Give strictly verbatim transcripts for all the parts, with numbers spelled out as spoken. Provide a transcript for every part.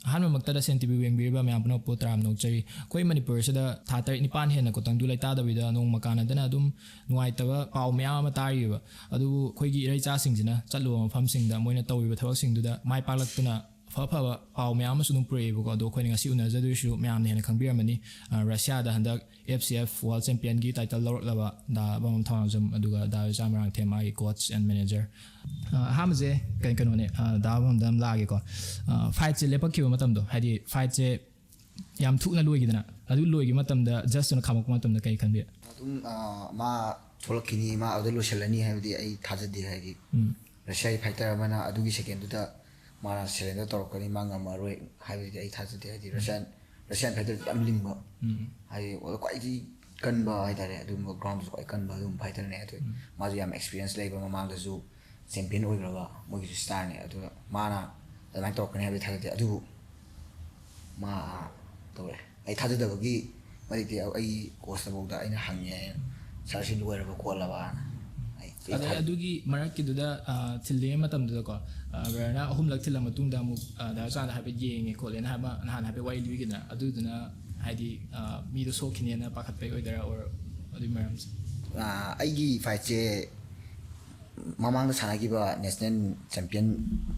ꯑꯍꯥꯟꯕꯃꯛꯇꯗ ꯁꯦꯟ ꯇꯤꯚꯤꯕꯨ ꯌꯦꯡꯕꯤꯔꯤꯕ ꯃꯌꯥꯝ ꯄꯨꯝꯅꯃꯛꯄꯨ ꯇꯔꯥꯝꯅ ꯑꯣꯛꯆꯔꯤ꯫ ꯑꯩꯈꯣꯏ ꯃꯅꯤꯄꯨꯔꯁꯤꯗ ꯊꯥ ꯇꯔꯦꯠ ꯅꯤꯄꯥꯟ ꯍꯦꯟꯅ ꯀꯣ ꯇꯪꯗꯨ ꯂꯩꯇꯥꯗꯕꯤꯗ ꯅꯣꯡꯃ ꯀꯥꯟꯅꯗꯅ ꯑꯗꯨꯝ ꯅꯨꯡꯉꯥꯏꯇꯕ ꯄꯥꯎ ꯃꯌꯥꯝ ꯑꯃ ꯇꯥꯔꯤꯕ꯫ ꯑꯗꯨꯕꯨ ꯑꯩꯈꯣꯏꯒꯤ ꯏꯔꯩꯆꯥꯁꯤꯡꯁꯤꯅ ꯆꯠꯂꯨꯕ ꯃꯐꯝꯁꯤꯡꯗ ꯃꯣꯏꯅ ꯇꯧꯔꯤꯕ ꯊꯕꯛꯁꯤꯡꯗꯨꯗ ꯃꯥꯏ ꯄꯥꯛꯂꯛꯇꯅ ꯑꯐ ꯑꯐꯕ ꯄꯥꯎ ꯃꯌꯥꯝ ꯑꯃꯁꯨ ꯑꯗꯨꯝ ꯄꯨꯔꯛꯑꯦꯕꯀꯣ꯫ ꯑꯗꯣ ꯑꯩꯈꯣꯏꯅ ꯉꯁꯤ ꯎꯅꯖꯗꯣꯏꯁꯨ ꯃꯌꯥꯝꯅ ꯍꯦꯟꯅ ꯈꯪꯕꯤꯔꯝꯃꯅꯤ, ꯑ, ꯔꯁꯤꯌꯥꯗ ꯍꯟꯗꯛ F C F World Championꯒꯤ title ꯂꯧꯔꯛꯂꯕ ꯗꯥ ꯕꯝꯕꯝ ꯊꯧꯅꯥꯎꯖꯝ, ꯑꯗꯨꯒ ꯗꯥ ꯔꯤꯆꯥ ꯃꯣꯏꯔꯥꯡꯊꯦꯝ, ꯃꯥꯒꯤ coach and manager꯫ ꯑ, ꯑꯍꯥꯟꯕꯁꯦ ꯀꯩ-, ꯀꯩꯅꯣꯅꯦ, ꯑ, ꯗꯥ ꯕꯝꯕꯝꯗ ꯑꯃ ꯂꯥꯛꯑꯒꯦꯀꯣ꯫ ꯑ, fightꯁꯦ ꯂꯦꯞꯄꯛꯈꯤꯕ ꯃꯇꯝꯗꯣ, ꯍꯥꯏꯗꯤ fightꯁꯦ ꯌꯥꯝ ꯊꯨꯅ ꯂꯣꯏꯈꯤꯗꯅ, ꯑꯗꯨ ꯂꯣꯏꯈꯤꯕ ꯃꯇꯝꯗ judgeꯇꯨꯅ ꯈꯥꯝꯃꯛꯄ ꯃꯇꯝꯗ ꯀꯩ ꯈꯟꯕꯤ? ꯑꯗꯨꯝ, ꯑ, ꯃꯥ ꯊꯣꯛꯂꯛꯈꯤꯅꯤ, ꯃꯥ ꯑꯗꯨꯗ ꯂꯣꯏꯁꯤꯜꯂꯅꯤ ꯍꯥꯏꯕꯗꯤ ꯑꯩ ꯊꯥꯖꯗꯦ꯫ ꯍꯥꯏꯗꯤ ꯎꯝ. ꯔꯁꯤꯌꯥꯒꯤ fighter ꯑꯃꯅ ꯑꯗꯨꯒꯤ secondꯗꯨꯗ ꯃꯥꯅ surrender ꯇꯧꯔꯛꯀꯅꯤ, ꯃꯥ ꯉꯝꯃꯔꯣꯏ ꯍꯥꯏꯕꯗꯨꯗꯤ ꯑꯩ ꯊꯥꯖꯗꯦ꯫ ꯍꯥꯏꯗꯤ Russian, Russian fighter ꯌꯥꯝ ꯂꯤꯡꯕ, ꯎꯝ. ꯍꯥꯏꯗꯤ ꯑꯣ-, ꯈ꯭ꯋꯥꯏꯗꯒꯤ ꯀꯟꯕ ꯍꯥꯏꯇꯥꯔꯦ, ꯑꯗꯨꯒꯨꯝꯕ groundꯗꯁꯨ ꯈ꯭ꯋꯥꯏ ꯀꯟꯕ ꯑꯗꯨꯒꯨꯝꯕ fighterꯅꯦ꯫ ꯑꯗꯨ ꯎꯝ. ꯃꯥꯁꯨ ꯌꯥꯝ experience ꯂꯩꯕ, ꯃꯃꯥꯡꯗꯁꯨ champion ꯑꯣꯏꯈ꯭ꯔꯕ ꯃꯣꯏꯒꯤꯁꯨ starꯅꯦ꯫ ꯑꯗꯨꯒ ꯃꯥꯅ ꯑꯗꯨꯃꯥꯏꯅ ꯇꯧꯔꯛꯀꯅꯤ ꯍꯥꯏꯕꯗꯤ ꯊꯥꯖꯗꯦ꯫ ꯑꯗꯨꯕꯨ ꯃꯥ ꯇꯧꯔꯦ꯫ ꯑꯩ ꯊꯥꯖꯗꯕꯒꯤ ꯃꯇꯤꯛꯇꯤ ꯑꯩꯒꯤ coachꯇꯐꯥꯎꯗ ꯑꯩꯅ ꯍꯪꯉꯦ, "Sir, ꯁꯤ ꯂꯣꯏꯔꯕ ꯈꯣꯠꯂꯕꯅ?" ꯑꯩ, ꯑꯩ ꯑꯗꯩ ꯊꯥꯖ- ꯑꯗꯨꯒꯤ ꯃꯔꯛꯀꯤꯗꯨꯗ, ꯑ, ꯊꯤꯜꯂꯤꯉꯩ ꯃꯇꯝꯗꯨꯗꯀꯣ, ꯑ, brotherꯅ ꯑꯍꯨꯝꯂꯛ ꯊꯤꯜꯂ ꯃꯇꯨꯡꯗ ꯑꯃꯨꯛ, ꯑ, ꯗꯥ ꯔꯤꯆꯥꯅ ꯍꯥꯏꯐꯦꯠ ꯌꯦꯡꯉꯦ ꯈꯣꯠꯂꯦꯅ ꯍꯥꯏꯕ ꯅꯍꯥꯟ ꯍꯥꯏꯐꯦꯠ ꯋꯥꯔꯤ ꯂꯤꯕꯤꯈꯤꯗꯅ, ꯑꯗꯨꯗꯨꯅ ꯍꯥꯏꯗꯤ, ꯑ, ꯃꯤꯗꯣ ꯁꯣꯛꯈꯤꯅꯦꯅ ꯄꯥꯈꯠꯄꯩ ꯑꯣꯏꯗꯣꯏꯔꯥ, or ꯑꯗꯨꯒꯤ ꯃꯔꯝꯁꯦ? ꯑ, ꯑꯩꯒꯤ fightꯁꯦ ꯃꯃꯥꯡꯗ ꯁꯥꯟꯅꯈꯤꯕ national champion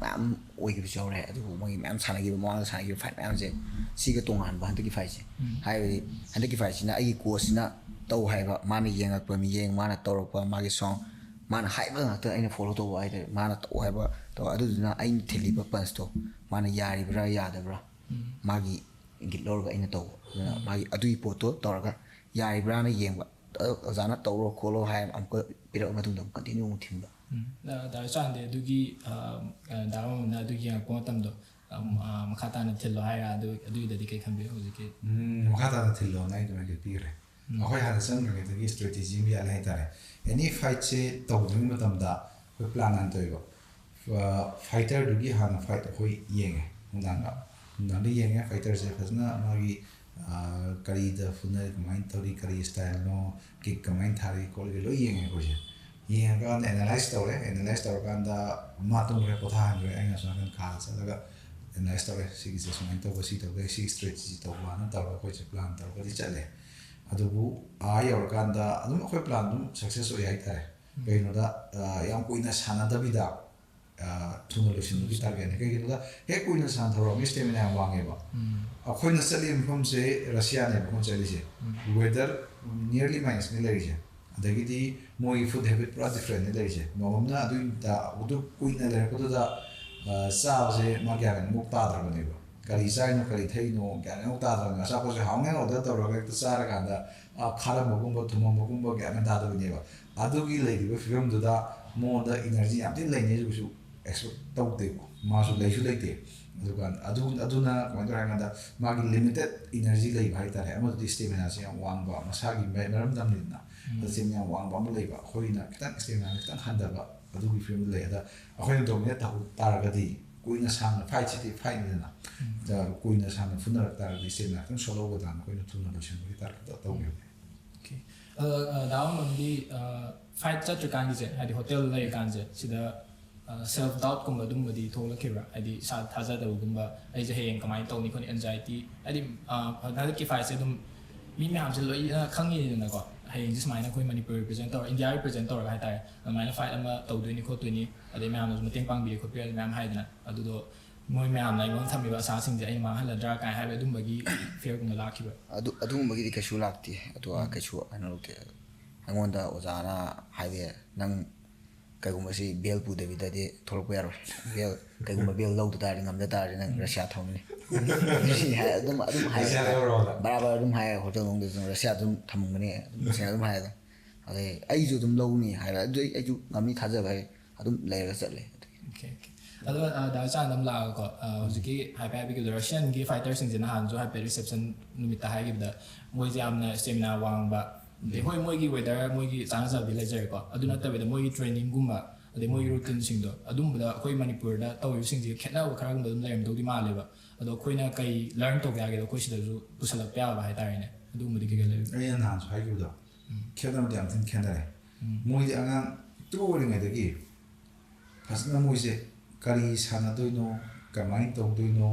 ꯃꯌꯥꯝ ꯑꯣꯏꯈꯤꯕꯁꯨ ꯌꯥꯎꯔꯦ꯫ ꯑꯗꯨꯕꯨ ꯃꯣꯏꯒꯤ ꯃꯌꯥꯝ ꯁꯥꯟꯅꯈꯤꯕ, ꯃꯃꯥꯡꯗ ꯁꯥꯟꯅꯈꯤꯕ fight ꯃꯌꯥꯝꯁꯦ, ꯁꯤꯒ ꯇꯣꯉꯥꯟꯕ ꯍꯟꯗꯛꯀꯤ fightꯁꯦ꯫ ꯎꯝ. ꯍꯥꯏꯕꯗꯤ ꯍꯟꯗꯛꯀꯤ fightꯁꯤꯅ ꯑꯩꯒꯤ coachꯁꯤꯅ ꯇꯧ ꯍꯥꯏꯕ, ꯃꯥꯅ ꯌꯦꯡꯉꯛꯄ ꯃꯤꯠꯌꯦꯡ, ꯃꯥꯅ ꯇꯧꯔꯛꯄ, ꯃꯥꯒꯤ sound, ꯃꯥꯅ ꯍꯥꯏꯕ ꯉꯥꯛꯇ ꯑꯩꯅ follow ꯇꯧꯕ ꯍꯥꯏꯇꯥꯔꯦ꯫ ꯃꯥꯅ ꯇꯧ ꯍꯥꯏꯕ ꯇꯧ꯫ ꯑꯗꯨꯗꯨꯅ ꯑꯩꯅ ꯊꯤꯜꯂꯤꯕ punchꯇꯣ ꯃꯥꯅ ꯌꯥꯔꯤꯕ꯭ꯔꯥ ꯌꯥꯗꯕ꯭ꯔꯥ, ꯎꯝ. ꯃꯥꯒꯤ ꯏꯪꯒꯤꯠ ꯂꯧꯔꯒ ꯑꯩꯅ ꯇꯧꯕ꯫ ꯑꯗꯨꯅ ꯃꯥꯒꯤ ꯑꯗꯨꯒꯤ ꯄꯣꯠꯇꯣ ꯇꯧꯔꯒ ꯌꯥꯔꯤꯕ꯭ꯔꯥꯅ ꯌꯦꯡꯕ꯫ ꯑꯗꯣ ꯑꯣꯖꯥꯅ ꯇꯧꯔꯣ ꯈꯣꯠꯂꯣ ꯍꯥꯏ ꯑꯃꯨꯛꯀ ꯄꯤꯔꯛꯑ ꯃꯇꯨꯡꯗ ꯑꯃꯨꯛ continue ꯑꯃꯨꯛ ꯊꯤꯟꯕ꯫ ꯎꯝ. ꯗꯥ, ꯗꯥ ꯔꯤꯆꯥꯟꯗꯤ ꯑꯗꯨꯒꯤ, ꯑ, ꯑ, ꯗꯥ ꯕꯝꯕꯝꯅ ꯑꯗꯨ ꯌꯦꯡꯉꯛꯄ ꯃꯇꯝꯗꯣ, ꯑꯝ, ꯑ, ꯃꯈꯥ ꯇꯥꯅ ꯊꯤꯜꯂꯣ ꯍꯥꯏꯔ ꯑꯗꯨ, ꯑꯗꯨꯒꯤꯗꯗꯤ ꯀꯩ ꯈꯟꯕꯤ ꯍꯧꯖꯤꯛꯀꯤ? ꯎꯝ, ꯃꯈꯥ ꯇꯥꯅ ꯊꯤꯜꯂꯣꯅ ꯑꯩ ꯑꯗꯨꯃꯥꯏꯅ ꯄꯤꯈ꯭ꯔꯦ꯫ ꯎꯝ. ꯑꯩꯈꯣꯏ ꯍꯥꯟꯅ ꯆꯪꯗ꯭ꯔꯤꯉꯩꯗꯒꯤ strategy ꯑꯃ ꯌꯥꯠꯂꯦ ꯍꯥꯏꯇꯥꯔꯦ꯫ Any fightꯁꯦ ꯇꯧꯗ꯭ꯔꯤꯉꯩ ꯃꯇꯝꯗ ꯑꯩꯈꯣꯏ plan ꯍꯥꯟꯅ ꯇꯧꯋꯦꯕ꯫ ꯑ, fighterꯗꯨꯒꯤ ꯍꯥꯟꯅ fight ꯑꯩꯈꯣꯏ ꯌꯦꯡꯉꯦ ꯅꯨꯡꯗꯥꯡꯗ꯫ ꯅꯨꯡꯗꯥꯡꯗ ꯌꯦꯡꯉꯦ fighterꯁꯦ ꯐꯖꯅ ꯃꯥꯒꯤ, ꯑ, ꯀꯔꯤꯗ ꯐꯨꯅꯔꯤ, ꯀꯃꯥꯏꯅ ꯇꯧꯔꯤ, ꯀꯔꯤ styleꯅꯣ, kick ꯀꯃꯥꯏꯅ ꯊꯥꯔꯤ ꯈꯣꯠꯂꯤ ꯂꯣꯏ ꯌꯦꯡꯉꯦ ꯑꯩꯈꯣꯏꯁꯦ꯫ ꯌꯦꯡꯉꯀꯥꯟꯗ analyse ꯇꯧꯔꯦ꯫ Analyse ꯇꯧꯔꯀꯥꯟꯗ ꯃꯥ ꯇꯨꯝꯈ꯭ꯔꯦ, ꯄꯣꯊꯥꯍꯟꯈ꯭ꯔꯦ꯫ ꯑꯩꯅ ꯑꯁꯣꯝ ꯅꯥꯀꯟ ꯀꯥꯗ ꯆꯠꯂꯒ ꯑꯦꯅꯥꯂꯥꯏꯁ ꯇꯧꯔꯦ, ꯁꯤꯒꯤꯁꯦ ꯁꯨꯃꯥꯏꯅ ꯇꯧꯕ, ꯁꯤ ꯇꯧꯗꯦ, ꯁꯤ ꯏꯁꯇ꯭ꯔꯦꯇꯦꯖꯤ ꯇꯧꯕꯅ ꯇꯧꯔꯒ ꯑꯩꯈꯣꯏꯁꯦ ꯄ꯭ꯂꯥꯟ ꯇꯧꯔꯒꯗꯤ ꯆꯠꯂꯦ꯫ ꯑꯗꯨꯕꯨ ꯑꯥ ꯌꯧꯔꯀꯥꯟꯗ ꯑꯗꯨꯝ ꯑꯩꯈꯣꯏ ꯄ꯭ꯂꯥꯟ ꯑꯗꯨꯝ ꯁꯛꯁꯦꯁ ꯑꯣꯏ ꯍꯥꯏꯇꯥꯔꯦ꯫ ꯀꯩꯒꯤꯅꯣꯗ, ꯑ, ꯌꯥꯝ ꯀꯨꯏꯅ ꯁꯥꯟꯅꯗꯕꯤꯗ, ꯑ, ꯊꯨꯅ ꯂꯣꯏꯁꯤꯟꯕꯒꯤ ꯇꯥꯔꯒꯦꯠꯅꯦ꯫ ꯀꯩꯒꯤꯅꯣꯗ, ꯍꯦꯛ ꯀꯨꯏꯅ ꯁꯥꯟꯅꯊꯧꯔꯛꯑꯕ ꯏꯁꯇꯦꯃꯤꯅꯥ ꯌꯥꯝ ꯋꯥꯡꯉꯦꯕ꯫ ꯑꯩꯈꯣꯏꯅ ꯆꯠꯂꯤꯕ ꯃꯐꯝꯁꯦ ꯔꯁꯤꯌꯥꯅꯦꯕ ꯑꯩꯈꯣꯏꯅ ꯆꯠꯂꯤꯁꯦ꯫ ꯋꯦꯗꯔ ꯅꯤꯌꯔꯂꯤ ꯃꯥꯏꯅꯁꯅꯤ ꯂꯩꯔꯤꯁꯦ꯫ ꯑꯗꯒꯤꯗꯤ ꯃꯣꯏꯒꯤ ꯐꯨꯗ ꯍꯦꯕꯤꯠ ꯄꯨꯔꯥ ꯗꯤꯐ꯭ꯔꯦꯟꯅꯤ ꯂꯩꯔꯤꯁꯦ꯫ ꯃꯐꯝꯅ ꯑꯗꯨꯒꯤ ꯃꯇ-, ꯑꯗꯨ ꯀꯨꯏꯅ ꯂꯩꯔꯛꯄꯗꯨꯗ, ꯑ, ꯆꯥꯕꯁꯦ ꯃꯥ ꯒ꯭ꯌꯥꯟ ꯃꯦꯟ ꯑꯃꯨꯛ ꯇꯥꯗ꯭ꯔꯕꯅꯦꯕ꯫ ꯀꯔꯤ ꯆꯥꯏꯅꯣ, ꯀꯔꯤ ꯊꯛꯏꯅꯣ, ꯒ꯭ꯌꯥꯟ ꯃꯦꯟ ꯑꯃꯨꯛ ꯇꯥꯗ꯭ꯔꯕꯅꯦ꯫ ꯑꯆꯥꯄꯣꯠꯁꯦ ꯍꯥꯎꯅꯦꯅ ꯑꯣꯔꯗꯔ ꯇꯧꯔꯒ ꯍꯦꯛꯇ ꯆꯥꯔꯀꯥꯟꯗ, ꯑ, ꯈꯥꯔꯝꯕꯒꯨꯝꯕ, ꯊꯨꯝꯃꯝꯕꯒꯨꯝꯕ ꯒ꯭ꯌꯥꯟ ꯃꯦꯟ ꯇꯥꯗꯕꯅꯦꯕ꯫ ꯑꯗꯨꯒꯤ ꯂꯩꯔꯤꯕ ꯐꯤꯕꯝꯗꯨꯗ ꯃꯉꯣꯟꯗ ꯏꯅꯔꯖꯤ ꯌꯥꯝ ꯊꯤꯅ ꯂꯩꯅꯤ ꯍꯥꯏꯁꯨ ꯀꯩꯁꯨ ꯑꯦꯛꯁꯄꯦꯛ ꯇꯧꯗꯦꯀꯣ꯫ ꯃꯥꯁꯨ ꯂꯩꯁꯨ ꯂꯩꯇꯦ꯫ ꯑꯗꯨꯒ ꯑꯗꯨ, ꯑꯗꯨꯅ ꯀꯃꯥꯏꯅ ꯇꯧꯔꯦ ꯍꯥꯏ ꯀꯥꯟꯗ, ꯃꯥꯒꯤ ꯂꯤꯃꯤꯇꯦꯠ ꯏꯅꯔꯖꯤ ꯂꯩꯕ ꯍꯥꯏ ꯇꯥꯔꯦ꯫ ꯑꯃꯗꯨꯗꯤ ꯏꯁꯇꯦꯃꯤꯅꯥꯁꯦ ꯌꯥꯝ ꯋꯥꯡꯕ, ꯃꯁꯥꯒꯤ ꯃ-, ꯃꯔꯝꯗꯝꯅꯤꯗꯅ꯫ ꯑꯗ ꯏꯁꯇꯦꯃꯤꯅꯥ ꯌꯥꯝ ꯋꯥꯡꯕ ꯑꯃ ꯂꯩꯕ, ꯑꯩꯈꯣꯏꯅ ꯈꯤꯇꯪ ꯏꯁꯇꯦꯃꯤꯅꯥ ꯈꯤꯇꯪ ꯍꯟꯊꯕ, ꯑꯗꯨꯒꯤ ꯐꯤꯕꯝꯗ ꯂꯩ꯫ ꯑꯗ ꯑꯩꯈꯣꯏꯅ ꯗꯣꯃꯤꯅꯦꯠ ꯇꯧꯍꯧ ꯇꯥꯔꯒꯗꯤ, ꯀꯨꯏꯅ ꯁꯥꯡꯅ ꯐꯥꯏꯠꯁꯤꯗꯤ ꯐꯥꯏꯠꯅꯤꯗꯅ꯫ ꯑꯗ ꯀꯨꯏꯅ ꯁꯥꯡꯅ ꯐꯨꯅꯔꯛ ꯇꯥꯔꯒꯗꯤ ꯏꯁꯇꯦꯃꯤꯅꯥ ꯈꯤꯇꯪ ꯁꯣꯜꯍꯧꯒꯗ꯭ꯔꯥꯅ ꯑꯩꯈꯣꯏꯅ ꯊꯨꯅ ꯂꯣꯏꯁꯤꯟꯕꯒꯤ ꯇꯥꯔꯒꯦꯠꯇ ꯇꯧꯈꯤꯕꯅꯦ꯫ ꯑꯣꯀꯦ꯫ ꯑꯗꯣ, ꯑ, ꯗꯥ ꯋꯥꯡꯕꯝꯗꯤ, ꯑ, ꯐꯥꯏꯠ ꯆꯠꯇ꯭ꯔꯤꯀꯥꯟꯒꯤꯁꯦ, ꯍꯥꯏꯗꯤ ꯍꯣꯇꯦꯜ ꯂꯩꯔꯤꯀꯥꯟꯁꯦ, ꯁꯤꯗ, ꯑ, ꯁꯦꯜꯐ ꯗꯥꯎꯠꯀꯨꯝꯕ ꯑꯗꯨꯝꯕꯗꯤ ꯊꯣꯛꯂꯛꯈꯤꯕ꯭ꯔꯥ? ꯍꯥꯏꯗꯤ ꯏꯁꯥ ꯊꯥꯖꯗꯕꯒꯨꯝꯕ, "ꯑꯩꯁꯦ ꯍꯌꯦꯡ ꯀꯃꯥꯏꯅ ꯇꯧꯅꯤ ꯈꯣꯠꯅꯤ", ꯑꯦꯟꯖꯥꯏꯇꯤ, ꯍꯥꯏꯗꯤ, ꯑ, ꯍꯟꯗꯛꯀꯤ ꯐꯥꯏꯠꯁꯦ ꯑꯗꯨꯝ ꯃꯤ ꯃꯌꯥꯝꯁꯦ ꯂꯣꯏꯅ ꯈꯪꯉꯤꯗꯅꯀꯣ, ꯍꯌꯦꯡꯁꯦ ꯁꯨꯃꯥꯏꯅ ꯑꯩꯈꯣꯏ ꯃꯅꯤꯄꯨꯔ ꯔꯤꯄ꯭ꯔꯖꯦꯟ ꯇꯧꯔꯒ, ꯏꯟꯗꯤꯌꯥ ꯔꯤꯄ꯭ꯔꯖꯦꯟ ꯇꯧꯔꯒ ꯍꯥꯏꯇꯥꯔꯦ, ꯑꯗꯨꯃꯥꯏꯅ ꯐꯥꯏꯠ ꯑꯃ ꯇꯧꯗꯣꯏꯅꯤ ꯈꯣꯠꯇꯣꯏꯅꯤ, ꯑꯗꯩ ꯃꯌꯥꯝꯅꯁꯨ ꯃꯇꯦꯡ ꯄꯥꯡꯕꯤꯔꯦ ꯈꯣꯠꯄꯤꯔꯦ ꯃꯌꯥꯝ ꯍꯥꯏꯗꯅ, ꯑꯗꯨꯗꯣ ꯃꯣꯏ ꯃꯌꯥꯝꯅ ꯑꯩꯉꯣꯟꯗ ꯊꯝꯃꯤꯕ ꯑꯁꯥꯁꯤꯡꯁꯦ ꯑꯩꯅ ꯃꯥꯡꯍꯜꯂꯗ꯭ꯔꯥ ꯀꯥꯏꯅ ꯍꯥꯏꯕ ꯑꯗꯨꯝꯕꯒꯤ ꯐꯤꯌꯔꯒꯨꯝꯕ ꯂꯥꯛꯈꯤꯕ꯭ꯔꯥ? ꯑꯗꯨ ꯑꯗꯨꯒꯨꯝꯕꯒꯤꯗꯤ ꯀꯩꯁꯨ ꯂꯥꯛꯇꯦ꯫ ꯑꯗꯨꯒ ꯀꯩꯁꯨ ꯀꯩꯅꯣ ꯂꯧꯗꯦ꯫ ꯑꯩꯉꯣꯟꯗ ꯑꯣꯖꯥꯅ ꯍꯥꯏꯕ ꯌꯥꯏ, "ꯅꯪ ꯀꯩꯒꯨꯝꯕ ꯁꯤ ꯕꯦꯜ ꯄꯨꯗꯕꯤꯗꯗꯤ ꯊꯣꯛꯂꯛꯄ ꯌꯥꯔꯣꯏ꯫ ꯕꯦꯜ, ꯀꯩꯒꯨꯝꯕ ꯕꯦꯜ ꯂꯧꯗ ꯇꯥꯔꯗꯤ, ꯉꯝꯗ ꯇꯥꯔꯗꯤ ꯅꯪ ꯔꯁꯤꯌꯥ ꯊꯝꯃꯅꯤ", ꯍꯥꯏ꯫ ꯑꯗꯨꯝ ꯑꯗꯨꯝ ꯍꯥꯏ꯫ ꯕꯔꯥꯕꯔ ꯑꯗꯨꯝ ꯍꯥꯏ꯫ ꯍꯣꯇꯦꯜ ꯃꯅꯨꯡꯗꯁꯨ ꯔꯁꯤꯌꯥ ꯑꯗꯨꯝ ꯊꯝꯃꯝꯒꯅꯤ, ꯑꯗꯨꯝ ꯁꯦꯡꯅ ꯑꯗꯨꯝ ꯍꯥꯏ꯫ ꯑꯗꯩ ꯑꯩꯁꯨ ꯑꯗꯨꯝ ꯂꯧꯅꯤ ꯍꯥꯏꯔ, ꯑꯗꯨ ꯑꯩ, ꯑꯩꯁꯨ ꯉꯝꯅꯤ ꯊꯥꯖꯕ ꯑꯩ ꯑꯗꯨꯝ ꯂꯩꯔꯒ ꯆꯠꯂꯦ꯫ ꯑꯗꯨꯒꯤ ꯑꯣꯀꯦ, ꯑꯣꯀꯦ꯫ ꯑꯗꯣ, ꯑ, ꯗꯥ ꯆꯥꯟꯗ ꯑꯃ ꯂꯥꯛꯑꯒꯀꯣ, ꯑ, ꯍꯧꯖꯤꯛꯀꯤ ꯍꯥꯏꯐꯦꯠ ꯍꯥꯏꯕꯤꯈꯤꯕꯗꯣ, ꯔꯁꯤꯌꯥꯟꯒꯤ ꯐꯥꯏꯇꯔꯁꯤꯡꯁꯦ ꯅꯍꯥꯟꯁꯨ ꯍꯥꯏꯐꯦꯠ ꯔꯤꯁꯦꯞꯁꯟ ꯅꯨꯃꯤꯠꯇ ꯍꯥꯏꯈꯤꯕꯗ, ꯃꯣꯏꯁꯦ ꯌꯥꯝꯅ ꯁ꯭ꯇꯦꯃꯤꯅꯥ ꯋꯥꯡꯕ, ꯑꯗꯩ ꯍꯣꯏ, ꯃꯣꯏꯒꯤ ꯋꯦꯗꯔ, ꯃꯣꯏꯒꯤ ꯆꯥꯅꯖꯕꯗꯤ ꯂꯩꯖꯔꯦꯀꯣ, ꯑꯗꯨ ꯅꯠꯇꯕꯤꯗ ꯃꯣꯏꯒꯤ ꯇ꯭ꯔꯦꯅꯤꯡꯒꯨꯝꯕ, ꯑꯗꯩ ꯃꯣꯏꯒꯤ ꯔꯨꯇꯤꯟꯁꯤꯡꯗꯣ, ꯑꯗꯨꯝꯕꯗ ꯑꯩꯈꯣꯏ ꯃꯅꯤꯄꯨꯔꯗ ꯇꯧꯔꯤꯕꯁꯤꯡꯁꯤꯒ ꯈꯦꯠꯅꯕ ꯈꯔꯒꯨꯝꯕ ꯑꯗꯨꯝ ꯂꯩꯔꯝꯗꯧꯗꯤ ꯃꯥꯜꯂꯦꯕ꯫ ꯑꯗꯣ ꯑꯩꯈꯣꯏꯅ ꯀꯩ ꯂꯔꯟ ꯇꯧꯕ ꯌꯥꯒꯦꯗꯣ, ꯑꯩꯈꯣꯏ ꯁꯤꯗꯁꯨ ꯄꯨꯁꯜꯂꯛꯄ ꯌꯥꯕ ꯍꯥꯏꯇꯥꯔꯦꯅꯦ, ꯑꯗꯨꯒꯨꯝꯕꯗꯤ ꯀꯩꯀꯩ ꯂꯩꯕꯒꯦ? ꯑꯩꯅ ꯅꯍꯥꯟꯁꯨ ꯍꯥꯏꯈꯤꯕꯗꯣ, ꯈꯦꯠꯅꯕꯗꯤ ꯌꯥꯝ ꯊꯤꯅ ꯈꯦꯠꯅꯔꯦ꯫ ꯃꯣꯏꯗꯤ ꯑꯉꯥꯡ ꯄꯤꯛꯇ꯭ꯔꯨ ꯑꯣꯏꯔꯤꯉꯩꯗꯒꯤ ꯐꯖꯅ ꯃꯣꯏꯁꯦ ꯀꯔꯤ ꯁꯥꯟꯅꯗꯣꯏꯅꯣ, ꯀꯃꯥꯏꯅ ꯇꯧꯗꯣꯏꯅꯣ,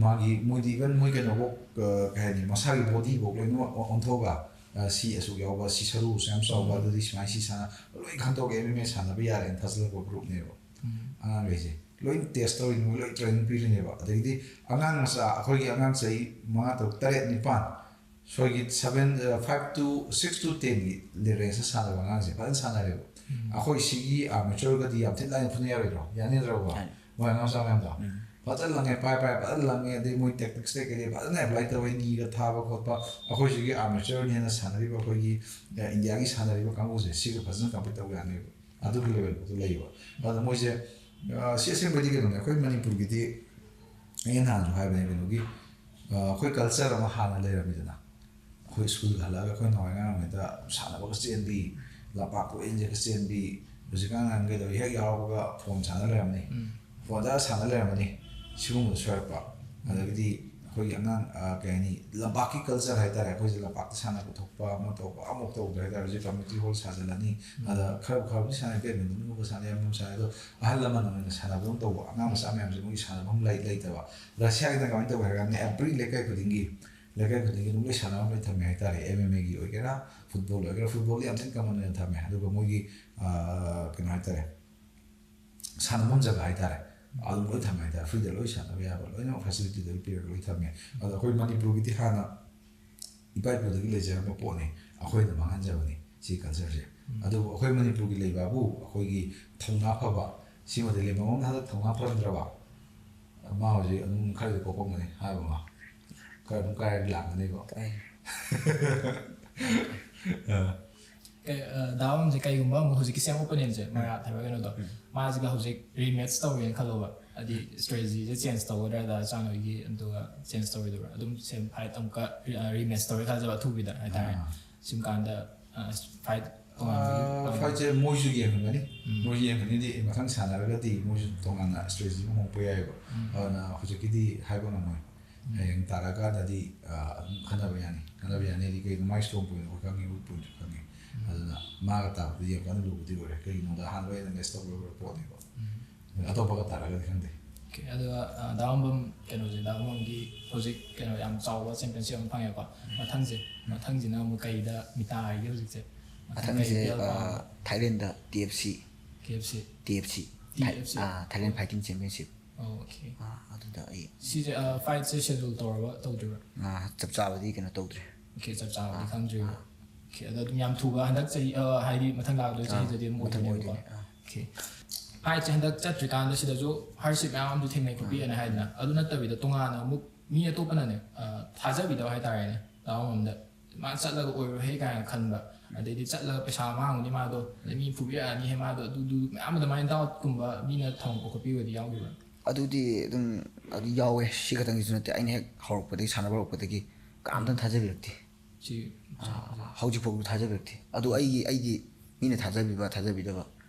ꯃꯥꯒꯤ ꯃꯣꯏꯗꯤ even ꯃꯣꯏ ꯀꯩꯅꯣꯐꯧ, ꯑ, ꯀꯩ ꯍꯥꯏꯅꯤ, ꯃꯁꯥꯒꯤ ꯕꯣꯗꯤꯐꯧ ꯂꯣꯏꯅꯃꯛ ꯑꯣꯟꯊꯣꯛꯑꯒ, ꯑ, ꯁꯤ ꯑꯁꯨꯛ ꯌꯥꯎꯕ, ꯁꯤ ꯁꯔꯨ ꯑꯁꯨꯛ ꯌꯥꯝ ꯆꯥꯎꯕ, ꯑꯗꯨꯗꯤ ꯁꯨꯃꯥꯏꯅ ꯁꯤ ꯁꯥꯟꯅ ꯂꯣꯏ ꯈꯟꯗꯣꯛꯑꯒ ꯑꯦꯝ ꯑꯦꯝ ꯑꯦ ꯁꯥꯟꯅꯕ ꯌꯥꯔꯦꯅ ꯊꯥꯖꯤꯜꯂꯛꯄ ꯒ꯭ꯔꯨꯞꯅꯦꯕ꯫ ꯑꯉꯥꯡꯈꯩꯁꯦ ꯂꯣꯏ ꯇꯦꯁ ꯇꯧꯔꯤꯅꯤ, ꯃꯣꯏ ꯂꯣꯏ ꯇ꯭ꯔꯦꯅꯤꯡ ꯄꯤꯔꯤꯅꯦꯕ꯫ ꯑꯗꯒꯤꯗꯤ ꯑꯉꯥꯡ ꯃꯆꯥ, ꯑꯩꯈꯣꯏꯒꯤ ꯑꯉꯥꯡ ꯆꯍꯤ ꯃꯉꯥ, ꯇꯔꯨꯛ, ꯇꯔꯦꯠ, ꯅꯤꯄꯥꯟ, ꯁꯣꯏꯒꯤ seven, five to six to ten ꯒꯤ ꯔꯦꯟꯖꯇ ꯁꯥꯟꯅꯕ ꯑꯉꯥꯡꯁꯦ ꯐꯖꯅ ꯁꯥꯟꯅꯔꯦꯕ꯫ ꯑꯩꯈꯣꯏ ꯁꯤꯒꯤ ꯑꯥꯔꯃꯦꯆꯔꯒꯗꯤ ꯌꯥꯝ ꯊꯤꯅ ꯂꯥꯏꯅ ꯐꯨꯅ ꯌꯥꯔꯣꯏꯗ꯭ꯔꯣ? ꯌꯥꯅꯤꯗ꯭ꯔꯣꯕ? ꯌꯥꯅꯤ꯫ ꯃꯣꯏ ꯑꯉꯥꯡ ꯃꯆꯥ ꯃꯌꯥꯝꯗꯣ ꯐꯖꯅ ꯂꯪꯉꯦ, ꯄꯥꯏ ꯄꯥꯏ ꯐꯖꯅ ꯂꯪꯉꯦ, ꯑꯗꯩ ꯃꯣꯏ ꯇꯦꯛꯇꯤꯛꯁ ꯀꯩꯀꯩ ꯐꯖꯅ ꯑꯦꯄ꯭ꯂꯥꯏ ꯇꯧꯋꯦ, ꯅꯤꯒ ꯊꯥꯕ ꯈꯣꯠꯄ꯫ ꯑꯩꯈꯣꯏ ꯁꯤꯒꯤ ꯑꯥꯔꯃꯦꯆꯔꯅ ꯍꯦꯟꯅ ꯁꯥꯟꯅꯔꯤꯕ ꯑꯩꯈꯣꯏꯒꯤ, ꯑ, ꯏꯟꯗꯤꯌꯥꯒꯤ ꯁꯥꯟꯅꯔꯤꯕ ꯀꯥꯡꯕꯨꯁꯦ ꯁꯤꯒ ꯐꯖꯅ ꯀꯝꯄꯤꯠ ꯇꯧꯕ ꯌꯥꯅꯦꯕ꯫ ꯑꯗꯨꯒꯤ ꯂꯦꯚꯦꯜꯗꯨ ꯂꯩꯕ꯫ ꯑꯗꯨꯅ ꯃꯣꯏꯁꯦ, ꯑ, ꯁꯤ ꯑꯁꯦꯡꯕꯩꯗꯤ ꯀꯩꯅꯣꯅꯦ, ꯑꯩꯈꯣꯏ ꯃꯅꯤꯄꯨꯔꯒꯤꯗꯤ ꯑꯩꯅ ꯅꯍꯥꯟꯁꯨ ꯍꯥꯏꯕꯅꯦ, ꯀꯩꯅꯣꯒꯤ, ꯑ, ꯑꯩꯈꯣꯏ ꯀꯜꯆꯔ ꯑꯃ ꯍꯥꯟꯅ ꯂꯩꯔꯝꯃꯤꯗꯅ, ꯑꯩꯈꯣꯏ ꯁ꯭ꯀꯨꯜ ꯍꯜꯂꯛꯑꯒ ꯑꯩꯈꯣꯏ ꯅꯍꯥꯟꯋꯥꯏ ꯑꯉꯥꯡ ꯑꯣꯏꯔꯤꯉꯩꯗ ꯁꯥꯟꯅꯕꯒ ꯆꯦꯟꯕꯤ, ꯂꯝꯄꯥꯛ ꯀꯣꯏꯆꯦꯟ ꯆꯦꯟꯕꯤ, ꯍꯧꯖꯤꯛꯀꯥꯟ ꯑꯉꯥꯡꯈꯩꯗꯣ ꯍꯦꯛ ꯌꯥꯎꯔꯛꯄꯒ ꯐꯣꯟ ꯁꯥꯟꯅ ꯂꯩꯔꯝꯅꯤ, ꯐꯣꯟꯗ ꯁꯥꯟꯅ ꯂꯩꯔꯝꯃꯅꯤ꯫ ꯁꯤꯒꯨꯝꯕꯗ ꯁꯣꯏꯔꯛꯄ꯫ ꯑꯗꯒꯤꯗꯤ ꯑꯩꯈꯣꯏꯒꯤ ꯑꯉꯥꯡ, ꯑ, ꯀꯩ ꯍꯥꯏꯅꯤ, ꯂꯝꯄꯥꯛꯀꯤ ꯀꯜꯆꯔ ꯍꯥꯏꯇꯥꯔꯦ, ꯑꯩꯈꯣꯏꯁꯦ ꯂꯝꯄꯥꯛꯇ ꯁꯥꯟꯅꯕ ꯊꯣꯛꯄ ꯑꯃ ꯇꯧꯕ ꯑꯃꯐꯥꯎ ꯇꯧꯗ꯭ꯔꯦ ꯍꯥꯏꯇꯥꯔꯦ꯫ ꯍꯧꯖꯤꯛ ꯀꯝꯃ꯭ꯌꯨꯅꯤꯇꯤ ꯍꯣꯜ ꯁꯥꯖꯤꯜꯂꯅꯤ, ꯑꯗ ꯈꯔ ꯈꯔꯕꯨꯗꯤ ꯁꯥꯟꯅꯩ, ꯕꯦꯗꯃꯤꯟꯇꯟꯒꯨꯝꯕ ꯁꯥꯟꯅꯩ, ꯑꯃ ꯁꯥꯟꯅꯩ, ꯑꯗꯣ ꯑꯍꯜ ꯂꯃꯟ ꯑꯣꯏꯅ ꯁꯥꯟꯅꯕ ꯑꯃ ꯇꯧꯕ, ꯑꯉꯥꯡ ꯃꯆꯥ ꯃꯌꯥꯝꯁꯦ ꯃꯣꯏꯒꯤ ꯁꯥꯟꯅꯐꯝ ꯂꯩ-, ꯂꯩꯇꯕ꯫ ꯔꯁꯤꯌꯥꯒꯤꯗ ꯀꯃꯥꯏꯅ ꯇꯧꯒꯦ ꯍꯥꯏ ꯀꯥꯟꯗ ꯑꯦꯕ꯭ꯔꯤ ꯂꯩꯀꯥꯏ ꯈꯨꯗꯤꯡꯒꯤ, ꯂꯩꯀꯥꯏ ꯈꯨꯗꯤꯡꯒꯤ ꯑꯗꯨꯝ ꯂꯣꯏ ꯁꯥꯟꯅꯐꯝ ꯂꯣꯏ ꯊꯝꯃꯦ ꯍꯥꯏꯇꯥꯔꯦ꯫ ꯑꯦꯝ ꯑꯦꯝ ꯑꯦꯒꯤ ꯑꯣꯏꯒꯦꯔꯥ, ꯐꯨꯠꯕꯣꯜ ꯑꯣꯏꯒꯦꯔꯥ, ꯐꯨꯠꯕꯣꯜꯗꯤ ꯌꯥꯝ ꯊꯤꯅ ꯀꯃꯟ ꯑꯣꯏꯅ ꯊꯝꯃꯦ꯫ ꯑꯗꯨꯒ ꯃꯣꯏꯒꯤ, ꯑ, ꯀꯩꯅꯣ ꯍꯥꯏꯇꯥꯔꯦ, ꯁꯥꯟꯅꯐꯝ ꯖꯒꯥ ꯍꯥꯏꯇꯥꯔꯦ, ꯑꯗꯨꯝ ꯂꯣꯏ ꯊꯝꯃꯦ ꯍꯥꯏꯇꯥꯔꯦ꯫ ꯐ꯭ꯔꯤꯗ ꯂꯣꯏ ꯁꯥꯟꯅꯕ ꯌꯥꯕ ꯂꯣꯏꯅꯃꯛ ꯐꯦꯁꯤꯂꯤꯇꯤ ꯂꯣꯏ ꯄꯤꯔꯒ ꯂꯣꯏ ꯊꯝꯃꯦ꯫ ꯑꯗꯣ ꯑꯩꯈꯣꯏ ꯃꯅꯤꯄꯨꯔꯒꯤꯗꯤ ꯍꯥꯟꯅ ꯏꯄꯥ ꯏꯄꯨꯗꯒꯤ ꯂꯩꯖꯔꯝꯕ ꯄꯣꯠꯅꯤ, ꯑꯩꯈꯣꯏꯅ ꯃꯥꯡꯍꯟꯖꯕꯅꯤ ꯁꯤ ꯀꯜꯆꯔꯁꯦ꯫ ꯑꯗꯨꯕꯨ ꯑꯩꯈꯣꯏ ꯃꯅꯤꯄꯨꯔꯒꯤ ꯂꯩꯕꯕꯨ ꯑꯩꯈꯣꯏꯒꯤ ꯊꯧꯅꯥ ꯐꯕ, ꯁꯤꯃꯗꯤ ꯂꯦꯝꯕꯝ ꯑꯃꯅ ꯍꯟꯗꯛ ꯊꯧꯅꯥ ꯐꯔꯝꯗ꯭ꯔꯕ? ꯃꯥ ꯍꯧꯖꯤꯛ ꯑꯗꯨꯝ ꯈꯔꯗꯤ ꯀꯣꯛꯄꯝꯒꯅꯤ ꯍꯥꯏꯕ ꯑꯃ, ꯈꯔ ꯑꯗꯨꯝ ꯀꯥꯏꯔꯗꯤ ꯂꯥꯛꯀꯅꯦꯕ꯫ ꯀꯥꯏ꯫ ꯑ꯫ ꯀꯩ-, ꯑ, ꯗꯥ ꯑꯣꯝꯁꯦ ꯀꯩꯒꯨꯝꯕ ꯑꯃꯨꯛ ꯍꯧꯖꯤꯛꯀꯤ ꯁꯦꯝ ꯑꯣꯄꯣꯅꯦꯟꯁꯦ, ꯃꯔꯥꯠ ꯍꯥꯏꯕ ꯀꯩꯅꯣꯗꯣ, ꯃꯥꯁꯤꯒ ꯍꯧꯖꯤꯛ ꯔꯤꯃꯦꯠꯆ ꯇꯧꯔꯦꯅ ꯈꯜꯂꯣꯕ, ꯍꯥꯏꯗꯤ ꯁ꯭ꯇ꯭ꯔꯦꯇꯦꯖꯤꯁꯦ ꯆꯦꯟꯖ ꯇꯧꯒꯗ꯭ꯔꯥ, ꯗꯥ ꯆꯥꯟꯍꯣꯏꯒꯤ, ꯑꯗꯨꯒ ꯆꯦꯟꯖ ꯇꯧꯔꯣꯏꯗꯕ꯭ꯔꯥ? ꯑꯗꯨꯝ ꯁꯦꯝ ꯐꯥꯏꯠ ꯑꯃꯨꯛꯀ ꯔꯤ-, ꯑ, ꯔꯤꯃꯦꯠꯆ ꯇꯧꯔꯦ ꯈꯜꯂꯁꯦꯕ, ꯑꯊꯨꯕꯤꯗ ꯍꯥꯏꯇꯥꯔꯦ꯫ ꯑꯥ꯫ ꯁꯨꯝ ꯀꯥꯟꯗ, ꯑ, ꯐꯥꯏꯠ ꯇꯣꯉꯥꯟꯕꯒꯤ ꯑꯥ, ꯄꯥꯝꯕ꯫ ꯐꯥꯏꯠꯁꯦ ꯃꯣꯏꯁꯨ ꯌꯦꯡꯍꯟꯒꯅꯤ꯫ ꯎꯝ꯫ ꯃꯣꯏꯁꯨ ꯌꯦꯡꯍꯟꯒꯅꯤꯗꯤ ꯃꯊꯪ ꯁꯥꯟꯅꯔꯒꯗꯤ ꯃꯣꯏꯁꯨ ꯇꯣꯉꯥꯟꯅ ꯁ꯭ꯇ꯭ꯔꯦꯇꯦꯖꯤ ꯑꯃ ꯍꯣꯡꯉꯛꯄ ꯌꯥꯏꯑꯕ꯫ ꯎꯝ꯫ ꯑꯗꯨꯅ ꯍꯧꯖꯤꯛꯀꯤꯗꯤ ꯍꯥꯏꯕ ꯉꯝꯃꯣꯏ꯫ ꯎꯝ꯫ ꯍꯌꯦꯡ ꯇꯥꯔꯛꯑꯀꯥꯟꯗꯗꯤ, ꯑ, ꯑꯗꯨꯝ ꯈꯟꯅꯕ ꯌꯥꯅꯤ꯫ ꯈꯟꯅꯕ ꯌꯥꯅꯤ ꯍꯥꯏꯗꯤ ꯀꯩꯅꯣ, ꯃꯥꯏ ꯁ꯭ꯇ꯭ꯔꯣꯡ ꯄꯣꯏꯟ ꯑꯩꯈꯣꯏ ꯈꯪꯉꯤ, ꯋꯤꯛ ꯄꯣꯏꯟꯁꯨ ꯈꯪꯉꯤ꯫ ꯎꯝ꯫ ꯑꯗꯨꯅ ꯃꯥꯒ ꯇꯥꯕꯗꯤ ꯌꯥꯝ ꯀꯟꯅ ꯂꯨꯕꯗꯤ ꯑꯣꯏꯔꯦ꯫ ꯀꯩꯒꯤꯅꯣꯗ ꯑꯍꯥꯟꯕ ꯑꯩꯅ ꯃꯦꯠꯆ ꯇꯧꯔꯨꯔꯕ ꯄꯣꯠꯅꯦꯕ꯫ ꯎꯝ꯫ ꯑꯇꯣꯞꯄꯒ ꯇꯥꯔꯛꯑꯒꯗꯤ ꯈꯪꯗꯦ꯫ ꯑꯣꯀꯦ, ꯑꯗꯨꯒ ꯑ, ꯗꯥ ꯕꯝꯕꯝ ꯀꯩꯅꯣꯁꯦ, ꯗꯥ ꯕꯝꯕꯝꯒꯤ ꯍꯧꯖꯤꯛ ꯀꯩꯅꯣ ꯌꯥꯝ ꯆꯥꯎꯕ ꯆꯦꯝꯄꯤꯌꯟꯁꯤꯞ ꯑꯃ ꯐꯪꯉꯦꯀꯣ꯫ ꯃꯊꯪꯁꯦ, ꯃꯊꯪꯁꯤꯅ ꯑꯃꯨꯛ ꯀꯩꯗ ꯃꯤꯇꯥ ꯍꯥꯏꯒꯦ ꯍꯧꯖꯤꯛꯁꯦ? ꯃꯊꯪ ꯀꯩ ꯃꯊꯪꯁꯦ ꯕꯦꯜ ꯄꯥꯕ? Thailand T F C K F C? T F C T F C? Thailand fighting championship okay. ꯑꯗꯨꯗ ꯑꯩ ꯁꯤꯁꯦ ꯐꯥꯏꯠꯁꯦ ꯁꯦꯗꯨꯜ ꯇꯧꯔꯒ ꯇꯧꯗꯣꯏꯕ꯭ꯔꯥ? ꯑ, ꯆꯞ ꯆꯥꯕꯗꯤ ꯀꯩꯅꯣ ꯇꯧꯗ꯭ꯔꯤ꯫ ꯑꯣꯀꯦ, ꯆꯞ ꯆꯥꯕꯗꯤ ꯈꯪꯗ꯭ꯔꯤꯕ꯫ ꯑꯣꯀꯦ, ꯑꯗꯣ ꯑꯗꯨꯝ ꯌꯥꯝ ꯊꯨꯕ ꯍꯟꯗꯛ ꯆꯍꯤ ꯑ, ꯍꯥꯏꯗꯤ ꯃꯊꯪ ꯂꯥꯛꯀꯗꯣꯏ ꯆꯍꯤꯗꯗꯤ ꯑꯗꯨꯝ ꯃꯊꯪ ꯑꯣꯏꯗꯣꯏꯅꯦꯕꯀꯣ꯫ ꯑꯣꯏꯗꯣꯏꯅꯦ꯫ ꯑꯥ꯫ ꯑꯣꯀꯦ꯫ ꯐꯥꯏꯠꯁꯦ ꯍꯟꯗꯛ ꯆꯠꯇ꯭ꯔꯤꯀꯥꯟꯗ ꯁꯤꯗꯁꯨ ꯍꯥꯔꯗꯁꯤꯞ ꯃꯌꯥꯝ ꯑꯃꯁꯨ ꯊꯦꯡꯅꯩ ꯈꯣꯠꯄꯤꯑꯅ ꯍꯥꯏꯗꯅ꯫ ꯑꯗꯨ ꯅꯠꯇꯕꯤꯗ ꯇꯣꯉꯥꯟꯅ ꯑꯃꯨꯛ ꯃꯤ ꯑꯇꯣꯞꯄꯅꯅꯦ ꯑ, ꯊꯥꯖꯕꯤꯗꯕ ꯍꯥꯏꯇꯥꯔꯦꯅꯦ, ꯗꯥ ꯕꯝꯕꯝꯗ꯫ ꯃꯥ ꯆꯠꯂꯒ ꯑꯣꯏꯔꯣꯏꯍꯦ ꯀꯥꯏꯅ ꯈꯟꯕ, ꯑꯗꯩꯗꯤ ꯆꯠꯂꯒ ꯄꯩꯁꯥ ꯃꯥꯡꯉꯅꯤ ꯃꯥꯗꯣ, ꯑꯗꯩ ꯃꯤ ꯐꯨꯕꯤꯔꯛꯑꯅꯤꯍꯦ ꯃꯥꯗꯣ, ꯑꯗꯨꯗꯨ ꯃꯌꯥꯝ ꯑꯗꯨꯃꯥꯏꯅ ꯗꯥꯎꯠꯀꯨꯝꯕ ꯃꯤꯅ ꯊꯝꯃꯛꯄ ꯈꯣꯠꯄꯤꯕꯗꯤ ꯌꯥꯎꯈꯤꯕ꯭ꯔꯥ? ꯑꯗꯨꯗꯤ ꯑꯗꯨꯝ ꯑꯗꯨ ꯌꯥꯎꯋꯦ꯫ ꯁꯤ ꯈꯛꯇꯪꯒꯤꯁꯨ ꯅꯠꯇꯦ, ꯑꯩꯅ ꯍꯦꯛ ꯍꯧꯔꯛꯄꯗꯒꯤ, ꯁꯥꯟꯅꯕ ꯍꯧꯔꯛꯄꯗꯒꯤ ꯀꯅꯥꯝꯇꯅ ꯊꯥꯖꯕꯤꯔꯛꯇꯦ꯫ ꯁꯤ ꯍꯧꯖꯤꯛꯐꯥꯎꯕ ꯊꯥꯖꯕꯤꯔꯛꯇꯦ꯫ ꯑꯗꯨ ꯑꯩꯒꯤ ꯑꯩꯒꯤ ꯃꯤꯅ ꯊꯥꯖꯕꯤꯕ ꯊꯥꯖꯕꯤꯗꯕ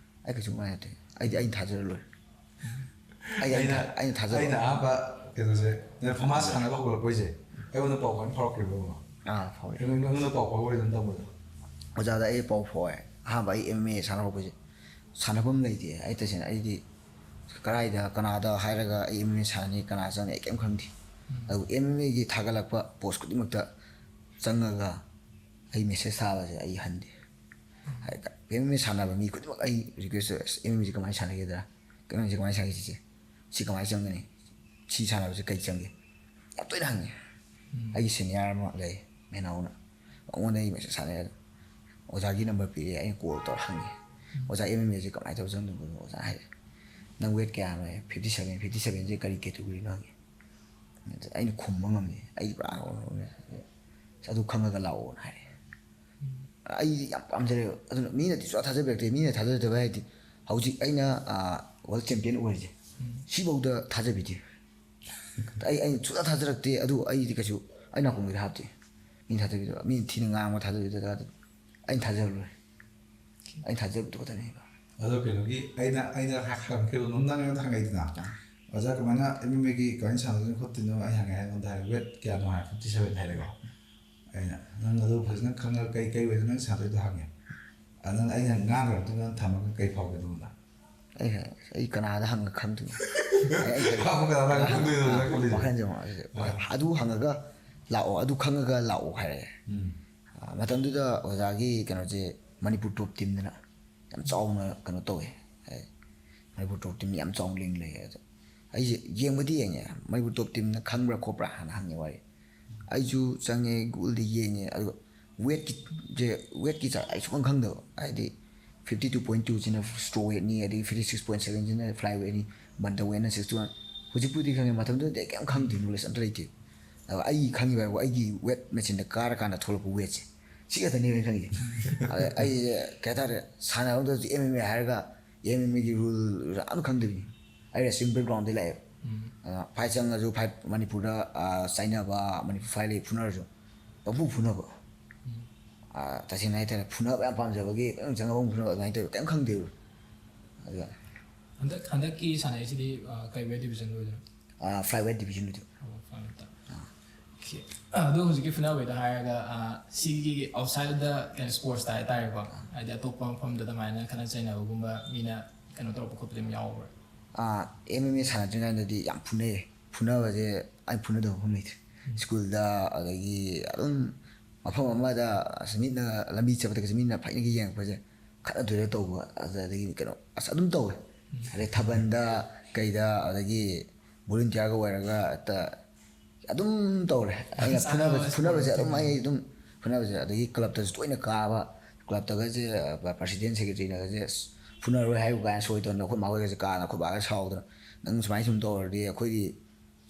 ꯑꯩ ꯀꯩꯁꯨ ꯃꯥꯏ ꯅꯠꯇꯦ꯫ ꯑꯩꯗꯤ ꯑꯩꯅ ꯊꯥꯖꯔ ꯂꯣꯏꯔꯦ꯫ ꯑꯩ ꯑꯩꯅ ꯑꯩꯅ ꯊꯥ- ꯑꯩꯅ ꯊꯥꯖꯕ ꯑꯩꯅ ꯑꯍꯥꯟꯕ ꯀꯩꯅꯣꯁꯦ, ꯅꯪ ꯐꯃꯥꯁ ꯁꯥꯟꯅꯕ ꯍꯧꯒꯠꯂꯛꯄꯩꯁꯦ, ꯑꯩꯉꯣꯟꯗ ꯄꯥꯎ ꯀꯃꯥꯏꯅ ꯐꯥꯎꯔꯛꯈꯤꯕꯅꯣ? ꯑꯥ ꯐꯥꯎꯔꯦ꯫ ꯑꯩꯉꯣꯟꯗ ꯑꯩꯉꯣꯟꯗ ꯄꯥꯎ ꯐꯥꯎꯔꯛꯄ ꯑꯗꯨꯝ ꯇꯝꯕꯗꯣ꯫ ꯑꯣꯖꯥꯗ ꯑꯩ ꯄꯥꯎ ꯐꯥꯎꯔꯦ꯫ ꯑꯍꯥꯟꯕ ꯑꯩ ꯑꯦꯝ ꯑꯦꯝ ꯑꯦ ꯁꯥꯟꯅ ꯍꯧꯔꯛꯄꯁꯦ ꯁꯥꯟꯅꯐꯝ ꯂꯩꯇꯦ꯫ ꯑꯩ ꯇꯁꯦꯡꯅ ꯑꯩꯗꯤ ꯀꯗꯥꯏꯗ ꯀꯅꯥꯗ ꯍꯥꯏꯔꯒ ꯑꯩ ꯑꯦꯝ ꯑꯦꯝ ꯑꯦ ꯁꯥꯟꯅꯅꯤ, ꯀꯅꯥ ꯆꯪꯅꯤ, ꯑꯩ ꯀꯩꯝ ꯈꯪꯗꯦ꯫ ꯑꯗꯨ ꯑꯦꯝ ꯑꯦꯝ ꯑꯦꯒꯤ ꯊꯥꯒꯠꯂꯛꯄ ꯄꯣꯁ ꯈꯨꯗꯤꯡꯃꯛꯇ ꯆꯪꯉꯒ ꯑꯩ ꯃꯦꯁꯦꯖ ꯊꯥꯕꯁꯦ ꯑꯩ ꯍꯟꯗꯦ꯫ ꯑꯦꯝ ꯑꯦꯝ ꯑꯦ ꯁꯥꯟꯅꯕ ꯃꯤ ꯈꯨꯗꯤꯡꯃꯛ ꯑꯩ ꯔꯤꯀ꯭ꯋꯦꯁ ꯇꯧꯋꯦ, "ꯑꯁ, ꯑꯦꯝ ꯑꯦꯝ ꯑꯦꯁꯦ ꯀꯃꯥꯏꯅ ꯁꯥꯟꯅꯒꯦꯗ? ꯀꯩꯅꯣꯁꯦ ꯀꯃꯥꯏꯅ ꯁꯥꯟꯅꯒꯦ ꯁꯤꯁꯦ? ꯁꯤ ꯀꯃꯥꯏꯅ ꯆꯪꯒꯅꯤ? ꯁꯤ ꯁꯥꯟꯅꯕꯁꯦ ꯀꯩ ꯆꯪꯒꯦ?" ꯌꯥꯝ ꯇꯣꯏꯅ ꯍꯪꯉꯦ꯫ ꯑꯩꯒꯤ ꯁꯦꯅꯤꯌꯔ ꯑꯃ ꯂꯩ, ꯃꯦꯅꯥꯎꯅ꯫ ꯃꯉꯣꯟꯗ ꯑꯩ ꯃꯦꯁꯦꯖ ꯊꯥꯅꯩ꯫ ꯑꯗꯣ ꯑꯣꯖꯥꯒꯤ ꯅꯝꯕꯔ ꯄꯤꯔꯛꯑꯦ, ꯑꯩꯅ ꯀꯣꯜ ꯇꯧꯔ ꯍꯪꯉꯦ, "ꯑꯣꯖꯥ, ꯑꯦꯝ ꯑꯦꯝ ꯑꯦꯁꯦ ꯀꯃꯥꯏꯅ ꯇꯧꯔ ꯆꯪꯗꯣꯏꯅꯣ?" ꯑꯣꯖꯥ ꯍꯥꯏꯔꯦ, "ꯅꯪ ꯋꯦꯠ ꯀꯌꯥꯅꯣ?" ꯍꯥꯏ, "ꯐꯤꯐꯇꯤ ꯁꯚꯦꯟ"꯫ "ꯐꯤꯐꯇꯤ ꯁꯚꯦꯟꯁꯦ ꯀꯔꯤ ꯀꯦꯇꯦꯒꯣꯔꯤꯅꯣ?" ꯍꯪꯉꯦ꯫ ꯑꯗ ꯑꯩꯅ ꯈꯨꯝꯕ ꯉꯝꯗꯦ, ꯑꯩ ꯄꯨꯔꯥ ꯑꯁ, "ꯑꯗꯨ ꯈꯪꯉꯒ ꯂꯥꯛꯑꯣꯅ" ꯍꯥꯏꯔꯦ꯫ ꯑꯩꯗꯤ ꯌꯥꯝ ꯄꯥꯝꯖꯔꯦꯕ꯫ ꯑꯗꯨꯅ ꯃꯤꯅꯗꯤ ꯁꯨꯡꯊꯥ ꯊꯥꯖꯕꯤꯔꯛꯇꯦ꯫ ꯃꯤꯅ ꯊꯥꯖꯗꯕ ꯍꯥꯏꯗꯤ ꯍꯧꯖꯤꯛ ꯑꯩꯅ ꯋꯥꯔꯜ ꯆꯦꯝꯄꯤꯌꯟ ꯑꯣꯏꯔꯤꯁꯦ, ꯁꯤꯐꯧꯗ ꯊꯥꯖꯕꯤꯗꯦ꯫ ꯑꯩ ꯑꯩꯅ ꯁꯨꯡꯊꯥ ꯊꯥꯖꯔꯛꯇꯦ꯫ ꯑꯗꯨ ꯑꯩꯗꯤ ꯀꯩꯁꯨ ꯑꯩ ꯅꯥꯀꯣꯡꯗꯗꯤ ꯍꯥꯞꯇꯦ꯫ ꯃꯤꯅ ꯊꯥꯖꯕꯤꯗꯕ, ꯃꯤꯅ ꯊꯤꯅ ꯉꯥꯡꯕ ꯊꯥꯖꯕꯤꯗꯕ, ꯑꯩꯅ ꯊꯥꯖꯕ ꯂꯣꯏꯔꯦ꯫ ꯑꯩꯅ ꯊꯥꯖꯕꯗꯨ ꯈꯛꯇꯅꯦꯕ꯫ ꯑꯗꯣ ꯀꯩꯅꯣꯒꯤ ꯑꯩꯅ ꯑꯩꯅ ꯍꯪꯉꯛꯈꯤꯕ ꯅꯪ ꯑꯩꯉꯣꯟꯗ ꯍꯪꯉꯛꯏꯗꯅ, "ꯑꯣꯖꯥ, ꯀꯃꯥꯏꯅ ꯑꯦꯝ ꯑꯦꯝ ꯑꯦꯒꯤ ꯀꯃꯥꯏꯅ ꯁꯥꯟꯅꯗꯣꯏꯅꯣ ꯈꯣꯠꯇꯣꯏꯅꯣ?" ꯑꯩ ꯍꯪꯉꯦ, ꯑꯩꯉꯣꯟꯗ ꯍꯥꯏꯔꯦ, "ꯋꯦꯠ ꯀꯌꯥꯅꯣ?" ꯍꯥꯏ, "ꯐꯤꯐꯇꯤ ꯁꯚꯦꯟ" ꯍꯥꯏꯔꯦꯀꯣ꯫ ꯑꯩꯅ, "ꯅꯪ ꯑꯗꯨ ꯐꯖꯅ ꯈꯪꯉꯒ ꯀꯩ ꯀꯩ ꯑꯣꯏꯅ ꯅꯪ ꯁꯥꯟꯅꯗꯣꯏꯗꯣ?" ꯍꯪꯉꯦ꯫ ꯑꯗꯨꯅ ꯑꯩꯅ ꯉꯥꯡꯈ꯭ꯔ ꯃꯇꯨꯡꯗ ꯅꯪ ꯊꯝꯃꯒ ꯀꯩ ꯐꯥꯎꯒꯦ ꯑꯗꯨꯉꯣꯟꯗ? ꯑꯩ ꯑꯩ ꯀꯅꯥꯗ ꯍꯪꯉ ꯈꯪꯗꯣꯏꯅꯣ? ꯍꯪꯉꯨ, ꯀꯅꯥꯗ ꯍꯪꯉ ꯈꯪꯗꯣꯏꯅꯣ? ꯅꯪ ꯈꯜꯂꯤꯁꯦ? ꯋꯥꯈꯜꯁꯦ ꯑꯃꯨꯛ ꯑꯗꯨ ꯍꯪꯉꯒ ꯂꯥꯛꯑꯣ, ꯑꯗꯨ ꯈꯪꯉꯒ ꯂꯥꯛꯑꯣ ꯍꯥꯏꯔꯛꯑꯦ꯫ ꯑ, ꯃꯇꯝꯗꯨꯗ ꯑꯣꯖꯥꯒꯤ ꯀꯩꯅꯣꯁꯦ, ꯃꯅꯤꯄꯨꯔ ꯇꯣꯞ ꯇꯤꯝꯗꯅ ꯌꯥꯝ ꯆꯥꯎꯅ ꯀꯩꯅꯣ ꯇꯧꯋꯦ꯫ ꯍꯥꯏ, ꯃꯅꯤꯄꯨꯔ ꯇꯣꯞ ꯇꯤꯝ ꯌꯥꯝ ꯆꯥꯎꯅ ꯂꯤꯡ ꯂꯩꯌꯦ꯫ ꯑꯗꯣ ꯑꯩꯁꯦ ꯌꯦꯡꯕꯗꯤ ꯌꯦꯡꯉꯦ, ꯃꯅꯤꯄꯨꯔ ꯇꯣꯞ ꯇꯤꯝꯅ ꯈꯪꯕ꯭ꯔꯥ ꯈꯣꯠꯄ꯭ꯔꯥ ꯍꯥꯟꯅ ꯍꯪꯉꯦ ꯋꯥꯔꯤ꯫ ꯑꯩꯁꯨ ꯆꯪꯉꯦ, ꯒꯨꯒꯜꯗ ꯌꯦꯡꯉꯦ, ꯑꯗꯨꯒ ꯋꯦꯠꯀꯤꯁꯦ, ꯋꯦꯠꯀꯤ ꯆꯥꯡ ꯑꯩ ꯁꯨꯈꯪ ꯈꯪꯗꯕ꯫ ꯍꯥꯏꯗꯤ ꯐꯤꯐꯇꯤ ꯇꯨ ꯄꯣꯏꯟ ꯇꯨꯁꯤꯅ ꯁ꯭ꯇ꯭ꯔꯣ ꯋꯦꯠꯅꯤ, ꯑꯗꯒꯤ ꯐꯤꯐꯇꯤ ꯁꯤꯛꯁ ꯄꯣꯏꯟ ꯁꯕꯦꯟꯁꯤꯅ ꯐ꯭ꯂꯥꯏ ꯋꯦꯠꯅꯤ, ꯕꯟꯇꯝ ꯋꯦꯠꯅ ꯁꯤꯛꯁꯇꯤ ꯋꯥꯟ꯫ ꯍꯧꯖꯤꯛꯄꯨꯗꯤ ꯈꯪꯉꯦ, ꯃꯇꯝꯗꯨꯗꯗꯤ ꯑꯩ ꯀꯩꯝ ꯈꯪꯗꯦ, ꯅꯣꯂꯦꯖ ꯑꯝꯇ ꯂꯩꯇꯦ꯫ ꯑꯗꯣ ꯑꯩ ꯈꯪꯉꯤꯕ ꯍꯥꯏꯕꯨ ꯑꯩꯒꯤ ꯋꯦꯠ ꯃꯦꯆꯤꯟꯗ ꯀꯥꯔꯀꯥꯟꯗ ꯊꯣꯛꯂꯛꯄ ꯋꯦꯠꯁꯦ ꯁꯤ ꯈꯛꯇꯅꯦꯕ ꯑꯩꯅ ꯈꯪꯉꯤꯁꯦ꯫ ꯑꯗ ꯑꯩꯁꯦ ꯀꯩ ꯍꯥꯏꯇꯥꯔꯦ, ꯁꯥꯟꯅꯕꯗꯁꯨ ꯑꯦꯝ ꯑꯦꯝ ꯑꯦ ꯍꯥꯏꯔꯒ ꯑꯦꯝ ꯑꯦꯝ ꯑꯦꯒꯤ ꯔꯨꯜ ꯑꯝꯇ ꯈꯪꯗꯕꯤꯅꯤ꯫ ꯑꯩ ꯔꯦꯁꯂꯤꯡ ꯕꯦꯛꯒ꯭ꯔꯥꯎꯟꯗꯒꯤ ꯂꯥꯛꯑꯦꯕ꯫ ꯐꯥꯏꯠ ꯆꯪꯉꯁꯨ ꯐꯥꯏꯠ ꯃꯅꯤꯄꯨꯔꯗ, ꯑ, ꯆꯩꯅꯕ, ꯃꯅꯤꯄꯨꯔ ꯐꯥꯏꯠ ꯂꯩ ꯐꯨꯅꯔꯁꯨ ꯄꯪꯐꯨ ꯐꯨꯅꯕ꯫ ꯑ, ꯇꯁꯦꯡꯅ ꯍꯥꯏꯇꯥꯔꯦ, ꯐꯨꯅꯕ ꯌꯥꯝ ꯄꯥꯝꯖꯕꯒꯤ ꯄꯪꯆꯪ ꯆꯪꯉꯒ ꯑꯃꯨꯛ ꯐꯨꯅꯕ ꯑꯗꯨꯃꯥꯏꯅ ꯇꯧꯋꯦ, ꯀꯩꯝ ꯈꯪꯗꯦꯕ꯫ ꯑꯗꯨꯒ ꯍꯟꯗꯛ ꯍꯟꯗꯛꯀꯤ ꯁꯥꯟꯅꯔꯤꯁꯤꯗꯤ, ꯑ, ꯀꯩ ꯋꯦꯠ ꯗꯤꯕꯤꯖꯟ ꯑꯣꯏꯗꯣꯏꯅꯣ? ꯑ, ꯐ꯭ꯂꯥꯏ ꯋꯦꯠ ꯗꯤꯕꯤꯖꯟꯗꯨꯗꯤ꯫ ꯑꯣ, ꯐ꯭ꯂꯥꯏ ꯋꯦꯠꯇ꯫ ꯑꯣꯀꯦ꯫ ꯑꯗꯣ ꯍꯧꯖꯤꯛꯀꯤ ꯐꯨꯅꯕꯩꯗ ꯍꯥꯏꯔꯒ, ꯑ, ꯁꯤꯒꯤ ꯑꯥꯎꯠꯁꯥꯏꯗ ꯀꯩꯅꯣ ꯁ꯭ꯄꯣꯔꯠꯁꯇ ꯍꯥꯏꯇꯥꯔꯦꯀꯣ, ꯍꯥꯏꯗꯤ ꯑꯇꯣꯞꯄ ꯃꯐꯝꯗ ꯑꯗꯨꯃꯥꯏꯅ ꯈꯠꯅ ꯆꯩꯅꯕꯒꯨꯝꯕ ꯃꯤꯅ ꯀꯩꯅꯣ ꯇꯧꯔꯛꯄ ꯈꯣꯠꯄꯗꯤ ꯑꯗꯨꯝ ꯌꯥꯎꯕ꯭ꯔꯥ? ꯑꯦꯝ ꯑꯦꯝ ꯑꯦ ꯁꯥꯟꯅꯗ꯭ꯔꯤꯉꯩꯗꯗꯤ ꯌꯥꯝ ꯐꯨꯅꯩꯌꯦ꯫ ꯐꯨꯅꯕꯁꯦ ꯑꯩ ꯐꯨꯅꯗꯕ ꯃꯐꯝ ꯂꯩꯇ꯭ꯔꯦ꯫ ꯁ꯭ꯀꯨꯜꯗ, ꯑꯗꯒꯤ ꯑꯗꯨꯝ ꯃꯐꯝ ꯑꯃꯗ, ꯑꯁ, ꯃꯤꯠꯅ ꯂꯝꯕꯤ ꯆꯠꯄꯗꯒꯁꯦ ꯃꯤꯅ ꯐꯩꯅꯒ ꯌꯦꯡꯉꯛꯄꯁꯦ, ꯈꯠꯅꯗꯣꯏꯔ ꯇꯧꯕ, ꯑꯗꯨꯗꯒꯤ ꯀꯩꯅꯣ, ꯑꯁ, ꯑꯗꯨꯝ ꯇꯧꯋꯦ꯫ ꯑꯗꯩ ꯊꯥꯕꯜꯗ ꯀꯩꯗ, ꯑꯗꯒꯤ ꯚꯣꯂꯨꯟꯇꯤꯌꯥꯔꯒ ꯑꯣꯏꯔꯒ ꯍꯦꯛꯇ ꯑꯗꯨꯝ ꯇꯧꯔꯦ꯫ ꯑꯩꯅ ꯐꯨꯅꯕ, ꯆꯥꯟꯅꯕ ꯐꯨꯅꯕꯁꯦ ꯁ꯭ꯄꯣꯔꯠꯁ ꯑꯗꯨꯝ ꯑꯩ ꯇꯤꯝ꯫ ꯑꯗꯨꯝ ꯐꯨꯅꯕꯁꯦ, ꯑꯗꯒꯤ ꯀ꯭ꯂꯕꯇꯁꯨ ꯇꯣꯏꯅ ꯀꯥꯕ, ꯀ꯭ꯂꯕꯇꯒꯁꯦ, ꯑ, ꯄ꯭ꯔꯁꯤꯗꯦꯟ ꯁꯦꯀ꯭ꯔꯦꯇꯔꯤꯅꯒꯁꯦ, "ꯑꯁ, ꯐꯨꯅꯔꯣꯏ ꯍꯥꯏꯌꯨ" ꯀꯥꯏꯅ ꯁꯣꯏꯗꯅ ꯑꯩꯈꯣꯏ ꯃꯥ ꯍꯣꯏꯒꯁꯦ ꯀꯥꯗꯅ ꯑꯩꯈꯣꯏ ꯕꯥꯒ ꯁꯥꯎꯗꯅ, "ꯅꯪ ꯁꯨꯃꯥꯏꯅ ꯁꯨꯝ ꯇꯧꯔꯗꯤ ꯑꯩꯈꯣꯏꯗꯤ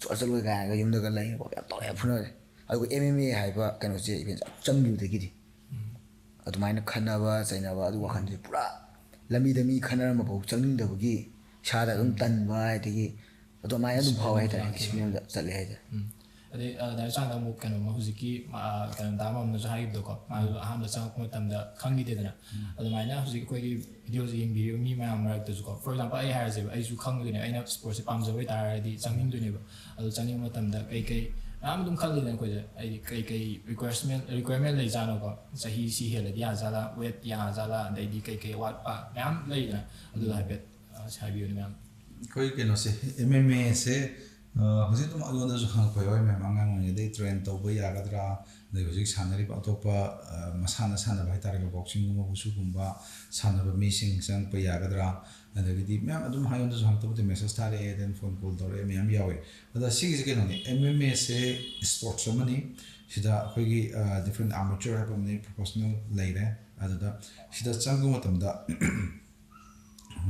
ꯁꯨꯡꯆꯠ ꯆꯠꯂꯣꯏ" ꯀꯥꯏꯅꯒ ꯌꯨꯝꯗꯒ ꯂꯩꯔꯦꯀꯣ, ꯌꯥꯝ ꯇꯧꯔꯦ ꯐꯨꯅꯔꯦ꯫ ꯑꯗꯨꯒ ꯑꯦꯝ ꯑꯦꯝ ꯑꯦ ꯍꯥꯏꯕ ꯀꯩꯅꯣꯁꯦ ꯏꯚꯦꯟꯁꯦ ꯌꯥꯝ ꯆꯪꯈꯤꯕꯗꯒꯤꯗꯤ ꯑꯗꯨꯃꯥꯏꯅ ꯈꯠꯅꯕ ꯆꯩꯅꯕ ꯑꯗꯨ ꯋꯥꯈꯜꯁꯦ ꯄꯨꯔꯥ ꯂꯝꯕꯤꯗ ꯃꯤ ꯈꯠꯅꯔꯝꯕ ꯐꯥꯎ ꯆꯪꯅꯤꯡꯗꯕꯒꯤ ꯏꯁꯥꯗ ꯑꯗꯨꯝ ꯇꯟꯕ, ꯑꯗꯒꯤ ꯑꯗꯨꯃꯥꯏꯅ ꯑꯗꯨꯝ ꯐꯥꯎꯋꯦ ꯍꯥꯏꯇꯥꯔꯦ꯫ ꯂꯥꯛꯈꯤꯕ꯫ ꯗꯤꯁꯤꯄ꯭ꯂꯤꯟ ꯑꯝꯗ ꯆꯠꯂꯦ ꯍꯥꯏꯇꯥꯔꯦ꯫ ꯎꯝ꯫ ꯑꯗꯩ, ꯑ, ꯗꯥ ꯏꯆꯥꯟꯗ ꯑꯃꯨꯛ ꯀꯩꯅꯣꯝꯃ ꯍꯧꯖꯤꯛꯀꯤ, ꯑ, ꯀꯩꯅꯣ ꯗꯥ ꯃꯝꯅꯁꯨ ꯍꯥꯏꯈꯤꯕꯗꯣꯀꯣ, ꯃꯥꯁꯨ ꯑꯍꯥꯟꯕ ꯆꯪꯉꯛꯄ ꯃꯇꯝꯗ ꯈꯪꯈꯤꯗꯦꯗꯅ꯫ ꯑꯗꯨꯃꯥꯏꯅ ꯍꯧꯖꯤꯛ ꯑꯩꯈꯣꯏꯒꯤ ꯚꯤꯗꯤꯑꯣꯁꯦ ꯌꯦꯡꯕꯤꯔꯤꯕ ꯃꯤ ꯃꯌꯥꯝ ꯃꯔꯛꯇꯁꯨꯀꯣ, for example, ꯑꯩ ꯍꯥꯏꯔꯁꯦꯕ, ꯑꯩꯁꯨ ꯈꯪꯗꯣꯏꯅꯦ, ꯑꯩꯅ ꯁ꯭ꯄꯣꯔꯠꯁꯦ ꯄꯥꯝꯖꯕ ꯑꯣꯏꯇꯥꯔꯗꯤ ꯆꯪꯅꯤꯡꯗꯣꯏꯅꯦꯕ꯫ ꯑꯗꯨ ꯆꯪꯅꯤꯡꯕ ꯃꯇꯝꯗ ꯀꯩ ꯀꯩ ꯃꯌꯥꯝ ꯑꯗꯨꯝ ꯈꯜꯂꯤꯗꯅ ꯑꯩꯈꯣꯏꯁꯦ, ꯍꯥꯏꯗꯤ ꯀꯩ ꯀꯩ ꯔꯤꯀ꯭ꯋꯦꯁꯃꯦꯟ, ꯔꯤꯀ꯭ꯋꯦꯔꯃꯦꯟ ꯂꯩꯖꯥꯠꯅꯣꯀꯣ, ꯆꯍꯤ ꯁꯤ ꯍꯦꯜꯂꯗꯤ ꯌꯥꯖꯥꯠꯂꯥ, ꯋꯦꯠ ꯌꯥꯖꯥꯠꯂꯥ, ꯑꯗꯩꯗꯤ ꯀꯩ ꯀꯩ ꯑꯋꯥꯠꯄ ꯃꯌꯥꯝ ꯂꯩꯗꯅ, ꯑꯗꯨꯗꯣ ꯍꯥꯏꯐꯦꯠ, ꯑ, ꯑꯁ, ꯍꯥꯏꯕꯤꯌꯨꯅꯦ ꯃꯌꯥꯝ꯫ ꯑꯩꯈꯣꯏ ꯀꯩꯅꯣꯁꯦ, ꯑꯦꯝ ꯑꯦꯝ ꯑꯦꯁꯦ ꯍꯧꯖꯤꯛ ꯑꯗꯨꯝ ꯑꯩꯉꯣꯟꯗꯁꯨ ꯍꯪꯉꯛꯄ ꯌꯥꯎꯋꯦ ꯃꯌꯥꯝ, ꯑꯉꯥꯡ ꯑꯣꯏꯔꯤꯉꯩꯗꯩ ꯇ꯭ꯔꯦꯟ ꯇꯧꯕ ꯌꯥꯒꯗ꯭ꯔꯥ, ꯑꯗꯩ ꯍꯧꯖꯤꯛ ꯁꯥꯟꯅꯔꯤꯕ ꯑꯇꯣꯞꯄ ꯃꯁꯥꯟꯅ ꯁꯥꯟꯅꯕ ꯍꯥꯏꯇꯥꯔꯦꯀꯣ, ꯕꯣꯛꯁꯤꯡꯒꯨꯝꯕ ꯋꯨꯁꯨꯒꯨꯝꯕ ꯁꯥꯟꯅꯕ ꯃꯤꯁꯤꯡ ꯆꯪꯉꯛꯄ ꯌꯥꯒꯗ꯭ꯔꯥ, ꯑꯗꯒꯤꯗꯤ ꯃꯌꯥꯝ ꯑꯗꯨꯝ ꯑꯩꯉꯣꯟꯗꯁꯨ ꯍꯪꯉꯛꯇꯕꯗꯤ ꯃꯦꯁꯦꯖ ꯊꯥꯔꯛꯑꯦ, ꯗꯦꯟ ꯐꯣꯟ ꯀꯣꯜ ꯇꯧꯔꯛꯑꯦ, ꯃꯌꯥꯝ ꯌꯥꯎꯋꯦ꯫ ꯑꯗ ꯁꯤꯒꯤꯁꯦ ꯀꯩꯅꯣꯅꯤ, ꯑꯦꯝ ꯑꯦꯝ ꯑꯦꯁꯦ ꯏꯁꯄꯣꯔꯠꯁ ꯑꯃꯅꯤ꯫ ꯁꯤꯗ ꯑꯩꯈꯣꯏꯒꯤ ꯗꯤꯐ꯭ꯔꯦꯟ ꯑꯥꯔꯃꯦꯆꯔ ꯍꯥꯏꯕ ꯑꯃꯅꯤ, ꯄ꯭ꯔꯣꯐꯦꯁꯅꯦꯜ ꯂꯩꯔꯦ꯫ ꯑꯗꯨꯗ ꯁꯤꯗ ꯆꯪꯕ ꯃꯇꯝꯗ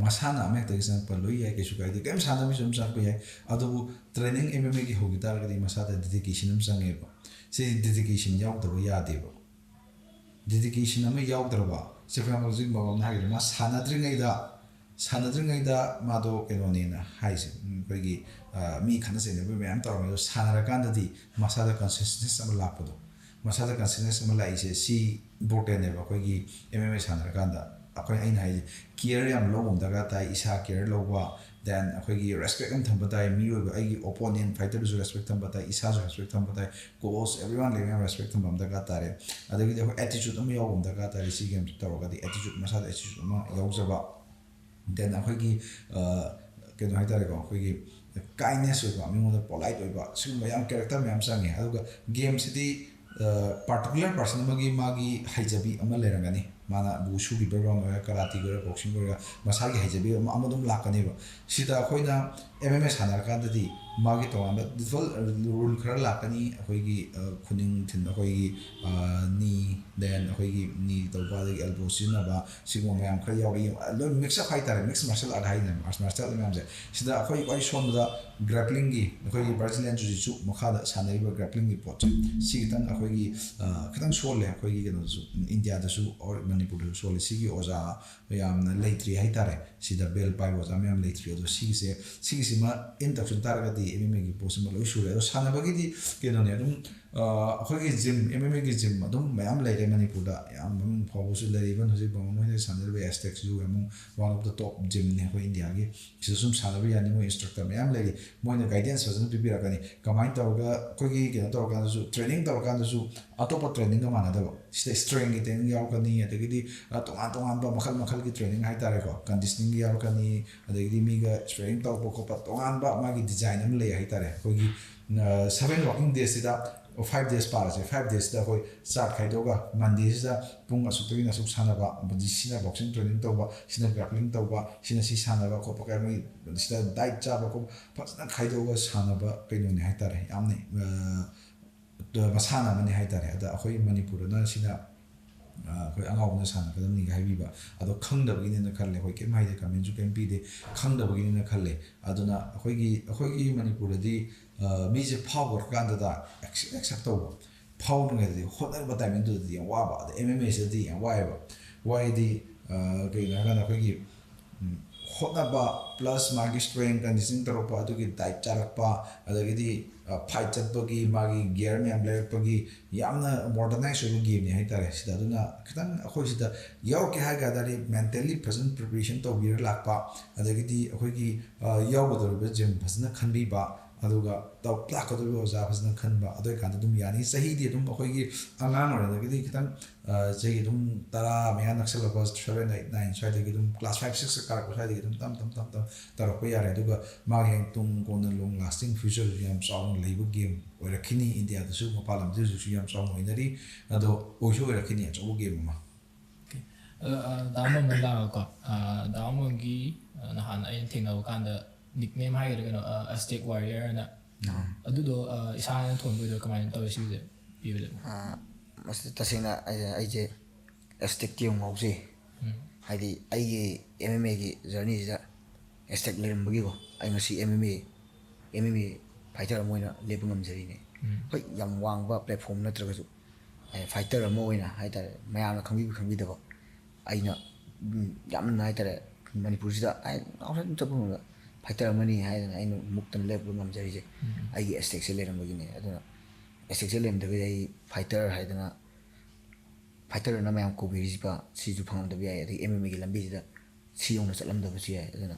ꯃꯁꯥꯟꯅ ꯑꯃꯍꯦꯛꯇꯒꯤ ꯆꯪꯉꯛꯄ ꯂꯣꯏ ꯌꯥꯏ, ꯀꯩꯁꯨ ꯀꯥꯏꯗꯦ, ꯀꯔꯤꯝ ꯁꯥꯟꯅꯕꯤꯁꯨ ꯑꯗꯨꯝ ꯆꯪꯉꯛꯄ ꯌꯥꯏ꯫ ꯑꯗꯨꯕꯨ ꯇ꯭ꯔꯦꯅꯤꯡ ꯑꯦꯝ ꯑꯦꯝ ꯑꯦꯒꯤ ꯍꯧꯈꯤ ꯇꯥꯔꯒꯗꯤ ꯃꯁꯥꯗ ꯗꯦꯗꯤꯀꯦꯁꯟ ꯑꯃ ꯆꯪꯉꯦꯕ꯫ ꯁꯤ ꯗꯦꯗꯤꯀꯦꯁꯟ ꯌꯥꯎꯗꯕ ꯌꯥꯗꯦꯕ꯫ ꯗꯦꯗꯤꯀꯦꯁꯟ ꯑꯃ ꯌꯥꯎꯗ꯭ꯔꯕ, ꯁꯤ ꯐꯣꯔ ꯑꯦꯛꯖꯥꯝꯄꯜ ꯍꯧꯖꯤꯛ ꯕꯕꯥꯅ ꯍꯥꯏꯈꯤꯕ, ꯃꯥ ꯁꯥꯟꯅꯗ꯭ꯔꯤꯉꯩꯗ ꯁꯥꯟꯅꯗ꯭ꯔꯤꯉꯩꯗ ꯃꯥꯗꯣ ꯀꯩꯅꯣꯅꯦꯅ ꯍꯥꯏꯁꯦ, ꯎꯝ, ꯑꯩꯈꯣꯏꯒꯤ ꯃꯤ ꯈꯠꯅ ꯆꯩꯅꯕ ꯃꯌꯥꯝ ꯇꯧꯔꯝꯃꯦ꯫ ꯑꯗꯣ ꯁꯥꯟꯅꯔꯀꯥꯟꯗꯗꯤ ꯃꯁꯥꯗ ꯀꯟꯁꯤꯁꯇꯦꯟꯁ ꯑꯃ ꯂꯥꯛꯄꯗꯣ, ꯃꯁꯥꯗ ꯀꯟꯁꯤꯁꯇꯦꯟꯁ ꯑꯃ ꯂꯥꯛꯏꯁꯦ ꯁꯤ ꯏꯝꯄꯣꯔꯇꯦꯟꯅꯦꯕ꯫ ꯑꯩꯈꯣꯏꯒꯤ ꯑꯦꯝ ꯑꯦꯝ ꯑꯦ ꯁꯥꯟꯅꯔꯀꯥꯟꯗ ꯑꯩꯈꯣꯏ, ꯑꯩꯅ ꯍꯥꯏꯁꯦ, ꯀꯤꯌꯔ ꯌꯥꯝ ꯂꯧꯕ ꯑꯃ ꯗꯔꯀꯥꯔ ꯇꯥꯏ, ꯏꯁꯥ ꯀꯤꯌꯔ ꯂꯧꯕ, ꯗꯦꯟ ꯑꯩꯈꯣꯏꯒꯤ ꯔꯦꯁꯄꯦꯛ ꯑꯃ ꯊꯝꯕ ꯇꯥꯏ, ꯃꯤꯑꯣꯏꯕ ꯑꯩꯒꯤ ꯑꯣꯄꯣꯅꯦꯟ ꯐꯥꯏꯇꯔꯗꯨꯁꯨ ꯔꯦꯁꯄꯦꯛ ꯊꯝꯕ ꯇꯥꯏ, ꯏꯁꯥꯁꯨ ꯔꯦꯁꯄꯦꯛ ꯊꯝꯕ ꯇꯥꯏ, ꯀꯣꯆ ꯑꯦꯕ꯭ꯔꯤꯋꯥꯟ ꯂꯩꯕ ꯃꯌꯥꯝ ꯔꯦꯁꯄꯦꯛ ꯊꯝꯕ ꯑꯃ ꯗꯔꯀꯥꯔ ꯇꯥꯔꯦ꯫ ꯑꯗꯒꯤꯗꯤ ꯑꯩꯈꯣꯏ ꯑꯦꯇꯤꯆꯨꯠ ꯑꯃ ꯌꯥꯎꯕ ꯑꯃ ꯗꯔꯀꯥꯔ ꯇꯥꯔꯦ꯫ ꯁꯤ ꯒꯦꯝꯁꯦ ꯇꯧꯔꯒꯗꯤ ꯑꯦꯇꯤꯆꯨꯠ, ꯃꯁꯥꯗ ꯑꯦꯇꯤꯆꯨꯠ ꯑꯃ ꯌꯥꯎꯖꯕ, ꯗꯦꯟ ꯑꯩꯈꯣꯏꯒꯤ ꯀꯩꯅꯣ ꯍꯥꯏꯇꯥꯔꯦꯀꯣ, ꯑꯩꯈꯣꯏꯒꯤ ꯀꯥꯏꯟꯅꯦꯁ ꯑꯣꯏꯕ, ꯃꯤꯉꯣꯟꯗ ꯄꯣꯂꯥꯏꯠ ꯑꯣꯏꯕ, ꯁꯤꯒꯨꯝꯕ ꯌꯥꯝ ꯀꯦꯔꯦꯛꯇꯔ ꯃꯌꯥꯝ ꯆꯪꯉꯦ꯫ ꯑꯗꯨꯒ ꯒꯦꯝꯁꯤꯗꯤ ꯄꯥꯔꯇꯤꯀꯨꯂꯔ ꯄꯥꯔꯁꯟ ꯑꯃꯒꯤ ꯃꯥꯒꯤ ꯍꯩꯖꯕꯤ ꯑꯃ ꯂꯩꯔꯝꯒꯅꯤ꯫ ꯃꯥꯅ ꯋꯨꯁꯨꯒꯤ ꯕꯦꯛꯒ꯭ꯔꯥꯎꯟ ꯑꯣꯏꯒꯦꯔꯥ, ꯀꯔꯥꯇꯤꯒꯤ ꯑꯣꯏꯒꯦꯔꯥ, ꯕꯣꯛꯁꯤꯡꯒꯤ ꯑꯣꯏꯒꯦꯔꯥ, ꯃꯁꯥꯒꯤ ꯍꯩꯖꯕꯤ ꯑꯃ ꯑꯃ ꯑꯗꯨꯝ ꯂꯥꯛꯀꯅꯦꯕ꯫ ꯁꯤꯗ ꯑꯩꯈꯣꯏꯅ ꯑꯦꯝ ꯑꯦꯝ ꯑꯦ ꯁꯥꯟꯅꯔꯀꯥꯟꯗꯗꯤ ꯃꯥꯒꯤ ꯇꯣꯉꯥꯟꯕ ꯗꯤꯐꯜ ꯔꯨꯜ ꯈꯔ ꯂꯥꯛꯀꯅꯤ꯫ ꯑꯩꯈꯣꯏꯒꯤ ꯈꯨꯅꯤꯡ ꯊꯤꯟ, ꯑꯩꯈꯣꯏꯒꯤ ꯅꯤ, ꯗꯦꯟ ꯑꯩꯈꯣꯏꯒꯤ ꯅꯤ ꯇꯧꯕ, ꯑꯗꯒꯤ ꯑꯦꯜꯕꯣ ꯁꯤꯖꯤꯟꯅꯕ, ꯁꯤꯒꯨꯝꯕ ꯃꯌꯥꯝ ꯈꯔ ꯌꯥꯎꯔꯛꯏ꯫ ꯂꯣꯏ ꯃꯤꯛꯁ ꯑꯞ ꯍꯥꯏꯇꯥꯔꯦ, ꯃꯤꯛꯁ ꯃꯥꯔꯁꯦꯜ ꯑꯥꯔꯠ ꯍꯥꯏꯅꯦ, ꯃꯥꯔꯁꯦꯜ ꯑꯥꯔꯠ ꯃꯌꯥꯝꯁꯦ꯫ ꯁꯤꯗ ꯑꯩꯈꯣꯏ ꯈ꯭ꯋꯥꯏ ꯁꯣꯟꯕꯗ ꯒ꯭ꯔꯦꯄ꯭ꯂꯤꯡꯒꯤ, ꯑꯩꯈꯣꯏꯒꯤ ꯕ꯭ꯔꯥꯖꯤꯂꯤꯌꯟ ꯖꯨ ꯖꯤꯠꯁꯨ ꯃꯈꯥꯗ ꯁꯥꯟꯅꯔꯤꯕ ꯒ꯭ꯔꯦꯄ꯭ꯂꯤꯡꯒꯤ ꯄꯣꯠꯁꯦ, ꯁꯤ ꯈꯤꯇꯪ ꯑꯩꯈꯣꯏꯒꯤ ꯈꯤꯇꯪ ꯁꯣꯜꯂꯦ꯫ ꯑꯩꯈꯣꯏꯒꯤ ꯀꯩꯅꯣꯗꯁꯨ, ꯏꯟꯗꯤꯌꯥꯗꯁꯨ ꯑꯣꯔ ꯃꯅꯤꯄꯨꯔꯗꯁꯨ ꯁꯣꯜꯂꯦ꯫ ꯁꯤꯒꯤ ꯑꯣꯖꯥ ꯌꯥꯝꯅ ꯂꯩꯇ꯭ꯔꯤ ꯍꯥꯏꯇꯥꯔꯦ꯫ ꯁꯤꯗ ꯕꯦꯜ ꯄꯥꯏꯕ ꯑꯣꯖꯥ ꯃꯌꯥꯝ ꯂꯩꯇ꯭ꯔꯤ꯫ ꯑꯗꯣ ꯁꯤꯒꯤꯁꯦ, ꯁꯤꯒꯤꯁꯤꯃ ꯏꯟ ꯇꯧꯁꯤꯟ ꯇꯥꯔꯒꯗꯤ ꯑꯦꯝ ꯑꯦꯝ ꯑꯦꯒꯤ ꯄꯣꯠꯁꯤꯃ ꯂꯣꯏ ꯁꯨꯔꯦ꯫ ꯑꯗꯣ ꯁꯥꯟꯅꯕꯒꯤꯗꯤ ꯀꯩꯅꯣꯅꯦ, ꯑꯗꯨꯝ ꯑꯩꯈꯣꯏꯒꯤ ꯖꯤꯝ, ꯑꯦꯝ ꯑꯦꯝ ꯑꯦꯒꯤ ꯖꯤꯝ ꯑꯗꯨꯝ ꯃꯌꯥꯝ ꯂꯩꯔꯦ ꯃꯅꯤꯄꯨꯔꯗ꯫ ꯌꯥꯝ ꯃꯃꯤꯡ ꯐꯥꯎꯕꯁꯨ ꯂꯩꯔꯤꯕ ꯍꯧꯖꯤꯛ ꯕ꯭ꯔꯣꯅ ꯍꯣꯏꯅ ꯁꯥꯟꯅꯔꯤꯕ ꯑꯦꯁꯇꯦꯛꯁꯤꯁꯨ ꯑꯃꯨꯛ one of the top gymꯅꯦ ꯑꯩꯈꯣꯏ ꯏꯟꯗꯤꯌꯥꯒꯤ꯫ ꯁꯤꯗ ꯁꯨꯝ ꯁꯥꯟꯅꯕ ꯌꯥꯅꯤ, ꯃꯣꯏ ꯏꯟꯁꯇ꯭ꯔꯛꯇꯔ ꯃꯌꯥꯝ ꯂꯩꯔꯤ꯫ ꯃꯣꯏꯅ ꯒꯥꯏꯗꯦꯟꯁ ꯐꯖꯅ ꯄꯤꯕꯤꯔꯛꯀꯅꯤ꯫ ꯀꯃꯥꯏꯅ ꯇꯧꯔꯒ ꯑꯩꯈꯣꯏꯒꯤ ꯀꯩꯅꯣ ꯇꯧꯔꯀꯥꯟꯗꯁꯨ, ꯇ꯭ꯔꯦꯅꯤꯡ ꯇꯧꯔꯀꯥꯟꯗꯁꯨ ꯑꯇꯣꯞꯄ ꯇ꯭ꯔꯦꯅꯤꯡꯒ ꯃꯥꯟꯅꯗꯕ, ꯁꯤꯗ ꯁ꯭ꯇꯔꯦꯡꯒꯤ ꯇ꯭ꯔꯦꯅꯤꯡ ꯌꯥꯎꯔꯛꯀꯅꯤ, ꯑꯗꯒꯤꯗꯤ ꯇꯣꯉꯥꯟ ꯇꯣꯉꯥꯟꯕ ꯃꯈꯜ ꯃꯈꯜꯒꯤ ꯇ꯭ꯔꯦꯅꯤꯡ ꯍꯥꯏꯇꯥꯔꯦꯀꯣ, ꯀꯟꯗꯤꯁꯅꯤꯡꯒꯤ ꯌꯥꯎꯔꯛꯀꯅꯤ, ꯑꯗꯒꯤꯗꯤ ꯃꯤꯒ ꯁ꯭ꯄꯦꯔꯤꯡ ꯇꯧꯕ ꯈꯣꯠꯄ ꯇꯣꯉꯥꯟꯕ ꯃꯥꯒꯤ ꯗꯤꯖꯥꯏꯟ ꯑꯃ ꯂꯩ ꯍꯥꯏꯇꯥꯔꯦ꯫ ꯑꯩꯈꯣꯏꯒꯤ seven working daysꯁꯤꯗ, five days ꯄꯥꯔꯁꯦ, five daysꯁꯤꯗ ꯑꯩꯈꯣꯏ ꯆꯥꯔꯠ ꯈꯥꯏꯗꯣꯛꯑꯒ Mondayꯁꯤꯗ ꯄꯨꯡ ꯑꯁꯨꯛꯇꯒꯤꯅ ꯑꯁꯨꯛ ꯁꯥꯟꯅꯕ, ꯑꯗꯒꯤ ꯁꯤꯅ ꯕꯣꯛꯁꯤꯡ ꯇ꯭ꯔꯦꯅꯤꯡ ꯇꯧꯕ, ꯁꯤꯅ ꯒ꯭ꯔꯥꯄ꯭ꯂꯤꯡ ꯇꯧꯕ, ꯁꯤꯅ ꯁꯤ ꯁꯥꯟꯅꯕ ꯈꯣꯠꯄ ꯀꯥꯏꯅ ꯃꯣꯏ ꯁꯤꯗ ꯗꯥꯏꯠ ꯆꯥꯕ ꯈꯣꯠꯄ ꯐꯖꯅ ꯈꯥꯏꯗꯣꯛꯑꯒ ꯁꯥꯟꯅꯕ ꯀꯩꯅꯣꯅꯦ ꯍꯥꯏꯇꯥꯔꯦ꯫ ꯌꯥꯝꯅ ꯃꯁꯥꯟꯅ ꯑꯃꯅꯤ ꯍꯥꯏꯇꯥꯔꯦ꯫ ꯑꯗ ꯑꯩꯈꯣꯏ ꯃꯅꯤꯄꯨꯔꯗꯅ ꯁꯤꯅ ꯑꯩꯈꯣꯏ ꯑꯉꯥꯎꯕꯅ ꯁꯥꯟꯅꯒꯗꯕꯅꯤꯒ ꯍꯥꯏꯕꯤꯕ꯫ ꯑꯗꯣ ꯈꯪꯗꯕꯒꯤꯅꯦꯅ ꯈꯜꯂꯦ꯫ ꯑꯩꯈꯣꯏ ꯀꯩꯝ ꯍꯥꯏꯗꯦ, ꯀꯃꯦꯟꯁꯨ ꯀꯩꯝ ꯄꯤꯗꯦ, ꯈꯪꯗꯕꯒꯤꯅꯦꯅ ꯈꯜꯂꯦ꯫ ꯑꯗꯨꯅ ꯑꯩꯈꯣꯏꯒꯤ ꯑꯩꯈꯣꯏꯒꯤ ꯃꯅꯤꯄꯨꯔꯗꯗꯤ ꯃꯤꯁꯦ ꯐꯥꯎꯈ꯭ꯔꯀꯥꯟꯗꯗ ꯑꯦꯛꯁꯦꯞ ꯇꯧꯕ, ꯐꯥꯎꯗ꯭ꯔꯤꯉꯩꯗꯗꯤ ꯍꯣꯠꯅꯕ ꯇꯥꯏꯃꯤꯡꯗꯨꯗꯗꯤ ꯌꯥꯝ ꯋꯥꯕ꯫ ꯑꯗ ꯑꯦꯝ ꯑꯦꯝ ꯑꯦꯁꯤꯗꯗꯤ ꯌꯥꯝ ꯋꯥꯏꯑꯦꯕ꯫ ꯋꯥꯏꯗꯤ ꯀꯩꯒꯤꯅꯣ ꯍꯥꯏꯔꯀꯥꯟꯗ ꯑꯩꯈꯣꯏꯒꯤ ꯍꯣꯠꯅꯕ plus ꯃꯥꯒꯤ ꯁ꯭ꯇ꯭ꯔꯦꯡ ꯀꯟꯗꯤꯁꯅꯤꯡ ꯇꯧꯔꯛꯄ, ꯑꯗꯨꯒꯤ ꯗꯥꯏꯠ ꯆꯥꯔꯛꯄ, ꯑꯗꯒꯤꯗꯤ ꯐꯥꯏꯠ ꯆꯠꯄꯒꯤ ꯃꯥꯒꯤ ꯒꯤꯌꯔ ꯃꯌꯥꯝ ꯂꯩꯔꯛꯄꯒꯤ ꯌꯥꯝꯅ ꯃꯣꯗꯔꯅꯥꯏꯁ ꯑꯣꯏꯕ ꯒꯦꯝꯅꯤ ꯍꯥꯏꯇꯥꯔꯦ꯫ ꯁꯤꯗ ꯑꯗꯨꯅ ꯈꯤꯇꯪ ꯑꯩꯈꯣꯏ ꯁꯤꯗ ꯌꯥꯎꯔꯛꯀꯦ ꯍꯥꯏ ꯇꯥꯔꯗꯤ ꯃꯦꯟꯇꯦꯜꯂꯤ ꯐꯖꯅ ꯄ꯭ꯔꯤꯄꯦꯔꯦꯁꯟ ꯇꯧꯕꯤꯔ ꯂꯥꯛꯄ, ꯑꯗꯒꯤꯗꯤ ꯑꯩꯈꯣꯏꯒꯤ ꯌꯥꯎꯒꯗꯧꯔꯤꯕ ꯖꯤꯝ ꯐꯖꯅ ꯈꯟꯕꯤꯕ, ꯑꯗꯨꯒ ꯇꯧ-, ꯂꯥꯛꯀꯗꯧꯔꯤꯕ ꯑꯣꯖꯥ ꯐꯖꯅ ꯈꯟꯕ, ꯑꯗꯨ ꯑꯣꯏꯀꯥꯟꯗ ꯑꯗꯨꯝ ꯌꯥꯅꯤ꯫ ꯆꯍꯤꯗꯤ ꯑꯗꯨꯝ ꯑꯩꯈꯣꯏꯒꯤ ꯑꯉꯥꯡ ꯑꯣꯏꯔꯤꯉꯩꯗꯒꯤꯗꯤ ꯈꯤꯇꯪ ꯆꯍꯤ ꯑꯗꯨꯝ ꯇꯔꯥ ꯃꯌꯥ ꯅꯛꯁꯜꯂꯛꯄ, seven eight nine ꯁ꯭ꯋꯥꯏꯗꯒꯤ ꯑꯗꯨꯝ class five six ꯀꯥꯔꯛꯄ ꯁ꯭ꯋꯥꯏꯗꯒꯤ ꯑꯗꯨꯝ ꯇꯞ ꯇꯞ ꯇꯞ ꯇꯞ ꯇꯧꯔꯛꯄ ꯌꯥꯔꯦ꯫ ꯑꯗꯨꯒ ꯃꯥꯒꯤ ꯍꯌꯦꯡ ꯇꯨꯡ ꯀꯣꯟꯅ long lasting futureꯁꯨ ꯌꯥꯝ ꯆꯥꯎꯅ ꯂꯩꯕ ꯒꯦꯝ ꯑꯣꯏꯔꯛꯈꯤꯅꯤ꯫ ꯏꯟꯗꯤꯌꯥꯗꯁꯨ, ꯃꯄꯥꯟ ꯂꯝꯗ ꯍꯧꯖꯤꯛꯁꯨ ꯌꯥꯝ ꯆꯥꯎꯅ ꯑꯣꯏꯅꯔꯤ꯫ ꯑꯗꯣ ꯑꯣꯏꯁꯨ ꯑꯣꯏꯔꯛꯈꯤꯅꯤ ꯑꯆꯧꯕ ꯒꯦꯝ ꯑꯃ꯫ ꯗꯥ ꯑꯃꯝꯅ ꯂꯥꯛꯑꯒꯀꯣ, ꯗꯥ ꯑꯃꯝꯒꯤ ꯅꯍꯥꯟ ꯑꯩꯅ ꯊꯦꯡꯅꯕ ꯀꯥꯟꯗ ꯅꯤꯛꯅꯦꯝ ꯍꯥꯏꯒꯗ꯭ꯔꯥ ꯀꯩꯅꯣ, ꯑꯦꯁꯇꯦꯛ ꯋꯥꯔꯤꯌꯔꯅ꯫ ꯑꯗꯨꯗꯣ ꯏꯁꯥꯅ ꯊꯣꯟꯕ ꯑꯣꯏꯗꯣꯏꯔꯥ ꯀꯃꯥꯏꯅ ꯇꯧꯋꯤ ꯁꯤꯒꯤꯁꯦ ꯄꯤꯕꯁꯦ? ꯃꯁꯤꯗ ꯇꯁꯦꯡꯅ ꯑꯩꯁꯦ ꯑꯦꯁꯇꯦꯛꯇꯤ ꯌꯥꯝ ꯉꯥꯎꯖꯩ꯫ ꯍꯥꯏꯗꯤ ꯑꯩꯒꯤ ꯑꯦꯝ ꯑꯦꯝ ꯑꯦꯒꯤ ꯖꯔꯅꯤꯁꯤꯗ ꯑꯦꯁꯇꯦꯛ ꯂꯩꯔꯝꯕꯒꯤꯀꯣ ꯑꯩ ꯉꯁꯤ M M A M M A fighter ꯑꯃ ꯑꯣꯏꯅ ꯂꯦꯞꯄ ꯉꯝꯖꯔꯤꯅꯦ꯫ ꯍꯣꯏ, ꯌꯥꯝ ꯋꯥꯡꯕ ꯄ꯭ꯂꯦꯠꯐꯣꯝ ꯅꯠꯇ꯭ꯔꯒꯁꯨ ꯐꯥꯏꯇꯔ ꯑꯃ ꯑꯣꯏꯅ ꯍꯥꯏꯇꯥꯔꯦ, ꯃꯌꯥꯝꯅ ꯈꯪꯕꯤꯕ ꯈꯪꯕꯤꯗꯕ, ꯑꯩꯅ ꯌꯥꯝꯅ ꯍꯥꯏꯇꯥꯔꯦ ꯃꯅꯤꯄꯨꯔꯁꯤꯗ ꯑꯥꯎꯠꯁꯥꯏꯠ ꯑꯗꯨꯝ ꯆꯠꯄ ꯃꯇꯝꯗ ꯐꯥꯏꯇꯔ ꯑꯃꯅꯤ ꯍꯥꯏꯗꯅ ꯑꯩꯅ ꯃꯨꯛꯇꯅ ꯂꯦꯞꯄ ꯉꯝꯖꯔꯤꯁꯦ ꯑꯩꯒꯤ ꯑꯦꯁꯇꯦꯛꯁꯦ ꯂꯩꯔꯝꯕꯒꯤꯅꯦ꯫ ꯑꯗꯨꯅ ꯑꯦꯁꯇꯦꯛꯁꯦ ꯂꯩꯔꯝꯗ꯭ꯔꯒꯗꯤ ꯑꯩ ꯐꯥꯏꯇꯔ ꯍꯥꯏꯗꯅ, ꯐꯥꯏꯇꯔ ꯑꯅ ꯃꯌꯥꯝ ꯀꯧꯕꯤꯔꯤꯁꯤꯕ ꯁꯤꯁꯨ ꯐꯪꯉꯝꯗꯕ ꯌꯥꯏ, ꯑꯗꯒꯤ ꯑꯦꯝ ꯑꯦꯝ ꯑꯦꯒꯤ ꯂꯝꯕꯤꯁꯤꯗ ꯁꯤ ꯌꯧꯅ ꯆꯠꯂꯝꯗꯕꯁꯨ ꯌꯥꯏ꯫ ꯑꯗꯨꯅ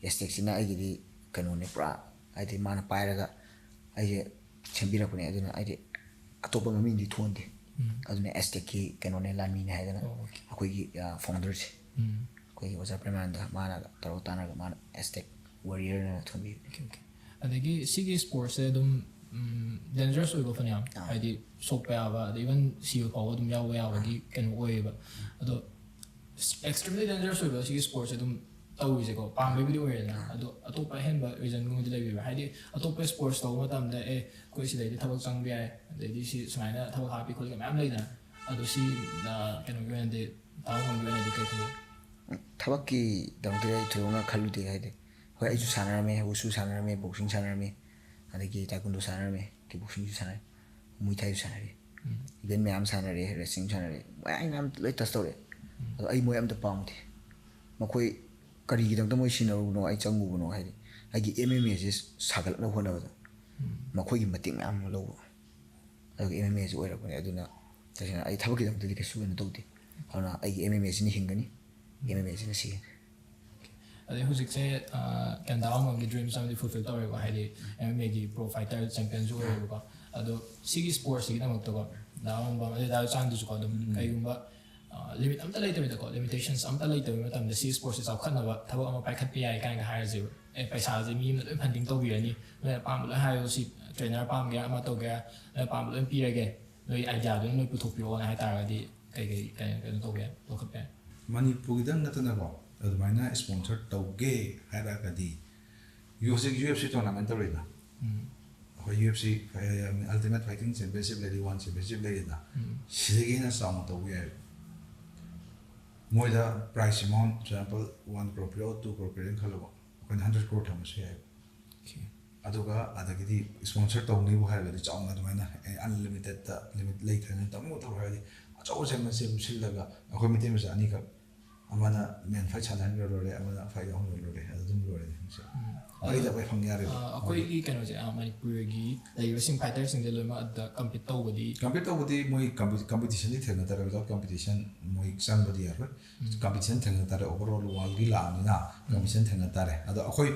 ꯑꯦꯁꯇꯦꯛꯁꯤꯅ ꯑꯩꯒꯤꯗꯤ ꯀꯩꯅꯣꯅꯦ ꯄꯨꯔꯥ, ꯍꯥꯏꯗꯤ ꯃꯥꯅ ꯄꯥꯏꯔꯒ ꯑꯩꯁꯦ ꯁꯦꯝꯕꯤꯔꯛꯄꯅꯦ꯫ ꯑꯗꯨꯅ ꯑꯩꯗꯤ ꯑꯇꯣꯞꯄ ꯃꯃꯤꯡꯗꯤ ꯊꯣꯟꯗꯦ꯫ ꯎꯝ꯫ ꯑꯗꯨꯅ ꯑꯦꯁꯇꯦꯛꯀꯤ ꯀꯩꯅꯣꯅꯦ, ꯂꯥꯟꯃꯤꯅꯦ ꯍꯥꯏꯗꯅ ꯑꯣ, okay. ꯑꯩꯈꯣꯏꯒꯤ ꯐꯥꯎꯟꯗꯔꯁꯦ, ꯎꯝ꯫ ꯑꯩꯈꯣꯏꯒꯤ ꯑꯣꯖꯥ ꯄ꯭ꯔꯦꯃꯥꯅꯟꯗ, ꯃꯥꯅꯒ ꯇꯧꯔꯒ ꯇꯥꯟꯅꯔꯒ ꯃꯥꯅ ꯑꯦꯁꯇꯦꯛ ꯋꯥꯔꯤꯌꯔꯅ ꯊꯣꯟꯕꯤꯕꯅꯦ꯫ Okay, okay. ꯑꯗꯒꯤ ꯁꯤꯒꯤ ꯏꯁꯄꯣꯔꯠꯁꯦ ꯑꯗꯨꯝ ꯗꯦꯟꯖꯔꯁ ꯑꯣꯏꯕ ꯐꯅꯌꯥꯝ, ꯑꯥ꯫ ꯍꯥꯏꯗꯤ ꯁꯣꯛꯄ ꯌꯥꯕ, ꯑꯗꯩ ꯏꯚꯟ ꯁꯤꯕ ꯐꯥꯎꯕ ꯑꯗꯨꯝ ꯌꯥꯎꯕ ꯌꯥꯕꯒꯤ ꯀꯩꯅꯣ ꯑꯣꯏꯌꯦꯕ꯫ ꯑꯗꯣ ꯑꯦꯛꯁꯇ꯭ꯔꯤꯝꯂꯤ ꯗꯦꯟꯖꯔꯁ ꯑꯣꯏꯕ ꯁꯤꯒꯤ ꯏꯁꯄꯣꯔꯠꯁꯦ ꯑꯗꯨꯝ ꯇꯧꯔꯤꯁꯦꯀꯣ, ꯄꯥꯝꯕꯩꯕꯨꯗꯤ ꯑꯣꯏꯔꯦꯗꯅ, ꯑꯗꯣ ꯑꯇꯣꯞꯄ ꯑꯍꯦꯟꯕ ꯔꯤꯖꯟꯒꯨꯝꯕꯗꯤ ꯂꯩꯕꯤꯕ꯭ꯔꯥ? ꯍꯥꯏꯗꯤ ꯑꯇꯣꯞꯄ ꯏꯁꯄꯣꯔꯠꯁ ꯇꯧꯕ ꯃꯇꯝꯗ, ꯑꯦ, ꯑꯩꯈꯣꯏ ꯁꯤꯗꯩꯗꯤ ꯊꯕꯛ ꯆꯪꯕ ꯌꯥꯏ, ꯑꯗꯩꯗꯤ ꯁꯤ ꯁꯨꯃꯥꯏꯅ ꯊꯕꯛ ꯍꯥꯞꯄꯤ ꯈꯣꯠꯂꯤ ꯃꯌꯥꯝ ꯂꯩꯗꯅ, ꯑꯗꯣ ꯁꯤ, ꯑ, ꯀꯩꯅꯣꯒꯤ ꯑꯣꯏꯅꯗꯤ, ꯇꯥꯃꯣꯒꯤ ꯑꯣꯏꯅꯗꯤ ꯀꯩ ꯈꯜꯂꯤ? ꯊꯕꯛꯀꯤꯗꯃꯛꯇꯗꯤ ꯑꯩ ꯊꯣꯏꯗꯣꯛꯅ ꯈꯜꯂꯨꯗꯦ꯫ ꯍꯥꯏꯗꯤ ꯍꯣꯏ, ꯑꯩꯁꯨ ꯁꯥꯟꯅꯔꯝꯃꯦ, ꯋꯨꯁꯨ ꯁꯥꯟꯅꯔꯝꯃꯦ, ꯕꯣꯛꯁꯤꯡ ꯁꯥꯟꯅꯔꯝꯃꯦ, ꯑꯗꯒꯤ ꯇꯥꯏꯀꯨꯟꯗꯣ ꯁꯥꯟꯅꯔꯝꯃꯦ, ꯀꯤꯛ ꯕꯣꯛꯁꯤꯡꯁꯨ ꯁꯥꯟꯅꯔꯦ, ꯃꯨꯏ ꯊꯥꯏꯁꯨ ꯁꯥꯟꯅꯔꯦ, ꯎꯝ꯫ ꯏꯚꯦꯟ ꯃꯌꯥꯝ ꯁꯥꯟꯅꯔꯦ, ꯔꯦꯁꯂꯤꯡ ꯁꯥꯟꯅꯔꯦ, ꯃꯌꯥꯝ ꯃꯌꯥꯝ ꯂꯣꯏ ꯇꯁ ꯇꯧꯔꯦ꯫ ꯎꯝ꯫ ꯑꯗꯣ ꯑꯩ ꯃꯣꯏ ꯑꯝꯇ ꯄꯥꯝꯗꯦ꯫ ꯃꯈꯣꯏ ꯀꯔꯤꯒꯤꯗꯃꯛꯇ ꯃꯣꯏ ꯁꯤꯟꯅꯔꯨꯕꯅꯣ, ꯑꯩ ꯆꯪꯉꯨꯕꯅꯣ? ꯍꯥꯏꯗꯤ ꯑꯩꯒꯤ ꯑꯦꯝ ꯑꯦꯝ ꯑꯦꯁꯦ ꯁꯥꯒꯠꯂꯛꯅꯕ ꯍꯣꯠꯅꯕꯗ ꯎꯝ꯫ ꯃꯈꯣꯏꯒꯤ ꯃꯇꯦꯡ ꯃꯌꯥꯝ ꯑꯃ ꯂꯧꯕ꯫ ꯑꯗꯨꯒ ꯑꯦꯝ ꯑꯦꯝ ꯑꯦꯁꯦ ꯑꯣꯏꯔꯛꯄꯅꯦ꯫ ꯑꯗꯨꯅ ꯇꯁꯦꯡꯅ ꯑꯩ ꯊꯕꯛꯀꯤꯗꯃꯛꯇꯗꯤ ꯀꯩꯁꯨ ꯀꯩꯅꯣ ꯇꯧꯗꯦ꯫ ꯑꯗꯨꯅ ꯑꯩꯒꯤ ꯑꯦꯝ ꯑꯦꯝ ꯑꯦꯁꯤꯅ ꯍꯤꯡꯒꯅꯤ, ꯑꯦꯝ ꯑꯦꯝ ꯑꯦꯁꯤꯅ ꯁꯤꯒꯅꯤ꯫ ꯑꯗꯩ ꯍꯧꯖꯤꯛꯁꯦ, ꯑ, ꯀꯦꯟꯗꯥ ꯑꯃꯒꯤ ꯗ꯭ꯔꯤꯝꯁ ꯑꯃꯗꯤ ꯐꯨꯜꯐꯤꯜ ꯇꯧꯔꯦꯀꯣ, ꯍꯥꯏꯗꯤ ꯑꯦꯝ ꯑꯦꯝ ꯑꯦꯒꯤ ꯄ꯭ꯔꯣ ꯐꯥꯏꯇꯔ ꯆꯦꯝꯄꯤꯌꯟꯁꯨ ꯑꯣꯏꯔꯦꯕꯀꯣ꯫ ꯑꯗꯣ ꯁꯤꯒꯤ ꯏꯁꯄꯣꯔꯠꯁꯤꯒꯤꯗꯃꯛꯇꯀꯣ, ꯗꯥ ꯋꯥꯡꯕꯝ ꯑꯗꯩ ꯗꯥ ꯆꯥꯟꯗꯨꯁꯨꯀꯣ, ꯑꯗꯨꯝ ꯀꯩꯒꯨꯝꯕ, ꯑ, ꯂꯤꯃꯤꯠ ꯑꯝꯇ ꯂꯩꯇꯕꯤꯗꯀꯣ, ꯂꯤꯃꯤꯇꯦꯁꯟꯁ ꯑꯝꯇ ꯂꯩꯇꯕ ꯃꯇꯝꯗ ꯁꯤ ꯏꯁꯄꯣꯔꯠꯁꯦ ꯆꯥꯎꯈꯠꯅꯕ ꯊꯕꯛ ꯑꯃ ꯄꯥꯏꯈꯠꯄ ꯌꯥꯏ ꯀꯥꯏꯅꯒ ꯍꯥꯏꯔꯁꯦꯕ꯫ ꯑꯦ, ꯄꯩꯁꯥꯁꯦ ꯃꯤ ꯑꯃꯅ ꯂꯣꯏ ꯐꯟꯗꯤꯡ ꯇꯧꯕꯤꯔꯅꯤ, ꯅꯣꯏ ꯑꯄꯥꯝꯕ ꯂꯣꯏ ꯍꯥꯏꯌꯣ, ꯁꯤ ꯇ꯭ꯔꯦꯅꯔ ꯄꯥꯝꯒꯦꯔꯥ ꯑꯃ ꯇꯧꯒꯦꯔꯥ, ꯅꯣꯏ ꯑꯄꯥꯝꯕ ꯂꯣꯏ ꯄꯤꯔꯒꯦ, ꯅꯣꯏ ꯑꯥꯏꯗꯤꯌꯥꯗꯨꯅ ꯅꯣꯏ ꯄꯨꯊꯣꯛꯄꯤꯔꯛꯑꯣꯅ ꯍꯥꯏ ꯇꯥꯔꯒꯗꯤ ꯀꯩ ꯀꯩ, ꯀꯩ, ꯀꯩꯅꯣ ꯇꯧꯕ ꯌꯥꯏ, ꯂꯧꯈꯠꯄ ꯌꯥꯏ? ꯃꯅꯤꯄꯨꯔꯒꯤꯗꯪ ꯅꯠꯇꯅꯀꯣ, ꯑꯗꯨꯃꯥꯏꯅ ꯏꯁꯄꯣꯟꯁꯔ ꯇꯧꯒꯦ ꯍꯥꯏꯔꯒꯗꯤ, ꯌꯨ-, ꯍꯧꯖꯤꯛ ꯌꯨ ꯑꯦꯐ ꯁꯤ ꯇꯣꯔꯅꯥꯃꯦꯟ ꯇꯧꯔꯤꯗ, ꯎꯝ꯫ ꯑꯩꯈꯣꯏ U F C, ultimate fighting championship ꯂꯩꯔꯤ, ꯋꯥꯟ ꯆꯦꯝꯄꯤꯌꯟꯁꯤꯞ ꯂꯩꯔꯤꯗ, ꯎꯝ꯫ ꯁꯤꯗꯒꯤ ꯍꯦꯟꯅ ꯆꯥꯎꯅ ꯇꯧꯕ ꯌꯥꯏꯕ꯫ ꯃꯣꯏꯗ prize amount, example, one crore ꯄꯤꯔꯛꯑꯣ, ꯇꯨ ꯀ꯭ꯔꯣꯔ ꯄꯤꯔꯛꯑꯦꯅ ꯈꯜꯂꯣꯕ, ꯑꯩꯈꯣꯏꯅ ꯍꯟꯗ꯭ꯔꯦꯠ ꯀ꯭ꯔꯣꯔ ꯊꯝꯕꯁꯨ ꯌꯥꯏꯕ꯫ Okay. ꯑꯗꯨꯒ ꯑꯗꯒꯤꯗꯤ ꯏꯁꯄꯣꯟꯁꯔ ꯇꯧꯅꯤꯕꯨ ꯍꯥꯏꯔꯒꯗꯤ, ꯆꯥꯎꯅ ꯑꯗꯨꯃꯥꯏꯅ ꯑꯟꯂꯤꯃꯤꯇꯦꯠꯇ ꯂꯤꯃꯤꯠ ꯂꯩꯇ꯭ꯔꯦꯅ ꯇꯧꯅꯤꯡꯕ ꯇꯧꯔꯣ ꯍꯥꯏꯔꯗꯤ, ꯑꯆꯧꯕ ꯆꯦꯝꯄꯤꯌꯟꯁꯤꯞ ꯁꯤꯜꯂꯒ ꯑꯩꯈꯣꯏ ꯃꯩꯇꯩ ꯃꯆꯥ ꯑꯅꯤꯈꯛ ꯑꯃꯅ ꯃꯦꯟ ꯐꯥꯏꯠ ꯁꯥꯟꯅꯍꯟꯈ꯭ꯔ ꯂꯣꯏꯔꯦ, ꯑꯃꯅ ꯐꯥꯏꯠ ꯌꯥꯎꯍꯟꯈ꯭ꯔ ꯂꯣꯏꯔꯦ, ꯑꯗꯨꯝ ꯂꯣꯏꯔꯦ꯫ ꯃꯔꯤꯗ ꯑꯩꯈꯣꯏ ꯐꯪ ꯌꯥꯔꯦꯕ꯫ ꯑꯩꯈꯣꯏꯒꯤ ꯀꯩꯅꯣꯁꯦ, ꯃꯅꯤꯄꯨꯔꯒꯤ ꯂꯩꯔꯤꯕꯁꯤꯡ ꯐꯥꯏꯇꯔꯁꯤꯡꯁꯦ ꯂꯣꯏꯅꯃꯛ ꯑꯗꯨꯗ ꯀꯝꯄꯤꯠ ꯇꯧꯕꯗꯤ? ꯀꯝꯄꯤꯠ ꯇꯧꯕꯗꯤ ꯃꯣꯏ ꯀꯝꯄꯤꯇꯤꯁꯟꯗꯤ ꯊꯦꯡꯅ ꯇꯥꯔꯦ꯫ ꯋꯤꯗꯥꯎꯠ ꯀꯝꯄꯤꯇꯤꯁꯟ ꯃꯣꯏ ꯆꯪꯕꯗꯤ ꯌꯥꯔꯣꯏ꯫ ꯀꯝꯄꯤꯇꯤꯁꯟ ꯊꯦꯡꯅ ꯇꯥꯔꯦ꯫ ꯑꯣꯚꯔ ꯑꯣꯜ ꯋꯥꯔꯜꯒꯤ ꯂꯥꯛꯑꯕꯅꯤꯅ ꯀꯝꯄꯤꯇꯤꯁꯟ ꯊꯦꯡꯅ ꯇꯥꯔꯦ꯫ ꯑꯗꯣ ꯑꯩꯈꯣꯏ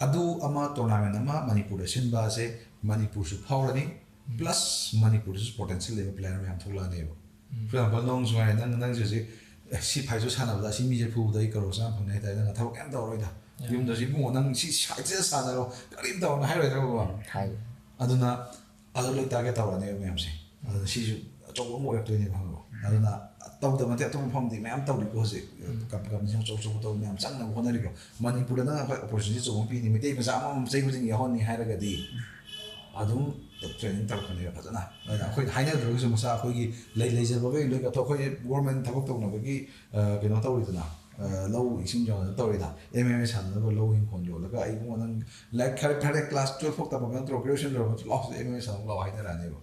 ꯑꯗꯨ ꯑꯃ, ꯇꯣꯔꯅꯥꯃꯦꯟ ꯑꯃ ꯃꯅꯤꯄꯨꯔꯗ ꯁꯤꯟꯕ ꯑꯁꯦ ꯃꯅꯤꯄꯨꯔꯁꯨ ꯐꯥꯎꯔꯅꯤ, ꯄ꯭ꯂꯁ ꯃꯅꯤꯄꯨꯔꯗꯁꯨ ꯄꯣꯇꯦꯟꯁꯤꯌꯦꯜ ꯂꯩꯕ ꯄ꯭ꯂꯦꯌꯔ ꯃꯌꯥꯝ ꯊꯣꯛꯂꯛꯑꯅꯦꯕ꯫ ꯐꯣꯔ ꯑꯦꯛꯖꯥꯝꯄꯜ, ꯅꯪꯁꯨ ꯍꯥꯏꯔꯦ, ꯅꯪ, ꯅꯪꯁꯦ ꯍꯧꯖꯤꯛ, ꯑꯦ, ꯁꯤ ꯐꯥꯏꯠꯁꯨ ꯁꯥꯟꯅꯕꯗ ꯑꯁꯤ ꯃꯤꯁꯦ ꯐꯨꯕꯗ ꯑꯩ ꯀꯔꯣꯔ ꯆꯥꯝꯃ ꯐꯪꯅꯤ ꯍꯥꯏꯇꯥꯔꯦ, ꯅꯪ ꯊꯕꯛ ꯀꯩꯝ ꯇꯧꯔꯔꯣꯏꯗ꯫ ꯌꯨꯝꯗꯁꯨ, "ꯏꯕꯨꯡꯉꯣ, ꯅꯪ ꯁꯤ ꯁꯥꯏꯠꯁꯤꯗ ꯁꯥꯟꯅꯔꯣ, ꯀꯔꯤꯝ ꯇꯧꯔꯅꯨ" ꯍꯥꯏꯔꯣꯏꯗ꯭ꯔꯕ? ꯍꯥꯏ꯫ ꯑꯗꯨꯅ ꯑꯗꯨ ꯂꯣꯏ ꯇꯥꯔꯒꯦꯠ ꯇꯧꯔꯅꯦꯕ ꯃꯌꯥꯝꯁꯦ꯫ ꯑꯗꯨꯅ ꯁꯤꯁꯨ ꯑꯆꯧꯕ ꯑꯃ ꯑꯣꯏꯔꯛꯇꯣꯏꯅꯦꯕ, ꯈꯪꯉꯕ? ꯑꯗꯨꯅ ꯇꯧꯗꯕ ꯅꯠꯇꯦ, ꯑꯇꯣꯞꯄ ꯃꯐꯝꯗꯤ ꯃꯌꯥꯝ ꯇꯧꯔꯤꯀꯣ ꯍꯧꯖꯤꯛ꯫ ꯀꯝ-, ꯀꯝꯄꯤꯇꯤꯁꯟ ꯑꯆꯧ ꯑꯆꯧꯕ ꯇꯧꯕ ꯃꯌꯥꯝ ꯆꯪꯅꯕ ꯍꯣꯠꯅꯔꯤꯀꯣ꯫ ꯃꯅꯤꯄꯨꯔꯗ ꯅꯪ ꯑꯩꯈꯣꯏ ꯑꯣꯄꯣꯔꯆꯨꯅꯤꯇꯤ ꯑꯆꯧꯕ ꯑꯃ ꯄꯤꯅꯤ꯫ ꯃꯩꯇꯩ ꯃꯆꯥ ꯑꯃꯃꯝ ꯆꯍꯤ ꯈꯨꯗꯤꯡꯒꯤ ꯌꯥꯎꯍꯟꯅꯤ ꯍꯥꯏꯔꯒꯗꯤ ꯑꯗꯨꯝ ꯇ꯭ꯔꯦꯅꯤꯡ ꯇꯧꯔꯛꯀꯅꯦꯕ ꯐꯖꯅ꯫ ꯑꯗꯨꯅ ꯑꯩꯈꯣꯏ ꯍꯥꯏꯅꯗ꯭ꯔꯒꯁꯨ ꯃꯁꯥ ꯑꯩꯈꯣꯏꯒꯤ ꯂꯩ-, ꯂꯩꯖꯕꯈꯩ ꯂꯣꯏ ꯀꯠꯊꯣꯛ-, ꯑꯩꯈꯣꯏ ꯒꯣꯔꯃꯦꯟ ꯊꯕꯛ ꯇꯧꯅꯕꯒꯤ, ꯑ, ꯀꯩꯅꯣ ꯇꯧꯔꯤꯗꯅ, ꯑ, ꯂꯧ ꯏꯁꯤꯡ ꯌꯣꯟꯗꯅ ꯇꯧꯔꯤꯗ, ꯑꯦꯝ ꯑꯦꯝ ꯑꯦ ꯁꯥꯟꯅꯅꯕ ꯂꯧ ꯏꯪꯈꯣꯜ ꯌꯣꯜꯂꯒ, "ꯑꯩ ꯏꯕꯨꯡꯉꯣ, ꯅꯪ ꯂꯥꯏꯔꯤꯛ ꯈꯔ ꯐꯔꯦ, ꯀ꯭ꯂꯥꯁ ꯇꯨꯌꯦꯜꯐ ꯐꯥꯎ ꯇꯝꯕ ꯅꯠꯇ꯭ꯔꯣ, ꯒ꯭ꯔꯦꯖꯨꯑꯦꯁꯟ ꯂꯣꯏꯔꯕ ꯅꯠꯇ꯭ꯔꯣ, ꯂꯥꯛꯑꯣ ꯁꯤꯗ ꯑꯦꯝ ꯑꯦꯝ ꯑꯦ ꯁꯥꯟꯅꯕ ꯂꯥꯛꯑꯣ" ꯍꯥꯏꯅꯔꯛꯑꯅꯦꯕ꯫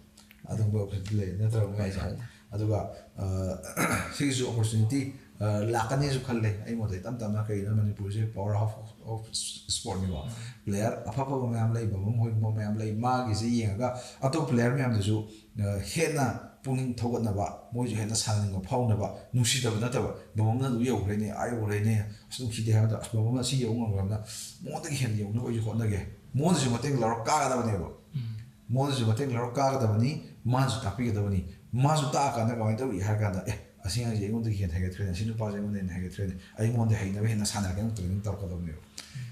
ꯑꯗꯨꯝꯕ ꯑꯣꯄꯣꯔꯆꯨꯅꯤꯇꯤ ꯂꯩ ꯅꯠꯇ꯭ꯔꯒ ꯃꯣꯏ ꯍꯥꯏꯁꯦ꯫ ꯑꯗꯨꯒ, ꯑ, ꯁꯤꯒꯤꯁꯨ ꯑꯣꯄꯣꯔꯆꯨꯅꯤꯇꯤ, ꯑ, ꯂꯥꯛꯀꯅꯤꯁꯨ ꯈꯜꯂꯦ ꯑꯩ ꯃꯣꯠꯇꯗꯤ꯫ ꯇꯞ ꯇꯞꯅ, ꯀꯩꯒꯤꯅꯣ, ꯃꯅꯤꯄꯨꯔꯁꯦ ꯄꯋꯥꯔ ꯍꯥꯎꯁ ꯑꯣꯐ ꯏꯁꯄꯣꯔꯠꯅꯤꯀꯣ꯫ ꯄ꯭ꯂꯦꯌꯔ ꯑꯐ ꯑꯐꯕ ꯃꯌꯥꯝ ꯂꯩ, ꯕꯕꯝ ꯍꯣꯏꯒꯨꯝꯕ ꯃꯌꯥꯝ ꯂꯩ꯫ ꯃꯥꯒꯤꯁꯦ ꯌꯦꯡꯉꯒ ꯑꯇꯣꯞꯄ ꯄ꯭ꯂꯦꯌꯔ ꯃꯌꯥꯝꯗꯨꯁꯨ, ꯑ, ꯍꯦꯟꯅ ꯄꯨꯛꯅꯤꯡ ꯊꯧꯒꯠꯅꯕ, ꯃꯣꯏꯁꯨ ꯍꯦꯟꯅ ꯁꯥꯟꯅꯅꯤꯡꯕ ꯐꯥꯎꯅꯕ, ꯅꯨꯡꯁꯤꯗꯕ ꯅꯠꯇꯕ, "ꯕꯕꯝꯅ ꯑꯗꯨ ꯌꯧꯈ꯭ꯔꯦꯅꯦ, ꯑꯥ ꯌꯧꯈ꯭ꯔꯦꯅꯦ, ꯑꯁ ꯅꯨꯡꯁꯤꯗꯦ" ꯍꯥꯏꯕꯗ, "ꯑꯁ ꯕꯕꯝꯅ ꯁꯤ ꯌꯧꯕ ꯉꯝꯈ꯭ꯔꯕꯅꯤꯅ ꯃꯉꯣꯟꯗꯒꯤ ꯍꯦꯟꯅ ꯌꯧꯅꯕ ꯑꯩꯁꯨ ꯍꯣꯠꯅꯒꯦ"꯫ ꯃꯉꯣꯟꯗꯁꯨ ꯃꯇꯦꯡ ꯂꯧꯔ ꯀꯥꯒꯗꯕꯅꯦꯕ꯫ ꯃꯉꯣꯟꯗꯁꯨ ꯃꯇꯦꯡ ꯂꯧꯔ ꯀꯥꯒꯗꯕꯅꯤ, ꯃꯥꯁꯨ ꯇꯥꯛꯄꯤꯒꯗꯕꯅꯤ꯫ ꯃꯥꯁꯨ ꯇꯥꯛꯑꯀꯥꯟꯗ ꯀꯃꯥꯏꯅ ꯇꯧꯏ ꯍꯥꯏꯔ ꯀꯥꯟꯗ, "ꯑꯦ, ꯑꯁꯤ ꯑꯉꯥꯡꯁꯦ ꯑꯩꯉꯣꯟꯗꯒꯤ ꯍꯦꯟꯅ ꯍꯩꯒꯠꯈ꯭ꯔꯦꯅꯦ, ꯑꯁꯤ ꯅꯨꯄꯥꯁꯦ ꯑꯩꯉꯣꯟꯗ ꯍꯦꯟꯅ ꯍꯩꯒꯠꯈ꯭ꯔꯦꯅꯦ, ꯑꯩꯉꯣꯟꯗ ꯍꯩꯅꯕ ꯍꯦꯟꯅ ꯁꯥꯟꯅꯔꯒꯦꯅ" ꯇ꯭ꯔꯦꯅꯤꯡ ꯇꯧꯔꯛꯀꯗꯕꯅꯦꯕ꯫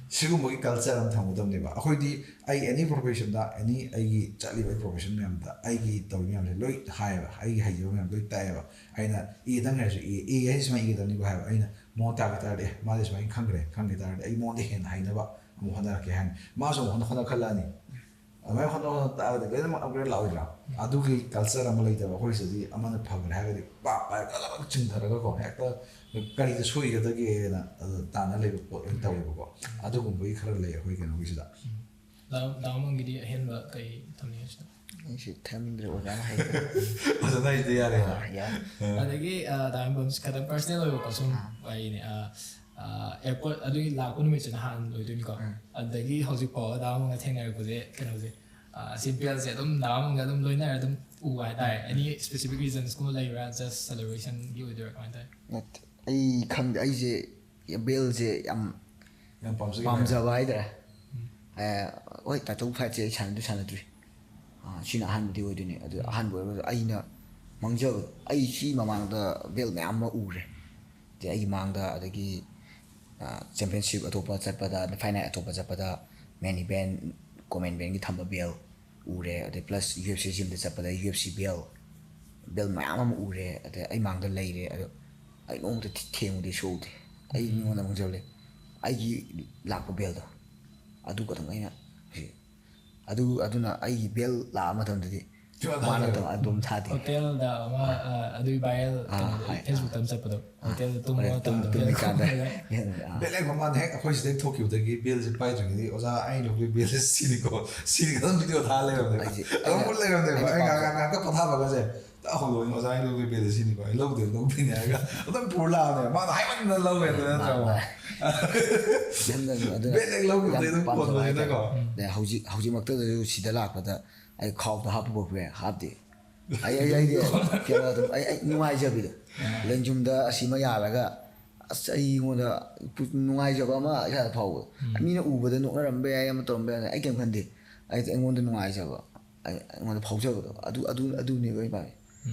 ꯁꯤꯒꯨꯝꯕꯒꯤ ꯀꯜꯆꯔ ꯑꯃ ꯊꯝꯒꯗꯕꯅꯦꯕ꯫ ꯑꯩꯈꯣꯏꯗꯤ, ꯑꯩ ꯑꯦꯅꯤ ꯄ꯭ꯔꯣꯐꯦꯁꯟꯗ, ꯑꯦꯅꯤ ꯑꯩꯒꯤ ꯆꯠꯂꯤꯕ ꯑꯩ ꯄ꯭ꯔꯣꯐꯦꯁꯟ ꯃꯌꯥꯝꯗ ꯑꯩꯒꯤ ꯇꯧꯔꯤ ꯃꯌꯥꯝꯁꯦ ꯂꯣꯏ ꯍꯥꯏꯌꯦꯕ, ꯑꯩꯒꯤ ꯍꯩꯖꯕ ꯃꯌꯥꯝ ꯂꯣꯏ ꯇꯥꯛꯑꯦꯕ꯫ ꯑꯩꯅ "ꯑꯦꯗꯪ ꯍꯥꯏꯔꯁꯨ, "ꯑꯦ, ꯑꯦ ꯍꯥꯏꯁꯦ ꯁꯨꯃꯥꯏꯅ ꯏꯒꯗꯕꯅꯤꯀꯣ" ꯍꯥꯏꯕ꯫ ꯑꯩꯅ ꯃꯉꯣꯟꯗ ꯇꯥꯛꯀꯦ ꯇꯥꯔꯗꯤ, "ꯑꯦ, ꯃꯥꯗꯤ ꯁꯨꯃꯥꯏꯅ ꯈꯪꯈ꯭ꯔꯦ, ꯈꯪꯈꯤ ꯇꯥꯔꯗꯤ ꯑꯩ ꯃꯉꯣꯟꯗ ꯍꯦꯟꯅ ꯍꯩꯅꯕ ꯑꯃꯨꯛ ꯍꯣꯠꯅꯔꯛꯀꯦ" ꯍꯥꯏꯅꯤ꯫ ꯃꯥꯁꯨ ꯑꯃꯨꯛ ꯍꯣꯠꯅ-, ꯍꯣꯠꯅꯈꯠꯂꯛꯑꯅꯤ꯫ ꯑꯗꯨꯃꯥꯏꯅ ꯍꯣꯠꯅ ꯍꯣꯠꯅ ꯇꯥꯔꯒꯗꯤ ꯂꯣꯏꯅꯃꯛ ꯑꯞꯒ꯭ꯔꯦꯗ ꯂꯥꯛꯑꯣꯏꯗ꯭ꯔꯥ? ꯑꯗꯨꯒꯤ ꯀꯜꯆꯔ ꯑꯃ ꯂꯩꯇꯕ ꯑꯩꯈꯣꯏ ꯁꯤꯗꯗꯤ꯫ ꯑꯃꯅ ꯐꯈ꯭ꯔꯦ ꯍꯥꯏꯔꯒꯗꯤ ꯄꯥꯛ ꯄꯥꯏꯔꯒ ꯂꯣꯏꯅꯃꯛ ꯆꯤꯡꯊꯔꯒꯀꯣ, ꯍꯦꯛꯇ ꯀꯔꯤꯗ ꯁꯣꯏꯒꯗꯒꯦꯅ ꯑꯗꯨ ꯇꯥꯟꯅ ꯂꯩꯕ ꯄꯣꯠ ꯑꯣꯏꯅ ꯇꯧꯋꯦꯕꯀꯣ꯫ ꯑꯗꯨꯒꯨꯝꯕꯒꯤ ꯈꯔ ꯂꯩ ꯑꯩꯈꯣꯏ ꯀꯩꯅꯣꯒꯤꯁꯤꯗ꯫ ꯗꯥ-, ꯗꯥ ꯃꯪꯒꯤꯗꯤ ꯑꯍꯦꯟꯕ ꯀꯩ ꯊꯝꯅꯤꯡꯉꯤ ꯁꯤꯗ? ꯑꯩꯁꯨ ꯊꯝꯗ꯭ꯔꯦ ꯑꯣꯖꯥꯅ ꯍꯥꯏꯕꯗꯣ꯫ ꯐꯖꯅ ꯍꯩꯗ ꯌꯥꯔꯦ꯫ ꯑꯥ, ꯌꯥꯏ꯫ ꯑꯗꯒꯤ ꯗꯥꯏꯃꯟ ꯕꯝꯁ ꯈꯇꯪ ꯄꯔꯁꯅꯦꯜ ꯑꯣꯏꯕꯀꯣ, ꯁꯨꯝ ꯋꯥꯔꯤꯅꯦ꯫ ꯑꯦꯌꯥꯔꯄꯣꯔꯠ ꯑꯗꯨꯒꯤ ꯂꯥꯛꯄ ꯅꯨꯃꯤꯠꯁꯤꯅ ꯍꯥꯟꯅ ꯂꯣꯏꯗꯣꯏꯅꯤꯀꯣ꯫ ꯑꯗꯒꯤ ꯍꯧꯖꯤꯛ ꯐꯥꯎꯕ ꯗꯥꯃꯟꯒ ꯊꯦꯡꯅꯔꯛꯄꯁꯦ ꯀꯩꯅꯣꯁꯦ, ꯁꯤ ꯕꯦꯜꯁꯦ ꯑꯗꯨꯝ ꯗꯥꯃꯟꯒ ꯑꯗꯨꯝ ꯂꯣꯏꯅꯔ ꯑꯗꯨꯝ ꯎꯕ ꯍꯥꯏꯇꯥꯔꯦ꯫ ꯑꯦꯅꯤ ꯁ꯭ꯄꯦꯁꯤꯐꯤꯛ ꯔꯤꯖꯟꯁꯀꯨꯝꯕ ꯂꯩꯕ꯭ꯔꯥ? ꯖꯁ ꯁꯦꯂꯦꯕ꯭ꯔꯦꯁꯟꯒꯤ ꯑꯣꯏꯗꯣꯏꯔꯥ, ꯀꯃꯥꯏꯅ ꯇꯧꯋꯤ? ꯅꯠꯇꯦ, ꯑꯩ ꯈꯪꯗꯦ, ꯑꯩꯁꯦ ꯕꯦꯜꯁꯦ ꯌꯥꯝ ꯌꯥꯝ ꯄꯥꯝꯖꯩ꯫ ꯄꯥꯝꯖꯕ ꯍꯥꯏꯇꯥꯔꯦ꯫ ꯑꯦ, ꯍꯣꯏ, ꯇꯥꯏꯇꯜ ꯐꯥꯏꯠꯁꯦ ꯑꯩ ꯁꯥꯟꯅꯗꯤ ꯁꯥꯟꯅꯗ꯭ꯔꯤ꯫ ꯑꯥ, ꯁꯤꯅ ꯑꯍꯥꯟꯕꯗꯤ ꯑꯣꯏꯗꯣꯏꯅꯦ꯫ ꯑꯗꯨ ꯑꯍꯥꯟꯕ ꯑꯣꯏꯔꯒꯁꯨ ꯑꯩꯅ ꯃꯥꯡꯖꯕꯗꯣ, ꯑꯩ ꯁꯤ ꯃꯃꯥꯡꯗ ꯕꯦꯜ ꯃꯌꯥꯝ ꯑꯃ ꯎꯔꯦ꯫ ꯑꯗꯩ ꯑꯩꯒꯤ ꯃꯥꯡꯗ, ꯑꯗꯒꯤ ꯆꯦꯝꯄꯤꯌꯟꯁꯤꯞ ꯑꯇꯣꯞꯄ ꯆꯠꯄꯗ, ꯐꯥꯏꯠ ꯅꯥꯏꯠ ꯑꯇꯣꯞꯄ ꯆꯠꯄꯗ, ꯃꯦꯟ ꯏꯚꯦꯟ, ꯀꯣꯃꯦꯟ ꯏꯚꯦꯟꯒꯤ ꯊꯝꯕ ꯕꯦꯜ ꯎꯔꯦ꯫ ꯑꯗꯩ ꯄ꯭ꯂꯁ ꯌꯨ ꯑꯦꯐ ꯁꯤ ꯖꯤꯝꯗ ꯆꯠꯄꯗ ꯌꯨ ꯑꯦꯐ ꯁꯤ ꯕꯦꯜ, ꯕꯦꯜ ꯃꯌꯥꯝ ꯑꯃ ꯎꯔꯦ꯫ ꯑꯗꯩ ꯑꯩ ꯃꯥꯡꯗ ꯂꯩꯔꯦ꯫ ꯑꯗꯣ ꯑꯩ ꯅꯣꯡꯃꯇ ꯊꯦꯡꯉꯨꯗꯦ, ꯁꯣꯛꯎꯗꯦ꯫ ꯑꯩ ꯃꯤꯉꯣꯟꯗ ꯃꯥꯡꯖꯕ ꯂꯩ꯫ ꯑꯩꯒꯤ ꯂꯥꯛꯄ ꯕꯦꯜꯗꯣ, ꯑꯗꯨ ꯈꯛꯇꯪ ꯑꯩꯅ ꯁꯤ-, ꯑꯗꯨ, ꯑꯗꯨꯅ ꯑꯩꯒꯤ ꯕꯦꯜ ꯂꯥꯛꯑ ꯃꯇꯝꯗꯗꯤ ꯃꯥꯅ ꯑꯗꯨꯝ, ꯑꯗꯨꯝ ꯊꯥꯗꯦ꯫ ꯍꯣꯇꯦꯜꯗ ꯑꯃ ꯑ, ꯑꯗꯨꯒꯤ ꯚꯥꯏꯔꯦꯜ ꯑꯥ, ꯀꯩꯅꯣꯗꯣ, ꯍꯣꯏ, ꯐꯦꯁꯕꯨꯛꯇ ꯑꯃ ꯆꯠꯄꯗꯣ, ꯍꯣꯇꯦꯜꯗ ꯇꯨꯝꯕ ꯍꯣꯔꯦꯟ ꯇꯨꯝ- ꯃꯇꯝꯗ ꯇꯨꯝꯃꯤꯀꯥꯟꯗ ꯇꯨꯝꯃꯒ ꯑꯥ, ꯕꯦꯜ ꯂꯩꯕ ꯃꯥꯅ ꯍꯦꯛ ꯑꯩꯈꯣꯏ ꯁꯤꯗꯩ ꯊꯣꯛꯈꯤꯕꯗꯒꯤ ꯕꯦꯜꯁꯦ ꯄꯥꯏꯗ꯭ꯔꯤꯉꯩꯗꯤ, "ꯑꯣꯖꯥ, ꯑꯩ ꯂꯧꯕꯒꯤ ꯕꯦꯜꯁꯦ ꯁꯤꯅꯤꯀꯣ, ꯁꯤꯅꯤ" ꯑꯗꯨꯝ ꯚꯤꯗꯤꯑꯣ ꯊꯥ ꯂꯩꯔꯝꯅꯦꯕ꯫ ꯑꯩꯁꯦ- ꯑꯗꯨꯝ ꯎꯠ ꯂꯩꯔꯝꯅꯦꯕ꯫ ꯑꯩꯁꯦ ꯑꯩ ꯉꯥꯏꯍꯥꯛ ꯄꯥꯝꯖꯕ- ꯉꯥꯏꯍꯥꯛꯇ ꯄꯣꯊꯥꯕꯒꯁꯦ ꯇꯥꯛꯍꯧꯗꯣꯏꯅꯤ, "ꯑꯣꯖꯥ, ꯑꯩ ꯂꯧꯕꯒꯤ ꯕꯦꯜꯁꯦ ꯁꯤꯅꯤꯀꯣ, ꯑꯩ ꯂꯧꯗꯦ, ꯂꯧꯗꯣꯏꯅꯦ" ꯍꯥꯏꯔꯒ ꯑꯗꯨꯝ ꯄꯨꯔ ꯂꯥꯛꯑꯕꯅꯦꯕ꯫ ꯃꯥꯅ ꯍꯥꯏꯃꯟꯗꯅ ꯂꯧꯋꯦ ꯑꯗꯨ ꯅꯠꯇ꯭ꯔꯕ? ꯃꯥꯅꯦ꯫ ꯌꯥꯝꯅ ꯑꯗꯨꯅ ꯕꯦꯜ ꯍꯦꯛ ꯂꯧꯈꯤꯕꯗꯩ ꯌꯥꯝ ꯑꯗꯨꯝ ꯄꯥꯝꯖꯕ ꯀꯣꯟꯕꯅꯤꯅꯀꯣ꯫ ꯍꯥꯏꯇꯥꯔꯦ꯫ ꯑꯗꯩ ꯍꯧꯖꯤꯛ, ꯍꯧꯖꯤꯛꯃꯛꯇꯗꯁꯨ ꯁꯤꯗ ꯂꯥꯛꯄꯗ ꯑꯩ ꯈꯥꯎꯗ ꯍꯥꯞꯄ ꯐꯥꯎ ꯍꯥꯞꯇꯦ꯫ ꯑꯩ, ꯑꯩ, ꯑꯩꯗꯤ ꯀꯩꯅꯣ ꯑꯗꯨꯝ ꯑꯩ, ꯑꯩ ꯅꯨꯡꯉꯥꯏꯖꯕꯤꯗꯣ꯫ ꯂꯦꯡꯖꯨꯝꯗ ꯑꯁꯤꯃ ꯌꯥꯜꯂꯒ ꯑꯁ, ꯑꯩꯉꯣꯟꯗ ꯄꯨ-, ꯅꯨꯡꯉꯥꯏꯖꯕ ꯑꯃ ꯏꯁꯥꯗ ꯐꯥꯎꯕꯗꯣ꯫ ꯃꯤꯅ ꯎꯕꯗ ꯅꯣꯛꯅꯔꯝꯕ ꯌꯥꯏ, ꯑꯃ ꯇꯧꯔꯝꯕ ꯌꯥꯏ, ꯑꯩ ꯀꯩꯝ ꯈꯟꯗꯦ꯫ ꯑꯩꯗꯤ ꯑꯩꯉꯣꯟꯗ ꯅꯨꯡꯉꯥꯏꯖꯕ, ꯑꯩ, ꯑꯩꯉꯣꯟꯗ ꯐꯥꯎꯖꯕꯗꯣ, ꯑꯗꯨ, ꯑꯗꯨ, ꯑꯗꯨꯅꯦꯕ ꯑꯩ ꯄꯥꯝꯃꯤ꯫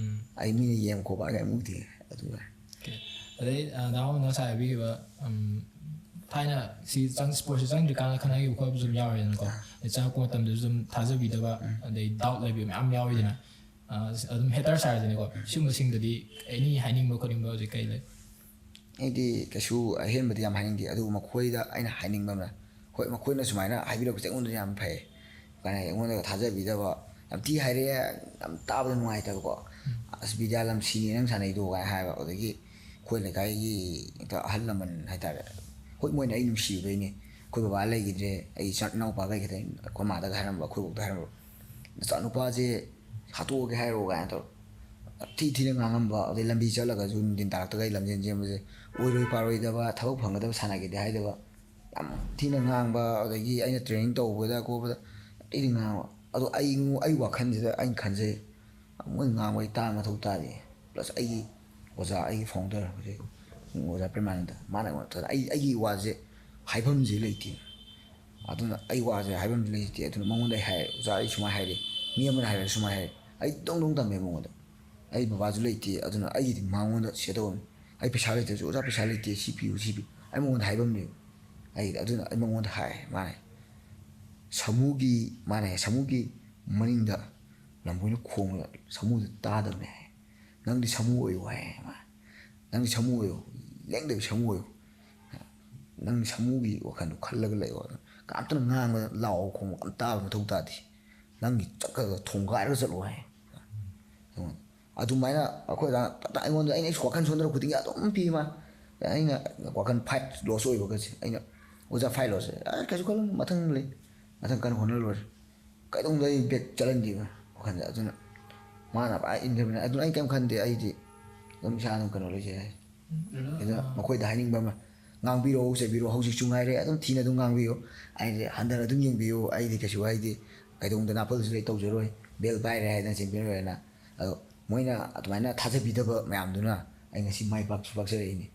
ꯑꯩ ꯃꯤꯅ ꯌꯦꯡ ꯈꯣꯠꯄ ꯀꯩꯝ ꯎꯗꯦ꯫ ꯑꯗꯨꯒ ꯑꯣꯀꯦ꯫ ꯑꯗꯩ ꯗꯥꯃꯟꯅ ꯉꯁꯥꯏ ꯍꯥꯏꯕꯤꯈꯤꯕ, ꯎꯝ, ꯊꯥꯏꯅ ꯁꯤ ꯆꯪ-, ꯁ꯭ꯄꯣꯔꯠꯁꯁꯤ ꯆꯪꯗ꯭ꯔꯤꯀꯥꯟꯗ ꯈꯟꯅꯈꯤꯕ ꯈꯣꯠꯄꯁꯨ ꯑꯗꯨꯝ ꯌꯥꯎꯔꯦꯗꯅꯀꯣ꯫ ꯑꯗꯩ ꯆꯪꯉꯛꯄ ꯃꯇꯝꯗꯁꯨ ꯑꯗꯨꯝ ꯊꯥꯖꯕꯤꯗꯕ, ꯑꯗꯩ ꯗꯥꯎꯠ ꯂꯩꯕ ꯃꯌꯥꯝ ꯌꯥꯎꯔꯤꯗꯅ꯫ ꯑ, ꯑꯗꯨꯝ ꯍꯦꯇꯔꯁ ꯍꯥꯏꯔꯁꯤꯅꯦꯀꯣ, ꯁꯤꯒꯨꯝꯕꯁꯤꯡꯗꯗꯤ ꯑꯦꯅꯤ ꯍꯥꯏꯅꯤꯡꯕ ꯈꯣꯠꯅꯤꯡꯕ ꯍꯧꯖꯤꯛ ꯀꯩ ꯂꯩ? ꯑꯩꯗꯤ ꯀꯩꯁꯨ ꯑꯍꯦꯟꯕꯗꯤ ꯌꯥꯝ ꯍꯥꯏꯅꯤꯡꯗꯦ, ꯑꯗꯨꯕꯨ ꯃꯈꯣꯏꯗ ꯑꯩꯅ ꯍꯥꯏꯅꯤꯡꯕ ꯑꯃꯅ, ꯍꯣꯏ, ꯃꯈꯣꯏꯅ ꯁꯨꯃꯥꯏꯅ ꯍꯥꯏꯕꯤꯔꯛꯄꯁꯦ ꯑꯩꯉꯣꯟꯗꯗꯤ ꯌꯥꯝ ꯐꯩ꯫ ꯀꯥꯏꯅ ꯑꯩꯉꯣꯟꯗꯒ ꯊꯥꯖꯕꯤꯗꯕ, ꯌꯥꯝ ꯊꯤ ꯍꯥꯏꯔꯛꯑꯦ, ꯌꯥꯝ ꯇꯥꯕꯗ ꯅꯨꯡꯉꯥꯏꯇꯕꯀꯣ꯫ "ꯑꯁ, ꯕꯤꯗ꯭ꯌꯥ ꯂꯝ ꯁꯤꯅꯤ ꯅꯪ ꯁꯥꯟꯅꯩꯗꯣ" ꯀꯥꯏꯅ ꯍꯥꯏꯕ꯫ ꯑꯗꯒꯤ ꯑꯩꯈꯣꯏ ꯂꯩꯀꯥꯏꯒꯤ ꯍꯦꯛꯇ ꯑꯍꯜ ꯂꯃꯟ ꯍꯥꯏꯇꯥꯔꯦ, ꯍꯣꯏ, ꯃꯣꯏꯅ ꯑꯩ ꯅꯨꯡꯁꯤꯕꯩꯅꯦ꯫ ꯑꯩꯈꯣꯏ ꯕꯕꯥ ꯂꯩꯈꯤꯗ꯭ꯔꯦ, ꯑꯩ ꯏꯆꯥ ꯏꯅꯥꯎꯄꯥꯈꯩ ꯈꯛꯇ, ꯑꯩꯈꯣꯏ ꯃꯥꯗꯒ ꯍꯥꯏꯔꯝꯕ, ꯑꯩꯈꯣꯏ ꯕꯣꯛꯇ ꯍꯥꯏꯔꯝꯕ, ꯅꯆꯥꯅꯨꯄꯥꯁꯦ ꯍꯥꯠꯇꯣꯛꯑꯒꯦ ꯍꯥꯏꯔꯣ ꯀꯥꯏꯅ ꯇꯧꯔ ꯊꯤ ꯊꯤꯅ ꯉꯥꯡꯉꯝꯕ, ꯑꯗꯩ ꯂꯝꯕꯤ ꯆꯠꯂꯒꯁꯨ ꯅꯨꯡꯊꯤꯟ ꯇꯥꯔꯛꯇꯒ ꯑꯩ ꯂꯝꯖꯦꯟ ꯆꯦꯟꯕꯁꯦ ꯑꯣꯏꯔꯣꯏ ꯄꯥꯔꯣꯏꯗꯕ, ꯊꯕꯛ ꯐꯪꯒꯗꯕ ꯁꯥꯟꯅꯒꯦꯗꯤ ꯍꯥꯏꯗꯕ, ꯌꯥꯝ ꯊꯤꯅ ꯉꯥꯡꯕ, ꯑꯗꯒꯤ ꯑꯩꯅ ꯇ꯭ꯔꯦꯅꯤꯡ ꯇꯧꯕꯗ ꯈꯣꯠꯄꯗ ꯌꯥꯝ ꯊꯤꯅ ꯉꯥꯡꯕ꯫ ꯑꯗꯣ ꯑꯩ ꯑꯩ ꯋꯥꯈꯜꯁꯤꯗ ꯑꯩꯅ ꯈꯟꯖꯩ, ꯃꯣꯏ ꯉꯥꯡꯕ ꯑꯩ ꯇꯥ ꯃꯊꯧ ꯇꯥꯗꯦ꯫ ꯄ꯭ꯂꯁ ꯑꯩꯒꯤ ꯑꯣꯖꯥ, ꯑꯩꯒꯤ ꯐꯥꯎꯟꯗꯔ ꯍꯧꯖꯤꯛ ꯑꯣꯖꯥ ꯄ꯭ꯔꯦꯃꯥꯅꯟꯗ, ꯃꯥꯅ ꯑꯩꯉꯣꯟꯗ ꯑꯩ ꯑꯩꯒꯤ ꯋꯥꯁꯦ ꯍꯥꯏꯐꯝꯁꯦ ꯂꯩꯇꯦ꯫ ꯑꯗꯨꯅ ꯑꯩ ꯋꯥꯁꯦ ꯍꯥꯏꯐꯝꯁꯦ ꯂꯩꯇꯦ꯫ ꯑꯗꯨꯅ ꯃꯉꯣꯟꯗ ꯑꯩ ꯍꯥꯏꯔꯦ, "ꯑꯣꯖꯥ, ꯑꯩ ꯁꯨꯃꯥꯏꯅ ꯍꯥꯏꯔꯦ, ꯃꯤ ꯑꯃꯅ ꯍꯥꯏꯔꯦ ꯁꯨꯃꯥꯏꯅ ꯍꯥꯏꯔꯦ", ꯑꯩ ꯗꯣꯡ ꯗꯣꯡ ꯇꯝꯃꯦ ꯃꯉꯣꯟꯗ꯫ ꯑꯩ ꯕꯕꯥꯁꯨ ꯂꯩꯇꯦ, ꯑꯗꯨꯅ ꯑꯩꯒꯤꯗꯤ ꯃꯉꯣꯟꯗ ꯁꯦꯠ ꯇꯧꯔꯝꯃꯤ꯫ ꯑꯩ ꯄꯩꯁꯥ ꯂꯩꯇ꯭ꯔꯁꯨ, "ꯑꯣꯖꯥ, ꯄꯩꯁꯥ ꯂꯩꯇꯦ, ꯁꯤ ꯄꯤꯌꯨ, ꯁꯤ ꯄꯤꯌꯨ", ꯑꯩ ꯃꯉꯣꯟꯗ ꯍꯥꯏꯐꯝꯅꯦꯕ꯫ ꯑꯩ ꯑꯗꯨꯅ ꯑꯩ ꯃꯉꯣꯟꯗ ꯍꯥꯏ, ꯃꯥꯅ ꯁꯥꯃꯨꯒꯤ, ꯃꯥꯅ ꯍꯥꯏ, "ꯁꯥꯃꯨꯒꯤ ꯃꯅꯤꯡꯗ ꯂꯝꯕꯣꯏꯅ ꯈꯣꯡꯕꯗ ꯁꯥꯃꯨꯗꯨ ꯇꯥꯗꯕꯅꯦ" ꯍꯥꯏ꯫ "ꯅꯪꯗꯤ ꯁꯥꯃꯨ ꯑꯣꯏꯌꯨ" ꯍꯥꯏ ꯃꯥ꯫ "ꯅꯪꯗꯤ ꯁꯥꯃꯨ ꯑꯣꯏꯌꯨ, ꯂꯦꯡꯗꯕꯤ ꯁꯥꯃꯨ ꯑꯣꯏꯌꯨ꯫ ꯅꯪ ꯁꯥꯃꯨꯒꯤ ꯋꯥꯈꯜꯗꯣ ꯈꯜꯂꯒ ꯂꯩꯌꯣ꯫ ꯀꯅꯥꯝꯇꯅ ꯉꯥꯡꯕ, ꯂꯥꯎꯕ ꯈꯣꯡꯕ ꯑꯝꯇ ꯇꯥꯕ ꯃꯊꯧ ꯇꯥꯗꯦ꯫ ꯅꯪꯒꯤ ꯆꯠꯀꯗꯕ ꯊꯣꯡꯒꯥꯏꯔꯒ ꯆꯠꯂꯣ" ꯍꯥꯏ꯫ ꯑꯗꯨꯃꯥꯏꯅ ꯑꯩꯈꯣꯏ ꯑꯣꯖꯥꯅ ꯇꯞ ꯇꯞ ꯑꯩꯉꯣꯟꯗ, ꯑꯩꯅ ꯑꯩꯁꯨ ꯋꯥꯈꯜ ꯁꯣꯟꯊꯔꯛꯄ ꯈꯨꯗꯤꯡꯒꯤ ꯑꯗꯨꯝ ꯄꯤ ꯃꯥ꯫ ꯑꯩꯅ ꯋꯥꯈꯜ ꯐꯥꯏꯚ ꯂꯣꯁ ꯑꯣꯏꯕꯒꯁꯦ ꯑꯩꯅ, "ꯑꯣꯖꯥ, ꯐꯥꯏꯚ ꯂꯣꯁ", "ꯑ, ꯀꯩꯁꯨ ꯈꯜꯂꯨꯅꯨ, ꯃꯊꯪ ꯂꯩ, ꯃꯊꯪ ꯀꯟꯅ ꯍꯣꯠꯅ ꯂꯣꯏꯔꯦ"꯫ ꯀꯩꯗꯧꯅꯨꯡꯗ ꯑꯩ ꯕꯦꯛ ꯆꯠꯍꯟꯗꯦꯕ ꯋꯥꯈꯜꯗ꯫ ꯑꯗꯨꯅ ꯃꯥꯅ ꯄꯨꯔꯥ ꯏꯟꯗꯤꯄꯦꯟꯗꯦꯟ꯫ ꯑꯗꯨꯅ ꯑꯩ ꯀꯩꯝ ꯈꯟꯗꯦ, ꯑꯩꯗꯤ ꯑꯗꯨꯝ ꯏꯁꯥ ꯑꯗꯨꯝ ꯀꯩꯅꯣ ꯂꯩꯖꯩ ꯍꯥꯏ꯫ ꯑꯗꯨꯅ ꯃꯈꯣꯏꯗ ꯍꯥꯏꯅꯤꯡꯕ ꯑꯃ, ꯉꯥꯡꯕꯤꯔꯛꯑꯣ, ꯆꯩꯕꯤꯔꯛꯑꯣ, ꯍꯧꯖꯤꯛꯁꯨ ꯉꯥꯏꯔꯦ, ꯑꯗꯨꯝ ꯊꯤꯅ ꯑꯗꯨꯝ ꯉꯥꯡꯕꯤꯌꯨ꯫ ꯑꯩꯗꯤ ꯍꯟꯊꯅ ꯑꯗꯨꯝ ꯌꯦꯡꯕꯤꯌꯨ꯫ ꯑꯩꯗꯤ ꯀꯩꯁꯨ ꯍꯥꯏꯗꯤ ꯀꯩꯗꯧꯅꯨꯡꯗ ꯅꯥꯄꯜꯁꯨ ꯂꯩ ꯇꯧꯖꯔꯣꯏ, ꯕꯦꯜ ꯄꯥꯏꯔꯦ ꯍꯥꯏꯗꯅ ꯆꯦꯟꯕꯤꯔꯣꯏꯅ꯫ ꯑꯗꯣ ꯃꯣꯏꯅ ꯑꯗꯨꯃꯥꯏꯅ ꯊꯥꯖꯕꯤꯗꯕ ꯃꯌꯥꯝꯗꯨꯅ ꯑꯩ ꯉꯁꯤ ꯃꯥꯏ ꯄꯥꯛꯁꯨ ꯄꯥꯛꯆꯔꯛꯏꯅꯤ꯫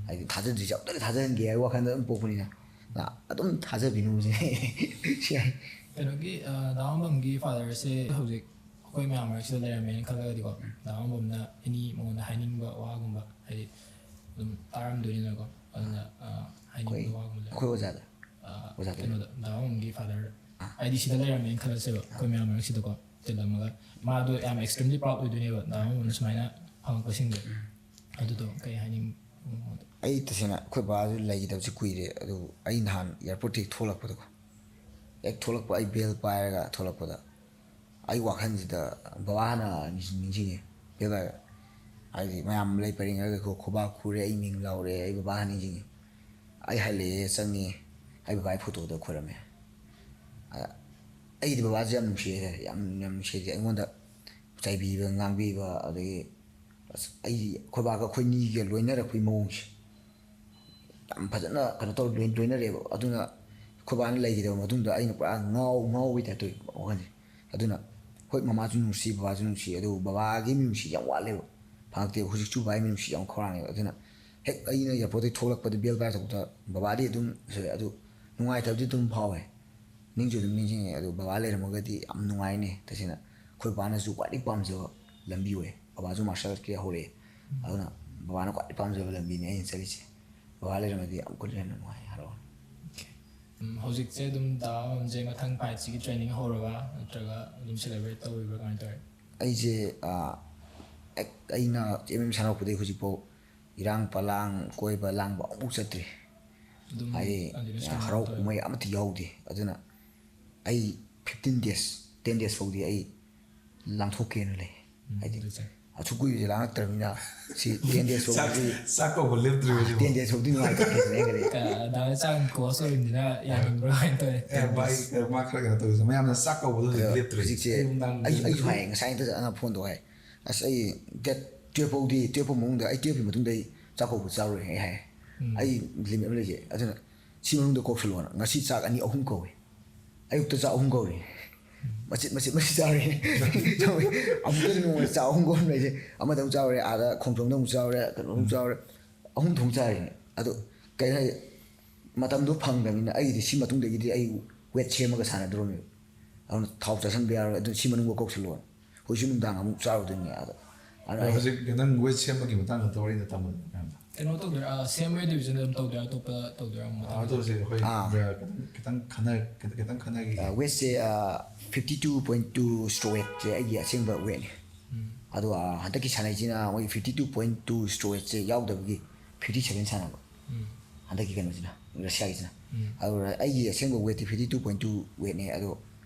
ꯍꯥꯏꯗꯤ ꯊꯥꯖꯗ꯭ꯔꯤꯁꯦ ꯑꯃꯨꯛꯇꯗꯤ ꯊꯥꯖꯍꯟꯒꯦ ꯍꯥꯏꯕ ꯋꯥꯈꯜꯗ ꯑꯗꯨꯝ ꯄꯣꯛꯄꯅꯤꯅ꯫ ꯑꯗꯨꯝ ꯊꯥꯖꯕꯤꯅꯨꯁꯦ꯫ ꯁꯤ ꯍꯥꯏ꯫ ꯀꯩꯅꯣꯒꯤ, ꯑ, ꯗꯥ ꯋꯥꯡꯕꯝꯒꯤ ꯐꯥꯗꯔꯁꯦ ꯍꯧꯖꯤꯛ ꯑꯩꯈꯣꯏ ꯃꯌꯥꯝ ꯃꯔꯛꯁꯤꯗ ꯂꯩꯔꯝꯃꯦꯅ ꯈꯜꯂꯒꯗꯤꯀꯣ, ꯗꯥ ꯋꯥꯡꯕꯝꯅ ꯑꯦꯅꯤ ꯃꯉꯣꯟꯗ ꯍꯥꯏꯅꯤꯡꯕ ꯋꯥꯒꯨꯝꯕ, ꯍꯥꯏꯗꯤ, ꯑꯗꯨꯝ ꯇꯥꯔꯝꯗꯣꯏꯅꯤꯅꯀꯣ, ꯑꯗꯨꯅ, ꯑ, ꯍꯥꯏꯅꯤꯡꯕ ꯑꯩꯈꯣꯏ, ꯋꯥꯒꯨꯝꯕ ꯂꯩ꯫ ꯑꯩꯈꯣꯏ ꯑꯣꯖꯥꯗ꯫ ꯑ, ꯑꯣꯖꯥꯗ ꯀꯩꯅꯣꯗ, ꯗꯥ ꯋꯥꯡꯕꯝꯒꯤ ꯐꯥꯗꯔ, ꯑꯥ꯫ ꯍꯥꯏꯗꯤ ꯁꯤꯗ ꯂꯩꯔꯝꯃꯦꯅ ꯈꯜꯂꯁꯦꯕ, ꯑꯩꯈꯣꯏ ꯃꯌꯥꯝ ꯃꯔꯛꯁꯤꯗꯀꯣ ꯇꯤꯜꯂꯝꯃꯒ, ꯃꯥꯗꯣ ꯌꯥꯝ extremely proud ꯑꯣꯏꯗꯣꯏꯅꯦꯕ, ꯗꯥ ꯋꯥꯡꯕꯝꯅ ꯁꯨꯃꯥꯏꯅ ꯐꯪꯉꯛꯄꯁꯤꯡꯗꯣ꯫ ꯑꯗꯨꯗꯣ ꯀꯩ ꯍꯥꯏꯅꯤꯡ-? ꯑꯩ ꯇꯁꯦꯡꯅ ꯑꯩꯈꯣꯏ ꯕꯥꯁꯨ ꯂꯩꯈꯤꯗꯕꯁꯦ ꯀꯨꯏꯔꯦ, ꯑꯗꯨ ꯑꯩ ꯅꯍꯥꯟ airport ꯇꯒꯤ ꯊꯣꯛꯂꯛꯄꯗꯀꯣ, ꯍꯦꯛ ꯊꯣꯛꯂꯛꯄ, ꯑꯩ ꯕꯦꯜ ꯄꯥꯏꯔꯒ ꯊꯣꯛꯂꯛꯄꯗ, ꯑꯩ ꯋꯥꯈꯜꯁꯤꯗ ꯕꯕꯥ ꯍꯥꯟꯅ ꯅꯤꯡꯁꯤꯡ-, ꯅꯤꯡꯁꯤꯡꯉꯤ꯫ ꯕꯦꯜ ꯄꯥꯏꯔꯒ, ꯍꯥꯏꯗꯤ ꯃꯌꯥꯝ ꯂꯩ ꯄꯔꯦꯡ ꯈꯔ ꯈꯣ-, ꯈꯨꯕꯥꯛ ꯈꯨꯔꯦ, ꯑꯩ ꯃꯤꯡ ꯂꯥꯎꯔꯦ, ꯑꯩ ꯕꯕꯥ ꯍꯥꯟꯅ ꯅꯤꯡꯁꯤꯡꯉꯤ꯫ ꯑꯩ ꯍꯜꯂꯛꯑꯦ, ꯆꯪꯉꯦ, ꯑꯩ ꯕꯕꯥꯒꯤ ꯐꯣꯇꯣꯗ ꯈꯣꯏꯔꯝꯃꯦ꯫ ꯑꯗ ꯑꯩꯗꯤ ꯕꯕꯥꯁꯦ ꯌꯥꯝ ꯅꯨꯡꯁꯤꯌꯦ, ꯌꯥꯝ ꯌꯥꯝ ꯅꯨꯡꯁꯤꯌꯦ꯫ ꯑꯩꯉꯣꯟꯗ ꯆꯩꯕꯤꯕ, ꯉꯥꯡꯕꯤꯕ, ꯑꯗꯒꯤ ꯑꯁ ꯑꯩ ꯑꯩꯈꯣꯏ ꯕꯥꯒ ꯑꯩꯈꯣꯏ ꯑꯅꯤꯒ ꯂꯣꯏꯅꯔꯛꯄꯒꯤ ꯃꯑꯣꯡꯁꯦ ꯌꯥꯝ ꯐꯖꯅ ꯀꯩꯅꯣ ꯇꯧꯔ ꯂꯣꯏ ꯂꯣꯏꯅꯔꯛꯑꯦꯕ꯫ ꯑꯗꯨꯅ ꯑꯩꯈꯣꯏ ꯕꯥꯅ ꯂꯩꯈꯤꯗꯕ ꯃꯇꯨꯡꯗ ꯑꯩꯅ ꯄꯨꯔꯥ ꯉꯥꯎ ꯉꯥꯎꯕꯒꯤ ꯇꯥꯏꯞ ꯇꯧꯋꯦ ꯋꯥꯈꯜꯁꯦ꯫ ꯑꯗꯨꯅ ꯍꯣꯏ, ꯃꯃꯥꯁꯨ ꯅꯨꯡꯁꯤ, ꯕꯕꯥꯁꯨ ꯅꯨꯡꯁꯤ, ꯑꯗꯨꯕꯨ ꯕꯕꯥꯒꯤ ꯃꯤꯅꯨꯡꯁꯤ ꯌꯥꯝ ꯋꯥꯠꯂꯦꯕ꯫ ꯐꯪꯉꯛꯇꯦꯕ꯫ ꯍꯧꯖꯤꯛꯁꯨ ꯕꯕꯥꯒꯤ ꯃꯤꯅꯨꯡꯁꯤ ꯌꯥꯝ ꯈꯧꯔꯥꯡꯉꯦꯕ꯫ ꯑꯗꯨꯅ ꯍꯦꯛ ꯑꯩꯅ ꯑꯦꯌꯥꯔꯄꯣꯔꯠꯇꯒꯤ ꯊꯣꯛꯂꯛꯄꯗ, ꯕꯦꯜ ꯄꯥꯏꯔ ꯊꯣꯛꯄꯗ ꯕꯕꯥꯗꯤ ꯑꯗꯨꯝ ꯁꯣꯏ, ꯑꯗꯨ ꯅꯨꯡꯉꯥꯏꯇꯕꯗꯤ ꯑꯗꯨꯝ ꯐꯥꯎꯋꯦ꯫ ꯅꯤꯡꯁꯨ ꯑꯗꯨꯝ ꯅꯤꯡꯁꯤꯡꯉꯦ꯫ ꯑꯗꯨ ꯕꯕꯥ ꯂꯩꯔꯝꯃꯒꯗꯤ ꯌꯥꯝ ꯅꯨꯡꯉꯥꯏꯅꯤ ꯇꯁꯦꯡꯅ꯫ ꯑꯩꯈꯣꯏ ꯕꯕꯥꯅꯁꯨ ꯈ꯭ꯋꯥꯏꯗꯒꯤ ꯄꯥꯝꯖꯕ ꯂꯝꯕꯤ ꯑꯣꯏ꯫ ꯕꯕꯥꯁꯨ ꯃꯥꯔꯁꯦꯜ ꯑꯥꯔꯠꯀꯤ ꯍꯧꯔꯛꯑꯦ꯫ ꯑꯗꯨꯅ ꯕꯕꯥꯅ ꯈ꯭ꯋꯥꯏꯗꯒꯤ ꯄꯥꯝꯖꯕ ꯂꯝꯕꯤꯅꯤ ꯑꯩꯅ ꯆꯠꯂꯤꯁꯦ꯫ ꯕꯕꯥ ꯂꯩꯔꯝꯃꯗꯤ ꯑꯃꯨꯛꯀꯁꯨ ꯍꯦꯟꯅ ꯅꯨꯡꯉꯥꯏ, ꯍꯔꯥꯎꯅꯤ꯫ ꯎꯝ, ꯍꯧꯖꯤꯛꯁꯦ ꯑꯗꯨꯝ ꯗꯥ ꯑꯃꯝꯁꯦ ꯃꯊꯪ ꯐꯥꯏꯠꯁꯤꯒꯤ ꯇ꯭ꯔꯦꯅꯤꯡ ꯍꯧꯔꯕ, ꯅꯠꯇ꯭ꯔꯒ ꯑꯗꯨꯝ ꯁꯦꯂꯦꯕ꯭ꯔꯦꯠ ꯇꯧꯔꯤꯕ꯭ꯔꯥ, ꯀꯃꯥꯏꯅ ꯇꯧꯋꯤ? ꯑꯩꯁꯦ, ꯑꯥ, ꯍꯦꯛ ꯑꯩꯅ ꯑꯦꯝ ꯑꯦꯝ ꯁꯥꯟꯅꯔꯛꯄꯗꯒꯤ ꯍꯧꯖꯤꯛꯐꯥꯎ ꯏꯔꯥꯡ ꯄꯂꯥꯡ, ꯀꯣꯏꯕ ꯂꯥꯡꯕ ꯑꯃꯐꯥꯎ ꯆꯠꯇ꯭ꯔꯤ꯫ ꯑꯗꯨꯝ ꯍꯥꯏꯗꯤ, continue ꯁꯥꯟꯅꯕ ꯍꯔꯥꯎ ꯇꯧꯋꯦ꯫ ꯀꯨꯝꯍꯩ ꯑꯃꯠꯇ ꯌꯥꯎꯗꯦ꯫ ꯑꯗꯨꯅ ꯑꯩ ꯐꯤꯐꯇꯤꯟ ꯗꯦꯖ, ꯇꯦꯟ ꯗꯦꯖ ꯐꯥꯎꯗꯤ ꯑꯩ ꯂꯥꯡꯊꯣꯛꯀꯦꯅ ꯂꯩ꯫ ꯎꯝ, ꯍꯥꯏꯗꯤ, ꯑꯗꯨ ꯆꯥꯏ꯫ ꯑꯁꯨꯛ ꯀꯨꯏꯕꯁꯦ ꯂꯥꯡꯉꯛꯇ꯭ꯔꯕꯅꯤꯅ ꯁꯤ ꯇꯦꯟ ꯗꯦꯖ ꯆꯥꯛ ꯐꯥꯎꯗꯤ, ꯆꯥꯛ ꯀꯧꯕ ꯂꯦꯞꯇ꯭ꯔꯤ ꯍꯧꯖꯤꯛ ꯇꯦꯟ ꯗꯦꯖ ꯐꯥꯎꯗꯤ ꯅꯨꯡꯉꯥꯏꯊꯣꯛꯀꯦꯁꯤꯅꯦ ꯑꯩꯅ ꯈꯜꯂꯤ꯫ ꯗꯥ ꯆꯥꯟ ꯀꯣꯁ ꯑꯣꯏꯕꯅꯤꯅ ꯌꯥꯅꯤꯡꯕ꯭ꯔꯣ, ꯀꯃꯥꯏꯅ ꯇꯧꯋꯤ? ꯑꯦ ꯃꯥꯏ ꯃꯥ ꯈꯔ ꯀꯩꯅꯣ ꯇꯧꯋꯤ, ꯃꯌꯥꯝꯅ ꯆꯥꯛ ꯀꯧꯕꯗꯣ ꯍꯧꯖꯤꯛ ꯑꯗꯣ ꯂꯦꯞꯇ꯭ꯔꯤ꯫ ꯍꯧꯖꯤꯛꯁꯦ ꯑꯌꯨꯛ ꯅꯨꯡꯗꯥꯡ ꯑꯩꯁꯨ ꯑꯩꯁꯨ ꯂꯦꯞꯇ꯭ꯔꯤ꯫ ꯍꯥꯏꯌꯦ, ꯉꯁꯥꯏ ꯍꯦꯛꯇ ꯑꯉꯥꯡ ꯐꯣꯟ ꯇꯧ ꯍꯥꯏ꯫ "ꯑꯁ, ꯑꯩ ꯗꯦꯠ ꯇꯨꯌꯦꯜꯞ ꯐꯥꯎꯗꯤ, ꯇꯨꯌꯦꯜꯞ ꯐꯥꯎ ꯃꯅꯨꯡꯗ, ꯑꯩ ꯇꯨꯌꯦꯜꯞꯀꯤ ꯃꯇꯨꯡꯗ ꯑꯩ ꯆꯥꯛ ꯀꯧꯕ ꯆꯥꯔꯣꯏ" ꯑꯩ ꯍꯥꯏ꯫ ꯎꯝ꯫ "ꯑꯩ ꯂꯤꯃꯤꯠ ꯑꯃ ꯂꯩꯖꯩ, ꯑꯗꯨꯅ ꯁꯤ ꯃꯅꯨꯡꯗ ꯀꯧꯁꯜꯂꯣꯅ"꯫ ꯉꯁꯤ ꯆꯥꯛ ꯑꯅꯤ ꯑꯍꯨꯝ ꯀꯧꯏ꯫ ꯑꯌꯨꯛꯇ ꯆꯥꯛ ꯑꯍꯨꯝ ꯀꯧꯏ꯫ ꯃꯆꯤꯠ ꯃꯆꯤꯠ ꯃꯆꯤꯠ ꯆꯥꯔꯦ꯫ ꯑꯃꯨꯛꯇ ꯅꯣꯡꯃꯗ ꯆꯥꯛ ꯑꯍꯨꯝ ꯀꯧꯔꯝꯃꯦ ꯑꯩꯁꯦ꯫ ꯑꯃꯗ ꯑꯃꯨꯛ ꯆꯥꯔꯨꯔꯦ, ꯑꯥꯗ ꯈꯣꯡꯖꯣꯝꯗ ꯑꯃꯨꯛ ꯆꯥꯔꯨꯔꯦ, ꯀꯩꯅꯣ ꯑꯃꯨꯛ ꯆꯥꯔꯨꯔꯦ꯫ ꯑꯍꯨꯝ ꯊꯣꯡ ꯆꯥꯔꯤꯅꯦ꯫ ꯑꯗꯣ ꯀꯩ ꯍꯥꯏ, ꯃꯇꯝꯗꯣ ꯐꯪꯗꯕꯅꯤꯅ ꯑꯩꯒꯤꯗꯤ ꯁꯤ ꯃꯇꯨꯡꯗꯒꯤꯗꯤ ꯑꯩ ꯋꯦꯠ ꯁꯦꯝꯃꯒ ꯁꯥꯟꯅꯗꯧꯔꯕꯅꯦꯕ꯫ ꯑꯗꯨꯅ ꯊꯥꯎ ꯆꯥꯁꯤꯟꯕ ꯌꯥꯔꯣꯏ, ꯑꯗꯨꯅ ꯁꯤ ꯃꯅꯨꯡꯗ ꯀꯧꯁꯜꯂꯣꯅ꯫ ꯍꯧꯖꯤꯛꯁꯨ ꯅꯨꯡꯗꯥꯡ ꯑꯃꯨꯛ ꯆꯥꯔꯨꯗꯣꯏꯅꯦ ꯑꯥꯗ꯫ ꯑꯗꯨꯅ ꯑꯗꯣ ꯑꯩ ꯍꯧꯖꯤꯛ ꯈꯤꯇꯪ ꯋꯦꯠ ꯁꯦꯝꯕꯒꯤ ꯃꯇꯥꯡꯗ ꯇꯧꯔꯤꯅ ꯇꯝꯕꯗꯣ ꯃꯌꯥꯝꯗ꯫ ꯀꯩꯅꯣ ꯇꯧꯗꯣꯏꯔꯥ, ꯁꯦꯝ ꯋꯦꯠ ꯗꯤꯕꯤꯖꯟꯗ ꯑꯗꯨꯝ ꯇꯧꯗꯣꯏꯔꯥ, ꯑꯇꯣꯞꯄ ꯇꯧꯗꯣꯏꯔꯥ? ꯑꯃꯨꯛ ꯑꯥ, ꯑꯗꯨ ꯍꯧꯖꯤꯛ ꯑꯩꯈꯣꯏ ꯑꯥ꯫ ꯈꯤꯇꯪ ꯈꯟꯅ-, ꯈꯤꯇꯪ ꯈꯟꯅꯈꯤꯒꯦ꯫ ꯋꯦꯠꯁꯦ fifty two point two stroke ꯋꯦꯠꯁꯦ ꯑꯩꯒꯤ ꯑꯁꯦꯡꯕ ꯋꯦꯠꯅꯤ꯫ ꯎꯝ. ꯑꯗꯣ, ꯑꯥ, ꯍꯟꯗꯛꯀꯤ ꯁꯥꯟꯅꯩꯁꯤꯅ ꯃꯣꯏꯒꯤ fifty two point two stroke ꯋꯦꯠꯁꯦ ꯌꯥꯎꯗꯕꯒꯤ ꯐꯤꯐꯇꯤ ꯁꯚꯦꯟ ꯁꯥꯟꯅꯕ꯫ ꯎꯝ. ꯍꯟꯗꯛꯀꯤ ꯀꯩꯅꯣꯁꯤꯅ, ꯔꯁꯤꯌꯥꯒꯤꯁꯤꯅ꯫ ꯎꯝ. ꯑꯗꯨ ꯑꯩꯒꯤ ꯑꯁꯦꯡꯕ ꯋꯦꯠꯇꯤ ꯐꯤꯐꯇꯤ ꯇꯨ ꯄꯣꯏꯟ ꯇꯨ ꯋꯦꯠꯅꯦ꯫ ꯑꯗꯣ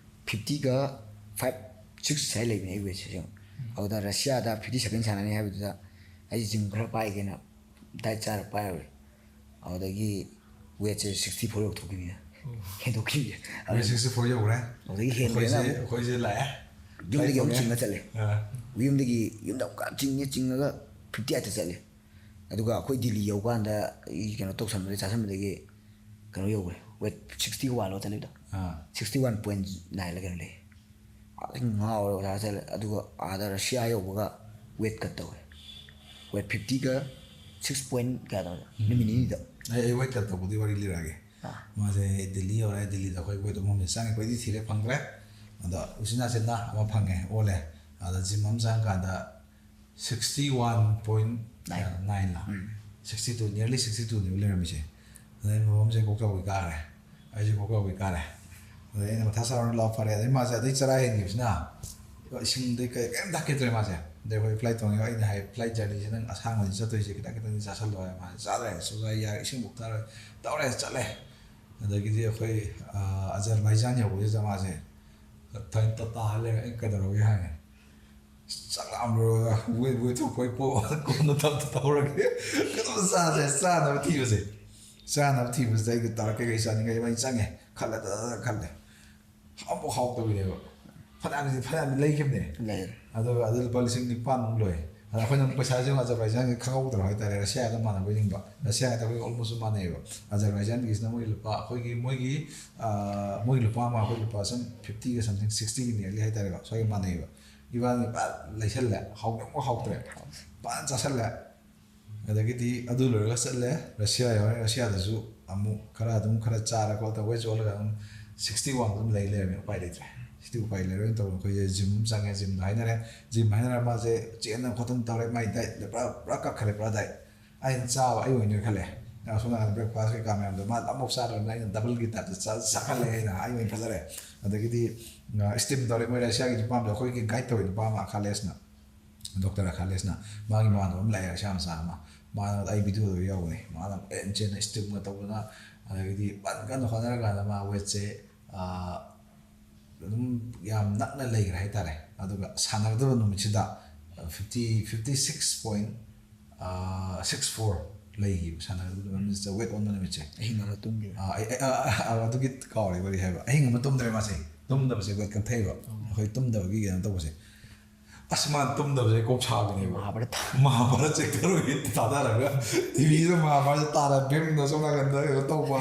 ꯐꯤꯐꯇꯤꯒ ꯐꯥꯏꯚ ꯁꯤꯛꯁ ꯁ꯭ꯋꯥꯏ ꯂꯩꯕꯅꯦ ꯑꯩ ꯋꯦꯠꯁꯦ ꯑꯁꯦꯡꯕ꯫ ꯑꯗꯨꯗ ꯔꯁꯤꯌꯥꯗ ꯐꯤꯐꯇꯤ ꯁꯚꯦꯟ ꯁꯥꯟꯅꯅꯤ ꯍꯥꯏꯕꯗꯨꯗ ꯑꯩ ꯖꯤꯝ ꯈꯔ ꯄꯥꯏꯒꯦꯅ ꯗꯥꯏꯠ ꯆꯥꯔ ꯄꯥꯏꯔꯨꯔꯦ꯫ ꯑꯗꯨꯗꯒꯤ ꯋꯦꯠꯁꯦ ꯁꯤꯛꯁꯇꯤ ꯐꯣꯔ ꯌꯧꯊꯣꯛꯈꯤꯕꯅꯤꯅ꯫ ꯍꯦꯟꯗꯣꯛꯈꯤꯕꯁꯦ꯫ ꯋꯦꯠ ꯁꯤꯛꯁꯇꯤ ꯐꯣꯔ ꯌꯧꯈ꯭ꯔꯦ꯫ ꯑꯗꯨꯗꯒꯤ ꯍꯦꯟꯈ꯭ꯔꯦꯅ ꯑꯩꯈꯣꯏꯁꯦ ꯑꯃꯨꯛ ꯑꯩꯈꯣꯏꯁꯦ ꯂꯥꯛꯑꯦ꯫ ꯌꯨꯝꯗꯒꯤ ꯑꯃꯨꯛ ꯂꯥꯛꯑꯦ꯫ ꯆꯤꯡꯉ ꯆꯠꯂꯦ꯫ ꯑꯥ꯫ ꯌꯨꯝꯗꯒꯤ ꯌꯨꯝꯗ ꯑꯃꯨꯛ ꯀꯟꯅ ꯆꯤꯡꯉꯦ, ꯆꯤꯡꯉꯒ ꯐꯤꯐꯇꯤ ꯑꯩꯠꯇ ꯆꯠꯂꯦ꯫ ꯑꯗꯨꯒ ꯑꯩꯈꯣꯏ ꯗꯤꯜꯂꯤ ꯌꯧꯀꯥꯟꯗ ꯑꯩ ꯀꯩꯅꯣ ꯇꯧꯁꯟꯕꯗꯒꯤ, ꯆꯥꯁꯟꯕꯗꯒꯤ ꯀꯩꯅꯣ ꯌꯧꯈ꯭ꯔꯦ, ꯋꯦꯠ ꯁꯤꯛꯁꯇꯤ ꯋꯥꯟꯂꯣ ꯆꯠꯂꯤꯗꯣ, ꯑꯥ꯫ ꯁꯤꯛꯁꯇꯤ ꯋꯥꯟ ꯄꯣꯏꯟ ꯅꯥꯏꯟꯂ ꯀꯩꯅꯣ ꯂꯩ꯫ ꯑꯗꯩ ꯉꯥꯎꯔꯦ ꯑꯣꯖꯥ ꯆꯠꯂꯦ꯫ ꯑꯗꯨꯒ ꯑꯥꯗ ꯔꯁꯤꯌꯥ ꯌꯧꯕꯒ ꯋꯦꯠ ꯀꯠ ꯇꯧꯔꯦ, ꯋꯦꯠ ꯐꯤꯐꯇꯤꯒ ꯁꯤꯛꯁ ꯄꯣꯏꯟ ꯀꯌꯥꯗꯣ, ꯅꯨꯃꯤꯠ ꯅꯤꯅꯤꯗ꯫ ꯑꯩ ꯑꯩ ꯋꯦꯠ ꯀꯠ ꯇꯧꯕꯗꯤ ꯋꯥꯔꯤ ꯂꯤꯔꯛꯑꯒꯦ꯫ ꯑꯥ꯫ ꯃꯥꯁꯦ ꯗꯤꯜꯂꯤ ꯌꯧꯔꯦ꯫ ꯗꯤꯜꯂꯤꯗ ꯑꯩꯈꯣꯏ ꯋꯦꯠ ꯑꯃꯃꯝꯁꯦ ꯆꯪꯉꯦ꯫ ꯀꯣꯏꯊꯤ ꯊꯤꯔꯦ, ꯐꯪꯗ꯭ꯔꯦ꯫ ꯑꯗꯣ ꯎꯆꯤꯟ ꯅꯥꯆꯤꯟꯅ ꯑꯃ ꯐꯪꯉꯦ, ꯑꯣꯜꯂꯦ꯫ ꯑꯗ ꯖꯤꯝ ꯑꯃ ꯆꯪꯉꯀꯥꯟꯗ ꯁꯤꯛꯁꯇꯤ ꯋꯥꯟ ꯄꯣꯏꯟ ꯅꯥꯏꯟ꯫ ꯅꯥꯏꯟꯂ? Um. Sixty two, nearly sixty ꯇꯨꯅꯦꯕ ꯂꯩꯔꯝꯃꯤꯁꯦ꯫ ꯑꯗꯩ ꯃꯐꯝꯁꯦ ꯀꯣꯛꯆꯥꯎꯕꯤ ꯀꯥꯈ꯭ꯔꯦ, ꯑꯩꯁꯨ ꯀꯣꯛꯆꯥꯎꯕꯤ ꯀꯥꯔꯦ꯫ ꯑꯗꯩ ꯑꯩꯅ ꯃꯊꯥ ꯁꯥꯔꯨꯔꯅꯨ, ꯂꯥꯎ ꯐꯔꯦ꯫ ꯑꯗꯩ ꯃꯥꯁꯦ ꯑꯗꯩ ꯆꯔꯥ ꯍꯦꯟꯈꯤꯕꯁꯤꯅ ꯏꯁꯤꯡꯗꯩ ꯀꯩ ꯀꯩꯝ ꯊꯛꯈꯤꯗ꯭ꯔꯦ ꯃꯥꯁꯦ꯫ ꯑꯗꯩ ꯑꯩꯈꯣꯏ ꯐ꯭ꯂꯥꯏꯠ ꯇꯣꯡꯉꯦ, ꯑꯩꯅ ꯍꯥꯏ, "ꯐ꯭ꯂꯥꯏꯠ ꯖꯔꯅꯤꯁꯦ ꯅꯪ ꯑꯁꯥꯡꯕꯗꯤ ꯆꯠꯇꯣꯏꯁꯦ ꯈꯤꯇꯪ ꯈꯤꯇꯪꯗꯤ ꯆꯥꯁꯜꯂꯣ" ꯍꯥꯏ꯫ ꯃꯥꯁꯦ ꯆꯥꯗ꯭ꯔꯦ, ꯁꯨꯡꯌꯥ ꯌꯥꯔꯦ, ꯏꯁꯤꯡꯐꯧ ꯊꯛꯑꯔꯣꯏ꯫ ꯇꯧꯔꯦ, ꯆꯠꯂꯦ꯫ ꯑꯗꯒꯤꯗꯤ ꯑꯩꯈꯣꯏ, ꯑ, ꯑꯖꯔꯕꯥꯏꯖꯥꯟ ꯌꯧꯕꯁꯤꯗ ꯃꯥꯁꯦ ꯊꯛ-, ꯇ-, ꯇꯥꯍꯜꯂꯦ꯫ ꯑꯩ ꯀꯩꯗꯧꯔꯒꯦ ꯍꯥꯏꯅ, "ꯆꯥꯛ ꯂꯥꯝꯕ꯭ꯔꯣ? ꯋꯦꯠ, ꯋꯦꯠ ꯊꯣꯛꯄꯩ ꯄꯣ-, ꯀꯣꯟꯅ ꯇꯞ-, ꯇꯧꯔꯒꯦ꯫ ꯀꯩꯅꯣꯝ ꯆꯥꯁꯦ", ꯆꯥꯅꯕ ꯊꯤꯕꯁꯦ꯫ ꯆꯥꯅꯕ ꯊꯤꯕꯁꯤꯗ ꯑꯩꯒꯤ ꯇꯥꯔꯒꯦꯠ ꯀꯩ ꯆꯥꯅꯤꯡꯉꯦ ꯑꯩ ꯆꯪꯉꯦ꯫ ꯈꯜꯂꯦ, ꯇ-, ꯇ-, ꯇ-, ꯈꯜꯂꯦ꯫ ꯑꯃꯐꯥꯎ ꯍꯥꯎꯇꯕꯤꯅꯦꯕ꯫ ꯐꯅꯌꯥꯝꯗꯤ, ꯐꯅꯌꯥꯝꯗꯤ ꯂꯩꯈꯤꯕꯅꯦ꯫ ꯂꯩꯔꯦ꯫ ꯑꯗꯨꯒ ꯑꯗꯨ ꯂꯨꯄꯥ ꯂꯤꯁꯤꯡ ꯅꯤꯄꯥꯟꯃꯨꯛ ꯂꯣꯏ꯫ ꯑꯗ ꯑꯩꯈꯣꯏꯅ ꯑꯃꯨꯛ ꯄꯩꯁꯥꯁꯦ ꯑꯃꯨꯛ ꯑꯖꯔꯕꯥꯏꯖꯥꯟꯒꯤ ꯈꯪꯍꯧꯗ꯭ꯔꯕ ꯍꯥꯏꯇꯥꯔꯦ, ꯔꯁꯤꯌꯥꯒ ꯃꯥꯟꯅꯕ ꯌꯦꯡꯕ꯫ ꯔꯁꯤꯌꯥꯒ ꯑꯩꯈꯣꯏꯒ almost ꯃꯥꯟꯅꯩꯑꯕ꯫ ꯑꯖꯔꯕꯥꯏꯖꯥꯟꯒꯤꯁꯤꯅ ꯃꯣꯏ ꯂꯨꯄꯥ, ꯑꯩꯈꯣꯏꯒꯤ, ꯃꯣꯏꯒꯤ, ꯑꯥ, ꯃꯣꯏꯒꯤ ꯂꯨꯄꯥ ꯑꯃ, ꯑꯩꯈꯣꯏ ꯂꯨꯄꯥ ꯁꯨꯝ fiftyꯒ something, sixtyꯒꯤ nearly ꯍꯥꯏꯇꯥꯔꯦꯀꯣ, ꯁ꯭ꯋꯥꯏꯒ ꯃꯥꯟꯅꯩꯑꯕ꯫ ꯏꯕꯥꯅꯤ ꯐꯖꯅ ꯂꯩꯁꯜꯂꯦ, ꯍꯥꯎꯕ ꯑꯃꯨꯛ ꯍꯥꯎꯇ꯭ꯔꯦ, ꯐꯖꯅ ꯆꯥꯁꯜꯂꯦ꯫ ꯑꯗꯒꯤꯗꯤ ꯑꯗꯨ ꯂꯣꯏꯔꯒ ꯆꯠꯂꯦ, ꯔꯁꯤꯌꯥ ꯌꯧꯔꯦ꯫ ꯔꯁꯤꯌꯥꯗꯁꯨ ꯑꯃꯨꯛ ꯈꯔ ꯑꯗꯨꯝ ꯈꯔ ꯆꯥꯔ ꯈꯣꯠꯂ ꯇꯧꯔ ꯋꯦꯠꯁꯨ ꯑꯣꯜꯂꯒ ꯑꯗꯨꯝ sixty one ꯑꯗꯨꯝ ꯂꯩ ꯂꯩꯔꯝꯃꯦ꯫ ꯎꯄꯥꯏ ꯂꯩꯇ꯭ꯔꯦ, sixty ꯎꯄꯥꯏ ꯂꯩꯔꯣꯏꯅ ꯇꯧꯗꯅ ꯑꯩꯈꯣꯏꯁꯦ ꯖꯤꯝ ꯑꯃ ꯆꯪꯉꯦ, ꯖꯤꯝꯗ ꯍꯥꯏꯅꯔꯦ꯫ ꯖꯤꯝ ꯍꯥꯏꯅꯔ ꯃꯥꯁꯦ ꯆꯦꯟꯗꯅ ꯈꯣꯠꯇꯅ ꯇꯧꯔꯦ, ꯃꯥꯏ ꯗꯥꯏꯠ ꯄꯨꯔꯥ, ꯄꯨꯔꯥ ꯀꯛꯈ꯭ꯔꯦ, ꯄꯨꯔꯥ ꯗꯥꯏꯠ꯫ ꯑꯩꯅ ꯆꯥꯕ ꯑꯩ ꯑꯣꯏꯅ ꯅꯣꯏꯈꯠꯂꯦ꯫ ꯑꯁꯣꯝ ꯅꯥꯀꯟꯗ ꯕ꯭ꯔꯦꯛꯐꯥꯁ ꯀꯩꯀꯥ ꯃꯌꯥꯝꯗꯣ ꯃꯥ ꯑꯃꯐꯥꯎ ꯆꯥꯗ꯭ꯔꯕꯅꯤꯅ ꯑꯩꯅ ꯗꯕꯜꯒꯤ ꯇꯥꯏꯞꯇ ꯆꯥ-, ꯆꯥꯈꯠꯂꯦ꯫ ꯑꯩꯅ ꯑꯩ ꯑꯣꯏꯅ ꯐꯖꯔꯦ꯫ ꯑꯗꯒꯤꯗꯤ ꯏꯁꯇꯤꯝ ꯇꯧꯔꯦ ꯃꯣꯏ ꯔꯁꯤꯌꯥꯒꯤ ꯅꯨꯄꯥ ꯑꯃꯗꯣ, ꯑꯩꯈꯣꯏꯒꯤ ꯒꯥꯏꯗ ꯇꯧꯋꯤ ꯅꯨꯄꯥ ꯑꯃ, ꯑꯈꯥꯂꯦꯁꯅ, ꯗꯣꯛꯇꯔ ꯑꯈꯥꯂꯦꯁꯅ꯫ ꯃꯥꯒꯤ ꯃꯃꯥꯟꯅꯕ ꯑꯃ ꯂꯥꯛꯑꯦ, ꯔꯁꯤꯌꯥ ꯃꯆꯥ ꯑꯃ꯫ ꯃꯥꯅ ꯑꯩ ꯚꯤꯗꯤꯑꯣꯗ ꯌꯥꯎꯕꯅꯦ꯫ ꯃꯥꯅ ꯑꯦ ꯆꯦꯟꯅ ꯏꯁꯇꯤꯝꯒ ꯇꯧꯗꯅ, ꯑꯗꯒꯤꯗꯤ ꯐꯖꯅ ꯀꯟꯅ ꯍꯣꯠꯅꯔꯀꯥꯟꯗ ꯃꯥ ꯋꯦꯠꯁꯦ, ꯑꯥ, ꯑꯗꯨꯝ ꯌꯥꯝ ꯅꯛꯅ ꯂꯩꯈ꯭ꯔꯦ ꯍꯥꯏꯇꯥꯔꯦ꯫ ꯑꯗꯨꯒ ꯁꯥꯟꯅꯒꯗꯕ ꯅꯨꯃꯤꯠꯁꯤꯗ fifty, fifty six point six four ꯂꯩꯈꯤꯕ ꯁꯥꯟꯅꯔꯗꯨꯗ ꯋꯦꯠ ꯑꯣꯟꯕ ꯅꯨꯃꯤꯠꯁꯦ꯫ ꯑꯍꯤꯡ ꯑꯃ ꯇꯨꯝꯈꯤꯕ꯫ ꯑꯥ, ꯑꯩ- ꯑꯩ- ꯑꯥ, ꯑꯥ, ꯑꯗꯨꯒꯤ ꯀꯥꯎꯔꯦ ꯋꯥꯔꯤ ꯍꯥꯏꯕ꯫ ꯑꯍꯤꯡ ꯑꯃ ꯇꯨꯝꯗ꯭ꯔꯦ ꯃꯥꯁꯦ꯫ ꯇꯨꯝꯗꯕꯁꯦ ꯋꯦꯠ ꯀꯟꯊꯩꯕ꯫ ꯑꯩꯈꯣꯏ ꯇꯨꯝꯗꯕꯒꯤ ꯀꯩꯅꯣ ꯇꯧꯕꯁꯦ꯫ ꯑꯁ, ꯃꯥꯅ ꯇꯨꯝꯗꯕꯁꯦ ꯀꯣꯛ ꯁꯥꯕꯅꯦꯕ꯫ ꯃꯍꯥꯚꯥꯔꯠ꯫ ꯃꯍꯥꯚꯥꯔꯠꯁꯦ ꯈꯔ ꯊꯥꯗꯔꯒ ꯇꯤꯚꯤꯗ ꯃꯍꯥꯚꯥꯔꯠ ꯇꯥꯔ ꯐꯤꯂꯝꯗ ꯁꯣꯝ ꯅꯥꯀꯟꯗ ꯀꯩꯅꯣ ꯇꯧꯕ꯫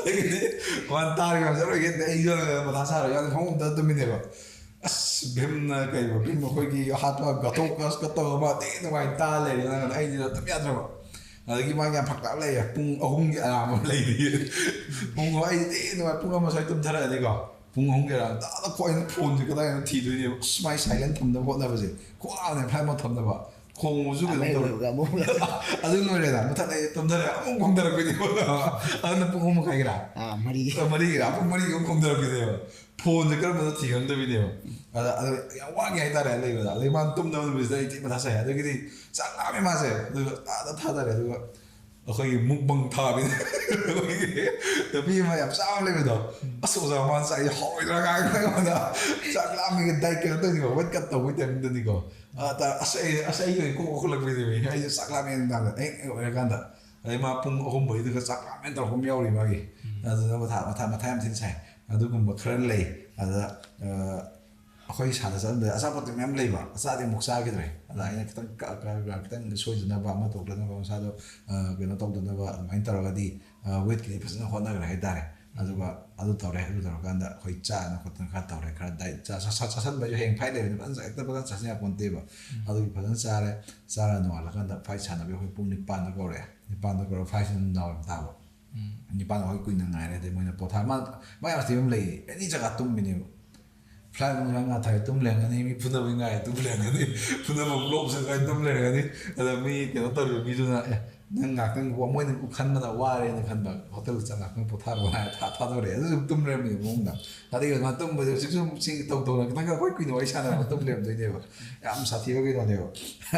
ꯑꯗꯒꯤꯗꯤ ꯃꯥꯅ ꯇꯥꯔꯤꯕ ꯃꯌꯥꯝꯁꯦ ꯂꯣꯏ ꯍꯦꯟꯗ ꯑꯩ ꯌꯣꯜꯂꯒ ꯃꯊꯥ ꯁꯥꯔꯒ ꯐꯃꯨꯡꯗ ꯇꯨꯝꯃꯤꯅꯦꯕ꯫ ꯑꯁ, ꯚꯤꯝꯅ ꯀꯩꯕ, ꯚꯤꯝ ꯑꯩꯈꯣꯏꯒꯤ ꯑꯍꯥꯠꯄ ꯒꯇꯣꯀꯁꯀ ꯇꯧꯔꯒ ꯃꯥ ꯊꯤ ꯅꯨꯡꯉꯥꯏꯅ ꯇꯥ ꯂꯩꯔꯦ꯫ ꯅꯪ ꯑꯩꯗꯤ ꯇꯨꯝ ꯌꯥꯗ꯭ꯔꯕ꯫ ꯑꯗꯒꯤ ꯃꯥꯒꯤ ꯌꯥꯝ ꯐꯔꯛ ꯇꯥꯕ ꯂꯩꯌꯦ꯫ ꯄꯨꯡ ꯑꯍꯨꯝꯒꯤ ꯑꯂꯥꯔꯝ ꯑꯃ ꯂꯩꯔꯤ꯫ ꯄꯨꯡ, ꯑꯩꯗꯤ ꯊꯤ ꯅꯨꯡꯉꯥꯏ, ꯄꯨꯡ ꯑꯃ ꯁ꯭ꯋꯥꯏ ꯇꯨꯝꯊꯔꯛꯑꯅꯤꯀꯣ꯫ ꯄꯨꯡ ꯑꯍꯨꯝꯒꯤ ꯑꯂꯥꯔꯝ ꯇꯥꯗ ꯈꯣꯏꯅ ꯐꯣꯟꯁꯦ ꯀꯗꯥꯏꯗ ꯊꯤꯗꯣꯏꯅꯦꯕ꯫ ꯑꯁ, ꯃꯥꯏ ꯁꯥꯏꯂꯦꯟ ꯊꯝꯅꯕ ꯍꯣꯠꯅꯕꯁꯦ꯫ ꯈ꯭ꯋꯥꯡꯅ ꯐ꯭ꯂꯥꯏꯠ ꯃꯣꯠ ꯊꯝꯅꯕ꯫ ꯈꯣꯡꯕꯁꯨ ꯀꯩꯅꯣ ꯑꯃ ꯇꯧꯔꯦ꯫ ꯂꯣꯏꯕꯒ ꯑꯃꯨꯛ꯫ ꯑꯗꯨ ꯂꯣꯏꯔꯦꯅ꯫ ꯃꯊꯪ ꯑꯩ ꯇꯨꯝꯊꯔꯦ꯫ ꯑꯃꯨꯛ ꯈꯣꯡꯊꯔꯛꯄꯩꯅꯦꯕ꯫ ꯑꯗꯨꯅ ꯄꯨꯡ ꯑꯍꯨꯝ ꯃꯈꯥꯏꯒꯤꯔꯥ? ꯑꯥ, ꯃꯔꯤ꯫ ꯃꯔꯤꯒꯤꯔꯥ? ꯄꯨꯡ ꯃꯔꯤꯒꯤ ꯑꯃꯨꯛ ꯈꯣꯡꯊꯔꯛꯄꯤꯅꯦꯕ꯫ ꯐꯣꯟꯁꯦ ꯀꯔꯝꯕꯅ ꯊꯤ ꯈꯪꯗꯕꯤꯅꯦꯕ꯫ ꯑꯗ, ꯑꯗ ꯌꯥꯝ ꯋꯥꯒꯦ ꯍꯥꯏꯇꯥꯔꯦ ꯂꯩꯕꯗ꯫ ꯑꯗꯩ ꯃꯥꯅ ꯇꯨꯝꯗꯕ ꯅꯨꯃꯤꯠꯁꯤꯗ ꯑꯩ ꯊꯤ ꯃꯊꯥ ꯁꯥꯏ꯫ ꯑꯗꯒꯤꯗꯤ ꯆꯥꯛ ꯂꯥꯝꯃꯦ ꯃꯥꯁꯦ꯫ ꯑꯗꯨꯒ ꯑꯥꯗ ꯊꯥꯗꯔꯦ꯫ ꯑꯗꯨꯒ ꯑꯩꯈꯣꯏꯒꯤ ꯃꯨꯛꯕꯪ ꯊꯥꯕꯤꯅꯦ꯫ ꯑꯩꯈꯣꯏꯒꯤ ꯅꯨꯄꯤ ꯑꯃ ꯌꯥꯝ ꯆꯥꯕ ꯂꯩꯕꯗꯣ꯫ "ꯑꯁ, ꯑꯣꯖꯥ, ꯃꯥꯅ ꯆꯥꯏꯁꯦ ꯍꯥꯎꯔꯣꯏꯗ꯭ꯔꯥ?" ꯀꯥꯏꯅ ꯑꯩꯉꯣꯟꯗ ꯆꯥꯛ ꯂꯥꯝꯃꯤꯒ ꯗꯥꯏꯠ ꯀꯩꯅꯣ ꯇꯧꯅꯤꯀꯣ, ꯋꯦꯠ ꯀꯠ ꯇꯧꯕꯒꯤ ꯇꯥꯏꯃꯤꯡꯗꯅꯤꯀꯣ꯫ ꯑ, ꯇ-, ꯑꯁ, ꯑꯩ, ꯑꯁ, ꯑꯩꯒꯤ ꯑꯣꯏꯅ ꯀꯣꯛ ꯉꯥꯎꯈꯠꯂꯛꯄꯤꯅꯦꯃꯤ꯫ ꯑꯩꯁꯦ ꯆꯥꯛ ꯂꯥꯝꯃꯦ ꯅꯨꯡꯗꯥꯡꯗ ꯍꯦꯛ ꯑꯣꯏꯔꯀꯥꯟꯗ꯫ ꯑꯗꯩ ꯃꯥ ꯄꯨꯡ ꯑꯍꯨꯝ ꯃꯔꯤꯗꯒ ꯆꯥꯛ ꯂꯥꯝꯃꯦꯅ ꯇꯧꯔꯛꯄ ꯑꯃ ꯌꯥꯎꯔꯤ ꯃꯥꯒꯤ꯫ ꯑꯗꯨꯅ ꯃꯊꯥ, ꯃꯊꯥ, ꯃꯊꯥ ꯌꯥꯝ ꯊꯤꯅ ꯁꯥꯏ꯫ ꯑꯗꯨꯒꯨꯝꯕ ꯈꯔ ꯂꯩ꯫ ꯑꯗ, ꯑ, ꯑꯩꯈꯣꯏ ꯁꯥꯟꯅ ꯆꯠꯂꯝꯗꯥꯏꯗ ꯑꯆꯥꯄꯣꯠꯇꯤ ꯃꯌꯥꯝ ꯂꯩꯕ, ꯑꯆꯥꯗꯤ ꯑꯃꯨꯛ ꯆꯥꯈꯤꯗ꯭ꯔꯦ꯫ ꯑꯗ ꯑꯩꯅ ꯈꯤꯇꯪ ꯀ-, ꯀ-, ꯀ-, ꯈꯤꯇꯪ ꯁꯣꯏꯗꯅꯕ, ꯑꯃ ꯇꯧꯗꯅꯕ, ꯃꯁꯥꯗꯣ, ꯑ, ꯀꯩꯅꯣ ꯇꯧꯗꯅꯕ ꯑꯗꯨꯃꯥꯏꯅ ꯇꯧꯔꯒꯗꯤ, ꯑ, ꯋꯦꯠꯀꯤꯗꯤ ꯐꯖꯅ ꯍꯣꯠꯅꯈ꯭ꯔꯦ ꯍꯥꯏꯇꯥꯔꯦ꯫ ꯑꯗꯨꯒ ꯑꯗꯨ ꯇꯧꯔꯦ, ꯑꯗꯨ ꯇꯧꯔꯀꯥꯟꯗ ꯑꯩꯈꯣꯏ ꯆꯥꯗꯅ ꯈꯣꯠꯇꯅ ꯈꯔ ꯇꯧꯔꯦ, ꯈꯔ ꯗꯥꯏꯠ ꯆꯥ-, ꯆꯥ-, ꯆꯥꯁꯟꯕꯁꯨ ꯍꯌꯦꯡ ꯐ꯭ꯂꯥꯏꯠ ꯂꯩꯕꯅꯤ, ꯐꯖꯅ ꯍꯦꯛꯇ ꯐꯖꯅ ꯆꯥꯁꯟ ꯌꯥꯄꯣꯟꯇꯦꯕ꯫ ꯑꯗꯨꯒꯤ ꯐꯖꯅ ꯆꯥꯔꯦ꯫ ꯆꯥꯔ ꯅꯣꯡꯉꯥꯜꯂꯀꯥꯟꯗ ꯐ꯭ꯂꯥꯏꯠ ꯁꯥꯟꯅꯕꯒꯤ ꯑꯩꯈꯣꯏ ꯄꯨꯡ ꯅꯤꯄꯥꯟꯗ ꯀꯧꯔꯛꯑꯦ꯫ ꯅꯤꯄꯥꯟꯗ ꯀꯧꯔꯒ ꯐ꯭ꯂꯥꯏꯠꯁꯤꯅ ꯅꯨꯡꯗꯥꯡ ꯋꯥꯏꯔꯝ ꯇꯥꯕ꯫ ꯅꯤꯄꯥꯟꯗ ꯑꯩꯈꯣꯏ ꯀꯨꯏꯅ ꯉꯥꯏꯔꯦ꯫ ꯑꯗꯩ ꯃꯣꯏꯅ ꯄꯣꯊꯥ-, ꯃꯥ, ꯃꯥ ꯌꯥꯝ ꯊꯤꯕ ꯑꯃ ꯂꯩꯌꯦ, ꯑꯦꯅꯤ ꯖꯒꯥ ꯇꯨꯝꯕꯤꯅꯦꯕ꯫ ꯐ꯭ꯂꯥꯏꯠ ꯃꯅꯨꯡꯗ ꯉꯥ ꯊꯥꯏ ꯇꯨꯝ ꯂꯩꯔꯝꯒꯅꯤ, ꯃꯤ ꯐꯨꯅꯕꯒꯤ ꯉꯥꯏ ꯇꯨꯝ ꯂꯩꯔꯝꯒꯅꯤ, ꯐꯨꯅꯕ ꯂꯣꯞꯁ ꯉꯥꯏ ꯇꯨꯝ ꯂꯩꯔꯝꯒꯅꯤ꯫ ꯑꯗ ꯃꯤ ꯀꯩꯅꯣ ꯇꯧꯔꯤꯕ ꯃꯤꯗꯨꯅ, "ꯑꯦ, ꯅꯪ ꯉꯥꯛꯇꯪ ꯋꯥ-," ꯃꯣꯏꯅ ꯈꯟꯕꯗ ꯋꯥꯔꯦꯅ ꯈꯟꯕ, "ꯍꯣꯇꯦꯜꯗ ꯆꯪ ꯉꯥꯛꯇꯪ ꯄꯣꯊꯥꯔꯣ" ꯍꯥꯏꯔ ꯊꯥ-, ꯊꯥꯗꯣꯔꯛꯑꯦ꯫ ꯑꯗꯨꯁꯨ ꯇꯨꯝ ꯂꯩꯔꯝꯃꯦꯕ ꯃꯑꯣꯡꯗ꯫ ꯑꯗꯒꯤ ꯑꯗꯨꯃꯥꯏꯅ ꯇꯨꯝꯕꯁꯦ ꯍꯧꯖꯤꯛꯁꯨ ꯁꯤ ꯇꯧ ꯇꯧꯅ ꯈꯤꯇꯪ ꯑꯩꯈꯣꯏ ꯀꯨꯏꯅ ꯋꯥꯔꯤ ꯁꯥꯟꯅꯔꯒ ꯇꯨꯝ ꯂꯩꯔꯝꯗꯣꯏꯅꯦꯕ꯫ ꯌꯥꯝ ꯁꯥꯊꯤꯕ ꯀꯩꯅꯣꯅꯦꯕ꯫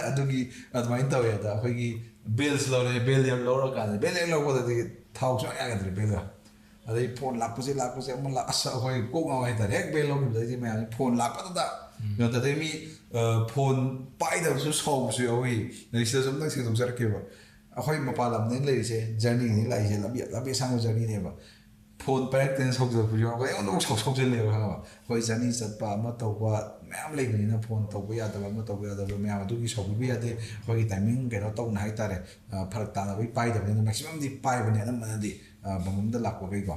ꯑꯗꯨꯒꯤ ꯑꯗꯨꯃꯥꯏꯅ ꯇꯧꯋꯦ꯫ ꯑꯗ ꯑꯩꯈꯣꯏꯒꯤ ꯕꯦꯜꯁ ꯂꯧꯔꯦ, ꯕꯦꯜ ꯌꯥꯝ ꯂꯧꯔꯀꯥꯟꯗ, ꯕꯦꯜ ꯍꯦꯛ ꯂꯧꯕꯗꯗꯤ ꯊꯥꯎ ꯁꯨꯡꯌꯥ ꯌꯥꯗ꯭ꯔꯦ ꯕꯦꯜꯒ꯫ ꯑꯗꯩ ꯐꯣꯟ ꯂꯥꯛꯄꯁꯦ, ꯂꯥꯛꯄꯁꯦ, ꯑꯃ ꯂꯥꯛ-, ꯑꯁ, ꯑꯩꯈꯣꯏ ꯀꯣꯛ ꯉꯥꯎ ꯍꯥꯏꯇꯥꯔꯦ꯫ ꯍꯦꯛ ꯕꯦꯜ ꯂꯧꯈꯤꯕꯗꯩꯗꯤ ꯃꯌꯥꯝꯁꯦ ꯐꯣꯟ ꯂꯥꯛꯄꯗꯨꯗ, ꯎꯝ꯫ ꯑꯗꯩ ꯃꯤ, ꯑ, ꯐꯣꯟ ꯄꯥꯏꯗꯕꯁꯨ ꯁꯥꯎꯕꯁꯨ ꯌꯥꯎꯏ꯫ ꯑꯗꯩ ꯁꯤꯗꯁꯨ ꯑꯝꯇꯪ ꯁꯦꯡꯗꯣꯛꯆꯔꯛꯀꯦꯕ꯫ ꯑꯩꯈꯣꯏ ꯃꯄꯥꯟ ꯂꯝꯗ ꯂꯩꯔꯤꯁꯦ ꯖꯔꯅꯤꯅꯤ ꯂꯥꯛꯏꯁꯦ, ꯂꯝꯕꯤ ꯂꯝꯕꯤ ꯑꯁꯥꯡꯕ ꯖꯔꯅꯤꯅꯦꯕ꯫ ꯐꯣꯟ ꯄꯥꯏꯔꯛꯇꯅ ꯁꯧꯖꯜꯂꯛꯄꯁꯨ ꯌꯥꯎꯔꯒ ꯑꯩꯉꯣꯟꯗ ꯑꯃꯨꯛ ꯁꯧ ꯁꯧꯖꯜꯂꯦꯕ, ꯈꯪꯉꯕ? ꯑꯩꯈꯣꯏ ꯖꯔꯅꯤ ꯆꯠꯄ ꯑꯃ ꯇꯧꯕ ꯃꯌꯥꯝ ꯂꯩꯕꯅꯤꯅ, ꯐꯣꯟ ꯇꯧꯕ ꯌꯥꯗꯕ ꯑꯃ ꯇꯧꯕ ꯌꯥꯗꯕ ꯃꯌꯥꯝ ꯑꯗꯨꯒꯤ ꯁꯧꯕꯤꯕ ꯌꯥꯗꯦ꯫ ꯑꯩꯈꯣꯏꯒꯤ ꯇꯥꯏꯃꯤꯡ ꯀꯩꯅꯣ ꯇꯧꯅ ꯍꯥꯏꯇꯥꯔꯦ, ꯐꯔꯛ ꯇꯥꯅꯕꯒꯤ ꯄꯥꯏꯗꯕꯅꯤꯅ ꯃꯦꯛꯁꯤꯃꯝꯗꯤ ꯄꯥꯏꯕꯅꯦ ꯑꯅꯝꯕꯅꯗꯤ ꯕꯝꯕꯝꯗ ꯂꯥꯛꯄꯈꯩꯀꯣ꯫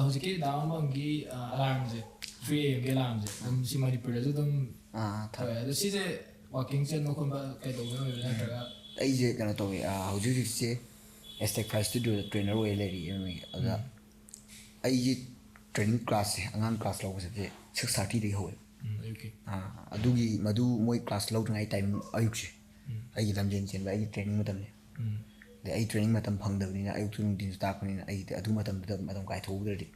ꯍꯧꯖꯤꯛꯀꯤ ꯗꯥ ꯑꯃꯝꯒꯤ ꯑꯂꯥꯔꯝꯁꯦ, ꯊ꯭ꯔꯤ ꯑꯦ ꯑꯦꯝꯒꯤ ꯑꯂꯥꯔꯝꯁꯦ ꯑꯗꯨꯝ ꯁꯤ ꯃꯅꯤꯄꯨꯔꯗꯁꯨ ꯑꯗꯨꯝ ꯑꯥ, ꯊꯝꯃꯦ꯫ ꯇꯧꯋꯦ꯫ ꯑꯗꯣ ꯁꯤꯁꯦ ꯋꯥꯛꯀꯤꯡ ꯆꯦꯟꯕ ꯈꯣꯠꯄ ꯀꯩꯗꯧꯕꯅ ꯑꯣꯏꯕ ꯅꯠꯇ꯭ꯔꯒ? ꯑꯩꯁꯦ ꯀꯩꯅꯣ ꯇꯧꯋꯦ, ꯑꯥ, ꯍꯧꯖꯤꯛ ꯍꯧꯖꯤꯛꯁꯦ ꯑꯦꯁꯇꯦꯛ ꯐꯥꯏ ꯁ꯭ꯇꯨꯗꯤꯑꯣꯗ ꯇ꯭ꯔꯦꯅꯔ ꯑꯣꯏꯔ ꯂꯩꯔꯤ ꯑꯦꯝ ꯑꯦꯝ ꯑꯦꯒꯤ꯫ ꯑꯗ ꯑꯩꯒꯤ ꯇ꯭ꯔꯦꯅꯤꯡ ꯀ꯭ꯂꯥꯁꯁꯦ, ꯑꯉꯥꯡ ꯀ꯭ꯂꯥꯁ ꯂꯧꯕꯁꯦ ꯁꯤꯛꯁ ꯊꯥꯔꯇꯤꯗꯒꯤ ꯍꯧꯋꯦ꯫ ꯎꯝ, ꯑꯌꯨꯛꯀꯤ꯫ ꯑꯥ, ꯑꯗꯨꯒꯤ ꯃꯗꯨ ꯃꯣꯏ ꯀ꯭ꯂꯥꯁ ꯂꯧꯗ꯭ꯔꯤꯉꯩ ꯇꯥꯏꯃꯤꯡ ꯑꯌꯨꯛꯁꯦ ꯎꯝ, ꯑꯩꯒꯤ ꯂꯝꯖꯦꯟ ꯆꯦꯟꯕ, ꯑꯩꯒꯤ ꯇ꯭ꯔꯦꯅꯤꯡ ꯃꯇꯝꯅꯤ꯫ ꯎꯝ, ꯑꯗꯩ ꯑꯩ ꯇ꯭ꯔꯦꯅꯤꯡ ꯃꯇꯝ ꯐꯪꯗꯕꯅꯤꯅ, ꯑꯌꯨꯛꯇꯨ ꯅꯨꯡꯊꯤꯟꯁꯨ ꯇꯥꯛꯄꯅꯤꯅ, ꯑꯩꯗꯤ ꯑꯗꯨ ꯃꯇꯝꯗꯨꯗ ꯃꯇꯝ ꯀꯥꯏꯊꯣꯛꯍꯧꯗ꯭ꯔꯗꯤ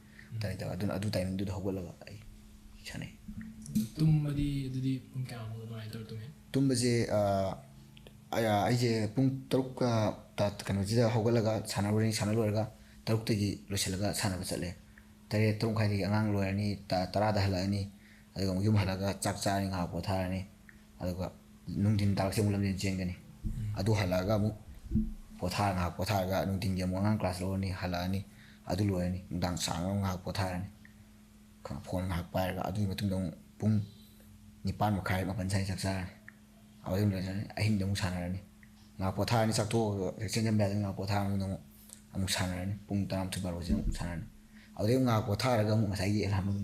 ꯇꯥꯏ ꯇꯥꯏ꯫ ꯑꯗꯨꯅ ꯑꯗꯨ ꯇꯥꯏꯃꯤꯡꯗꯨꯗ ꯍꯧꯒꯠꯂꯒ ꯑꯩ ꯁꯥꯟꯅꯩ꯫ ꯇꯨꯝꯕꯗꯤ ꯑꯗꯨꯗꯤ ꯄꯨꯡ ꯀꯌꯥꯃꯨꯛ ꯑꯗꯨꯃꯥꯏꯅ ꯇꯧꯔ ꯇꯨꯝꯃꯦ? ꯇꯨꯝꯕꯁꯦ, ꯑꯥ, ꯑꯩ- ꯑꯩꯁꯦ ꯄꯨꯡ ꯇꯔꯨꯛꯀ ꯇ- ꯀꯩꯅꯣꯁꯤꯗ ꯍꯧꯒꯠꯂꯒ ꯁꯥꯟꯅꯔꯨꯔꯅꯤ, ꯁꯥꯟꯅ ꯂꯣꯏꯔꯒ ꯇꯔꯨꯛꯇꯒꯤ ꯂꯣꯏꯁꯤꯜꯂꯒ ꯁꯥꯟꯅꯕ ꯆꯠꯂꯦ꯫ ꯇꯔꯦꯠ, ꯇꯔꯨꯛ ꯃꯈꯥꯏꯗꯒꯤ ꯑꯉꯥꯡ ꯂꯣꯏꯔꯅꯤ, ꯇ- ꯇꯔꯥꯗ ꯍꯜꯂꯛꯑꯅꯤ꯫ ꯑꯗꯨꯒ ꯑꯃꯨꯛ ꯌꯨꯝ ꯍꯜꯂꯛꯑꯒ ꯆꯥꯛ ꯆꯥꯔꯅꯤ, ꯉꯥꯏꯍꯥꯛ ꯄꯣꯊꯥꯔꯅꯤ꯫ ꯑꯗꯨꯒ ꯅꯨꯡꯊꯤꯟ ꯇꯥꯔꯛꯁꯦ ꯑꯃꯨꯛ ꯂꯝꯖꯦꯟ ꯆꯦꯟꯒꯅꯤ꯫ ꯑꯗꯨ ꯍꯜꯂꯛꯑꯒ ꯑꯃꯨꯛ ꯄꯣꯊꯥ- ꯉꯥꯏꯍꯥꯛ ꯄꯣꯊꯥꯔꯒ ꯅꯨꯡꯊꯤꯟꯒꯤ ꯑꯃꯨꯛ ꯑꯉꯥꯡ ꯀ꯭ꯂꯥꯁ ꯂꯧꯔꯅꯤ, ꯍꯜꯂꯛꯑꯅꯤ, ꯑꯗꯨ ꯂꯣꯏꯔꯅꯤ꯫ ꯅꯨꯡꯗꯥꯡ ꯁꯥꯡꯅ ꯑꯃꯨꯛ ꯉꯥꯏꯍꯥꯛ ꯄꯣꯊꯥꯔꯅꯤ꯫ ꯈ- ꯐꯣꯟ ꯉꯥꯏꯍꯥꯛ ꯄꯥꯏꯔꯒ, ꯑꯗꯨꯒꯤ ꯃꯇꯨꯡꯗ ꯑꯃꯨꯛ ꯄꯨꯡ ꯅꯤꯄꯥꯟ ꯃꯈꯥꯏ, ꯃꯥꯄꯟ ꯁ꯭ꯋꯥꯏꯗ ꯆꯥꯛ ꯆꯥꯔꯅꯤ꯫ ꯑꯗꯨꯗꯩ ꯑꯃꯨꯛ ꯂꯣꯏꯔꯅꯤ꯫ ꯑꯍꯤꯡꯗ ꯑꯃꯨꯛ ꯁꯥꯟꯅꯔꯅꯤ꯫ ꯉꯥꯏꯍꯥꯛ ꯄꯣꯊꯥꯔꯅꯤ, ꯆꯥꯛꯇꯣꯛꯑꯒ ꯆꯦꯟꯖꯟꯕ ꯌꯥꯗꯕꯅꯤꯅ ꯉꯥꯏꯍꯥꯛ ꯄꯣꯊꯥꯔꯕꯅꯤꯅ ꯑꯃꯨꯛ, ꯑꯃꯨꯛ ꯁꯥꯟꯅꯔꯅꯤ꯫ ꯄꯨꯡ ꯇꯔꯥꯃꯥꯊꯣꯏ ꯕꯥꯔꯣꯁꯤꯗ ꯑꯃꯨꯛ ꯁꯥꯟꯅꯔꯅꯤ꯫ ꯑꯗꯨꯗꯩ ꯑꯃꯨꯛ ꯉꯥꯏꯍꯥꯛ ꯄꯣꯊꯥꯔꯒ ꯑꯃꯨꯛ ꯉꯁꯥꯏꯒꯤ ꯑꯦꯂꯥꯝ ꯑꯗꯨꯝ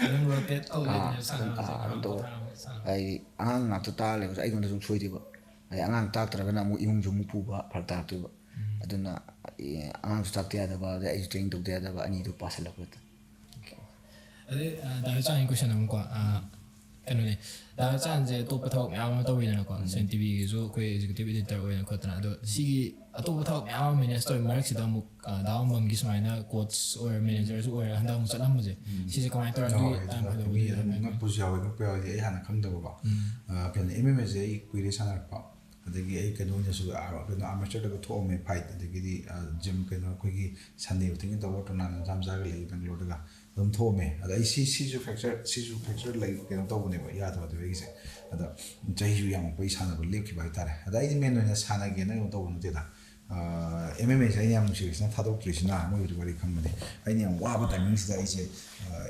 ꯑꯗꯨꯝ ꯔꯣꯇꯦꯠ ꯇꯧꯗꯣꯏꯅꯦꯕ ꯑꯥ, ꯁꯥꯟꯅꯕꯁꯦ꯫ ꯑꯥ, ꯑꯗꯨꯝ ꯉꯥꯏꯍꯥꯛ ꯇꯧꯋꯦ꯫ ꯄꯣꯊꯥꯔꯒ ꯑꯃꯨꯛ ꯁꯥꯟꯅꯕ꯫ ꯍꯥꯏꯗꯤ ꯑꯉꯥꯡ ꯉꯥꯛꯇ ꯇꯥꯔ ꯂꯩꯕꯁꯨ ꯑꯩꯉꯣꯟꯗꯁꯨ ꯑꯃꯨꯛ ꯁꯣꯏꯗꯣꯏꯕ꯫ ꯍꯥꯏꯗꯤ ꯑꯉꯥꯡ ꯇꯥꯛꯇ꯭ꯔꯒꯅ ꯑꯃꯨꯛ ꯏꯃꯨꯡꯁꯨ ꯑꯃꯨꯛ ꯄꯨꯕ ꯐꯔꯛ ꯇꯥꯔꯛꯇꯣꯏꯕ꯫ ꯑꯗꯨꯅ, ꯑꯦ, ꯑꯉꯥꯡꯁꯨ ꯇꯥꯛꯇ ꯌꯥꯗꯕ, ꯑꯗꯩ ꯑꯩꯁꯨ ꯇ꯭ꯔꯦꯅꯤꯡ ꯇꯧꯗ ꯌꯥꯗꯕ, ꯑꯅꯤꯗꯨ ꯄꯥꯁꯜꯂꯛꯄꯗ꯫ ꯑꯗꯩ, ꯑ, ꯗꯥ ꯍꯣꯏꯆꯥꯟꯒꯤ ꯀꯣꯏꯁꯟ ꯑꯃꯀꯣ, ꯑ, ꯀꯩꯅꯣꯅꯦ, ꯗꯥ ꯍꯣꯏꯆꯥꯟꯁꯦ ꯑꯇꯣꯞꯄ ꯊꯕꯛ ꯃꯌꯥꯝ ꯑꯃ ꯇꯧꯋꯤꯗꯅꯀꯣ, ꯁꯦꯟ ꯇꯤꯚꯤꯒꯤꯁꯨ ꯑꯩꯈꯣꯏ ꯑꯦꯛꯖꯤꯀ꯭ꯌꯨꯇꯤꯚ ꯏꯗꯤꯇꯔ ꯑꯣꯏꯅ ꯈꯣꯠꯇꯅ, ꯑꯗꯣ ꯁꯤꯒꯤ ꯑꯇꯣꯞꯄ ꯊꯕꯛ ꯃꯌꯥꯝ ꯑꯃ ꯃꯦꯅꯦꯖ ꯇꯧꯋꯤ ꯃꯔꯛꯁꯤꯗ ꯑꯃꯨꯛ, ꯑ, ꯗꯥ ꯑꯣꯝꯕꯝꯒꯤ ꯁꯨꯃꯥꯏꯅ ꯀꯣꯆ ꯑꯣꯏꯔ ꯃꯦꯅꯦꯖꯔꯁꯨ ꯑꯣꯏꯔ ꯍꯟꯗꯛ ꯑꯃꯨꯛ ꯆꯠꯂꯝꯕꯁꯦ, ꯁꯤꯁꯦ ꯀꯃꯥꯏꯅ ꯇꯧꯔꯒ ꯍꯣꯏ, ꯑꯗꯨꯒꯤ ꯍꯣꯏ, ꯇꯥꯏꯝ ꯍꯣꯏ, ꯐ꯭ꯔꯦꯝꯗꯨꯗꯤ ꯃꯤ ꯑꯗꯨꯝ ꯍꯥꯏꯐꯦꯠ ꯉꯛꯄꯁꯨ ꯌꯥꯎꯋꯦ, ꯉꯛꯄ ꯌꯥꯎꯋꯦꯗꯤ ꯑꯩ ꯍꯥꯟꯅ ꯈꯪꯗꯕꯀꯣ꯫ ꯑ, ꯀꯩꯅꯣ, ꯑꯦꯝ ꯑꯦꯝ ꯑꯦꯁꯦ ꯑꯩ ꯀꯨꯏꯔꯦ ꯁꯥꯟꯅꯔꯛꯄ꯫ ꯑꯗꯒꯤ ꯑꯩ ꯀꯩꯅꯣ ꯑꯣꯏꯅꯁꯨ, ꯑ, ꯀꯩꯅꯣ, ꯑꯥꯔꯃꯦꯆꯔꯗꯒ ꯊꯣꯛꯑꯝꯃꯦ ꯐꯥꯏꯠ, ꯑꯗꯒꯤꯗꯤ, ꯑ, ꯖꯤꯝ, ꯀꯩꯅꯣ, ꯑꯩꯈꯣꯏꯒꯤ ꯁꯟꯗꯦ ꯈꯨꯗꯤꯡꯒꯤ ꯇꯧꯕ ꯇꯣꯔꯅꯥꯃꯦꯟ ꯃꯆꯥ ꯃꯆꯥꯒ ꯂꯩ ꯕꯦꯡꯒꯂꯣꯔꯗꯒ꯫ ꯑꯗꯨꯝ ꯊꯣꯛꯑꯝꯃꯦ꯫ ꯑꯗ ꯑꯩ ꯁꯤ ꯁꯤꯁꯨ fracture ꯁꯤꯁꯨ fracture ꯂꯩ, ꯀꯩꯅꯣ ꯇꯧꯕꯅꯦꯕ, ꯌꯥꯗꯕ ꯑꯗꯨ ꯑꯩꯒꯤꯁꯦ꯫ ꯑꯗ ꯆꯍꯤꯁꯨ ꯌꯥꯝꯃꯛꯄꯒꯤ ꯁꯥꯟꯅꯕ ꯂꯦꯞꯈꯤꯕ ꯍꯥꯏꯇꯥꯔꯦ꯫ ꯑꯗ ꯑꯩꯗꯤ ꯃꯦꯟ ꯑꯣꯏꯅ ꯁꯥꯟꯅꯒꯦꯅ ꯀꯩꯅꯣ ꯇꯧꯕ ꯅꯠꯇꯦꯗ꯫ ꯑꯦꯝ ꯑꯦꯝ ꯑꯦꯁꯦ ꯑꯩꯅ ꯌꯥꯝ ꯅꯨꯡꯁꯤꯔꯤꯁꯤꯅ, ꯊꯥꯗꯣꯛꯇ꯭ꯔꯤꯁꯤꯅ ꯃꯣꯏꯕꯨꯗꯤ ꯋꯥꯔꯤ ꯈꯪꯕꯅꯦ꯫ ꯑꯩꯅ ꯌꯥꯝ ꯋꯥꯕ ꯇꯥꯏꯃꯤꯡꯁꯤꯗ, ꯑꯩꯁꯦ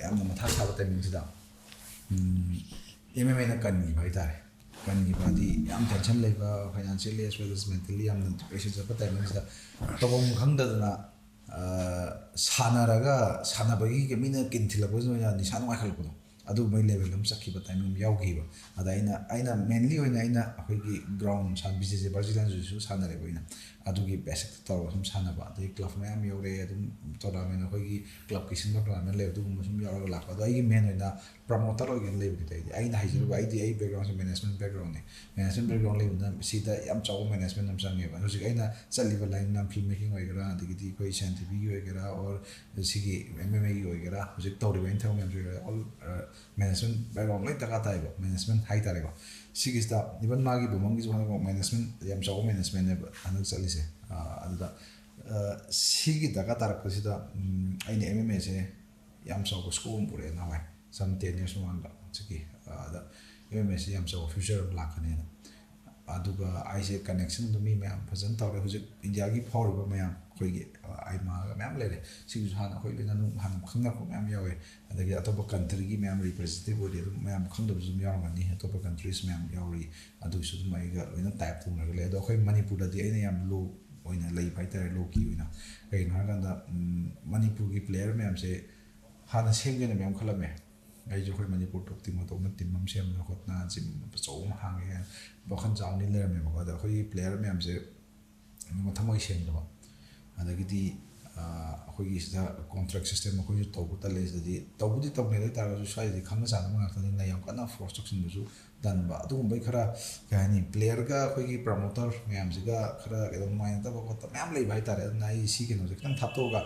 ꯌꯥꯝꯅ ꯃꯊꯥ ꯁꯥꯕ ꯇꯥꯏꯃꯤꯡꯁꯤꯗ ꯑꯦꯝ ꯑꯦꯝ ꯑꯦꯅ ꯀꯟꯈꯤꯕ ꯍꯥꯏꯇꯥꯔꯦ꯫ ꯀꯟꯈꯤꯕ ꯍꯥꯏꯗꯤ ꯌꯥꯝ ꯇꯦꯟꯁꯟ ꯂꯩꯕ, financially as well as mentally ꯌꯥꯝꯅ depression ꯆꯠꯄ ꯇꯥꯏꯃꯤꯡꯁꯤꯗ ꯇꯧꯐꯝ ꯈꯪꯗꯗꯅ ꯁꯥꯟꯅꯔꯒ ꯁꯥꯟꯅꯕꯒꯤ ꯃꯤꯅ ꯀꯤꯟ ꯊꯤꯜꯂꯛꯄꯁꯤꯅ ꯑꯣꯏꯅ ꯅꯤꯁꯥ ꯅꯨꯡꯉꯥꯏꯈꯠꯂꯛꯄꯗꯣ, ꯑꯗꯨꯒꯨꯝꯕꯒꯤ ꯂꯦꯚꯦꯜ ꯑꯃ ꯆꯠꯈꯤꯕ ꯇꯥꯏꯃꯤꯡ ꯑꯃ ꯌꯥꯎꯈꯤꯕ꯫ ꯑꯗ ꯑꯩꯅ ꯑꯩꯅ ꯃꯦꯟꯂꯤ ꯑꯣꯏꯅ ꯑꯩꯅ ꯑꯩꯈꯣꯏꯒꯤ ꯒ꯭ꯔꯥꯎꯟ ꯁꯥꯟ ꯕꯤ ꯖꯦ ꯖꯦ ꯕ꯭ꯔꯥꯖꯤꯂꯤꯌꯥꯟ ꯖꯨ ꯖꯤꯠꯁꯨ ꯁꯥꯟꯅꯔꯦꯕ ꯑꯩꯅ꯫ ꯑꯗꯨꯒꯤ ꯕꯦꯁꯤꯛꯇ ꯇꯧꯔꯒ ꯁꯨꯝ ꯁꯥꯟꯅꯕ, ꯑꯗꯩ ꯀ꯭ꯂꯕ ꯃꯌꯥꯝ ꯌꯧꯔꯛꯑꯦ, ꯑꯗꯨꯝ ꯇꯣꯔꯅꯥꯃꯦꯟ, ꯑꯩꯈꯣꯏꯒꯤ ꯀ꯭ꯂꯕꯀꯤ ꯁꯤꯟꯕ ꯇꯣꯔꯅꯥꯃꯦꯟ ꯂꯩꯕ, ꯑꯗꯨꯒꯨꯝꯕ ꯁꯨꯝ ꯌꯥꯎꯔꯒ ꯂꯥꯛꯄ꯫ ꯑꯗꯣ ꯑꯩꯒꯤ ꯃꯦꯟ ꯑꯣꯏꯅ ꯄ꯭ꯔꯃꯣꯇꯔ ꯑꯣꯏꯒꯦꯅ ꯂꯩꯕꯗꯤ ꯑꯩꯗꯤ ꯑꯩꯅ ꯍꯩꯖꯔꯨꯕ, ꯑꯩꯗꯤ ꯑꯩ ꯕꯦꯛꯒ꯭ꯔꯥꯎꯟꯁꯦ ꯃꯦꯅꯦꯖꯃꯦꯟ ꯕꯦꯛꯒ꯭ꯔꯥꯎꯟꯅꯦ꯫ ꯃꯦꯅꯦꯖꯃꯦꯟ ꯕꯦꯛꯒ꯭ꯔꯥꯎꯟ ꯂꯩꯕꯅ ꯁꯤꯗ ꯌꯥꯝ ꯆꯥꯎꯕ ꯃꯦꯅꯦꯖꯃꯦꯟ ꯑꯃ ꯆꯪꯉꯦꯕ꯫ ꯍꯧꯖꯤꯛ ꯑꯩꯅ ꯆꯠꯂꯤꯕ ꯂꯥꯏꯟ ꯐꯤꯜꯝ ꯃꯦꯀꯤꯡ ꯑꯣꯏꯒꯦꯔꯥ, ꯑꯗꯒꯤꯗꯤ ꯑꯩꯈꯣꯏ ꯁꯥꯏꯟꯇꯤꯐꯤꯛꯀꯤ ꯑꯣꯏꯒꯦꯔꯥ, ꯑꯣꯔ ꯁꯤꯒꯤ ꯑꯦꯝ ꯑꯦꯝ ꯑꯦꯒꯤ ꯑꯣꯏꯒꯦꯔꯥ, ꯍꯧꯖꯤꯛ ꯇꯧꯔꯤꯕ ꯑꯩꯅ ꯊꯕꯛ ꯃꯌꯥꯝꯁꯤ ꯑꯣꯏꯒꯦꯔꯥ, ꯑꯣꯜ ꯃꯦꯅꯦꯖꯃꯦꯟ ꯕꯦꯛꯒ꯭ꯔꯥꯎꯟ ꯂꯣꯏ ꯗꯔꯀꯥꯔ ꯇꯥꯏꯕ, ꯃꯦꯅꯦꯖꯃꯦꯟ ꯍꯥꯏꯇꯥꯔꯦꯀꯣ꯫ ꯁꯤꯒꯤꯁꯤꯗ ꯏꯚꯟ ꯃꯥꯒꯤ ꯕꯨꯃꯪꯒꯤꯁꯨ ꯍꯟꯗꯛ ꯃꯦꯅꯦꯖꯃꯦꯟ ꯌꯥꯝ ꯆꯥꯎꯕ ꯃꯦꯅꯦꯖꯃꯦꯟꯅꯦꯕ ꯍꯟꯗꯛ ꯆꯠꯂꯤꯁꯦ꯫ ꯑꯗꯨꯗ ꯁꯤꯒꯤ ꯗꯔꯀꯥꯔ ꯇꯥꯔꯛꯄꯁꯤꯗ ꯑꯩꯅ ꯑꯦꯝ ꯑꯦꯝ ꯑꯦꯁꯦ ꯌꯥꯝ ꯆꯥꯎꯕ ꯁ꯭ꯀꯣꯞ ꯑꯃ ꯄꯨꯔꯛꯑꯦ ꯅꯍꯥꯟꯋꯥꯏ, ꯁꯝ ꯇꯦꯟ ꯌꯔꯁ ꯃꯃꯥꯡꯗ꯫ ꯍꯧꯖꯤꯛꯀꯤ ꯑꯗ ꯑꯦꯝ ꯑꯦꯝ ꯑꯦꯁꯁꯤ ꯌꯥꯝ ꯆꯥꯎꯕ ꯐ꯭ꯌꯨꯆꯔ ꯑꯃ ꯂꯥꯛꯀꯅꯦꯅ꯫ ꯑꯗꯨꯒ ꯑꯩꯁꯦ ꯀꯅꯦꯛꯁꯟꯗꯣ ꯃꯤ ꯃꯌꯥꯝ ꯐꯖꯅ ꯇꯧꯔꯦ꯫ ꯍꯧꯖꯤꯛ ꯏꯟꯗꯤꯌꯥꯒꯤ ꯐꯥꯎꯔꯤꯕ ꯃꯌꯥꯝ, ꯑꯩꯈꯣꯏꯒꯤ ꯑꯥꯏꯃꯥꯒ ꯃꯌꯥꯝ ꯂꯩꯔꯦ꯫ ꯁꯤꯒꯤꯁꯨ ꯍꯥꯟꯅ ꯑꯩꯈꯣꯏ ꯂꯣꯏꯅ ꯑꯗꯨꯝ ꯍꯥꯟꯅ ꯈꯪꯅꯔꯛꯄ ꯃꯌꯥꯝ ꯌꯥꯎꯋꯦ꯫ ꯑꯗꯒꯤ ꯑꯇꯣꯞꯄ ꯀꯟꯇ꯭ꯔꯤꯒꯤ ꯃꯌꯥꯝ ꯔꯤꯄ꯭ꯔꯖꯦꯟꯇꯦꯇꯤꯚ ꯑꯣꯏꯔꯤ, ꯑꯗꯨꯝ ꯃꯌꯥꯝ ꯈꯪꯗꯕꯁꯨ ꯑꯗꯨꯝ ꯌꯥꯎꯔꯝꯒꯅꯤ, ꯑꯇꯣꯞꯄ ꯀꯟꯇ꯭ꯔꯤꯁ ꯃꯌꯥꯝ ꯌꯥꯎꯔꯤ꯫ ꯑꯗꯨꯒꯤꯁꯨ ꯑꯗꯨꯝ ꯑꯩꯒ ꯂꯣꯏꯅ ꯇꯥꯏꯞ ꯇꯧꯅꯔꯒ ꯂꯩ꯫ ꯑꯗꯣ ꯑꯩꯈꯣꯏ ꯃꯅꯤꯄꯨꯔꯗꯗꯤ ꯑꯩꯅ ꯌꯥꯝ ꯂꯣ ꯑꯣꯏꯅ ꯂꯩꯕ ꯍꯥꯏꯇꯥꯔꯦ, ꯂꯣ ꯀꯤ ꯑꯣꯏꯅ꯫ ꯀꯩꯒꯤꯅꯣ ꯍꯥꯏꯔꯀꯥꯟꯗ ꯃꯅꯤꯄꯨꯔꯒꯤ ꯄ꯭ꯂꯦꯌꯔ ꯃꯌꯥꯝꯁꯦ ꯍꯥꯟꯅ ꯁꯦꯝꯒꯦꯅ ꯃꯌꯥꯝ ꯈꯜꯂꯝꯃꯦ꯫ ꯑꯩꯁꯨ ꯑꯩꯈꯣꯏ ꯃꯅꯤꯄꯨꯔ ꯇꯣꯞ ꯇꯤꯝ ꯑꯇꯣꯞꯄ ꯇꯤꯝ ꯑꯃ ꯁꯦꯝꯗꯅ ꯈꯣꯠꯇꯅ ꯖꯤꯝ ꯑꯆꯧꯕ ꯑꯃ ꯍꯥꯡꯒꯦ ꯍꯥꯏꯅ ꯋꯥꯈꯜ ꯆꯥꯎꯅ ꯂꯩꯔꯝꯃꯦꯕꯀꯣ꯫ ꯑꯗꯣ ꯑꯩꯈꯣꯏꯒꯤ ꯄ꯭ꯂꯦꯌꯔ ꯃꯌꯥꯝꯁꯦ ꯊꯃꯣꯏ ꯁꯦꯡꯗꯕ, ꯑꯗꯒꯤꯗꯤ ꯑꯩꯈꯣꯏꯒꯤ ꯁꯤꯗ ꯀꯣꯟꯇ꯭ꯔꯦꯛ ꯁꯤꯁꯇꯦꯝ ꯑꯩꯈꯣꯏꯁꯨ ꯇꯧꯕ ꯇꯜꯂꯦ꯫ ꯁꯤꯗꯗꯤ ꯇꯧꯕꯨꯗꯤ ꯇꯧꯅꯩ, ꯑꯗꯨ ꯑꯣꯏ ꯇꯥꯔꯒꯁꯨ ꯁ꯭ꯋꯥꯏꯗꯗꯤ ꯈꯪꯅ ꯆꯥꯟꯅꯕ ꯉꯥꯛꯇꯅꯤꯅ ꯌꯥꯝ ꯀꯟꯅ ꯐꯣꯔꯁ ꯇꯧꯁꯤꯟꯕꯁꯨ ꯇꯟꯕ꯫ ꯑꯗꯨꯒꯨꯝꯕꯒꯤ ꯈꯔ, ꯀꯩ ꯍꯥꯏꯅꯤ, ꯄ꯭ꯂꯦꯌꯔꯒ ꯑꯩꯈꯣꯏꯒꯤ ꯄ꯭ꯔꯃꯣꯇꯔ ꯃꯌꯥꯝꯁꯤꯒ ꯈꯔ ꯀꯩꯅꯣ ꯅꯨꯡꯉꯥꯏꯅꯗꯕ ꯈꯣꯠꯇꯕ ꯃꯌꯥꯝ ꯂꯩꯕ ꯍꯥꯏꯇꯥꯔꯦ꯫ ꯑꯗꯨꯅ ꯑꯩ ꯁꯤ ꯀꯩꯅꯣꯁꯦ ꯈꯤꯇꯪ ꯊꯥꯞꯇꯣꯛꯑꯒ,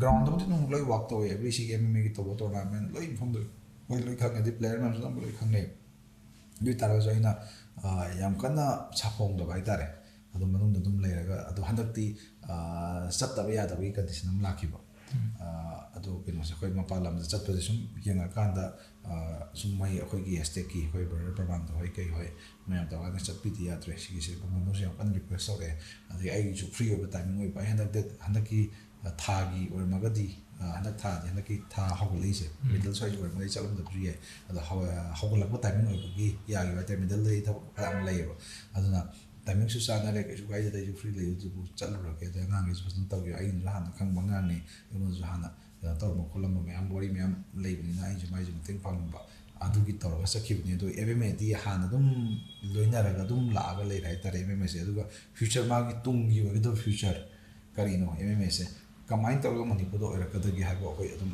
ꯒ꯭ꯔꯥꯎꯟꯗꯕꯨꯗꯤ ꯑꯗꯨꯝ ꯂꯣꯏ ꯋꯥꯛ ꯇꯧꯋꯦ, ꯑꯦꯕ꯭ꯔꯤ ꯁꯤꯒꯤ ꯑꯦꯝ ꯑꯦꯝ ꯑꯦꯒꯤ ꯇꯧꯕ ꯇꯣꯔꯅꯥꯃꯦꯟ ꯂꯣꯏ ꯃꯐꯝꯗ ꯃꯣꯏ ꯂꯣꯏ ꯈꯪꯉꯦ, ꯑꯗꯩ ꯄ꯭ꯂꯦꯌꯔ ꯃꯌꯥꯝꯁꯨ ꯑꯅꯝꯕ ꯂꯣꯏ ꯈꯪꯅꯩ꯫ ꯑꯗꯨ ꯑꯣꯏ ꯇꯥꯔꯒꯁꯨ ꯑꯩꯅ ꯌꯥꯝ ꯀꯟꯅ ꯁꯥꯐꯣꯡꯗꯕ ꯍꯥꯏꯇꯥꯔꯦ꯫ ꯑꯗꯨꯝ ꯃꯅꯨꯡꯗ ꯑꯗꯨꯝ ꯂꯩꯔꯒ, ꯑꯗꯣ ꯍꯟꯗꯛꯇꯤ ꯆꯠꯇꯕ ꯌꯥꯗꯕꯒꯤ ꯀꯟꯗꯤꯁꯟ ꯑꯃ ꯂꯥꯛꯈꯤꯕ꯫ ꯑꯗꯣ ꯀꯩꯅꯣꯁꯦ, ꯑꯩꯈꯣꯏ ꯃꯄꯥꯟ ꯂꯝꯗ ꯆꯠꯄꯁꯦ ꯁꯨꯝ ꯌꯦꯡꯉꯀꯥꯟꯗ, ꯁꯨꯝ ꯃꯣꯏ ꯑꯩꯈꯣꯏꯒꯤ ꯁ꯭ꯇꯦꯠꯀꯤ ꯑꯩꯈꯣꯏ ꯕ꯭ꯔꯗꯔ ꯄ꯭ꯔꯃꯥꯟꯗ ꯍꯣꯏ ꯀꯩ ꯍꯣꯏ ꯃꯌꯥꯝ ꯇꯧꯔꯒ ꯆꯠꯄꯤꯗ ꯌꯥꯗ꯭ꯔꯦ꯫ ꯁꯤꯒꯤꯁꯦ ꯃꯃꯣꯟꯗꯁꯨ ꯌꯥꯝ ꯀꯟꯅ ꯔꯤꯀ꯭ꯋꯦꯁ ꯇꯧꯔꯛꯑꯦ꯫ ꯑꯗꯒꯤ ꯑꯩꯒꯤꯁꯨ ꯐ꯭ꯔꯤ ꯑꯣꯏꯕ ꯇꯥꯏꯃꯤꯡ ꯑꯣꯏꯕ, ꯑꯩ ꯍꯟꯗꯛ ꯗꯦꯠ, ꯍꯟꯗꯛꯀꯤ ꯊꯥꯒꯤ ꯑꯣꯏꯔꯝꯃꯒꯗꯤ, ꯍꯟꯗꯛ ꯊꯥꯗꯤ, ꯍꯟꯗꯛꯀꯤ ꯊꯥ ꯍꯧꯒꯠꯂꯛꯏꯁꯦ, ꯃꯤꯗꯜ ꯁ꯭ꯋꯥꯏꯁꯦ ꯑꯣꯏꯔꯝꯃꯒꯗꯤ ꯆꯠꯂꯝꯗꯕꯁꯨ ꯌꯥꯏ꯫ ꯑꯗꯣ ꯍꯧ-, ꯍꯧꯒꯠꯂꯛꯄ ꯇꯥꯏꯃꯤꯡ ꯑꯣꯏꯕꯒꯤ ꯌꯥꯈꯤꯕ ꯍꯥꯏꯇꯥꯔꯦ꯫ ꯃꯤꯗꯜꯗ ꯑꯩ ꯊꯕꯛ ꯈꯔ ꯌꯥꯝ ꯂꯩꯌꯦꯕ꯫ ꯑꯗꯨꯅ ꯇꯥꯏꯃꯤꯡꯁꯨ ꯆꯥꯟꯅꯔꯦ, ꯀꯩꯁꯨ ꯀꯥꯏꯗꯦꯗ, ꯑꯩꯁꯨ ꯐ꯭ꯔꯤ ꯂꯩ꯫ ꯑꯗꯨꯕꯨ ꯆꯠꯂꯨꯔꯒꯦ꯫ ꯑꯗꯣ ꯑꯉꯥꯡꯈꯩꯁꯨ ꯐꯖꯅ ꯇꯧꯕꯤꯌꯨ꯫ ꯑꯩꯅꯁꯨ ꯍꯥꯟꯅ ꯈꯪꯕ ꯑꯉꯥꯡꯅꯤ, ꯑꯩꯉꯣꯟꯗꯁꯨ ꯍꯥꯟꯅ ꯀꯩꯅꯣ ꯇꯧꯔꯝꯕ ꯈꯣꯠꯂꯝꯕ ꯃꯌꯥꯝ, ꯋꯥꯔꯤ ꯃꯌꯥꯝ ꯂꯩꯕꯅꯤꯅ ꯑꯩꯁꯨ ꯃꯥꯏꯁꯨ ꯃꯇꯦꯡ ꯄꯥꯡꯅꯤꯡꯕ꯫ ꯑꯗꯨꯒꯤ ꯇꯧꯔꯒ ꯆꯠꯈꯤꯕꯅꯤ꯫ ꯑꯗꯣ ꯑꯦꯝ ꯑꯦꯝ ꯑꯦꯗꯤ ꯍꯥꯟꯅ ꯑꯗꯨꯝ ꯂꯣꯏꯅꯔꯒ ꯑꯗꯨꯝ ꯂꯥꯛꯑꯒ ꯂꯩꯔꯦ ꯍꯥꯏꯇꯥꯔꯦ, ꯑꯦꯝ ꯑꯦꯝ ꯑꯦꯁꯦ꯫ ꯑꯗꯨꯒ ꯐ꯭ꯌꯨꯆꯔ, ꯃꯥꯒꯤ ꯇꯨꯡꯒꯤ ꯑꯣꯏꯒꯗꯕ ꯐ꯭ꯌꯨꯆꯔ ꯀꯔꯤꯅꯣ, ꯑꯦꯝ ꯑꯦꯝ ꯑꯦꯁꯦ ꯀꯃꯥꯏꯅ ꯇꯧꯔꯒ ꯃꯅꯤꯄꯨꯔꯗ ꯑꯣꯏꯔꯛꯀꯗꯒꯦ ꯍꯥꯏꯕ ꯑꯩꯈꯣꯏ ꯑꯗꯨꯝ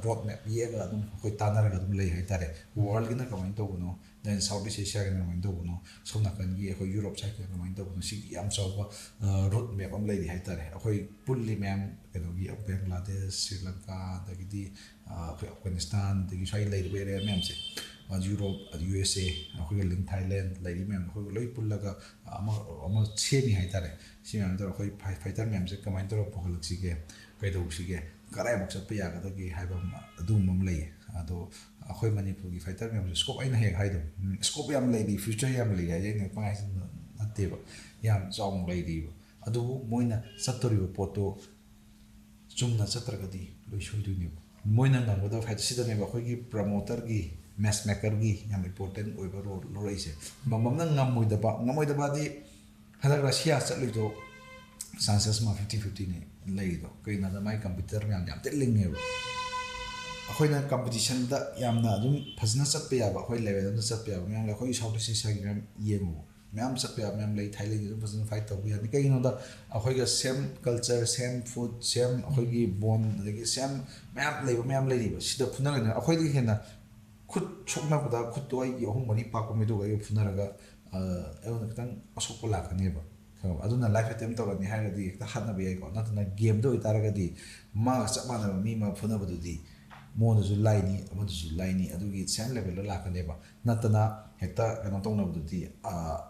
ꯔꯣꯗ ꯃꯦꯞ ꯌꯦꯛꯑꯒ ꯑꯗꯨꯝ ꯑꯩꯈꯣꯏ ꯇꯥꯟꯅꯔꯒ ꯑꯗꯨꯝ ꯂꯩ ꯍꯥꯏꯇꯥꯔꯦ꯫ ꯋꯥꯔꯜꯒꯤꯅ ꯀꯃꯥꯏꯅ ꯇꯧꯕꯅꯣ, ꯗꯦꯟ ꯁꯥꯎꯠ ꯏꯁ ꯑꯦꯁꯤꯌꯥꯒꯤꯅ ꯀꯃꯥꯏꯅ ꯇꯧꯕꯅꯣ, ꯁꯣꯝ ꯅꯥꯀꯟꯒꯤ ꯑꯩꯈꯣꯏ ꯌꯨꯔꯣꯞ ꯁꯥꯏꯠꯀꯤꯅ ꯀꯃꯥꯏꯅ ꯇꯧꯕꯅꯣ, ꯁꯤꯒꯤ ꯌꯥꯝ ꯆꯥꯎꯕ ꯔꯨꯠ ꯃꯦꯞ ꯑꯃ ꯂꯩꯔꯤ ꯍꯥꯏꯇꯥꯔꯦ꯫ ꯑꯩꯈꯣꯏ ꯄꯨꯜꯂꯤ ꯃꯌꯥꯝ, ꯀꯩꯅꯣꯒꯤ, ꯕꯪꯒ꯭ꯂꯥꯗꯦꯁ, ꯁ꯭ꯔꯤ ꯂꯪꯀꯥ, ꯑꯗꯒꯤꯗꯤ ꯑꯩꯈꯣꯏ ꯑꯐꯒꯥꯅꯤꯁꯇꯥꯟ, ꯑꯗꯒꯤ ꯁ꯭ꯋꯥꯏ ꯂꯩꯔꯤꯕ ꯑꯦꯔꯤꯌꯥ ꯃꯌꯥꯝꯁꯦ, ꯌꯨꯔꯣꯞ, ꯌꯨ ꯑꯦꯁ ꯑꯦ, ꯑꯩꯈꯣꯏꯒ ꯂꯤꯡ ꯊꯥꯏꯂꯦꯟ ꯂꯩꯔꯤ ꯃꯌꯥꯝꯗꯣ ꯑꯩꯈꯣꯏ ꯂꯣꯏ ꯄꯨꯜꯂꯒ ꯑꯃ, ꯑꯃ ꯁꯦꯝꯃꯤ ꯍꯥꯏꯇꯥꯔꯦ꯫ ꯁꯤ ꯃꯌꯥꯝꯗꯣ ꯑꯩꯈꯣꯏ ꯐꯥꯏ-, ꯐꯥꯏꯇꯔ ꯃꯌꯥꯝꯁꯦ ꯀꯃꯥꯏꯅ ꯇꯧꯔꯒ ꯄꯨꯈꯠꯂꯛꯁꯤꯒꯦ, ꯀꯩꯗꯧꯁꯤꯒꯦ, ꯀꯗꯥꯏꯐꯥꯎ ꯆꯠꯄ ꯌꯥꯒꯗꯒꯦ ꯍꯥꯏꯕ ꯑꯃ, ꯑꯗꯨꯒꯨꯝꯕ ꯑꯃ ꯂꯩꯌꯦ꯫ ꯑꯗꯣ ꯑꯩꯈꯣꯏ ꯃꯅꯤꯄꯨꯔꯒꯤ ꯐꯥꯏꯇꯔ ꯃꯌꯥꯝꯁꯦ ꯁ꯭ꯀꯣꯞ, ꯑꯩꯅ ꯍꯦꯛ ꯍꯥꯏꯗꯣ, ꯎꯝ, ꯁ꯭ꯀꯣꯞ ꯌꯥꯝ ꯂꯩꯔꯤ, ꯐ꯭ꯌꯨꯆꯔ ꯌꯥꯝ ꯂꯩꯔꯤ ꯍꯥꯏꯁꯦ ꯑꯩꯅ ꯄꯪꯍꯥꯏ ꯍꯥꯏꯖꯤꯟꯕ ꯅꯠꯇꯦꯕ, ꯌꯥꯝ ꯆꯥꯎꯅ ꯂꯩꯔꯤꯕ꯫ ꯑꯗꯨꯕꯨ ꯃꯣꯏꯅ ꯆꯠꯇꯣꯔꯤꯕ ꯄꯣꯠꯇꯣ ꯆꯨꯝꯅ ꯆꯠꯇ꯭ꯔꯒꯗꯤ ꯂꯣꯏ ꯁꯣꯏꯗꯣꯏꯅꯦꯕ꯫ ꯃꯣꯏꯅ ꯉꯝꯒꯗꯕ ꯐꯥꯏꯠ ꯁꯤꯗꯅꯦꯕ ꯑꯩꯈꯣꯏꯒꯤ ꯄ꯭ꯔꯃꯣꯇꯔꯒꯤ, ꯃꯦꯠꯆ ꯃꯦꯀꯔꯒꯤ ꯌꯥꯝ ꯏꯝꯄꯣꯔꯇꯦꯟ ꯑꯣꯏꯕ ꯔꯣꯜ ꯂꯧꯔꯛꯏꯁꯦ꯫ ꯕꯝꯕꯝꯅ ꯉꯝꯃꯣꯏꯗꯕ, ꯉꯝꯃꯣꯏꯗꯕꯗꯤ ꯍꯟꯗꯛ ꯔꯁꯤꯌꯥ ꯆꯠꯂꯨꯏꯗꯣ ꯆꯥꯟꯁꯦꯁ ꯃꯥ ꯐꯤꯐꯇꯤ ꯐꯤꯐꯇꯤꯅꯦ ꯂꯩꯔꯤꯗꯣ꯫ ꯀꯩꯒꯤꯅꯣ ꯍꯥꯏꯕꯗ ꯃꯥꯏ ꯀꯝꯄꯤꯇꯤꯇꯔ ꯃꯌꯥꯝ ꯌꯥꯝ ꯊꯤꯅ ꯂꯤꯡꯉꯦꯕ꯫ ꯑꯩꯈꯣꯏꯅ ꯀꯝꯄꯤꯇꯤꯁꯟꯗ ꯌꯥꯝꯅ ꯑꯗꯨꯝ ꯐꯖꯅ ꯆꯠꯄ ꯌꯥꯕ, ꯑꯩꯈꯣꯏ ꯂꯦꯚꯦꯜ ꯑꯃꯗ ꯆꯠꯄ ꯌꯥꯕ ꯃꯌꯥꯝ ꯂꯩ꯫ ꯑꯩꯈꯣꯏ ꯁꯥꯎꯠ ꯏꯁ ꯑꯦꯁꯤꯌꯥꯒꯤ ꯃꯌꯥꯝ ꯌꯦꯡꯉꯨꯕ, ꯃꯌꯥꯝ ꯆꯠꯄ ꯌꯥꯕ ꯃꯌꯥꯝ ꯂꯩ꯫ ꯊꯥꯏꯂꯦꯟꯒꯤ ꯑꯗꯨꯝ ꯐꯖꯅ ꯐꯥꯏꯠ ꯇꯧꯕ ꯌꯥꯅꯤ꯫ ꯀꯩꯒꯤꯅꯣꯗ ꯑꯩꯈꯣꯏꯒ ꯁꯦꯝ ꯀꯜꯆꯔ, ꯁꯦꯝ ꯐꯨꯗ, ꯁꯦꯝ ꯑꯩꯈꯣꯏꯒꯤ ꯕꯣꯟ, ꯑꯗꯒꯤ ꯁꯦꯝ ꯃꯌꯥꯝ ꯂꯩꯕ ꯃꯌꯥꯝ ꯂꯩꯔꯤꯕ꯫ ꯁꯤꯗ ꯐꯨꯅꯒꯅꯤ꯫ ꯑꯩꯈꯣꯏꯗꯒꯤ ꯍꯦꯟꯅ ꯈꯨꯠ ꯁꯣꯛꯅꯕꯗ ꯈꯨꯠꯇꯣ ꯑꯩꯒꯤ ꯑꯍꯨꯝ ꯃꯔꯤ ꯄꯥꯛꯄ ꯃꯤꯗꯨꯒ ꯑꯩꯒ ꯐꯨꯅꯔꯒ, ꯑ, ꯑꯩꯉꯣꯟꯗ ꯈꯤꯇꯪ ꯑꯁꯣꯛꯄ ꯂꯥꯛꯀꯅꯦꯕ, ꯈꯪꯉꯕ? ꯑꯗꯨꯅ ꯂꯥꯏꯐ ꯑꯦꯇꯦꯝ ꯇꯧꯔꯅꯤ ꯍꯥꯏꯔꯒꯗꯤ ꯍꯦꯛꯇ ꯍꯥꯠꯅꯕ ꯌꯥꯏꯀꯣ꯫ ꯅꯠꯇꯅ ꯒꯦꯝꯗ ꯑꯣꯏꯇꯥꯔꯒꯗꯤ ꯃꯥꯒ ꯆꯞ ꯃꯥꯟꯅꯕ ꯃꯤ ꯑꯃ ꯐꯨꯅꯕꯗꯨꯗꯤ ꯃꯉꯣꯟꯗꯁꯨ ꯂꯥꯏꯅꯤ, ꯑꯃꯗꯁꯨ ꯂꯥꯏꯅꯤ, ꯑꯗꯨꯒꯤ ꯁꯦꯝ ꯂꯦꯚꯦꯜꯗ ꯂꯥꯛꯀꯅꯦꯕ꯫ ꯅꯠꯇꯅ ꯍꯦꯛꯇ ꯀꯩꯅꯣ ꯇꯧꯅꯕꯗꯨꯗꯤ,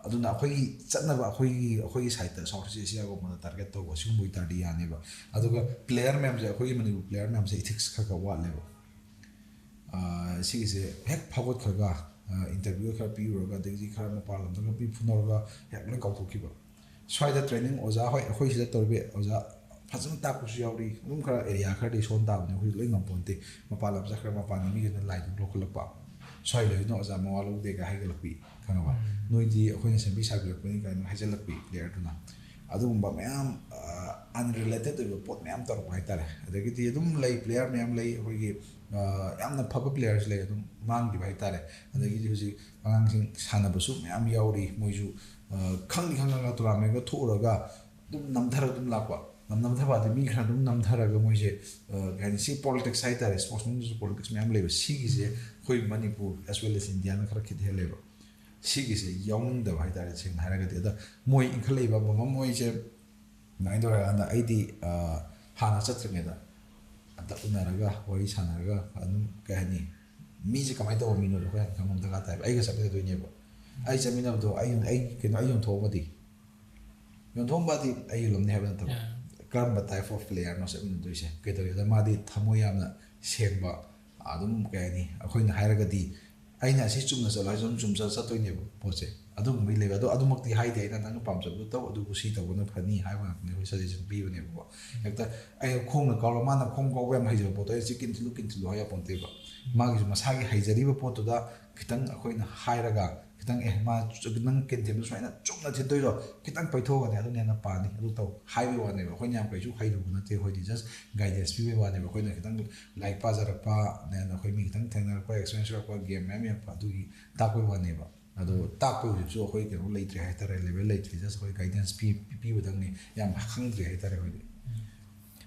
ꯑꯗꯨꯅ ꯑꯩꯈꯣꯏꯒꯤ ꯆꯠꯅꯕ, ꯑꯩꯈꯣꯏꯒꯤ ꯑꯩꯈꯣꯏꯒꯤ ꯁꯥꯏꯠꯇ South East Asia ꯒꯨꯝꯕꯗ ꯇꯥꯔꯒꯦꯠ ꯇꯧꯕ, ꯁꯤꯒꯨꯝꯕꯒꯤ ꯇꯥꯔꯗꯤ ꯌꯥꯅꯦꯕ꯫ ꯑꯗꯨꯒ ꯄ꯭ꯂꯦꯌꯔ ꯃꯌꯥꯝꯁꯦ, ꯑꯩꯈꯣꯏꯒꯤ ꯃꯅꯤꯄꯨꯔ ꯄ꯭ꯂꯦꯌꯔ ꯃꯌꯥꯝꯁꯦ ꯏꯊꯤꯛꯁ ꯈꯔ ꯈꯔ ꯋꯥꯠꯂꯦꯕ꯫ ꯁꯤꯒꯤꯁꯦ ꯍꯦꯛ ꯐꯥꯎꯒꯠꯈ꯭ꯔꯒ, ꯏꯟꯇꯔꯚ꯭ꯌꯨ ꯈꯔ ꯄꯤꯔꯨꯔꯒ, ꯑꯗꯒꯤꯗꯤ ꯈꯔ ꯃꯄꯥꯟ ꯂꯝꯗꯒ ꯄꯤ ꯐꯨꯅꯔꯒ ꯍꯦꯛ ꯂꯣꯏ ꯀꯥꯎꯊꯣꯛꯈꯤꯕ꯫ ꯁ꯭ꯋꯥꯏꯗ ꯇ꯭ꯔꯦꯅꯤꯡ ꯑꯣꯖꯥ, ꯍꯣꯏ, ꯑꯩꯈꯣꯏ ꯁꯤꯗ ꯇꯧꯔꯤꯕ ꯑꯣꯖꯥ ꯐꯖꯅ ꯇꯥꯛꯄꯁꯨ ꯌꯥꯎꯔꯤ꯫ ꯑꯗꯨꯝ ꯈꯔ ꯑꯦꯔꯤꯌꯥ ꯈꯔꯗꯤ ꯁꯣꯟ ꯇꯥꯕꯅꯤ, ꯑꯩꯈꯣꯏ ꯂꯣꯏ ꯉꯝꯄꯣꯟꯇꯦ꯫ ꯃꯄꯥꯟ ꯂꯝ ꯆꯠꯈ꯭ꯔ ꯃꯄꯥꯟꯒꯤ ꯃꯤꯒꯤꯅ ꯂꯥꯏꯗꯨ ꯂꯧꯈꯠꯂꯛꯄ, ꯁ꯭ꯋꯥꯏ ꯂꯩꯔꯤꯅ ꯑꯣꯖꯥ ꯃꯋꯥ ꯂꯧꯗꯦꯒ ꯍꯥꯏꯒꯠꯂꯛꯄꯤ, ꯈꯪꯉꯕ? ꯅꯣꯏꯗꯤ ꯑꯩꯈꯣꯏꯅ ꯁꯦꯝꯕꯤ ꯁꯥꯕꯤꯔꯛꯄꯅꯤ ꯀꯥꯏꯅ ꯍꯥꯏꯖꯜꯂꯛꯄꯤ ꯄ꯭ꯂꯦꯌꯔꯗꯨꯅ꯫ ꯑꯗꯨꯒꯨꯝꯕ ꯃꯌꯥꯝ, ꯑꯟꯔꯤꯂꯦꯇꯦꯠ ꯑꯣꯏꯕ ꯄꯣꯠ ꯃꯌꯥꯝ ꯇꯧꯔꯛꯄ ꯍꯥꯏꯇꯥꯔꯦ꯫ ꯑꯗꯒꯤꯗꯤ ꯑꯗꯨꯝ ꯂꯩ, ꯄ꯭ꯂꯦꯌꯔ ꯃꯌꯥꯝ ꯂꯩ, ꯑꯩꯈꯣꯏꯒꯤ ꯌꯥꯝꯅ ꯐꯕ ꯄ꯭ꯂꯦꯌꯔꯁꯨ ꯂꯩ, ꯑꯗꯨꯝ ꯃꯥꯡꯈꯤꯕ ꯍꯥꯏꯇꯥꯔꯦ꯫ ꯑꯗꯒꯤꯗꯤ ꯍꯧꯖꯤꯛ ꯑꯉꯥꯡꯁꯤꯡ ꯁꯥꯟꯅꯕꯁꯨ ꯃꯌꯥꯝ ꯌꯥꯎꯔꯤ, ꯃꯣꯏꯁꯨ ꯈꯪꯗꯤ ꯈꯪꯉꯒ ꯇꯣꯔꯅꯥꯃꯦꯟꯒ ꯊꯣꯛꯎꯔꯒ ꯑꯗꯨꯝ ꯅꯝꯊꯔꯒ ꯑꯗꯨꯝ ꯂꯥꯛꯄ꯫ ꯅꯝꯊꯕꯗꯤ ꯃꯤ ꯈꯔ ꯑꯗꯨꯝ ꯅꯝꯊꯔꯒ ꯃꯣꯏꯁꯦ, ꯀꯩ ꯍꯥꯏꯅꯤ, ꯁꯤ ꯄꯣꯂꯤꯇꯤꯛꯁ ꯍꯥꯏꯇꯥꯔꯦ, ꯁ꯭ꯄꯣꯔꯠꯁ ꯃꯅꯨꯡꯗꯁꯨ ꯄꯣꯂꯤꯇꯤꯛꯁ ꯃꯌꯥꯝ ꯂꯩꯕ꯫ ꯁꯤꯒꯤꯁꯦ ꯑꯩꯈꯣꯏ ꯃꯅꯤꯄꯨꯔ as well as ꯏꯟꯗꯤꯌꯥꯅ ꯈꯔ ꯈꯤꯠ ꯍꯦꯜꯂꯦꯕ꯫ ꯁꯤꯒꯤꯁꯦ ꯌꯥꯎꯅꯤꯡꯗꯕ ꯍꯥꯏꯇꯥꯔꯦ, ꯁꯦꯡꯅ ꯍꯥꯏꯔꯒꯗꯤ꯫ ꯑꯗ ꯃꯣꯏ ꯏꯟꯈꯠꯂꯛꯏꯕ ꯑꯃꯃꯝ ꯃꯣꯏꯁꯦ ꯀꯃꯥꯏꯅ ꯇꯧꯔꯦ ꯍꯥꯏ ꯀꯥꯟꯗ, ꯑꯩꯗꯤ ꯍꯥꯟꯅ ꯆꯠꯇ꯭ꯔꯤꯉꯩꯗ ꯑꯝꯇ ꯎꯅꯔꯒ, ꯋꯥꯔꯤ ꯁꯥꯟꯅꯔꯒ, ꯑꯗꯨꯝ, ꯀꯩ ꯍꯥꯏꯅꯤ, ꯃꯤꯁꯦ ꯀꯃꯥꯏꯅ ꯇꯧꯕ ꯃꯤꯅꯣꯗꯣ ꯑꯩꯈꯣꯏ ꯍꯥꯟꯅ ꯈꯪꯕ ꯑꯃ ꯗꯔꯀꯥꯔ ꯇꯥꯏꯕ꯫ ꯑꯩꯒ ꯆꯠꯃꯤꯟꯅꯗꯣꯏꯅꯦꯕ, ꯑꯩ ꯆꯠꯃꯤꯟꯅꯕꯗꯣ ꯑꯩ, ꯑꯩ ꯀꯩꯅꯣ, ꯑꯩ ꯌꯣꯟꯊꯣꯛꯑꯝꯃꯗꯤ, ꯌꯣꯟꯊꯣꯛꯑꯝꯕꯗꯤ ꯑꯩ ꯌꯣꯜꯂꯝꯅꯤ ꯍꯥꯏꯕ ꯅꯠꯇꯕ, ꯀꯔꯝꯕ type of playerꯅꯣ ꯆꯠꯃꯤꯟꯅꯗꯣꯏꯁꯦ? ꯀꯩꯗꯧꯒꯦꯗ, ꯃꯥꯗꯤ ꯊꯃꯣꯏ ꯌꯥꯝꯅ ꯁꯦꯡꯕ, ꯑꯗꯨꯝ, ꯀꯩ ꯍꯥꯏꯅꯤ, ꯑꯩꯈꯣꯏꯅ ꯍꯥꯏꯔꯒꯗꯤ, ꯑꯩꯅ ꯑꯁꯤ ꯆꯨꯝꯅ ꯆꯠꯂꯣ ꯍꯥꯏꯁꯨ ꯑꯗꯨꯝ ꯆꯨꯝꯅ ꯆꯠ-, ꯆꯠꯇꯣꯏꯅꯦꯕ ꯄꯣꯠꯁꯦ꯫ ꯑꯗꯨꯒꯨꯝꯕꯒꯤ ꯂꯩꯕ꯫ ꯑꯗꯣ ꯑꯗꯨꯃꯛꯇꯤ ꯍꯥꯏꯗꯦ ꯑꯩꯅ, "ꯅꯪꯅ ꯄꯥꯝꯖꯕꯗꯣ ꯇꯧ, ꯑꯗꯨꯕꯨ ꯁꯤ ꯇꯧꯕꯅ ꯐꯅꯤ" ꯍꯥꯏꯕ ꯉꯥꯛꯇꯅꯦ ꯑꯩꯈꯣꯏ ꯁꯖꯦꯁꯟ ꯄꯤꯕꯅꯦꯕꯀꯣ꯫ ꯍꯦꯛꯇ ꯑꯩꯅ ꯈꯣꯡꯅ ꯀꯥꯎꯔ ꯃꯥꯅ ꯈꯣꯡ ꯀꯥꯎꯕ ꯌꯥꯝ ꯍꯩꯖꯕ ꯄꯣꯠꯇꯣ ꯑꯩꯅ ꯁꯤ ꯀꯤꯟ ꯊꯤꯜꯂꯨ, ꯀꯤꯟ ꯊꯤꯜꯂꯨ ꯍꯥꯏ ꯌꯥꯄꯣꯟꯇꯦꯕ꯫ ꯃꯥꯒꯤꯁꯨ ꯃꯁꯥꯒꯤ ꯍꯩꯖꯔꯤꯕ ꯄꯣꯠꯇꯨꯗ ꯈꯤꯇꯪ ꯑꯩꯈꯣꯏꯅ ꯍꯥꯏꯔꯒ, ꯈꯤꯇꯪ, "ꯑꯦ, ꯃꯥ ꯆꯨ-, ꯅꯪ ꯀꯤꯟ ꯊꯤꯟꯕ ꯁꯨꯃꯥꯏꯅ ꯆꯨꯝꯅ ꯊꯤꯟꯗꯣꯏꯗꯣ ꯈꯤꯇꯪ ꯄꯩꯊꯣꯛꯑꯒꯅꯦ, ꯑꯗꯨꯅ ꯍꯦꯟꯅ ꯄꯥꯅꯤ, ꯑꯗꯨ ꯇꯧ" ꯍꯥꯏꯕꯒꯤ ꯋꯥꯅꯦꯕ꯫ ꯑꯩꯈꯣꯏꯅ ꯌꯥꯝ ꯀꯩꯁꯨ ꯍꯩꯔꯨꯕ ꯅꯠꯇꯦ, ꯑꯩꯈꯣꯏꯗꯤ just guidance ꯄꯤꯕꯒꯤ ꯋꯥꯅꯦꯕ꯫ ꯑꯩꯈꯣꯏꯅ ꯈꯤꯇꯪ ꯂꯥꯏꯔꯤꯛ ꯄꯥꯖꯔꯛꯄ, then ꯑꯩꯈꯣꯏ ꯃꯤ ꯈꯤꯇꯪ ꯊꯦꯡꯅꯔꯛꯄ, experience ꯂꯩꯔꯛꯄ, game ꯃꯌꯥꯝ ꯌꯦꯡꯉꯛꯄ, ꯑꯗꯨꯒꯤ ꯇꯥꯛꯄꯒꯤ ꯋꯥꯅꯦꯕ꯫ ꯑꯗꯣ ꯇꯥꯛꯄ ꯍꯧꯖꯤꯛꯁꯨ ꯑꯩꯈꯣꯏ ꯀꯩꯅꯣ ꯂꯩꯇ꯭ꯔꯦ ꯍꯥꯏꯇꯥꯔꯦ, level ꯂꯩꯇ꯭ꯔꯦ, just ꯑꯩꯈꯣꯏ guidance ꯄꯤ-, ꯄꯤꯕꯗꯪꯅꯤ, ꯌꯥꯝ ꯈꯪꯗ꯭ꯔꯦ ꯍꯥꯏꯇꯥꯔꯦ ꯑꯩꯈꯣꯏꯗꯤ꯫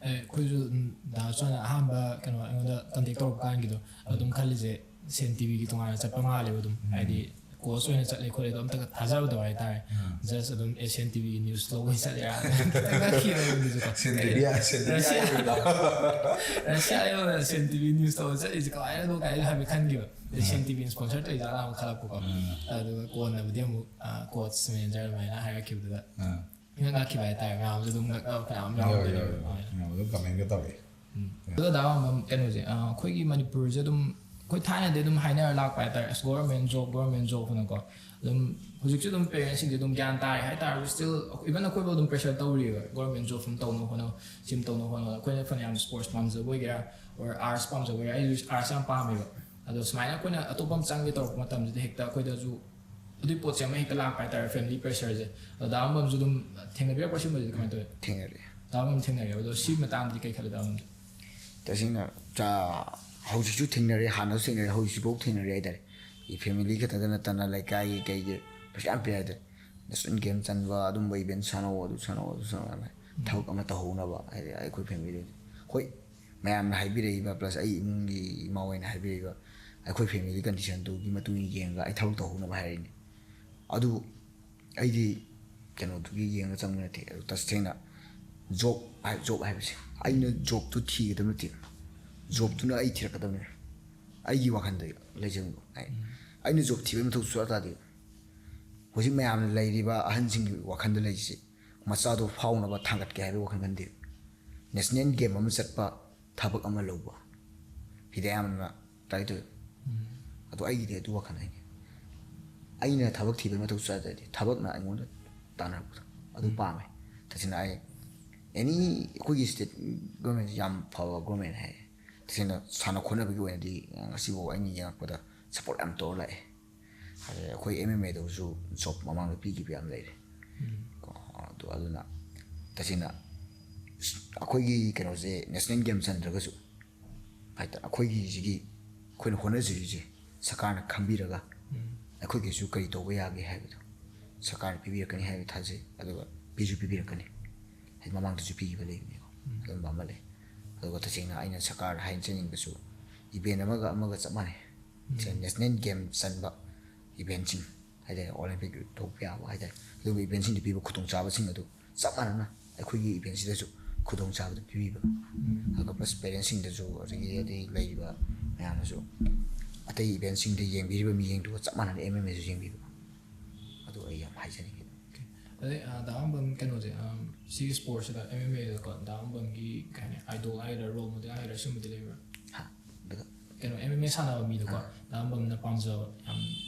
ꯑꯦ, ꯑꯩꯈꯣꯏꯁꯨ, ꯎꯝ, ꯗꯥ ꯁꯣꯅ ꯑꯍꯥꯟꯕ ꯀꯩꯅꯣ ꯑꯩꯉꯣꯟꯗ contact ꯇꯧꯔꯛꯄ ꯀꯥꯟꯒꯤꯗꯣ ꯑꯗꯨꯝ ꯈꯜꯂꯤꯁꯦ, ꯁꯦꯟ ꯇꯤꯚꯤꯒꯤ ꯇꯣꯉꯥꯟꯅ ꯆꯠꯄ ꯃꯥꯜꯂꯦꯕ ꯑꯗꯨꯝ꯫ ꯍꯥꯏꯗꯤ coach ꯑꯣꯏꯅ ꯆꯠꯂꯦ ꯈꯣꯠꯂꯦ ꯑꯗꯣ ꯑꯝꯇꯒ ꯊꯥꯖꯔꯨꯗꯕ ꯍꯥꯏꯇꯥꯔꯦ꯫ Just ꯑꯗꯨꯝ Asian T V news ꯂꯧꯕꯩ ꯆꯠꯂꯤꯔꯥ ꯈꯤꯇꯪ ꯉꯛꯈꯤꯕ ꯑꯩꯉꯣꯟꯗꯁꯨ ꯀꯣ꯫ ꯁꯦꯟ ꯇꯤꯚꯤ ꯁꯦꯟ ꯇꯤꯚꯤ ꯍꯥꯏꯕꯗꯣ ꯔꯁꯤꯌꯥ ꯂꯩꯕꯅ Asian T V news ꯇꯧꯕ ꯆꯠꯂꯤꯁꯦ ꯀꯃꯥꯏꯅꯅꯣ ꯀꯥꯏꯅ ꯍꯥꯏꯐꯦꯠ ꯈꯟꯈꯤꯕ꯫ Asian T V sponsor ꯇꯧꯔꯤꯖꯥꯠꯂꯥ ꯑꯃꯨꯛ ꯈꯜꯂꯛꯄꯀꯣ꯫ ꯑꯗꯨꯒ ꯀꯣꯟꯅꯕꯨꯗꯤ ꯑꯃꯨꯛ coach manager ꯑꯗꯨꯃꯥꯏꯅ ꯍꯥꯏꯔꯛꯈꯤꯕꯗꯨꯗ ꯏꯉꯛ ꯉꯛꯈꯤꯕ ꯍꯥꯏꯇꯥꯔꯦ꯫ ꯃꯌꯥꯝꯁꯨ ꯑꯗꯨꯝ ꯉꯛꯅꯕ ꯐꯅꯌꯥꯝ ꯌꯥꯎꯔꯝꯒꯅꯤ꯫ ꯃꯌꯥꯝ ꯑꯗꯨꯝ commentꯀ ꯇꯧꯔꯛꯑꯦ꯫ ꯑꯗꯣ ꯗꯥ ꯋꯥꯡꯕꯝ, ꯀꯩꯅꯣꯁꯦ, ꯑ, ꯑꯩꯈꯣꯏꯒꯤ ꯃꯅꯤꯄꯨꯔꯁꯦ ꯑꯗꯨꯝ ꯑꯩꯈꯣꯏ ꯊꯥꯏꯅꯗꯤ ꯑꯗꯨꯝ ꯍꯥꯏꯅꯔ ꯂꯥꯛꯄ ꯍꯥꯏꯇꯥꯔꯦ, ꯑꯁ, government job, government job ꯍꯥꯏꯅꯀꯣ꯫ ꯑꯗꯨꯝ ꯍꯧꯖꯤꯛꯁꯨ ꯑꯗꯨꯝ parentsꯁꯤꯡꯁꯦ ꯑꯗꯨꯝ ꯒ꯭ꯌꯥꯟ ꯇꯥꯔꯦ ꯍꯥꯏꯇꯥꯔꯁꯨ, still even ꯑꯩꯈꯣꯏꯕꯨ ꯑꯗꯨꯝ pressure ꯇꯧꯔꯤꯕ, government job ꯑꯃ ꯇꯧꯅꯕ ꯍꯣꯠꯅꯧ, ꯁꯤꯝ ꯇꯧꯅꯕ ꯍꯣꯠꯅꯧ꯫ ꯑꯩꯈꯣꯏꯅ ꯐꯅꯌꯥꯝ sports ꯄꯥꯝꯖꯕ ꯑꯣꯏꯒꯦꯔꯥ, or arts ꯄꯥꯝꯖꯕ ꯑꯣꯏꯒꯦꯔꯥ, ꯑꯩꯁꯨ arts ꯌꯥꯝ ꯄꯥꯝꯃꯦꯕ꯫ ꯑꯗꯣ ꯁꯨꯃꯥꯏꯅ ꯑꯩꯈꯣꯏꯅ ꯑꯇꯣꯞꯄ ꯑꯃ ꯆꯪꯒꯦ ꯇꯧꯔꯛꯄ ꯃꯇꯝꯁꯤꯗ ꯍꯦꯛꯇ ꯑꯩꯈꯣꯏꯗꯁꯨ ꯑꯗꯨꯒꯤ ꯄꯣꯠꯁꯦ ꯑꯃ ꯍꯦꯛꯇ ꯂꯥꯛꯄ ꯍꯥꯏꯇꯥꯔꯦ, family pressureꯁꯦ꯫ ꯑꯗꯣ ꯗꯥ ꯋꯥꯡꯕꯝꯁꯨ ꯑꯗꯨꯝ ꯊꯦꯡꯅꯕꯤꯔꯛꯄ꯭ꯔꯥ ꯁꯤꯒꯨꯝꯕꯁꯤꯗꯤ? ꯀꯃꯥꯏꯅ ꯇꯧꯋꯤ? ꯊꯦꯡꯅꯔꯛꯑꯦ꯫ ꯗꯥ ꯋꯥꯡꯕꯝ ꯊꯦꯡꯅꯔꯦꯕ꯫ ꯑꯗꯣ ꯁꯤ ꯃꯇꯥꯡꯗꯗꯤ ꯀꯩ ꯈꯜꯂꯤ ꯗꯥ ꯋꯥꯡꯕꯝꯁꯦ? ꯇꯁꯦꯡꯅ ꯆꯥ-, ꯍꯧꯖꯤꯛꯁꯨ ꯊꯦꯡꯅꯔꯦ, ꯍꯥꯟꯅꯁꯨ ꯊꯦꯡꯅꯔꯦ, ꯍꯧꯖꯤꯛꯐꯥꯎ ꯊꯦꯡꯅꯔꯦ ꯍꯥꯏꯇꯥꯔꯦ꯫ ꯑꯩ family ꯈꯛꯇꯗ ꯅꯠꯇꯅ ꯂꯩꯀꯥꯏꯒꯤ ꯀꯩꯒꯤ ꯄꯩꯁꯥ ꯌꯥꯝ ꯄꯤꯔꯦ ꯍꯥꯏꯇꯥꯔꯦ꯫ National game ꯆꯟꯕ, ꯑꯗꯨꯝꯕ event ꯁꯥꯟꯅꯧ, ꯑꯗꯨ ꯁꯥꯟꯅꯧ, ꯑꯗꯨ ꯁꯥꯟꯅꯧ ꯍꯥꯏꯅ ꯊꯕꯛ ꯑꯃ ꯇꯧꯍꯧꯅꯕ ꯍꯥꯏꯗꯤ ꯑꯩꯈꯣꯏ family ꯍꯣꯏ ꯃꯌꯥꯝꯅ ꯍꯥꯏꯕꯤꯔꯛꯏꯕ, plus ꯑꯩ ꯏꯃꯨꯡꯒꯤ ꯏꯃꯥ ꯍꯣꯏꯅ ꯍꯥꯏꯕꯤꯔꯛꯏꯕ, ꯑꯩꯈꯣꯏ family conditionꯗꯨꯒꯤ ꯃꯇꯨꯡ ꯏꯟꯅ ꯌꯦꯡꯉꯒ ꯑꯩ ꯊꯕꯛ ꯇꯧꯍꯧꯅꯕ ꯍꯥꯏꯔꯛꯏꯅꯦ꯫ ꯑꯗꯨ ꯑꯩꯗꯤ ꯀꯩꯅꯣꯗꯨꯒꯤ ꯌꯦꯡꯉ ꯆꯪꯕ ꯅꯠꯇꯦ꯫ ꯑꯗꯨ ꯇꯁꯦꯡꯅ job ꯍꯥꯏ-, job ꯍꯥꯏꯕꯁꯦ ꯑꯩꯅ jobꯇꯨ ꯊꯤꯒꯗꯕ ꯅꯠꯇꯦ, jobꯇꯨꯅ ꯑꯩ ꯊꯤꯔꯛꯀꯗꯕꯅꯦ꯫ ꯑꯩꯒꯤ ꯋꯥꯈꯜꯗ ꯂꯩꯖꯕꯗꯣ ꯍꯥꯏ꯫ ꯑꯩꯅ job ꯊꯤꯕꯒꯤ ꯃꯊꯧ ꯁꯨꯡꯇꯥ ꯇꯥꯗꯦ꯫ ꯍꯧꯖꯤꯛ ꯃꯌꯥꯝꯅ ꯂꯩꯔꯤꯕ ꯑꯍꯟꯁꯤꯡꯒꯤ ꯋꯥꯈꯜꯗ ꯂꯩꯔꯤꯁꯦ ꯃꯆꯥꯗꯣ ꯐꯥꯎꯅꯕ ꯊꯥꯡꯒꯠꯀꯦ ꯍꯥꯏꯕꯒꯤ ꯋꯥꯈꯜ ꯈꯟꯗꯦ꯫ National game ꯑꯃ ꯆꯠꯄ, ꯊꯕꯛ ꯑꯃ ꯂꯧꯕ, ꯁꯤꯗ ꯑꯌꯥꯝꯕꯅ try ꯇꯧꯋꯤ꯫ ꯑꯗꯣ ꯑꯩꯒꯤꯗꯤ ꯑꯗꯨ ꯋꯥꯈꯜ ꯍꯥꯏꯅꯤ꯫ ꯑꯩꯅ ꯊꯕꯛ ꯊꯤꯕꯒꯤ ꯃꯊꯧ ꯆꯥꯗ꯭ꯔꯗꯤ ꯊꯕꯛꯅ ꯑꯩꯉꯣꯟꯗ ꯇꯥꯟꯅꯔꯛꯄꯗꯣ ꯑꯗꯨ ꯄꯥꯝꯃꯦ꯫ ꯇꯁꯦꯡꯅ ꯑꯩ any ꯑꯩꯈꯣꯏꯒꯤ state government ꯌꯥꯝ ꯐꯕ government ꯍꯥꯏ꯫ ꯇꯁꯦꯡꯅ ꯁꯥꯟꯅ ꯈꯣꯠꯅꯕꯒꯤ ꯑꯣꯏꯅꯗꯤ ꯉꯁꯤꯐꯥꯎ ꯑꯩꯅ ꯌꯦꯡꯉꯛꯄꯗ support ꯌꯥꯝ ꯇꯧꯔ ꯂꯥꯛꯑꯦ꯫ ꯑꯗꯩ ꯑꯩꯈꯣꯏ MMAꯗꯁꯨ job ꯃꯃꯥꯡꯗ ꯄꯤꯈꯤꯕ ꯌꯥꯝ ꯂꯩꯔꯦ꯫ ꯀꯣ, ꯑꯗꯨ, ꯑꯗꯨꯅ ꯇꯁꯦꯡꯅ ꯑꯩꯈꯣꯏꯒꯤ ꯀꯩꯅꯣꯁꯦ national game ꯆꯟꯗ꯭ꯔꯒꯁꯨ ꯍꯥꯏꯇꯥꯔꯦ, ꯑꯩꯈꯣꯏꯒꯤꯁꯤꯒꯤ ꯑꯩꯈꯣꯏꯅ ꯍꯣꯠꯅꯖꯔꯤꯁꯦ ꯁꯔꯀꯥꯔꯅ ꯈꯪꯕꯤꯔꯒ ꯑꯩꯈꯣꯏꯒꯤꯁꯨ ꯀꯔꯤ ꯇꯧꯕ ꯌꯥꯒꯦ ꯍꯥꯏꯕꯗꯣ ꯁꯔꯀꯥꯔꯅ ꯄꯤꯕꯤꯔꯛꯀꯅꯤ ꯍꯥꯏꯕ ꯊꯥꯖꯩ꯫ ꯑꯗꯨꯒ ꯄꯤꯁꯨ ꯄꯤꯕꯤꯔꯛꯀꯅꯤ, ꯍꯥꯏꯗꯤ ꯃꯃꯥꯡꯗꯁꯨ ꯄꯤꯈꯤꯕ ꯂꯩꯕꯅꯤꯀꯣ꯫ ꯑꯗꯨꯝꯕ ꯑꯃ ꯂꯩ꯫ ꯑꯗꯨꯒ ꯇꯁꯦꯡꯅ ꯑꯩꯅ ꯁꯔꯀꯥꯔꯗ ꯍꯥꯏꯖꯅꯤꯡꯕꯁꯨ, event ꯑꯃꯒ ꯑꯃꯒ ꯆꯞ ꯃꯥꯟꯅꯩ꯫ National game ꯆꯟꯕ eventꯁꯤꯡ ꯍꯥꯏꯇꯥꯔꯦ, ꯑꯣꯂꯦꯝꯄꯤꯛ ꯇꯧꯕ ꯌꯥꯕ ꯍꯥꯏꯇꯥꯔꯦ, ꯑꯗꯨꯒꯨꯝꯕ ꯏꯚꯦꯟꯁꯤꯡꯗ ꯄꯤꯕ ꯈꯨꯗꯣꯡꯆꯥꯕꯁꯤꯡ ꯑꯗꯨ ꯆꯞ ꯃꯥꯟꯅꯅ ꯑꯩꯈꯣꯏꯒꯤ ꯏꯚꯦꯟꯁꯤꯗꯁꯨ ꯈꯨꯗꯣꯡꯆꯥꯕꯗꯨ ꯄꯤꯕꯤꯕ꯫ ꯑꯗꯨꯒ ꯄ꯭ꯂꯁ ꯄꯦꯔꯦꯟꯁꯁꯤꯡꯗꯁꯨ, ꯑꯗꯒꯤ ꯑꯗꯩ ꯂꯩꯔꯤꯕ ꯃꯌꯥꯝꯅꯁꯨ ꯑꯇꯩ ꯏꯚꯦꯟꯁꯤꯡꯗ ꯌꯦꯡꯕꯤꯔꯤꯕ ꯃꯤꯠꯌꯦꯡꯗꯨꯒ ꯆꯞ ꯃꯥꯟꯅꯅ ꯑꯦꯝ ꯑꯦꯝ ꯑꯦꯁꯨ ꯌꯦꯡꯕꯤꯕ꯫ ꯑꯗꯨ ꯑꯩ ꯌꯥꯝ ꯍꯥꯏꯖꯅꯤꯡꯉꯤ꯫ ꯑꯗꯩ ꯑ, ꯗꯥ ꯑꯝꯕꯝ, ꯀꯩꯅꯣꯁꯦ, ꯑꯝ, ꯁꯤꯒꯤ ꯁ꯭ꯄꯣꯔꯠꯁꯤꯗ ꯑꯦꯝ ꯑꯦꯝ ꯑꯦꯗꯀꯣ ꯗꯥ ꯑꯝꯕꯝꯒꯤ ꯀꯩ ꯍꯥꯏꯅꯤ, ꯑꯥꯏꯗꯣꯜ ꯍꯥꯏꯒꯗ꯭ꯔꯥ, ꯔꯣꯜ ꯃꯣꯗꯦꯜ ꯍꯥꯏꯒꯗ꯭ꯔꯥ, ꯁꯤꯒꯨꯝꯕꯗꯤ ꯂꯩꯕ꯭ꯔꯥ? ꯍꯥ? ꯑꯗꯨꯒ ꯀꯩꯅꯣ, ꯑꯦꯝ ꯑꯦꯝ ꯑꯦ ꯁꯥꯟꯅꯕ ꯃꯤꯗꯀꯣ ꯗꯥ ꯑꯝꯕꯝꯅ ꯄꯥꯝꯖꯕ ꯌꯥꯝ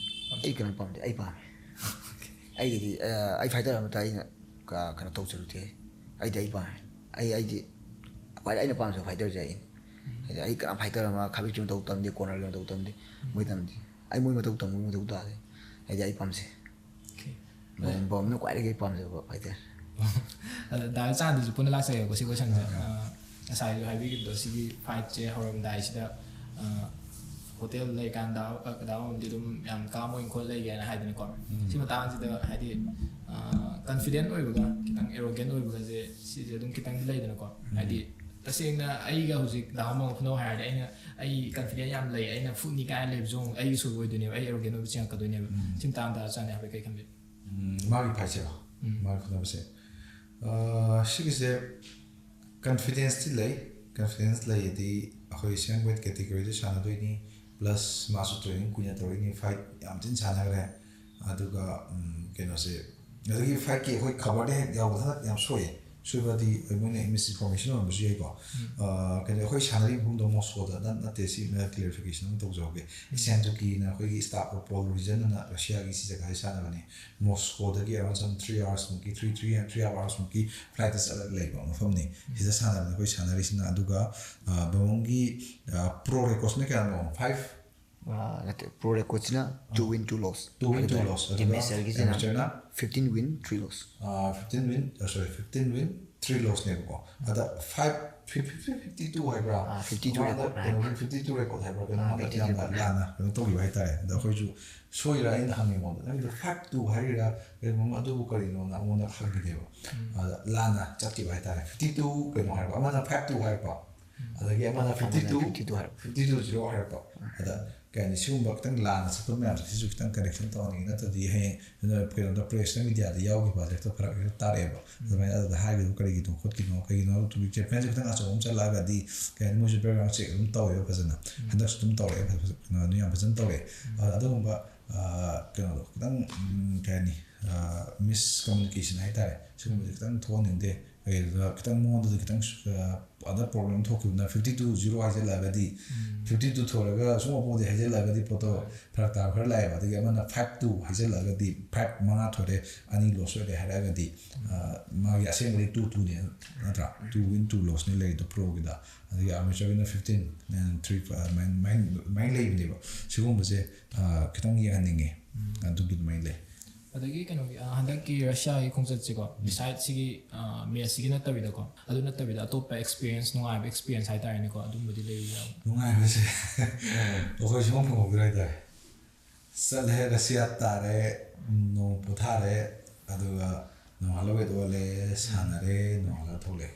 ꯄꯥꯝꯖꯕ? ꯑꯩ ꯀꯩꯅꯣ ꯄꯥꯝꯗꯦ, ꯑꯩ ꯄꯥꯝꯃꯦ꯫ ꯑꯩꯒꯤꯗꯤ ꯑ, ꯑꯩ ꯐꯥꯏꯇꯔ ꯑꯃꯠꯇ ꯑꯩꯅ ꯀ- ꯀꯩꯅꯣ ꯇꯧꯖꯔꯨꯗꯦ꯫ ꯑꯩꯗꯤ ꯑꯩ ꯄꯥꯝꯃꯦ꯫ ꯑꯩ ꯑꯩꯗꯤ ꯈ꯭ꯋꯥꯏꯗꯩ ꯑꯩꯅ ꯄꯥꯝꯖꯕ ꯐꯥꯏꯇꯔꯁꯦ ꯑꯩꯅꯤ꯫ ꯍꯥꯏꯗꯤ ꯑꯩ ꯀꯅꯥ ꯐꯥꯏꯇꯔ ꯑꯃ ꯈꯥꯕꯤꯛꯀꯤ ꯃꯇꯧ ꯇꯝꯗꯦ, ꯀꯣꯅꯔꯒꯤ ꯃꯇꯧ ꯇꯝꯗꯦ, ꯃꯣꯏ ꯇꯝꯗꯦ꯫ ꯑꯩ ꯃꯣꯏ ꯃꯇꯧ ꯇꯝꯕꯒꯤ ꯃꯇꯧ ꯇꯥꯗꯦ꯫ ꯍꯥꯏꯗꯤ ꯑꯩ ꯄꯥꯝꯖꯩ꯫ ꯑꯣꯀꯦ꯫ ꯕꯣꯝ- ꯕꯣꯝꯅ ꯈ꯭ꯋꯥꯏꯗꯒꯤ ꯄꯥꯝꯖꯕ ꯐꯥꯏꯇꯔ꯫ ꯑꯗ ꯗꯥ ꯆꯥꯟꯗꯤꯁꯨ ꯄꯨꯟꯅ ꯂꯥꯛꯆꯒꯦꯀꯣ ꯁꯤ ꯀꯣꯏꯁꯟꯁꯦ꯫ ꯑ, ꯉꯁꯥꯏꯁꯨ ꯍꯥꯏꯕꯤꯈꯤꯕꯗꯣ, ꯁꯤꯒꯤ ꯐꯥꯏꯠꯁꯦ ꯍꯧꯔꯝꯗꯥꯏꯁꯤꯗ, ꯑ, ꯍꯣꯇꯦꯜ ꯂꯩꯀꯥꯟꯗ, ꯑ, ꯗꯥ ꯑꯃꯗꯤ ꯑꯗꯨꯝ ꯌꯥꯝ ꯀꯥꯝ ꯑꯣꯏꯅ ꯈꯣꯠ ꯂꯩꯒꯦ ꯍꯥꯏꯅ ꯍꯥꯏꯗꯅꯀꯣ꯫ ꯁꯤ ꯃꯇꯥꯡꯁꯤꯗ ꯍꯥꯏꯗꯤ, ꯑ, ꯀꯟꯐꯤꯗꯦꯟ ꯑꯣꯏꯕꯒ ꯈꯤꯇꯪ ꯑꯦꯔꯣꯒꯦꯟ ꯑꯣꯏꯕꯒꯁꯦ, ꯁꯤꯁꯦ ꯑꯗꯨꯝ ꯈꯤꯇꯪꯗꯤ ꯂꯩꯗꯅꯀꯣ꯫ ꯍꯥꯏꯗꯤ ꯇꯁꯦꯡꯅ ꯑꯩꯒ ꯍꯧꯖꯤꯛ ꯗꯥ ꯑꯃ ꯐꯨꯅꯧ ꯍꯥꯏꯔꯗꯤ, ꯑꯩꯅ, "ꯑꯩ ꯀꯟꯐꯤꯗꯦꯟ ꯌꯥꯝ ꯂꯩ, ꯑꯩꯅ ꯐꯨꯅꯤ" ꯀꯥꯏꯅ ꯂꯩꯕꯁꯨ ꯑꯃꯨꯛ ꯑꯩꯒꯤ ꯁꯣꯏꯕ ꯑꯣꯏꯗꯣꯏꯅꯦꯕ, ꯑꯩ ꯑꯦꯔꯣꯒꯦꯟ ꯑꯣꯏꯕ ꯆꯤꯡꯉꯛꯀꯗꯣꯏꯅꯦꯕ꯫ ꯁꯤ ꯃꯇꯥꯡꯗ ꯆꯥꯅꯤ ꯍꯥꯏꯕ ꯀꯩ ꯈꯟꯕꯤ? ꯎꯝ, ꯃꯥꯒꯤ ꯐꯥꯏꯠꯁꯦꯀꯣ꯫ ꯃꯥꯒꯤ ꯐꯨꯅꯕꯁꯦ꯫ ꯑ, ꯁꯤꯒꯤꯁꯦ ꯀꯟꯐꯤꯗꯦꯟꯁꯇꯤ ꯂꯩ꯫ ꯀꯟꯐꯤꯗꯦꯟꯁ ꯂꯩꯌꯦꯗꯤ, ꯑꯩꯈꯣꯏ ꯁꯦꯝ ꯋꯦꯠ ꯀꯦꯇꯦꯒꯣꯔꯤꯗ ꯁꯥꯟꯅꯗꯣꯏꯅꯤ, ꯄ꯭ꯂꯁ ꯃꯥꯁꯨ ꯇ꯭ꯔꯦꯅꯤꯡ ꯀꯨꯏꯅ ꯇꯧꯔꯛꯏꯅꯤ, ꯐꯥꯏꯠ ꯌꯥꯝ ꯊꯤꯅ ꯁꯥꯟꯅꯈ꯭ꯔꯦ꯫ ꯑꯗꯨꯒ, ꯎꯝ, ꯀꯩꯅꯣꯁꯦ, ꯑꯗꯒꯤ ꯐꯥꯏꯠꯀꯤ ꯑꯩꯈꯣꯏ ꯈꯕꯔꯗ ꯍꯦꯛ ꯌꯥꯎꯕꯗ ꯍꯟꯗꯛ ꯌꯥꯝ ꯁꯣꯛꯑꯦ꯫ ꯁꯣꯏꯕꯗꯤ ꯑꯩꯈꯣꯏ ꯃꯣꯏꯅ ꯃꯤꯁ ꯏꯟꯐꯣꯔꯃꯦꯁꯟ ꯑꯣꯏꯔꯝꯕꯁꯨ ꯌꯥꯏꯀꯣ꯫ ꯑ, ꯀꯩꯅꯣ, ꯑꯩꯈꯣꯏ ꯁꯥꯟꯅꯔꯤꯕ ꯃꯐꯝꯗꯣ ꯃꯣꯁꯀꯣꯗ ꯅꯠ-, ꯅꯠꯇꯦ꯫ ꯁꯤ ꯀ꯭ꯂꯦꯔꯤꯐꯤꯀꯦꯁꯟ ꯑꯃ ꯇꯧꯖꯍꯧꯒꯦ꯫ ꯁꯦꯟꯇꯨꯀꯤꯅ ꯑꯩꯈꯣꯏꯒꯤ ꯁ꯭ꯇꯥꯐ ꯄꯣꯜ ꯔꯤꯖꯟ ꯑꯅ ꯔꯁꯤꯌꯥꯒꯤ ꯁꯤ ꯖꯒꯥꯁꯤ ꯁꯥꯟꯅꯕꯅꯤ꯫ ꯃꯣꯁꯀꯣꯗꯒꯤ ꯑꯔꯥꯎꯟ ꯁꯝ ꯊ꯭ꯔꯤ ꯑꯋꯥꯔꯁ ꯃꯨꯛꯀꯤ, ꯊ꯭ꯔꯤ, ꯊ꯭ꯔꯤ, ꯊ꯭ꯔꯤ ꯑꯋꯥꯔꯁ ꯃꯨꯛꯀꯤ ꯐ꯭ꯂꯥꯏꯠꯇ ꯆꯠꯂꯒ ꯂꯩꯕ ꯃꯐꯝꯅꯤ꯫ ꯁꯤꯗ ꯁꯥꯟꯅꯕꯅꯤ ꯑꯩꯈꯣꯏ ꯁꯥꯟꯅꯔꯤꯁꯤꯅ꯫ ꯑꯗꯨꯒ, ꯑ, ꯕꯃꯣꯟꯒꯤ, ꯑ, ꯄ꯭ꯔꯣ ꯔꯦꯀꯣꯔꯠꯁꯤꯅ ꯀꯌꯥꯅꯣ? ꯐꯥꯏꯚ? ꯑ, ꯅꯠꯇꯦ, ꯄ꯭ꯔꯣ ꯔꯦꯀꯣꯔꯠꯁꯤꯅ ꯇꯨ ꯋꯤꯟ, ꯇꯨ ꯂꯣꯁ꯫ ꯇꯨ ꯋꯤꯟ, ꯇꯨ ꯂꯣꯁ꯫ ꯑꯗꯨꯒ ꯑꯦꯃꯦꯆꯔꯒꯤꯁꯤꯅ ꯑꯦꯃꯦꯆꯔꯅ ꯐꯤꯐꯇꯤꯟ ꯋꯤꯟ, ꯊ꯭ꯔꯤ ꯂꯣꯁ꯫ ꯑ, ꯐꯤꯐꯇꯤꯟ ꯋꯤꯟ, ꯑ, ꯁꯣꯔꯤ, ꯐꯤꯐꯇꯤꯟ ꯋꯤꯟ, ꯊ꯭ꯔꯤ ꯂꯣꯁꯅꯦꯕꯀꯣ꯫ ꯑꯗ ꯐꯥꯏꯚ, ꯐꯤꯐꯇꯤ ꯇꯨ ꯍꯥꯏꯕ꯭ꯔꯥ? ꯑ, ꯐꯤꯐꯇꯤ ꯇꯨ ꯃꯃꯥꯡꯗ ꯔꯦꯀꯣꯔꯠ ꯍꯥꯏ꯫ ꯀꯩꯅꯣ, ꯐꯤꯐꯇꯤ ꯇꯨ ꯔꯦꯀꯣꯔꯠ ꯍꯥꯏꯕ꯭ꯔꯥ? ꯀꯩꯅꯣ, ꯑ, ꯍꯟꯗꯛ ꯐꯤꯐꯇꯤ ꯇꯨ ꯌꯥꯝꯅ ꯔꯦꯀꯣꯔꯠ ꯍꯥꯏ꯫ ꯂꯥꯟꯅ ꯀꯩꯅꯣ ꯇꯧꯈꯤꯕ ꯍꯥꯏꯇꯥꯔꯦ꯫ ꯑꯗ ꯑꯩꯈꯣꯏꯁꯨ ꯁꯣꯏꯔꯥ ꯑꯩꯅ ꯍꯪꯉꯦ ꯃꯉꯣꯟꯗ, "ꯅꯪꯒꯤꯗꯣ ꯐꯥꯏꯚ ꯇꯨ ꯍꯥꯏꯔꯤꯔꯥ ꯀꯩꯅꯣ?" ꯑꯗꯨꯕꯨ ꯀꯔꯤꯅꯣꯅ ꯑꯩꯉꯣꯟꯗ ꯍꯪꯈꯤꯗꯦꯕ꯫ ꯑꯗ ꯂꯥꯟꯅ ꯆꯠꯈꯤꯕ ꯍꯥꯏꯇꯥꯔꯦ꯫ ꯐꯤꯐꯇꯤ ꯇꯨ ꯀꯩꯅꯣ ꯍꯥꯏꯔꯛꯄ, ꯑꯃꯅ ꯐꯥꯏꯚ ꯇꯨ ꯍꯥꯏꯔꯛꯄ, ꯑꯗꯒꯤ ꯑꯃꯅ fifty two, fifty two ꯍꯥꯏꯔꯛꯄ꯫ Fifty two zero ꯍꯥꯏꯔꯛꯄ꯫ ꯑꯗ ꯀꯩ ꯍꯥꯏꯅꯤ, ꯁꯤꯒꯨꯝꯕ ꯈꯤꯇꯪ ꯂꯥꯟꯅ ꯆꯠꯄ ꯃꯌꯥꯝꯁꯦ, ꯁꯤꯁꯨ ꯈꯤꯇꯪ correction ꯇꯧꯍꯟꯅꯤꯡꯉꯤ꯫ ꯅꯠꯇ꯭ꯔꯗꯤ ꯍꯌꯦꯡ ꯀꯩꯅꯣꯗ press ꯅ media ꯗ ꯌꯥꯎꯈꯤꯕ ꯍꯥꯏꯁꯦ ꯍꯦꯛꯇ ꯐꯔꯛ ꯍꯦꯛꯇ ꯇꯥꯔꯛꯑꯦꯕ꯫ ꯑꯗꯨꯃꯥꯏꯅ ꯑꯗꯨꯗ ꯍꯥꯏꯈꯤꯕ ꯀꯔꯤꯒꯤꯅꯣ ꯈꯣꯠꯀꯤꯅꯣ, ꯀꯩꯒꯤꯅꯣ ꯍꯥꯏꯕ ꯆꯦ ꯐꯦꯟꯁꯦ ꯈꯤꯇꯪ ꯑꯆꯧꯕ ꯑꯃ ꯆꯠꯂꯛꯑꯒꯗꯤ ꯀꯩ ꯍꯥꯏꯅꯤ, ꯃꯣꯏꯁꯨ background check ꯑꯗꯨꯝ ꯇꯧꯋꯦꯕ ꯐꯖꯅ꯫ ꯍꯟꯗꯛꯁꯨ ꯑꯗꯨꯝ ꯇꯧꯔꯛꯑꯦ ꯐꯖ-, ꯀꯩꯅꯣ, ꯌꯥꯝ ꯐꯖꯅ ꯇꯧꯔꯛꯑꯦ꯫ ꯑꯗꯨꯒꯨꯝꯕ ꯀꯩꯅꯣꯗꯣ ꯈꯤꯇꯪ, ꯀꯩ ꯍꯥꯏꯅꯤ, miscommunication ꯍꯥꯏꯇꯥꯔꯦ, ꯁꯤꯒꯨꯝꯕꯁꯦ ꯈꯤꯇꯪ ꯊꯣꯛꯍꯟꯅꯤꯡꯗꯦ꯫ ꯀꯩꯗꯨꯗ ꯈꯤꯇꯪ ꯃꯉꯣꯟꯗꯗꯤ ꯈꯤꯇꯪ ꯑꯗ problem ꯊꯣꯛꯈꯤꯕꯅ fifty two zero ꯍꯥꯏꯖꯤꯜꯂꯛꯑꯒꯗꯤ, fifty two ꯊꯣꯏꯔꯒ ꯁꯨꯝ opponent ꯗꯤ ꯍꯥꯏꯖꯤꯜꯂꯛꯑꯒꯗꯤ ꯄꯣꯠꯇꯣ ꯐꯔꯛ ꯇꯥꯕ ꯈꯔ ꯂꯥꯛꯑꯦꯕ꯫ ꯑꯗꯒꯤ ꯑꯃꯅ five two ꯍꯥꯏꯖꯤꯜꯂꯛꯑꯒꯗꯤ, five ꯃꯉꯥ ꯊꯣꯏꯔꯦ, ꯑꯅꯤ loss ꯑꯣꯏꯔꯦ ꯍꯥꯏꯔꯛꯑꯒꯗꯤ, ꯃꯥꯒꯤ ꯑꯁꯦꯡꯕꯗꯤ two two ꯅꯦ ꯅꯠꯇ꯭ꯔꯥ? Two win, two loss ꯅꯦ ꯂꯩꯔꯤꯗꯣ pro ꯒꯤꯗ꯫ ꯑꯗꯒꯤ amateur ꯒꯤꯅ fifteen and three ꯑꯗꯨꯃꯥꯏꯅ, ꯑꯗꯨꯃꯥꯏꯅ ꯂꯩꯕꯅꯦꯕ꯫ ꯁꯤꯒꯨꯝꯕꯁꯦ ꯈꯤꯇꯪ ꯌꯦꯡꯍꯟꯅꯤꯡꯉꯦ꯫ ꯑꯗꯨꯒꯤ ꯑꯗꯨꯃꯥꯏꯅ ꯂꯩ꯫ ꯑꯗꯒꯤ ꯀꯩꯅꯣꯒꯤ, ꯑ, ꯍꯟꯗꯛꯀꯤ ꯔꯁꯤꯌꯥꯒꯤ ꯈꯣꯡꯆꯠꯁꯤꯀꯣ, besides ꯁꯤꯒꯤ, ꯑ, match ꯁꯤꯒꯤ ꯅꯠꯇꯕꯤꯗꯀꯣ, ꯑꯗꯨ ꯅꯠꯇꯕꯤꯗ ꯑꯇꯣꯞꯄ experience, ꯅꯨꯡꯉꯥꯏꯕ experience ꯍꯥꯏꯇꯥꯔꯦꯅꯦꯀꯣ, ꯑꯗꯨꯝꯕꯗꯤ ꯂꯩꯕꯤꯕ꯭ꯔꯥ? ꯅꯨꯡꯉꯥꯏꯕꯁꯦ ꯑꯩꯈꯣꯏ ꯁꯨꯡꯐꯪ ꯐꯪꯍꯧꯗ꯭ꯔꯦ ꯍꯥꯏꯇꯥꯔꯦ꯫ ꯆꯠꯂꯦ, ꯔꯁꯤꯌꯥ ꯇꯥꯔꯦ, ꯅꯣꯡ ꯄꯣꯊꯥꯔꯦ, ꯑꯗꯨꯒ ꯅꯣꯡꯉꯥꯜꯂꯒ ꯑꯣꯏꯗ ꯑꯣꯜꯂꯦ, ꯁꯥꯟꯅꯔꯦ, ꯅꯣꯡꯉꯥꯜꯂꯒ ꯊꯣꯛꯂꯛꯑꯦ꯫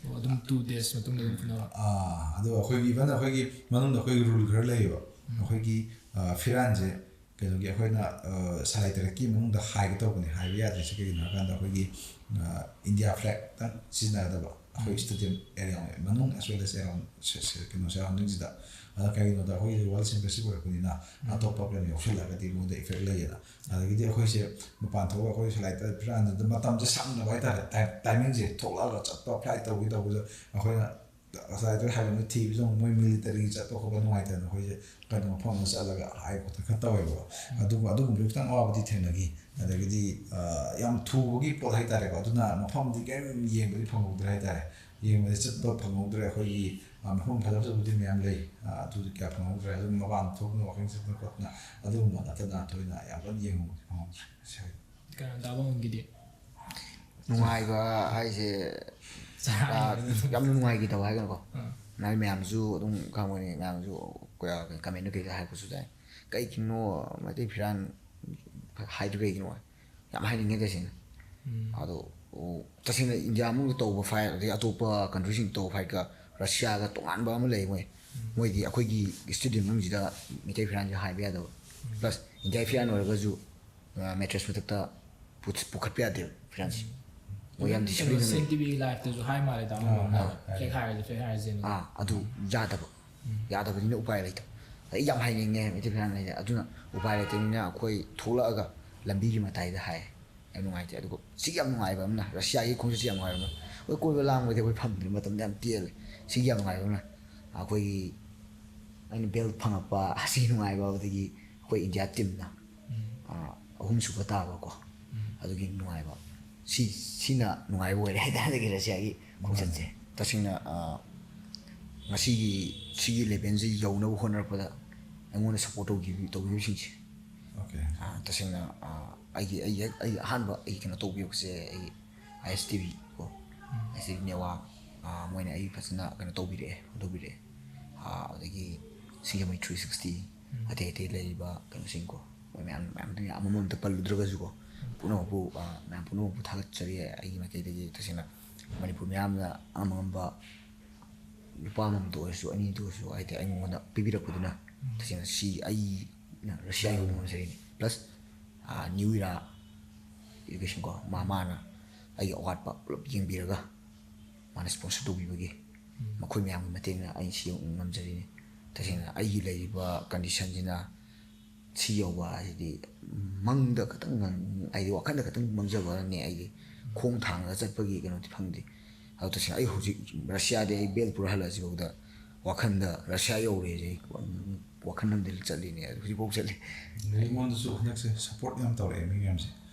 ꯑꯣ, ꯑꯗꯨꯝ two days ꯃꯇꯨꯡꯗ ꯑꯗꯨꯝ ꯐꯨꯅꯕ? ꯑꯥ, ꯑꯗꯣ ꯑꯩꯈꯣꯏꯒꯤ, even ꯑꯩꯈꯣꯏꯒꯤ ꯃꯅꯨꯡꯗ ꯑꯩꯈꯣꯏꯒꯤ rule ꯈꯔ ꯂꯩꯌꯦꯕ꯫ ꯑꯩꯈꯣꯏꯒꯤ, ꯑ, ꯐꯤꯔꯥꯟꯁꯦ ꯀꯩꯅꯣꯒꯤ ꯑꯩꯈꯣꯏꯅ, ꯑ, ꯁꯂꯥꯏ ꯇꯔꯦꯠꯀꯤ ꯃꯅꯨꯡꯗ ꯍꯥꯏꯒꯦ ꯇꯧꯕꯅꯦ꯫ ꯍꯥꯏꯕ ꯌꯥꯗ꯭ꯔꯤꯁꯦ ꯀꯩꯒꯤꯅꯣ ꯍꯥꯏꯔꯀꯥꯟꯗ ꯑꯩꯈꯣꯏꯒꯤ, ꯑ, India flag ꯇꯪ ꯁꯤꯖꯤꯟꯅꯒꯗꯕ ꯑꯩꯈꯣꯏ stadium area ꯃꯅꯨꯡ as well as around ꯀꯩꯅꯣ surrounding ꯁꯤꯗ꯫ ꯑꯗ ꯀꯩꯒꯤꯅꯣꯗ ꯑꯩꯈꯣꯏꯒꯤ World Championship ꯑꯣꯏꯔꯛꯄꯅꯤꯅ ꯑꯇꯣꯞꯄ ꯀꯩꯅꯣ ꯌꯥꯎꯁꯜꯂꯒꯗꯤ ꯃꯣꯏꯗ effect ꯂꯩꯌꯦꯅ꯫ ꯑꯗꯒꯤꯗꯤ ꯑꯩꯈꯣꯏꯁꯦ ꯃꯄꯥꯟ ꯊꯣꯛꯑꯒ ꯑꯩꯈꯣꯏ ꯁꯂꯥꯏ ꯇꯔꯦꯠ ꯐꯤꯔꯥꯟꯁꯤꯗ ꯃꯇꯝꯁꯦ ꯁꯪꯗꯕ ꯍꯥꯏꯇꯥꯔꯦ꯫ ꯇꯥꯏ-, timing ꯁꯦ ꯊꯣꯛꯂꯛꯑꯒ ꯆꯠꯄ, flight ꯇꯧꯕꯒꯤ ꯇꯧꯕꯗ ꯑꯩꯈꯣꯏꯅ ꯉꯁꯥꯏꯗꯣ ꯍꯥꯏꯕꯗꯣ ꯊꯤꯕꯁꯨ ꯑꯃꯨꯛ ꯃꯣꯏ military ꯒꯤ ꯆꯠꯄ ꯈꯣꯠꯄ ꯅꯨꯡꯉꯥꯏꯇꯗꯅ ꯑꯩꯈꯣꯏꯁꯦ ꯀꯩꯅꯣ ꯃꯐꯝ ꯑꯃ ꯆꯠꯂꯒ ꯍꯥꯏ ꯈꯣꯠꯇꯅ ꯈꯔ ꯇꯧꯋꯦꯕꯀꯣ꯫ ꯑꯗꯨꯒ ꯑꯗꯨꯒꯨꯝꯕꯒꯤ ꯈꯤꯇꯪ ꯑꯋꯥꯕꯗꯤ ꯊꯦꯡꯅꯈꯤ꯫ ꯑꯗꯒꯤꯗꯤ, ꯑ, ꯌꯥꯝ ꯊꯨꯕꯒꯤ ꯄꯣꯠ ꯍꯥꯏꯇꯥꯔꯦꯀꯣ꯫ ꯑꯗꯨꯅ ꯃꯐꯝꯗꯤ ꯀꯔꯤꯝ ꯌꯦꯡꯕꯗꯤ ꯐꯪꯍꯧꯗ꯭ꯔꯦ ꯍꯥꯏꯇꯥꯔꯦ꯫ ꯌꯦꯡꯕꯗꯤ ꯆꯠꯄ ꯐꯪꯍꯧꯗ꯭ꯔꯦ꯫ ꯑꯩꯈꯣꯏꯒꯤ, ꯑ, ꯃꯐꯝ ꯐꯖ ꯐꯖꯕꯗꯤ ꯃꯌꯥꯝ ꯂꯩ꯫ ꯑ, ꯑꯗꯨꯗꯤ ꯀꯌꯥ ꯐꯪꯍꯧꯗ꯭ꯔꯦ꯫ ꯑꯗꯨꯝ ꯃꯄꯥꯟ ꯊꯣꯛꯇꯅ walking ꯆꯠꯇꯅ ꯈꯣꯠꯇꯅ ꯑꯗꯨꯒꯨꯝꯕ ꯅꯠꯇꯅ ꯊꯣꯏꯅ ꯌꯥꯝ ꯀꯟꯅ ꯌꯦꯡꯍꯧꯕꯗꯤ ꯐꯪꯍꯧꯗ꯭ꯔꯦ꯫ ꯁꯤ ꯍꯥꯏ꯫ ꯀꯩꯅꯣ, ꯗꯥ ꯕꯥꯃꯣꯟꯒꯤꯗꯤ? ꯅꯨꯡꯉꯥꯏꯕ ꯍꯥꯏꯁꯦ, ꯑ, ꯌꯥꯝꯅ ꯅꯨꯡꯉꯥꯏꯈꯤꯗꯕ ꯍꯥꯏꯒꯅꯨꯀꯣ꯫ ꯃꯥꯏ ꯃꯌꯥꯝꯁꯨ ꯑꯗꯨꯝ ꯈꯪꯕꯅꯤ, ꯃꯌꯥꯝꯁꯨ comment ꯗ ꯀꯩꯀꯩ ꯍꯥꯏꯔꯛꯄꯁꯨ ꯇꯥꯏ꯫ "ꯀꯩꯒꯤꯅꯣ ꯃꯩꯇꯩ ꯐꯤꯔꯥꯟ ꯍꯥꯏꯗꯨ ꯀꯩꯒꯤꯅꯣ?" ꯌꯥꯝ ꯍꯥꯏꯅꯤꯡꯉꯦ ꯇꯁꯦꯡꯅ꯫ ꯑꯗꯣ, ꯑꯣ, ꯇꯁꯦꯡꯅ ꯏꯟꯗꯤꯌꯥ ꯃꯅꯨꯡꯗ ꯇꯧꯕ fight ꯑꯗꯩ ꯑꯇꯣꯞꯄ country ꯁꯤꯡ ꯇꯧꯕ fight ꯀ ꯔꯁꯤꯌꯥꯒ ꯇꯣꯉꯥꯟꯕ ꯑꯃ ꯂꯩ꯫ ꯃꯣꯏ ꯃꯣꯏꯗꯤ ꯑꯩꯈꯣꯏꯒꯤ ꯁ꯭ꯇꯦꯗꯤꯌꯝ ꯃꯅꯨꯡꯁꯤꯗ ꯃꯤꯇꯩ ꯐꯤꯔꯥꯟꯁꯦ ꯍꯥꯏꯕ ꯌꯥꯗꯕ, ꯄ꯭ꯂꯁ ꯏꯟꯗꯤꯌꯥ ꯐꯤꯔꯥꯟ ꯑꯣꯏꯔꯒꯁꯨ ꯃꯦꯇ꯭ꯔꯦꯁ ꯃꯊꯛꯇ ꯄꯨ- ꯄꯨꯈꯠꯄ ꯌꯥꯗꯦꯕ ꯐꯤꯔꯥꯟꯁꯦ꯫ ꯃꯣꯏ ꯌꯥꯝ ꯗꯤꯁꯤꯄ꯭ꯂꯤꯟ ꯑꯃ ꯂꯩ꯫ ꯁꯦꯟ ꯇꯤꯚꯤꯒꯤ ꯂꯥꯏꯐꯇꯁꯨ ꯍꯥꯏ ꯃꯥꯜꯂꯦ ꯇꯥꯃꯣ꯫ ꯑꯥ, ꯑꯥ, ꯐꯦꯛ ꯍꯥꯏꯔꯁꯨ ꯐꯦꯛ ꯍꯥꯏꯔꯁꯦꯅ꯫ ꯑꯥ, ꯑꯗꯨ ꯌꯥꯗꯕ꯫ ꯌꯥꯗꯕꯅꯤꯅ ꯎꯄꯥꯏ ꯂꯩꯇꯕ꯫ ꯑꯩ ꯌꯥꯝ ꯍꯥꯏꯅꯤꯡꯉꯦ ꯃꯩꯇꯩ ꯐꯤꯔꯥꯟ ꯍꯥꯏꯁꯦ꯫ ꯑꯗꯨꯅ ꯎꯄꯥꯏ ꯂꯩꯇꯕꯅꯤꯅ ꯑꯩꯈꯣꯏ ꯊꯣꯛꯂꯛꯑꯒ ꯂꯝꯕꯤꯒꯤ ꯃꯇꯥꯏꯗ ꯍꯥꯏ꯫ ꯌꯥꯝ ꯅꯨꯡꯉꯥꯏꯇꯦ꯫ ꯑꯗꯨꯒ ꯁꯤꯒꯤ ꯌꯥꯝ ꯅꯨꯡꯉꯥꯏꯕ ꯑꯃꯅ, ꯔꯁꯤꯌꯥꯒꯤ ꯈꯣꯡꯆꯠꯁꯤ ꯌꯥꯝ ꯅꯨꯡꯉꯥꯏꯕ ꯑꯃꯅ, ꯑꯩꯈꯣꯏ ꯀꯣꯏꯕ ꯂꯥꯡꯕꯗꯤ ꯑꯩꯈꯣꯏ ꯐꯪꯗ꯭ꯔꯦ, ꯃꯇꯝꯗ ꯌꯥꯝ ꯇꯦꯜꯂꯦ꯫ ꯁꯤꯒꯤ ꯌꯥꯝ ꯅꯨꯡꯉꯥꯏꯕ ꯑꯃꯅ ꯑꯩꯈꯣꯏꯒꯤ ꯑꯩꯅ ꯕꯦꯜ ꯐꯪꯉꯛꯄ ꯑꯁꯤꯒꯤ ꯅꯨꯡꯉꯥꯏꯕ, ꯑꯗꯒꯤ ꯑꯩꯈꯣꯏ ꯏꯟꯗꯤꯌꯥ ꯇꯤꯝꯅ ꯑꯍꯨꯝꯁꯨꯕ ꯇꯥꯕꯀꯣ, ꯑꯗꯨꯒꯤ ꯅꯨꯡꯉꯥꯏꯕ꯫ ꯁꯤ ꯁꯤꯅ ꯅꯨꯡꯉꯥꯏꯕ ꯑꯣꯏꯔꯦ ꯍꯥꯏꯇꯥꯔꯦ ꯔꯁꯤꯌꯥꯒꯤ ꯈꯣꯡꯆꯠꯁꯦ꯫ ꯇꯁꯦꯡꯅ, ꯑ, ꯉꯁꯤꯒꯤ ꯁꯤꯒꯤ ꯂꯦꯚꯦꯜꯁꯤ ꯌꯧꯅꯕ ꯍꯣꯠꯅꯔꯛꯄꯗ ꯑꯩꯉꯣꯟꯗ ꯁꯞꯄꯣꯔꯠ ꯇꯧꯈꯤꯕ ꯇꯧꯕꯤꯕꯁꯤꯡꯁꯦ, ꯑꯣꯀꯦ꯫ ꯑ, ꯇꯁꯦꯡꯅ, ꯑ, ꯑꯩꯒꯤ ꯑꯩꯒꯤ ꯍꯦꯛ ꯑꯩꯒꯤ ꯑꯍꯥꯟꯕ ꯑꯩꯒꯤ ꯀꯩꯅꯣ ꯇꯧꯕꯤꯕꯁꯦ ꯑꯩꯒꯤ ꯑꯥꯏ ꯑꯦꯁ ꯇꯤ ꯚꯤ ꯀꯣ, ꯑꯥꯏ ꯑꯦꯁ ꯇꯤ ꯚꯤ ꯅꯦꯋꯥꯛ, ꯑ, ꯃꯣꯏꯅ ꯑꯩ ꯐꯖꯅ ꯀꯩꯅꯣ ꯇꯧꯕꯤꯔꯛꯑꯦ, ꯍꯣꯠꯅꯕꯤꯔꯛꯑꯦ꯫ ꯑ, ꯑꯗꯒꯤ ꯁꯤꯡꯖꯃꯩ ꯊ꯭ꯔꯤ ꯁꯤꯛꯁꯇꯤ, ꯑꯇꯩ ꯑꯇꯩ ꯂꯩꯔꯤꯕ ꯀꯩꯅꯣꯁꯤꯡꯀꯣ, ꯃꯣꯏ ꯃꯌꯥꯝ ꯃꯌꯥꯝꯗꯨ ꯑꯃꯃꯝꯇ ꯄꯜꯂꯨꯗ꯭ꯔꯒꯁꯨꯀꯣ, ꯄꯨꯝꯅꯃꯛꯄꯨ, ꯑ, ꯃꯌꯥꯝ ꯄꯨꯝꯅꯃꯛꯄꯨ ꯊꯥꯒꯠꯆꯔꯤ ꯑꯩꯒꯤ ꯃꯥꯏꯀꯩꯗꯒꯤ꯫ ꯇꯁꯦꯡꯅ ꯃꯅꯤꯄꯨꯔ ꯃꯌꯥꯝꯅ ꯑꯉꯝ ꯑꯉꯝꯕ ꯂꯨꯄꯥ ꯑꯃꯃꯝꯇ ꯑꯣꯏꯔꯁꯨ, ꯑꯅꯤꯇ ꯑꯣꯏꯔꯁꯨ, ꯍꯥꯏꯗꯤ ꯑꯩꯉꯣꯟꯗ ꯄꯤꯕꯤꯔꯛꯄꯗꯨꯅ ꯇꯁꯦꯡꯅ ꯁꯤ ꯑꯩꯅ ꯔꯁꯤꯌꯥ ꯌꯧꯕ ꯉꯝꯖꯔꯤꯅꯤ꯫ ꯄ꯭ꯂꯁ, ꯑ, ꯅ꯭ꯌꯨ ꯏꯔꯥ ꯏꯗꯨꯀꯦꯁꯟ ꯀꯣ, ꯃꯥ ꯃꯥꯅ ꯑꯩꯒꯤ ꯑꯋꯥꯠꯄ ꯄꯨꯂꯞ ꯌꯦꯡꯕꯤꯔꯒ ꯃꯥꯅ ꯁ꯭ꯄꯣꯟꯁꯔ ꯇꯧꯕꯤꯕꯒꯤ ꯃꯈꯣꯏ ꯃꯌꯥꯝꯒꯤ ꯃꯇꯦꯡꯅ ꯑꯩ ꯁꯤ ꯉꯝꯖꯔꯤꯅꯤ꯫ ꯇꯁꯦꯡꯅ ꯑꯩꯒꯤ ꯂꯩꯔꯤꯕ ꯀꯟꯗꯤꯁꯟꯁꯤꯅ ꯁꯤ ꯌꯧꯕ ꯍꯥꯏꯁꯤꯗꯤ ꯃꯪꯗ ꯈꯛꯇꯪ ꯉꯝ-, ꯍꯥꯏꯗꯤ ꯋꯥꯈꯜꯗ ꯈꯛꯇꯪ ꯃꯪꯖꯕꯅꯦ꯫ ꯑꯩꯗꯤ ꯈꯣꯡ ꯊꯥꯡꯉꯒ ꯆꯠꯄꯒꯤ ꯀꯩꯅꯣꯗꯤ ꯐꯪꯗꯦ꯫ ꯑꯗꯣ ꯇꯁꯦꯡꯅ ꯑꯩ ꯍꯧꯖꯤꯛ ꯔꯁꯤꯌꯥꯗꯤ ꯑꯩ ꯕꯦꯜ ꯄꯨꯔ ꯍꯜꯂꯛꯑꯁꯤꯐꯥꯎꯗ ꯋꯥꯈꯜꯗ ꯔꯁꯤꯌꯥ ꯌꯧꯔꯦꯁꯦ ꯑꯩ ꯋꯥꯈꯜ ꯑꯃꯗ ꯆꯠꯂꯤꯅꯦ꯫ ꯑꯗꯨ ꯍꯧꯖꯤꯛꯐꯥꯎ ꯆꯠꯂꯤ꯫ ꯑꯩꯉꯣꯟꯗꯁꯨ ꯍꯟꯗꯛꯁꯦ ꯁꯞꯄꯣꯔꯠ ꯌꯥꯝ ꯇꯧꯔꯛꯑꯦ ꯃꯤ ꯃꯌꯥꯝꯁꯦ꯫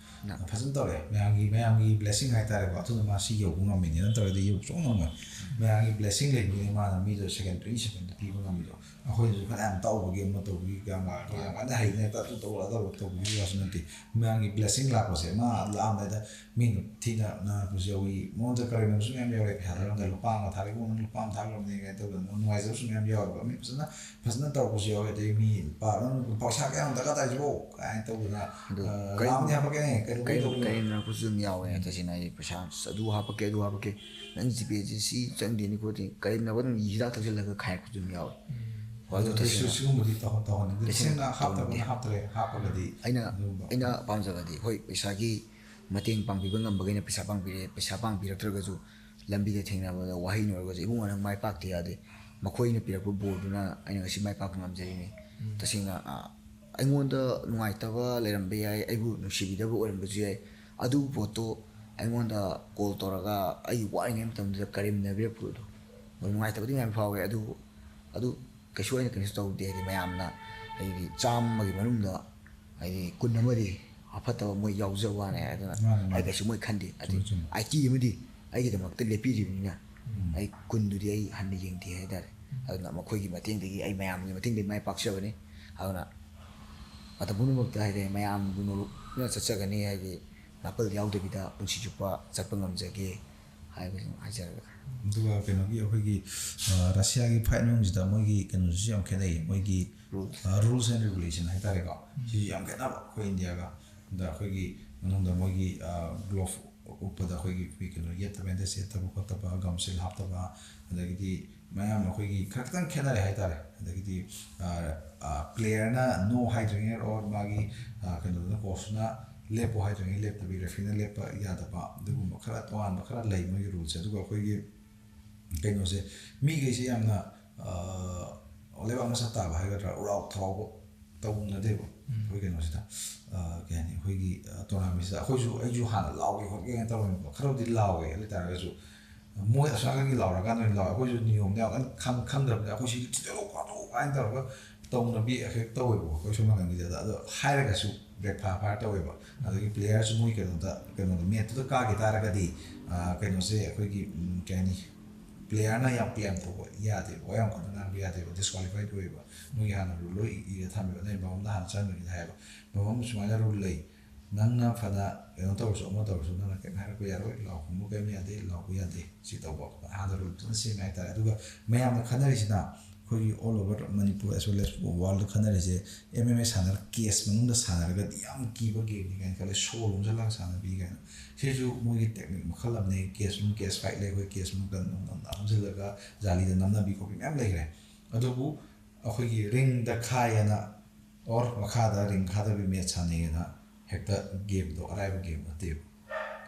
ꯅ- ꯐꯖꯅ ꯇꯧꯔꯛꯑꯦ꯫ ꯃꯌꯥꯝꯒꯤ, ꯃꯌꯥꯝꯒꯤ ꯕ꯭ꯂꯦꯁꯤꯡ ꯍꯥꯏꯇꯥꯔꯦꯀꯣ꯫ ꯑꯗꯨꯅ ꯃꯥ ꯁꯤ ꯌꯧꯕ ꯉꯝꯃꯤꯅꯦ, ꯅꯠꯇ꯭ꯔꯒꯗꯤ ꯌꯧꯕ ꯁꯨꯡꯉꯝ ꯉꯝꯃꯣꯏ꯫ ꯃꯌꯥꯝꯒꯤ ꯕ꯭ꯂꯦꯁꯤꯡ ꯂꯩꯕꯒꯤꯅꯦ ꯃꯥꯅ ꯃꯤꯗꯣ ꯁꯦꯀꯦꯟ ꯇ꯭ꯋꯦꯟꯇꯤ ꯁꯦꯀꯦꯟꯗ ꯄꯤꯕ ꯉꯝꯃꯤꯗꯣ꯫ ꯑꯩꯈꯣꯏꯅꯁꯨ ꯐꯅꯌꯥꯝ ꯇꯧꯕꯒꯤ ꯑꯃ ꯇꯧꯕꯒꯤ ꯌꯥꯝ ꯌꯥꯝ ꯀꯟꯅ ꯍꯩꯅ ꯍꯦꯛꯇ ꯑꯗꯨ ꯇꯧꯕ ꯑꯗꯥ ꯇꯧꯕ ꯇꯧꯕꯒꯤ ꯋꯥꯁꯨ ꯅꯠꯇꯦ꯫ ꯃꯌꯥꯝꯒꯤ ꯕ꯭ꯂꯦꯁꯤꯡ ꯂꯥꯛꯄꯁꯦ ꯃꯥ ꯂꯥꯛꯑꯝꯗꯥꯏꯗ ꯃꯤꯅ ꯊꯤꯅ ꯉꯥꯡꯉꯛꯄꯁꯨ ꯌꯥꯎꯏ꯫ ꯃꯉꯣꯟꯗ ꯀꯔꯦꯝꯅꯕꯁꯨ ꯃꯌꯥꯝ ꯌꯥꯎꯔꯦ꯫ ꯄꯩꯁꯥ ꯊꯥꯔꯝꯗꯥꯏ ꯂꯨꯄꯥ ꯑꯃ ꯊꯥꯔꯛꯏ, ꯅꯪ ꯂꯨꯄꯥ ꯑꯃ ꯊꯥꯔꯛꯂꯕꯅꯦ ꯀꯥꯏꯅ ꯇꯧꯗꯅ ꯅꯨꯡꯉꯥꯏꯖꯕꯁꯨ ꯃꯌꯥꯝ ꯌꯥꯎꯋꯦꯕ꯫ ꯃꯤ ꯐꯖꯅ ꯐꯖꯅ ꯇꯧꯔꯛꯄꯁꯨ ꯌꯥꯎꯋꯦ꯫ ꯑꯗꯩ ꯃꯤ ꯂꯨꯄꯥ ꯅꯪ ꯄꯩꯁꯥ ꯀꯌꯥꯝ ꯗꯔꯀꯥꯔ ꯇꯥꯏꯁꯤꯕꯣ ꯀꯥꯏꯅ ꯇꯧꯗꯅ ꯑꯗꯨ ꯑ, ꯀꯔꯤ- ꯂꯥꯛ ꯑꯃꯗꯤ ꯍꯥꯄꯛꯀꯦꯅꯦ, ꯀꯔꯦꯝ- ꯀꯔꯦꯝꯅꯔꯛꯄꯁꯨ ꯑꯗꯨꯝ ꯌꯥꯎꯋꯦ꯫ ꯇꯁꯦꯡꯅ ꯑꯩ ꯄꯩꯁꯥ ꯑꯗꯨ ꯍꯥꯞꯄꯛꯀꯦ, ꯑꯗꯨ ꯍꯥꯞꯄꯛꯀꯦ, ꯅꯪ ꯖꯤꯄꯦꯁꯤ ꯁꯤ ꯆꯪꯗꯦꯅꯤ ꯈꯣꯠꯇꯦ, ꯀꯔꯦꯝꯅꯕ ꯑꯗꯨꯝ ꯍꯤꯗꯥꯛ ꯊꯛꯆꯤꯜꯂꯒ ꯈꯥꯏꯔꯛꯄꯁꯨ ꯑꯗꯨꯝ ꯌꯥꯎꯋꯦ꯫ ꯍꯣꯏ, ꯑꯗꯨ ꯑꯗꯨꯁꯨ ꯇꯁꯦꯡꯅ ꯁꯤꯒꯨꯝꯕꯗꯤ ꯇꯧꯍꯟ- ꯇꯧꯍꯟꯅꯤꯡꯗꯦ꯫ ꯇꯁꯦꯡꯅ ꯇꯁꯦꯡꯅ ꯍꯥꯞꯇꯕꯅ ꯇꯧꯍꯟꯅꯤꯡꯗꯦ꯫ ꯍꯥꯞꯇ꯭ꯔꯦ, ꯍꯥꯞꯄꯒꯗꯤ ꯑꯩꯅ ꯑꯗꯨꯒꯨꯝꯕ ꯑꯩꯅ ꯄꯥꯝꯖꯕꯗꯤ, ꯍꯣꯏ, ꯄꯩꯁꯥꯒꯤ ꯃꯇꯦꯡ ꯄꯥꯡꯕꯤꯕ ꯉꯝꯕꯈꯩꯅ ꯄꯩꯁꯥ ꯄꯥꯡꯕꯤꯔꯦ, ꯄꯩꯁꯥ ꯄꯥꯡꯕꯤꯔꯛꯇ꯭ꯔꯒꯁꯨ ꯂꯝꯕꯤꯗ ꯊꯦꯡꯅꯕꯗ ꯋꯥꯍꯩꯅ ꯑꯣꯏꯔꯒꯁꯨ, "ꯏꯕꯨꯡꯉꯣ, ꯅꯪ ꯃꯥꯏ ꯄꯥꯛꯇ ꯌꯥꯗꯦ, ꯃꯈꯣꯏꯅ ꯄꯤꯔꯛꯄ ꯕꯣꯔꯗꯨꯅ ꯑꯩꯅ ꯉꯁꯤ ꯃꯥꯏ ꯄꯥꯛꯄ ꯉꯝꯖꯔꯤꯅꯤ"꯫ ꯇꯁꯦꯡꯅ, ꯑ, ꯑꯩꯉꯣꯟꯗ ꯅꯨꯡꯉꯥꯏꯇꯕ ꯂꯩꯔꯝꯕ ꯌꯥꯏ, ꯑꯩꯕꯨ ꯅꯨꯡꯁꯤꯕꯤꯗꯕ ꯑꯣꯏꯔꯝꯕꯁꯨ ꯌꯥꯏ꯫ ꯑꯗꯨ ꯄꯣꯠꯇꯣ ꯑꯩꯉꯣꯟꯗ ꯀꯣꯜ ꯇꯧꯔꯒ ꯑꯩ ꯋꯥꯔꯤꯉꯩ ꯃꯇꯝꯗꯨꯗ ꯀꯔꯦꯝꯅꯕꯤꯔꯛꯄꯗꯣ, ꯍꯣꯏ, ꯅꯨꯡꯉꯥꯏꯇꯕꯗꯤ ꯃꯌꯥꯝ ꯐꯥꯎꯋꯦ꯫ ꯑꯗꯨꯕꯨ ꯑꯗꯨ ꯀꯩꯁꯨ ꯑꯩꯅ ꯀꯩꯁꯨ ꯇꯧꯗꯦ꯫ ꯍꯥꯏꯗꯤ, ꯃꯌꯥꯝꯅ, ꯍꯥꯏꯗꯤ, ꯆꯥꯝꯃꯒꯤ ꯃꯅꯨꯡꯗ, ꯍꯥꯏꯗꯤ, ꯀꯨꯟ ꯑꯃꯗꯤ ꯑꯐꯠꯇꯕ ꯃꯣꯏ ꯌꯥꯎꯖꯕ ꯋꯥꯅꯦ꯫ ꯑꯗꯨꯅ ꯃꯥꯅꯦ, ꯃꯥꯅꯦ꯫ ꯑꯩ ꯀꯩꯁꯨ ꯃꯣꯏ ꯈꯟꯗꯦ꯫ ꯍꯥꯏꯗꯤ, ꯆꯨꯝꯃꯦ, ꯆꯨꯝꯃꯦ꯫ ꯑꯥꯏꯇꯤ ꯑꯃꯗꯤ ꯑꯩꯒꯤꯗꯃꯛꯇ ꯂꯦꯞꯄꯤꯔꯤꯕꯅꯤꯅ, ꯎꯝ꯫ ꯑꯩ ꯀꯨꯟꯗꯨꯗꯤ ꯑꯩ ꯍꯟꯅ ꯌꯦꯡꯗꯦ ꯍꯥꯏꯇꯥꯔꯦ꯫ ꯑꯗꯨꯅ ꯃꯈꯣꯏꯒꯤ ꯃꯇꯦꯡꯗꯒꯤ, ꯑꯩ ꯃꯌꯥꯝꯒꯤ ꯃꯇꯦꯡꯗꯒꯤ ꯃꯥꯏ ꯄꯥꯛꯆꯕꯅꯤ꯫ ꯑꯗꯨꯅ ꯃꯇꯝ ꯄꯨꯝꯅꯃꯛꯇ, ꯍꯥꯏꯗꯤ, ꯃꯌꯥꯝꯕꯨ ꯅꯣꯂꯨꯛꯅ ꯆꯠꯆꯒꯅꯤ꯫ ꯍꯥꯏꯗꯤ, ꯅꯥꯄꯜ ꯌꯥꯎꯗꯕꯤꯗ ꯄꯨꯟꯁꯤ ꯆꯨꯞꯄ ꯆꯠꯄ ꯉꯝꯖꯒꯦ ꯍꯥꯏꯕꯁꯤ ꯍꯥꯏꯖꯔꯒ꯫ ꯑꯗꯨꯒ ꯀꯩꯅꯣꯒꯤ ꯑꯩꯈꯣꯏꯒꯤ, ꯑ, ꯔꯁꯤꯌꯥꯒꯤ fight ꯃꯅꯨꯡꯁꯤꯗ ꯃꯣꯏꯒꯤ ꯀꯩꯅꯣꯁꯤꯁꯨ ꯌꯥꯝ ꯈꯦꯠꯅꯩ꯫ ꯃꯣꯏꯒꯤ, rules꯫ ꯑ, rules and regulation ꯍꯥꯏꯇꯥꯔꯦꯀꯣ꯫ ꯁꯤꯁꯨ ꯌꯥꯝ ꯈꯦꯠꯅꯕ ꯑꯩꯈꯣꯏ ꯏꯟꯗꯤꯌꯥꯒ꯫ ꯑꯗ ꯑꯩꯈꯣꯏꯒꯤ ꯃꯅꯨꯡꯗ ꯃꯣꯏꯒꯤ, ꯑ, glove ꯎꯞꯄꯗ ꯑꯩꯈꯣꯏꯒꯤ, ꯑꯩꯈꯣꯏ ꯀꯩꯅꯣ ꯌꯦꯠꯇ, bandage ꯌꯦꯠꯇꯕ ꯈꯣꯠꯇꯕ, gum shield ꯍꯥꯞꯇꯕ, ꯑꯗꯒꯤꯗꯤ ꯃꯌꯥꯝ ꯑꯩꯈꯣꯏꯒꯤ ꯈꯔ ꯈꯤꯇꯪ ꯈꯦꯠꯅꯔꯦ ꯍꯥꯏꯇꯥꯔꯦ꯫ ꯑꯗꯒꯤꯗꯤ, ꯑ, ꯑ, playerꯅ no ꯍꯥꯏꯗ꯭ꯔꯤꯉꯩ or ꯃꯥꯒꯤ, ꯑ, ꯀꯩꯅꯣꯗꯨꯅ, coachꯅ ꯂꯦꯞꯄꯣ ꯍꯥꯏꯗ꯭ꯔꯤꯉꯩ ꯂꯦꯞꯇꯕꯤ, refereeꯅ ꯂꯦꯞꯄ ꯌꯥꯗꯕ, ꯑꯗꯨꯒꯨꯝꯕ ꯈꯔ ꯇꯣꯉꯥꯟꯕ ꯈꯔ ꯂꯩ ꯃꯣꯏꯒꯤ ruleꯁꯦ꯫ ꯑꯗꯨꯒ ꯑꯩꯈꯣꯏꯒꯤ ꯀꯩꯅꯣꯁꯦ, ꯃꯤꯈꯩꯁꯦ ꯌꯥꯝꯅ, ꯑ, ꯂꯩꯕꯥꯛ ꯃꯁꯥ ꯇꯥꯕ ꯍꯥꯏꯒꯗ꯭ꯔꯥ, ꯎꯔꯥꯎ ꯊꯔꯥꯎꯕ ꯇꯧꯅꯗꯦꯕ꯫ ꯎꯝ꯫ ꯑꯩꯈꯣꯏ ꯀꯩꯅꯣꯁꯤꯗ, ꯑ, ꯀꯩ ꯍꯥꯏꯅꯤ, ꯑꯩꯈꯣꯏꯒꯤ, ꯑ, tournamentꯁꯤꯗ ꯑꯩꯈꯣꯏꯁꯨ, ꯑꯩꯁꯨ ꯍꯥꯟꯅ ꯂꯥꯎꯒꯦ ꯈꯣꯠꯀꯦꯅ ꯇꯧꯔꯝꯃꯦꯕ꯫ ꯈꯔꯕꯨꯗꯤ ꯂꯥꯎꯋꯦ꯫ ꯑꯗꯨ ꯑꯣꯏ ꯇꯥꯔꯒꯁꯨ ꯃꯣꯏ ꯑꯁꯣꯝ ꯅꯥꯀꯟꯒꯤ ꯂꯥꯎꯔꯀꯥꯟꯗ ꯑꯣꯏꯅ ꯂꯥꯎꯋꯦ꯫ ꯑꯩꯈꯣꯏꯁꯨ ꯅꯤꯌꯣꯝꯗꯣ ꯌꯥꯝ ꯀꯟꯅ ꯈꯪ-, ꯈꯪꯗ꯭ꯔꯕꯅꯤꯅ ꯑꯩꯈꯣꯏ ꯁꯤꯗꯤ ꯊꯤꯖꯤꯜꯂꯨ ꯈꯣꯠꯂꯨ ꯀꯥꯏꯅ ꯇꯧꯔꯒ ꯇꯧꯅꯕꯤ ꯍꯦꯛ ꯇꯧꯋꯦꯕꯀꯣ ꯑꯩꯈꯣꯏ ꯁꯣꯝ ꯅꯥꯀꯟꯒꯤꯗ꯫ ꯑꯗꯣ ꯍꯥꯏꯔꯒꯁꯨ backfire ꯐꯥꯏꯌꯔ ꯇꯧꯋꯦꯕ꯫ ꯑꯗꯒꯤ playerꯁꯨ ꯃꯣꯏ ꯀꯩꯅꯣꯗ, ꯀꯩꯅꯣꯗ, netꯇꯨꯗ ꯀꯥꯈꯤ ꯇꯥꯔꯒꯗꯤ, ꯑ, ꯀꯩꯅꯣꯁꯦ ꯑꯩꯈꯣꯏꯒꯤ, ꯎꯝ, ꯀꯩ ꯍꯥꯏꯅꯤ, playerꯅ ꯌꯥꯝ claim ꯇꯧꯕ ꯌꯥꯗꯦꯕ, ꯋꯥ ꯌꯥꯝ ꯀꯟꯅ ꯉꯥꯡꯕ ꯌꯥꯗꯦꯕ, disqualified ꯑꯣꯏꯌꯦꯕ꯫ ꯃꯣꯏꯒꯤ ꯍꯥꯟꯅ rule ꯂꯣꯏ ꯏꯔ ꯊꯝꯃꯦꯕ, ꯅꯣꯏ ꯕꯥꯃꯣꯟꯗ ꯍꯥꯟꯅ ꯆꯪꯒꯅꯤꯅ ꯍꯥꯏꯌꯦꯕ꯫ ꯕꯥꯃꯣꯟ ꯁꯨꯃꯥꯏꯅ rule ꯂꯩ, ꯅꯪꯅ ꯐꯅ ꯀꯩꯅꯣ ꯇꯧꯔꯁꯨ, ꯑꯃ ꯇꯧꯔꯁꯨ, ꯅꯪꯅ ꯀꯩꯝ ꯍꯥꯏꯔꯛꯄ ꯌꯥꯔꯣꯏ, ꯂꯥꯎ ꯈꯣꯡꯕ ꯀꯩꯝ ꯌꯥꯗꯦ, ꯂꯥꯎꯕ ꯌꯥꯗꯦ, ꯁꯤ ꯇꯧꯕ꯫ ꯍꯥꯟꯅ rule ꯐꯖꯅ ꯁꯦꯝꯃꯦ ꯍꯥꯏꯇꯥꯔꯦ꯫ ꯑꯗꯨꯒ ꯃꯌꯥꯝꯅ ꯈꯟꯅꯔꯤꯁꯤꯅ ꯑꯩꯈꯣꯏꯒꯤ all over Manipur as well as world ꯈꯟꯅꯔꯤꯁꯦ, M M A ꯁꯥꯟꯅꯔ ꯀꯦꯖ ꯃꯅꯨꯡꯗ ꯁꯥꯟꯅꯔꯒꯗꯤ ꯌꯥꯝ ꯀꯤꯕ ꯒꯦꯝꯅꯤ ꯀꯥꯏꯅ ꯈꯜꯂꯦ, ꯁꯣ ꯂꯣꯟꯁꯤꯜꯂꯒ ꯁꯥꯟꯅꯕꯤ ꯀꯥꯏꯅ꯫ ꯁꯤꯁꯨ ꯃꯣꯏꯒꯤ ꯇꯦꯛꯅꯤꯛ ꯃꯈꯜ ꯑꯃꯅꯤ꯫ ꯀꯦꯖ ꯃꯅꯨꯡ ꯀꯦꯖ ꯐꯥꯏꯠ ꯂꯩ, ꯑꯩꯈꯣꯏ ꯀꯦꯖ ꯃꯅꯨꯡꯗ ꯅꯝ-, ꯅꯝ-, ꯅꯝꯁꯤꯜꯂꯒ ꯖꯥꯂꯤꯗ ꯅꯝꯅꯕꯤ ꯈꯣꯠꯄꯤ ꯃꯌꯥꯝ ꯂꯩꯈ꯭ꯔꯦ꯫ ꯑꯗꯨꯕꯨ ꯑꯩꯈꯣꯏꯒꯤ ꯔꯤꯡꯗ ꯈꯥꯏꯌꯦꯅ ꯑꯣꯔ ꯃꯈꯥꯗ ꯔꯤꯡ ꯈꯥꯗꯕꯤ ꯃꯦꯠꯆ ꯁꯥꯟꯅꯩꯌꯦꯅ ꯍꯦꯛꯇ ꯒꯦꯝꯗꯣ ꯑꯔꯥꯏꯕ ꯒꯦꯝ ꯅꯠꯇꯦꯕ꯫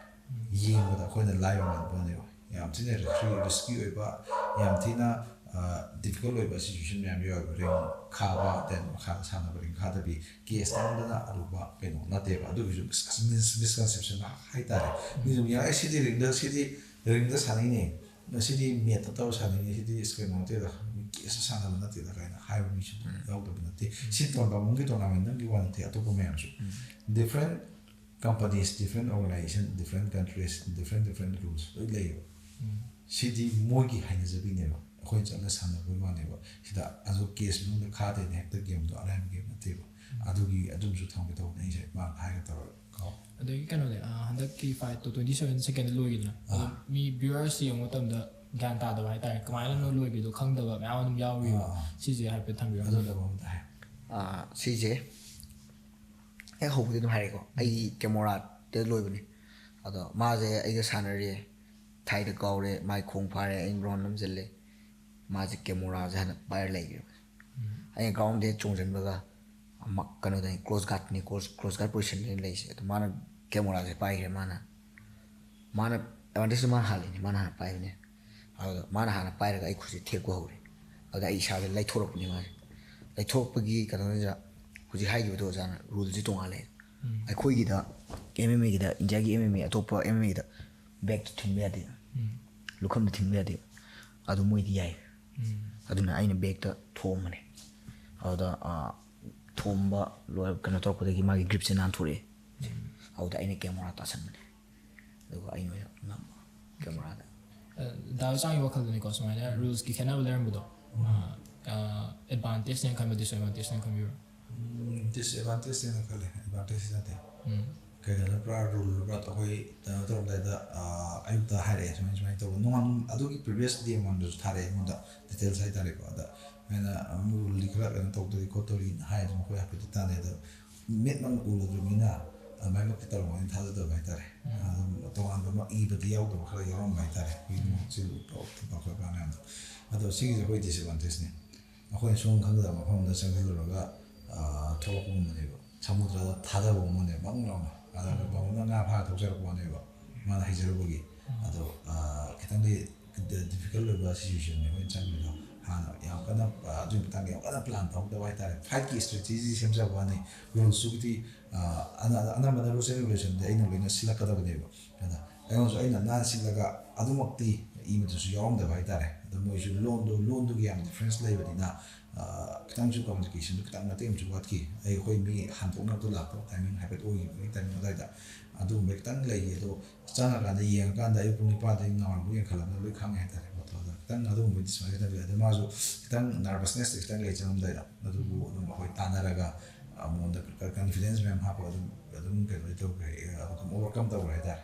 ꯌꯦꯡꯕꯗ ꯑꯩꯈꯣꯏꯅ ꯂꯥꯏꯕ ꯃꯥꯟꯕ ꯋꯥꯅꯦꯕ꯫ ꯌꯥꯝ ꯊꯤꯅ ꯔꯤꯁꯀꯤ, ꯔꯤꯁꯀꯤ ꯑꯣꯏꯕ, ꯌꯥꯝ ꯊꯤꯅ ꯗꯤꯐꯤꯀꯜꯠ ꯑꯣꯏꯕ ꯁꯤꯆꯨꯋꯦꯁꯟ ꯃꯌꯥꯝ ꯌꯥꯎꯋꯦꯕ꯫ ꯔꯤꯡ ꯈꯥꯕ, ꯗꯦꯟ ꯃꯈꯥꯗ ꯁꯥꯟꯅꯕ ꯔꯤꯡ ꯈꯥꯗꯕꯤ, ꯀꯦꯖ ꯅꯝꯗꯅ ꯑꯔꯨꯕ ꯀꯩꯅꯣ ꯅꯠꯇꯦꯕ꯫ ꯑꯗꯨꯒꯤꯁꯨ ꯃꯤꯁꯀꯟꯁꯦꯞꯁꯟ ꯍꯥꯏꯇꯥꯔꯦ꯫ ꯃꯤꯗꯨ ꯌꯥꯔꯦ, ꯁꯤꯗꯤ ꯔꯤꯡꯗ, ꯁꯤꯗꯤ ꯔꯤꯡꯗ ꯁꯥꯟꯅꯩꯅꯦ, ꯁꯤꯗꯤ ꯃꯦꯠꯇ ꯇꯧꯔ ꯁꯥꯟꯅꯩꯅꯦ, ꯁꯤꯗꯤ ꯀꯩꯅꯣ ꯅꯠꯇꯦꯗ, ꯀꯦꯖꯇ ꯁꯥꯟꯅꯕ ꯅꯠꯇꯦꯗ ꯀꯥꯏꯅ ꯍꯥꯏꯕ ꯃꯤꯁꯨ ꯑꯗꯨꯝ ꯌꯥꯎꯗꯕ ꯅꯠꯇꯦ꯫ ꯁꯤ ꯇꯣꯔꯅꯥꯃꯦꯟꯒꯤ, ꯇꯣꯔꯅꯥꯃꯦꯟꯗꯪꯒꯤ ꯋꯥ ꯅꯠꯇꯦ, ꯑꯇꯣꯞꯄ ꯃꯌꯥꯝꯁꯨ꯫ Different companies, different organization, different countries, different different rules ꯂꯣꯏ ꯂꯩꯌꯦꯕ꯫ ꯁꯤꯗꯤ ꯃꯣꯏꯒꯤ ꯍꯩꯅꯖꯕꯤꯅꯦꯕ, ꯑꯩꯈꯣꯏꯅ ꯆꯠꯂ ꯁꯥꯟꯅꯕꯒꯤ ꯋꯥꯅꯦꯕ꯫ ꯁꯤꯗ ꯑꯗꯨ ꯀꯦꯖ ꯃꯅꯨꯡꯗ ꯈꯥꯗꯦꯅ ꯍꯦꯛꯇ ꯒꯦꯝꯗꯣ ꯑꯔꯥꯏꯕ ꯒꯦꯝ ꯅꯠꯇꯦꯕ꯫ ꯑꯗꯨꯒꯤ, ꯑꯗꯨꯝꯁꯨ ꯊꯝꯒꯦ ꯇꯧꯕꯅꯦ ꯑꯩꯁꯦ, ꯃꯥꯅ ꯍꯥꯏꯒꯦ ꯇꯧꯔꯒ ꯀꯥꯎ꯫ ꯑꯗꯒꯤ ꯀꯩꯅꯣꯅꯦ, ꯑ, ꯍꯟꯗꯛꯀꯤ ꯐꯥꯏꯠꯇꯣ twenty seven second ꯂꯣꯏꯈꯤꯗꯅ, ꯑꯗꯣ ꯑꯥ꯫ ꯃꯤ viewers ꯌꯦꯡꯕ ꯃꯇꯝꯗ ꯒ꯭ꯌꯥꯟ ꯇꯥꯗꯕ ꯍꯥꯏꯇꯥꯔꯦ, ꯀꯃꯥꯏꯅ ꯂꯣꯏꯈꯤꯗꯣ ꯈꯪꯗꯕ ꯃꯌꯥꯝ ꯑꯗꯨꯝ ꯌꯥꯎꯔꯤꯕ꯫ ꯑꯥ, ꯑꯥ꯫ ꯁꯤꯁꯦ ꯍꯥꯏꯐꯦꯠ ꯊꯝꯕꯤꯔꯝꯃꯣ꯫ ꯑꯗꯨꯅ ꯑꯃꯨꯛ ꯇꯥꯏ꯫ ꯑꯥ, ꯁꯤꯁꯦ ꯍꯦꯛ ꯍꯧꯕꯗꯤ ꯑꯗꯨꯝ ꯍꯥꯏꯔꯦꯀꯣ, ꯑꯩꯒꯤ ꯀꯦꯃꯣꯔꯥꯗ ꯂꯣꯏꯕꯅꯤ꯫ ꯑꯗꯣ ꯃꯥꯁꯦ ꯑꯩꯒ ꯁꯥꯟꯅꯔꯦ, ꯊꯥꯏꯗ ꯀꯥꯎꯔꯦ, ꯃꯥꯏ ꯈꯣꯡ ꯐꯥꯔꯦ, ꯑꯩꯅ ꯔꯥꯎꯟ ꯅꯝꯁꯤꯜꯂꯦ꯫ ꯃꯥꯁꯦ ꯀꯦꯃꯣꯔꯥꯁꯦ ꯍꯥꯟꯅ ꯄꯥꯏꯔ ꯂꯩꯈ꯭ꯔꯦꯕ꯫ ꯑꯩꯅ ꯒ꯭ꯔꯥꯎꯟꯗ ꯍꯦꯛ ꯆꯣꯡꯁꯤꯟꯕꯒ ꯑꯃ ꯀꯩꯅꯣꯗꯅꯤ, ꯀ꯭ꯔꯣꯁ ꯒꯥꯔꯗꯅꯤ, ꯀ꯭ꯔꯣꯁ, ꯀ꯭ꯔꯣꯁ ꯒꯥꯔꯗ ꯄꯣꯖꯤꯁꯟꯗꯅꯤ ꯂꯩꯔꯤꯁꯦ꯫ ꯑꯗꯣ ꯃꯥꯅ ꯀꯦꯃꯣꯔꯥꯁꯦ ꯄꯥꯏꯈ꯭ꯔꯦ꯫ ꯃꯥꯅ, ꯃꯥꯅ ꯑꯦꯗꯚꯥꯟꯇꯦꯖꯁꯦ ꯃꯥꯅ ꯍꯥꯜꯂꯤꯅꯦ, ꯃꯥꯅ ꯍꯥꯟꯅ ꯄꯥꯏꯕꯅꯦ꯫ ꯑꯗꯨꯗ ꯃꯥꯅ ꯍꯥꯟꯅ ꯄꯥꯏꯔꯒ ꯑꯩ ꯈꯨꯠꯁꯦ ꯊꯦꯛꯄ ꯍꯧꯔꯦ꯫ ꯑꯗꯨꯗ ꯑꯩ ꯏꯁꯥꯁꯦ ꯂꯩꯊꯣꯔꯛꯄꯅꯦ ꯃꯥꯁꯦ꯫ ꯂꯩꯊꯣꯔꯛꯄꯒꯤ ꯀꯩꯅꯣꯁꯤꯗ ꯍꯧꯖꯤꯛ ꯍꯥꯏꯈꯤꯕꯗꯣ ꯑꯣꯖꯥꯅ, ꯔꯨꯜꯁꯦ ꯇꯣꯉꯥꯜꯂꯦ꯫ ꯑꯩꯈꯣꯏꯒꯤꯗ, M M A ꯒꯤꯗ, ꯏꯟꯗꯤꯌꯥꯒꯤ M M A, ꯑꯇꯣꯞꯄ M M A ꯒꯤꯗ ꯕꯦꯛꯇ ꯊꯤꯟꯕ ꯌꯥꯗꯦ, ꯂꯨꯈꯝꯗ ꯊꯤꯟꯕ ꯌꯥꯗꯦ꯫ ꯑꯗꯨ ꯃꯣꯏꯗꯤ ꯌꯥꯏ꯫ ꯑꯗꯨꯅ ꯑꯩꯅ ꯕꯦꯛꯇ ꯊꯣꯝꯕꯅꯦ꯫ ꯑꯗꯨꯗ, ꯑꯥ, ꯊꯣꯝꯕ ꯂꯣꯏ-, ꯀꯩꯅꯣ ꯇꯧꯔꯛꯄꯗꯒꯤ ꯃꯥꯒꯤ ꯒ꯭ꯔꯤꯞꯁꯦ ꯅꯥꯟꯊꯣꯔꯛꯑꯦ꯫ ꯑꯗꯨꯗ ꯑꯩꯅ ꯀꯦꯃꯣꯔꯥ ꯇꯥꯁꯟꯕꯅꯦ꯫ ꯑꯗꯨꯒ ꯑꯩꯅ ꯑꯣꯏꯅ ꯉꯝꯕ ꯀꯦꯃꯣꯔꯥꯗ꯫ ꯑ, ꯗꯥ ꯍꯣꯏ ꯆꯥꯡꯒꯤ ꯋꯥꯈꯜꯗꯅꯤꯀꯣ, ꯁꯨꯃꯥꯏꯅ ꯔꯨꯜꯁꯀꯤ ꯈꯦꯠꯅꯕ ꯂꯩꯔꯝꯕꯗꯣ, ꯑ, ꯑ, ꯑꯦꯗꯚꯥꯟꯇꯦꯖꯅꯦꯅ ꯈꯟꯕ꯭ꯔꯥ, ꯗꯤꯁꯑꯦꯗꯚꯥꯟꯇꯦꯖꯅꯦꯅ ꯈꯟꯕꯤꯕ꯭ꯔꯥ? ꯎꯝ, ꯗꯤꯁꯑꯦꯗꯚꯥꯟꯇꯦꯖꯅꯦꯅ ꯈꯜꯂꯦ, ꯑꯦꯗꯚꯥꯟꯇꯦꯖ ꯅꯠꯇꯦ꯫ ꯎꯝ꯫ ꯀꯩꯅꯣꯗ ꯄꯨꯔꯥ ꯔꯨꯜ ꯄꯨꯔꯥ ꯑꯩꯈꯣꯏ ꯀꯩꯅꯣ ꯇꯧꯔꯝꯗꯥꯏꯗ ꯑꯌꯨꯛꯇ ꯍꯥꯏꯔꯛꯑꯦ, ꯁꯨꯃꯥꯏꯅ ꯁꯨꯃꯥꯏꯅ ꯇꯧꯕ꯫ ꯅꯣꯡꯉꯥꯟ ꯑꯗꯨꯒꯤ ꯄ꯭ꯔꯤꯚꯤꯌꯁ ꯗꯦ ꯃꯃꯥꯡꯗꯁꯨ ꯊꯥꯔꯛꯑꯦ ꯑꯩꯉꯣꯟꯗ, ꯗꯤꯇꯦꯜꯁ ꯍꯥꯏꯇꯥꯔꯦꯀꯣ꯫ ꯑꯗ ꯑꯩꯅ ꯔꯨꯜꯗꯤ ꯈꯔ ꯀꯩꯅꯣ ꯇꯧꯗꯣꯔꯤ ꯈꯣꯠꯇꯣꯔꯤꯅ ꯍꯥꯏꯌꯦ, ꯑꯗꯨꯝ ꯑꯩꯈꯣꯏ ꯍꯥꯏꯐꯦꯠꯇꯤ ꯇꯥꯟꯅꯩ꯫ ꯑꯗꯣ ꯃꯤꯠꯃꯛꯅ ꯎꯔꯨꯗ꯭ꯔꯕꯅꯤꯅ ꯑꯗꯨꯃꯥꯏꯅꯃꯛꯇꯤ ꯇꯧꯔꯝꯒꯅꯤ ꯊꯥꯖꯗꯕ ꯍꯥꯏꯇꯥꯔꯦ꯫ ꯑꯗꯨꯝ ꯇꯣꯉꯥꯟꯕ ꯑꯃ ꯏꯕꯗꯤ ꯌꯥꯎꯗꯕ ꯈꯔ ꯌꯥꯎꯔꯝꯕ ꯍꯥꯏꯇꯥꯔꯦ, ꯑꯩꯈꯣꯏꯒꯤ ꯃꯣꯛ ꯆꯤꯜ ꯄꯥꯎ ꯈꯣꯠꯄ ꯃꯌꯥꯝꯗꯣ꯫ ꯑꯗꯣ ꯁꯤꯒꯤꯁꯦ ꯑꯩꯈꯣꯏ ꯗꯤꯁꯑꯦꯗꯚꯥꯟꯇꯦꯖꯅꯤ꯫ ꯑꯩꯈꯣꯏꯅ ꯁꯨꯡꯈꯪ ꯈꯪꯗꯕ ꯃꯐꯝ ꯑꯃꯗ ꯆꯪꯁꯤꯜꯂꯨꯔꯒ ꯊꯣꯛꯂꯛꯄꯒꯨꯝꯕꯅꯦꯕ, ꯁꯃꯨꯗ꯭ꯔꯗ ꯊꯥꯗꯕꯒꯨꯝꯕꯅꯦꯕ, ꯕꯪ ꯂꯥꯎꯅ꯫ ꯑꯗ ꯕꯥꯃꯣꯟꯅ ꯉꯥ ꯐꯥꯔ ꯊꯣꯛꯆꯔꯛꯄꯅꯦꯕ, ꯃꯥꯅ ꯍꯩꯖꯔꯨꯕꯒꯤ꯫ ꯑꯗꯣ ꯈꯤꯇꯪꯗꯤ ꯗꯤꯐꯤꯀꯜꯠ ꯑꯣꯏꯕ ꯁꯤꯆꯨꯋꯦꯁꯟꯅꯤ ꯑꯩꯈꯣꯏꯅ ꯆꯪꯉꯤꯗꯣ꯫ ꯍꯥꯟꯅ ꯌꯥꯝ ꯀꯟꯅ ꯑꯗꯨꯒꯤ ꯃꯇꯥꯡꯗ ꯌꯥꯝ ꯀꯟꯅ ꯄ꯭ꯂꯥꯟ ꯇꯧꯍꯧꯗꯕ ꯍꯥꯏꯇꯥꯔꯦ꯫ ꯐꯥꯏꯠꯀꯤ ꯏꯁꯇ꯭ꯔꯦꯇꯦꯖꯤ ꯁꯦꯝꯖꯕ ꯋꯥꯅꯤ, ꯔꯨꯜꯁꯇꯨꯒꯤꯗꯤ ꯑꯅꯝꯕꯅ ꯔꯨꯜꯁ ꯑꯦꯟ ꯔꯤꯒꯨꯂꯦꯁꯟꯗꯤ ꯑꯩꯅ ꯂꯣꯏꯅ ꯁꯤꯜꯂꯛꯀꯗꯕꯅꯦꯕ꯫ ꯑꯗ ꯑꯩꯉꯣꯟꯗꯁꯨ ꯑꯩꯅ ꯅꯥꯟꯅ ꯁꯤꯜꯂꯒ ꯑꯗꯨꯃꯛꯇꯤ ꯏꯕꯗꯨꯁꯨ ꯌꯥꯎꯔꯝꯗꯕ ꯍꯥꯏꯇꯥꯔꯦ꯫ ꯑꯗꯣ ꯃꯣꯏꯁꯨ ꯂꯣꯟꯗꯣ, ꯂꯣꯟꯗꯨꯒꯤ ꯌꯥꯝ ꯗꯤꯐ꯭ꯔꯦꯟꯁ ꯂꯩꯕꯅꯤꯅ ꯈꯤꯇꯪꯁꯨ ꯀꯝꯃꯨꯅꯤꯀꯦꯁꯟꯗꯣ ꯈꯤꯇꯪ ꯃꯇꯦꯛ ꯑꯃꯁꯨ ꯋꯥꯠꯈꯤ꯫ ꯑꯩꯈꯣꯏ ꯃꯤ ꯍꯟꯗꯣꯛꯅꯕꯗꯣ ꯂꯥꯛꯄ ꯇꯥꯏꯃꯤꯡ ꯍꯥꯏꯐꯦꯠ ꯑꯣꯏꯈꯤꯕꯒꯤ ꯇꯥꯏꯃꯤꯡ ꯑꯗꯨꯋꯥꯏꯗ ꯑꯗꯨꯒꯨꯝꯕ ꯈꯤꯇꯪ ꯂꯩꯈꯤ꯫ ꯑꯗꯣ ꯆꯪꯉꯀꯥꯟꯗ ꯌꯦꯡꯉꯀꯥꯟꯗ ꯑꯌꯨꯛ ꯄꯨꯡ ꯅꯤꯄꯥꯟꯗꯒꯤ ꯅꯨꯡꯗꯥꯡꯋꯥꯏꯔꯝ ꯄꯨꯡ ꯌꯦꯡꯈꯠꯂꯕꯅꯤꯅ ꯂꯣꯏ ꯈꯪꯉꯦ ꯍꯥꯏꯇꯥꯔꯦ ꯄꯣꯠꯇꯣ꯫ ꯑꯗꯣ ꯈꯤꯇꯪ ꯑꯗꯨꯒꯨꯝꯕ ꯗꯤꯁꯑꯦꯗꯚꯥꯟꯇꯦꯖ ꯂꯩ꯫ ꯑꯗꯣ ꯃꯥꯁꯨ ꯈꯤꯇꯪ ꯅꯔꯚꯁꯅꯦꯁꯇꯤ ꯈꯤꯇꯪ ꯂꯩ ꯆꯪꯉꯝꯗꯥꯏꯗ꯫ ꯑꯗꯨꯕꯨ ꯑꯗꯨꯝ ꯑꯩꯈꯣꯏ ꯇꯥꯟꯅꯔꯒ ꯃꯉꯣꯟꯗ ꯀꯟꯐꯤꯗꯦꯟꯁ ꯃꯌꯥꯝ ꯍꯥꯞꯄꯒ ꯑꯗꯨꯝ ꯑꯗꯨꯝ ꯀꯩꯅꯣꯗꯤ ꯇꯧꯈ꯭ꯔꯦ, ꯑꯗꯨꯝ ꯑꯣꯚꯔꯀꯝ ꯇꯧꯈ꯭ꯔꯦ ꯍꯥꯏꯇꯥꯔꯦ꯫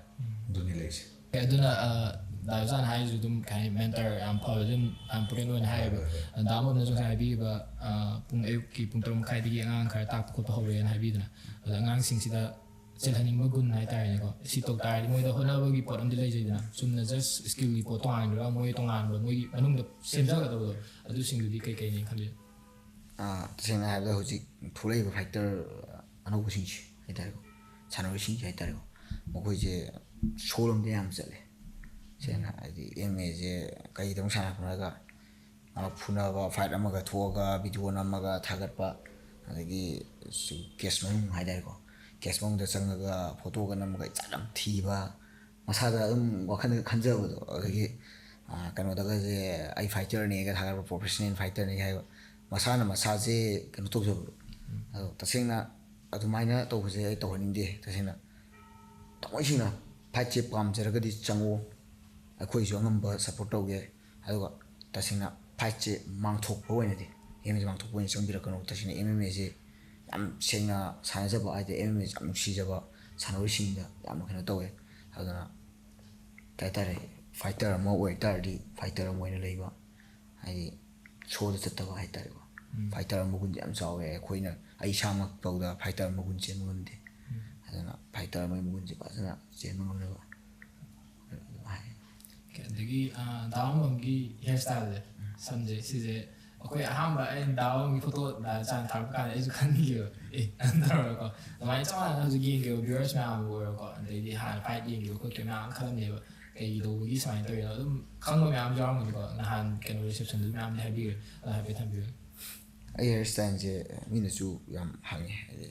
ꯑꯗꯨꯅꯤ ꯂꯩꯔꯤꯁꯦ꯫ ꯑꯦ, ꯑꯗꯨꯅ, ꯑ, ꯗꯥ ꯖꯣꯟ ꯍꯥꯏꯔꯤꯁꯨ ꯑꯗꯨꯝ ꯀꯩ ꯍꯥꯏꯅꯤ, ꯃꯦꯟꯇꯔ ꯌꯥꯝ ꯐꯕ, ꯑꯗꯨꯝ ꯌꯥꯝ ꯄꯨꯛꯅꯤꯡ ꯑꯣꯏꯅ ꯍꯥꯏꯌꯦꯕ꯫ ꯍꯣꯏ, ꯍꯣꯏ, ꯍꯣꯏ꯫ ꯑ, ꯗꯥ ꯃꯣꯝꯅꯁꯨ ꯉꯁꯥꯏ ꯍꯥꯏꯕꯤꯈꯤꯕ, ꯑ, ꯄꯨꯡ ꯑꯌꯨꯛꯀꯤ ꯄꯨꯡ ꯇꯔꯨꯛ ꯃꯈꯥꯏꯗꯒꯤ ꯑꯉꯥꯡ ꯈꯔ ꯇꯥꯛꯄ ꯈꯣꯠꯄ ꯍꯧꯔꯦꯅ ꯍꯥꯏꯕꯤꯗꯅ꯫ ꯑꯗ ꯑꯉꯥꯡꯁꯤꯡꯁꯤꯗ ꯆꯦꯜꯍꯟꯅꯤꯡꯕ ꯒꯨꯟ ꯍꯥꯏꯇꯥꯔꯦꯅꯦꯀꯣ꯫ ꯁꯤ ꯇꯧ ꯇꯥꯔꯗꯤ ꯃꯣꯏꯗ ꯍꯣꯠꯅꯕꯒꯤ ꯄꯣꯠ ꯑꯃꯗꯤ ꯂꯩꯖꯩꯗꯅ꯫ ꯆꯨꯝꯅ ꯖꯁ ꯁ꯭ꯀꯤꯜꯒꯤ ꯄꯣꯠ ꯇꯣꯉꯥꯟꯈ꯭ꯔꯒ ꯃꯣꯏ ꯇꯣꯉꯥꯟꯕ ꯃꯣꯏꯒꯤ ꯃꯅꯨꯡꯗ ꯁꯦꯝꯖꯒꯗꯕꯗꯣ, ꯑꯗꯨꯁꯤꯡꯗꯨꯗꯤ ꯀꯩ ꯀꯩꯅꯦ ꯈꯜꯂꯤ? ꯑꯥ, ꯇꯁꯦꯡꯅ ꯍꯥꯏꯔꯕꯗ ꯍꯧꯖꯤꯛ ꯊꯣꯛꯂꯛꯏꯕ ꯐꯥꯏꯇꯔ ꯑꯅꯧꯕꯁꯤꯡꯁꯦ ꯍꯥꯏꯇꯥꯔꯦꯀꯣ, ꯁꯥꯟꯅꯔꯣꯏꯁꯤꯡꯁꯦ ꯍꯥꯏꯇꯥꯔꯦꯀꯣ, ꯃꯈꯣꯏꯁꯦ ꯁꯣꯂꯣꯝꯗ ꯌꯥꯝ ꯆꯠꯂꯦ꯫ ꯁꯦꯡꯅ ꯍꯥꯏꯗꯤ ꯑꯦꯝ ꯑꯦꯝ ꯑꯦꯁꯦ ꯀꯩꯗꯧ ꯁꯥꯟꯅꯕꯅꯣ ꯍꯥꯏꯔꯒ, ꯑ, ꯐꯨꯅꯕ, ꯐꯥꯏꯠ ꯑꯃꯒ ꯊꯣꯛꯑꯒ ꯚꯤꯗꯤꯑꯣ ꯅꯝꯃꯒ ꯊꯥꯒꯠꯄ, ꯑꯗꯒꯤ ꯀꯦꯁ ꯃꯅꯨꯡ ꯍꯥꯏꯇꯥꯔꯦꯀꯣ, ꯀꯦꯁ ꯃꯅꯨꯡꯗ ꯆꯪꯉꯒ ꯐꯣꯇꯣꯒ ꯅꯝꯃꯒ ꯏꯆꯥ ꯌꯥꯝ ꯊꯤꯕ, ꯃꯁꯥꯗ ꯑꯗꯨꯝ ꯋꯥꯈꯜꯗ ꯈꯟꯖꯕꯗꯣ꯫ ꯑꯗꯒꯤ, ꯑ, ꯀꯩꯅꯣꯗꯒꯁꯦ "ꯑꯩ ꯐꯥꯏꯇꯔꯅꯦꯒ" ꯊꯥꯒꯠꯄ, "ꯄ꯭ꯔꯣꯐꯦꯁꯅꯦꯜ ꯐꯥꯏꯇꯔꯅꯦ" ꯍꯥꯏꯕ, ꯃꯁꯥꯅ ꯃꯁꯥꯁꯦ ꯀꯩꯅꯣ ꯇꯧꯖꯕꯗꯣ꯫ ꯑꯗꯣ ꯇꯁꯦꯡꯅ ꯑꯗꯨꯃꯥꯏꯅ ꯇꯧꯕꯁꯦ ꯑꯩ ꯇꯧꯍꯟꯅꯤꯡꯗꯦ꯫ ꯇꯁꯦꯡꯅ ꯊꯃꯣꯏ ꯁꯦꯡꯅ ꯐꯥꯏꯠꯁꯦ ꯄꯥꯝꯖꯔꯒꯗꯤ ꯆꯪꯉꯣ, ꯑꯩꯈꯣꯏꯁꯨ ꯑꯉꯝꯕ ꯁꯞꯄꯣꯔꯠ ꯇꯧꯒꯦ꯫ ꯑꯗꯨꯒ ꯇꯁꯦꯡꯅ ꯐꯥꯏꯠꯁꯦ ꯃꯥꯡꯊꯣꯛꯄ ꯑꯣꯏꯅꯗꯤ, ꯑꯦꯝ ꯑꯦꯝ ꯑꯦꯁꯦ ꯃꯥꯡꯊꯣꯛꯄ ꯑꯣꯏꯅ ꯆꯪꯕꯤꯔꯛꯀꯅꯨ꯫ ꯇꯁꯦꯡꯅ ꯑꯦꯝ ꯑꯦꯝ ꯑꯦꯁꯦ ꯌꯥꯝ ꯁꯦꯡꯅ ꯁꯥꯟꯅꯖꯕ ꯍꯥꯏꯗꯤ, ꯑꯦꯝ ꯑꯦꯝ ꯑꯦꯁꯦ ꯌꯥꯝ ꯅꯨꯡꯁꯤꯖꯕ, ꯁꯥꯟꯅꯔꯣꯏꯁꯤꯡꯗ ꯌꯥꯝꯅ ꯀꯩꯅꯣ ꯇꯧꯋꯦ꯫ ꯑꯗꯨꯅ ꯀꯩ ꯍꯥꯏꯇꯥꯔꯦ, ꯐꯥꯏꯇꯔ ꯑꯃ ꯑꯣꯏ ꯇꯥꯔꯗꯤ ꯐꯥꯏꯇꯔ ꯑꯃ ꯑꯣꯏꯅ ꯂꯩꯕ, ꯍꯥꯏꯗꯤ ꯁꯣꯗ ꯆꯠꯇꯕ ꯍꯥꯏꯇꯥꯔꯦꯀꯣ꯫ ꯎꯝ꯫ ꯐꯥꯏꯇꯔ ꯑꯃ ꯃꯒꯨꯟꯁꯦ ꯌꯥꯝ ꯆꯥꯎꯋꯦ꯫ ꯑꯩꯈꯣꯏꯅ, ꯑꯩ ꯏꯁꯥꯃꯛ ꯐꯥꯎꯗ ꯐꯥꯏꯇꯔ ꯃꯒꯨꯟ ꯆꯦꯟꯕ ꯉꯝꯗꯦ꯫ ꯎꯝ꯫ ꯑꯗꯨꯅ ꯐꯥꯏꯇꯔ ꯑꯃꯒꯤ ꯃꯒꯨꯟꯁꯦ ꯐꯖꯅ ꯆꯦꯟꯕ ꯉꯝꯅꯕ ꯑꯗꯨꯝ ꯍꯥꯏ꯫ ꯑꯗꯒꯤ, ꯑ, ꯗꯥ ꯋꯥꯡꯕꯝꯒꯤ ꯍꯤꯌꯔ ꯁ꯭ꯇꯥꯏꯜꯁꯦ, ꯎꯝ꯫ ꯁꯝꯁꯦ, ꯁꯤꯁꯦ ꯑꯩꯈꯣꯏ ꯑꯍꯥꯟꯕ ꯑꯩꯅ ꯗꯥ ꯋꯥꯡꯕꯝꯒꯤ ꯐꯣꯇꯣ ꯗꯥ ꯆꯥꯟ ꯊꯥꯔꯛꯄ ꯀꯥꯟꯗ ꯑꯩꯁꯨ ꯈꯟꯈꯤꯕ, "ꯑꯦ", ꯑꯗꯨꯝ ꯇꯧꯔꯒꯀꯣ꯫ ꯑꯗꯨꯃꯥꯏꯅ ꯆꯞ ꯃꯥꯟꯅꯅ ꯍꯧꯖꯤꯛ ꯌꯦꯡꯈꯤꯕ ꯚ꯭ꯌꯨꯋꯔꯁ ꯃꯌꯥꯝꯕꯨ ꯑꯣꯏꯔꯣꯀꯣ, ꯑꯗꯩꯗꯤ ꯍꯥꯟꯅ ꯐꯥꯏꯠ ꯌꯦꯡꯈꯤꯕ ꯈꯣꯠꯈꯤꯕ ꯃꯌꯥꯝ ꯑꯃ ꯈꯜꯂꯝꯅꯦꯕ, ꯀꯩ ꯇꯧꯕꯒꯤ ꯁꯨꯃꯥꯏꯅ ꯇꯧꯔꯤꯅꯣ꯫ ꯑꯗꯨꯝ ꯈꯪꯕ ꯃꯌꯥꯝ ꯌꯥꯎꯔꯝꯒꯅꯤꯀꯣ, ꯅꯍꯥꯟ ꯀꯩꯅꯣ ꯔꯤꯁꯦꯞꯁꯟꯗꯁꯨ ꯃꯌꯥꯝꯗꯤ ꯍꯥꯏꯕꯤꯈ꯭ꯔꯦ, ꯑꯗꯣ ꯍꯥꯏꯐꯦꯠ ꯊꯝꯕꯤꯌꯨ꯫ ꯑꯩ ꯍꯤꯌꯔ ꯁ꯭ꯇꯥꯏꯜꯁꯦ ꯃꯤꯅꯁꯨ ꯌꯥꯝ ꯍꯪꯉꯦ, ꯍꯥꯏꯗꯤ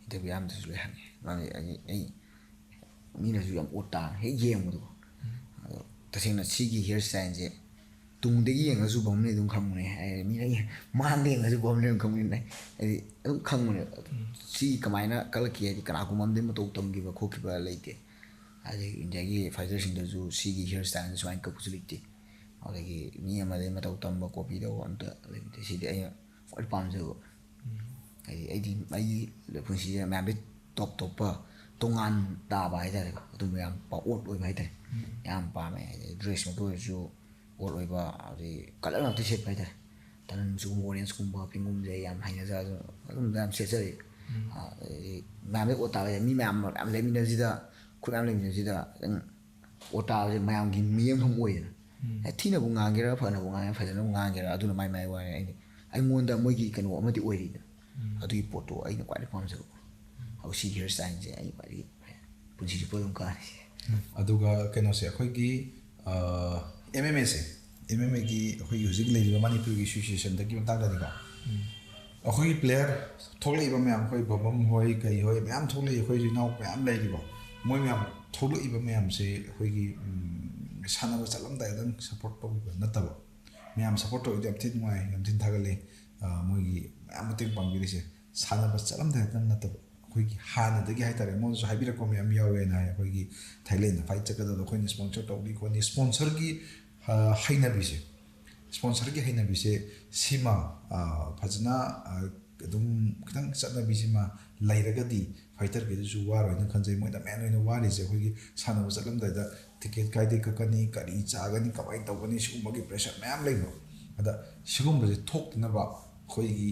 ꯏꯟꯇꯔꯚ꯭ꯌꯨ ꯑꯌꯥꯝꯕꯗꯁꯨ ꯂꯣꯏ ꯍꯪꯉꯦ꯫ ꯃꯔꯝꯗꯤ ꯑꯩ, ꯑꯩ ꯃꯤꯅꯁꯨ ꯌꯥꯝ ꯑꯣꯠ ꯇꯥꯅ ꯍꯦꯛ ꯌꯦꯡꯕꯗꯣ꯫ ꯎꯝ꯫ ꯑꯗꯣ ꯇꯁꯦꯡꯅ ꯁꯤꯒꯤ ꯍꯤꯌꯔ ꯁ꯭ꯇꯥꯏꯜꯁꯦ ꯇꯨꯡꯗꯒꯤ ꯌꯦꯡꯉꯁꯨ ꯕꯝꯅꯦ ꯑꯗꯨꯝ ꯈꯪꯕꯅꯦ꯫ ꯍꯥꯏꯗꯤ ꯃꯤꯅ ꯃꯥꯡꯗ ꯌꯦꯡꯉꯁꯨ ꯕꯝꯅꯦ ꯑꯗꯨꯝ ꯈꯪꯕꯅꯤꯅ, ꯍꯥꯏꯗꯤ ꯑꯗꯨꯝ ꯈꯪꯕꯅꯦ꯫ ꯎꯝ꯫ ꯁꯤ ꯀꯃꯥꯏꯅ ꯀꯜꯂꯛꯈꯤ ꯍꯥꯏꯗꯤ ꯀꯅꯥꯒꯨꯝꯕ ꯑꯃꯗꯤ ꯃꯇꯧ ꯇꯝꯈꯤꯕ ꯈꯣꯠꯈꯤꯕ ꯂꯩꯇꯦ꯫ ꯑꯗꯒꯤ ꯏꯟꯗꯤꯌꯥꯒꯤ ꯐꯥꯏꯇꯔꯁꯤꯡꯗꯁꯨ ꯁꯤꯒꯤ ꯍꯤꯌꯔ ꯁ꯭ꯇꯥꯏꯜꯁꯦ ꯁꯨꯃꯥꯏꯅ ꯀꯛꯄꯁꯨ ꯂꯩꯇꯦ꯫ ꯑꯗꯒꯤ ꯃꯤ ꯑꯃꯗꯒꯤ ꯃꯇꯧ ꯇꯝꯕ, ꯀꯣꯄꯤ ꯇꯧꯕ ꯑꯝꯇ ꯂꯩꯇꯦ꯫ ꯁꯤꯗꯤ ꯑꯩꯅ ꯈ꯭ꯋꯥꯏ ꯄꯥꯝꯖꯕ꯫ ꯎꯝ꯫ ꯍꯥꯏꯗꯤ ꯑꯩꯗꯤ ꯑꯩꯒꯤ ꯄꯨꯟꯁꯤꯁꯤꯗ ꯃꯌꯥꯝꯗꯩ ꯇꯣꯞ ꯇꯣꯞꯄ ꯇꯣꯉꯥꯟ ꯇꯥꯕ ꯍꯥꯏꯇꯥꯔꯦꯀꯣ, ꯑꯗꯨꯝꯕ ꯌꯥꯝ ꯄꯥ-, ꯑꯣꯠ ꯑꯣꯏꯕ ꯍꯥꯏꯇꯥꯔꯦ꯫ ꯎꯝ꯫ ꯌꯥꯝ ꯄꯥꯝꯃꯦ꯫ ꯍꯥꯏꯗꯤ ꯗ꯭ꯔꯦꯁꯃꯛꯇ ꯑꯣꯏꯔꯁꯨ ꯑꯣꯠ ꯑꯣꯏꯕ, ꯑꯗꯩ ꯀꯂꯔ ꯉꯥꯛꯇ ꯁꯦꯠꯄ ꯍꯥꯏꯇꯥꯔꯦ꯫ ꯇꯅꯟꯁꯨꯒꯨꯝꯕ, ꯑꯣꯔꯦꯟꯖꯀꯨꯝꯕ, ꯄꯤꯡꯒꯨꯝꯕꯁꯦ ꯑꯩ ꯌꯥꯝ ꯍꯩꯅꯖ-, ꯑꯗꯨꯝ, ꯑꯗꯨꯝꯕ ꯌꯥꯝ ꯁꯦꯠꯆꯔꯛꯑꯦ꯫ ꯎꯝ꯫ ꯑꯗꯩꯗꯤ ꯃꯌꯥꯝꯗꯩ ꯑꯣꯠ ꯇꯥꯕ ꯍꯥꯏꯁꯦ ꯃꯤ ꯃꯌꯥꯝ, ꯃꯌꯥꯝ ꯂꯩꯃꯤꯟꯅꯕꯁꯤꯗ, ꯈꯨꯠ ꯃꯌꯥꯝ ꯂꯩꯃꯤꯟꯅꯕꯁꯤꯗ ꯈꯤꯇꯪ ꯑꯣꯠ ꯇꯥꯕꯁꯦ ꯃꯌꯥꯝꯒꯤ ꯃꯤꯠꯌꯦꯡꯐꯝ ꯑꯣꯏꯗꯅ꯫ ꯎꯝ꯫ ꯑꯦ, ꯊꯤꯅꯕꯨ ꯉꯥꯡꯒꯦꯔꯥ, ꯐꯅꯕꯨ ꯉꯥꯡꯒꯦꯔꯥ, ꯐꯖꯅꯕꯨ ꯉꯥꯡꯒꯦꯔꯥ, ꯑꯗꯨꯅ ꯃꯥꯏ ꯃꯥꯏ ꯋꯥꯅꯤ꯫ ꯑꯩꯗꯤ ꯑꯩꯉꯣꯟꯗ ꯃꯣꯏꯒꯤ ꯀꯩꯅꯣ ꯑꯃꯗꯤ ꯑꯣꯏꯔꯤꯗꯅ꯫ ꯎꯝ꯫ ꯑꯗꯨꯒꯤ ꯄꯣꯠꯇꯣ ꯑꯩꯅ ꯈ꯭ꯋꯥꯏꯗꯒꯤ ꯄꯥꯝꯖꯕ꯫ ꯎꯝ꯫ ꯑꯗꯨ ꯁꯤꯒꯤ ꯍꯤꯌꯔ ꯁ꯭ꯇꯥꯏꯜꯁꯦ ꯑꯩ ꯈ꯭ꯋꯥꯏꯗꯒꯤ ꯄꯨꯟꯁꯤ ꯆꯨꯞꯄ ꯑꯗꯨꯝ ꯀꯥꯟꯅꯩ꯫ ꯑꯗꯨꯒ ꯀꯩꯅꯣꯁꯦ, ꯑꯩꯈꯣꯏꯒꯤ, ꯑ, ꯑꯦꯝ ꯑꯦꯝ ꯑꯦꯁꯦ, ꯑꯦꯝ ꯑꯦꯝ ꯑꯦꯒꯤ ꯑꯩꯈꯣꯏꯒꯤ ꯍꯧꯖꯤꯛ ꯂꯩꯔꯤꯕ ꯃꯅꯤꯄꯨꯔꯒꯤ ꯑꯦꯁꯣꯁꯤꯌꯦꯁꯟꯗꯒꯤ ꯃꯇꯥꯡꯗꯅꯤꯀꯣ꯫ ꯎꯝ꯫ ꯑꯩꯈꯣꯏꯒꯤ ꯄ꯭ꯂꯦꯌꯔ ꯊꯣꯛꯂꯛꯏꯕ ꯃꯌꯥꯝ, ꯑꯩꯈꯣꯏ ꯕꯕꯝ ꯍꯣꯏ, ꯀꯩ ꯍꯣꯏ, ꯃꯌꯥꯝ ꯊꯣꯛꯂꯛꯏ, ꯑꯩꯈꯣꯏꯁꯨ ꯏꯅꯥꯎ ꯃꯌꯥꯝ ꯂꯩꯔꯤꯀꯣ꯫ ꯃꯣꯏ ꯃꯌꯥꯝ ꯊꯣꯛꯂꯛꯏꯕ ꯃꯌꯥꯝꯁꯦ ꯑꯩꯈꯣꯏꯒꯤ, ꯎꯝ, ꯁꯥꯟꯅꯕ ꯆꯠꯂꯝꯗꯥꯏꯗꯪ ꯁꯞꯄꯣꯔꯠ ꯇꯧꯕꯤꯕ ꯅꯠꯇꯕ, ꯃꯌꯥꯝ ꯁꯞꯄꯣꯔꯠ ꯇꯧꯔꯤꯗꯣ ꯌꯥꯝ ꯊꯤ ꯅꯨꯡꯉꯥꯏ, ꯌꯥꯝ ꯊꯤꯅ ꯊꯥꯒꯠꯂꯤ꯫ ꯑ, ꯃꯣꯏꯒꯤ ꯃꯌꯥꯝ ꯃꯇꯦꯡ ꯄꯥꯡꯕꯤꯔꯤꯁꯦ ꯁꯥꯟꯅꯕ ꯆꯠꯂꯝꯗꯥꯏꯗꯪ ꯅꯠꯇꯕ, ꯑꯩꯈꯣꯏꯒꯤ ꯍꯥꯟꯅꯗꯒꯤ ꯍꯥꯏꯇꯥꯔꯦ, ꯃꯣꯏꯅꯁꯨ ꯍꯥꯏꯕꯤꯔꯛꯄ ꯃꯌꯥꯝ ꯌꯥꯎꯋꯦꯅ ꯍꯥꯏ꯫ ꯑꯩꯈꯣꯏꯒꯤ ꯊꯥꯏꯂꯦꯟꯗ ꯐꯥꯏꯠ ꯆꯠꯀꯗꯕꯗ ꯑꯩꯈꯣꯏꯅ ꯁ꯭ꯄꯣꯟꯁꯔ ꯇꯧꯅꯤ ꯈꯣꯠꯅꯤ, ꯁ꯭ꯄꯣꯟꯁꯔꯒꯤ, ꯑ, ꯍꯩꯅꯕꯤꯁꯦ, ꯁ꯭ꯄꯣꯟꯁꯔꯒꯤ ꯍꯩꯅꯕꯤꯁꯦ ꯁꯤꯃ, ꯑ, ꯐꯖꯅ, ꯑ, ꯑꯗꯨꯝ ꯈꯤꯇꯪ ꯆꯠꯅꯕꯤꯁꯤꯃ ꯂꯩꯔꯒꯗꯤ ꯐꯥꯏꯇꯔꯒꯤꯗꯨꯁꯨ ꯋꯥꯔꯣꯏꯅ ꯈꯟꯖꯩ꯫ ꯃꯣꯏꯅ ꯃꯦꯟ ꯑꯣꯏꯅ ꯋꯥꯔꯤꯁꯦ ꯑꯩꯈꯣꯏꯒꯤ ꯁꯥꯟꯅꯕ ꯆꯠꯂꯝꯗꯥꯏꯗ ꯇꯤꯀꯦꯠ ꯀꯥꯏꯗꯩ ꯀꯛꯀꯅꯤ, ꯀꯔꯤ ꯆꯥꯒꯅꯤ, ꯀꯃꯥꯏꯅ ꯇꯧꯒꯅꯤ, ꯁꯤꯒꯨꯝꯕꯒꯤ ꯄ꯭ꯔꯦꯁꯔ ꯃꯌꯥꯝ ꯂꯩꯕ꯫ ꯑꯗ ꯁꯤꯒꯨꯝꯕꯁꯦ ꯊꯣꯛꯇꯅꯕ ꯑꯩꯈꯣꯏꯒꯤ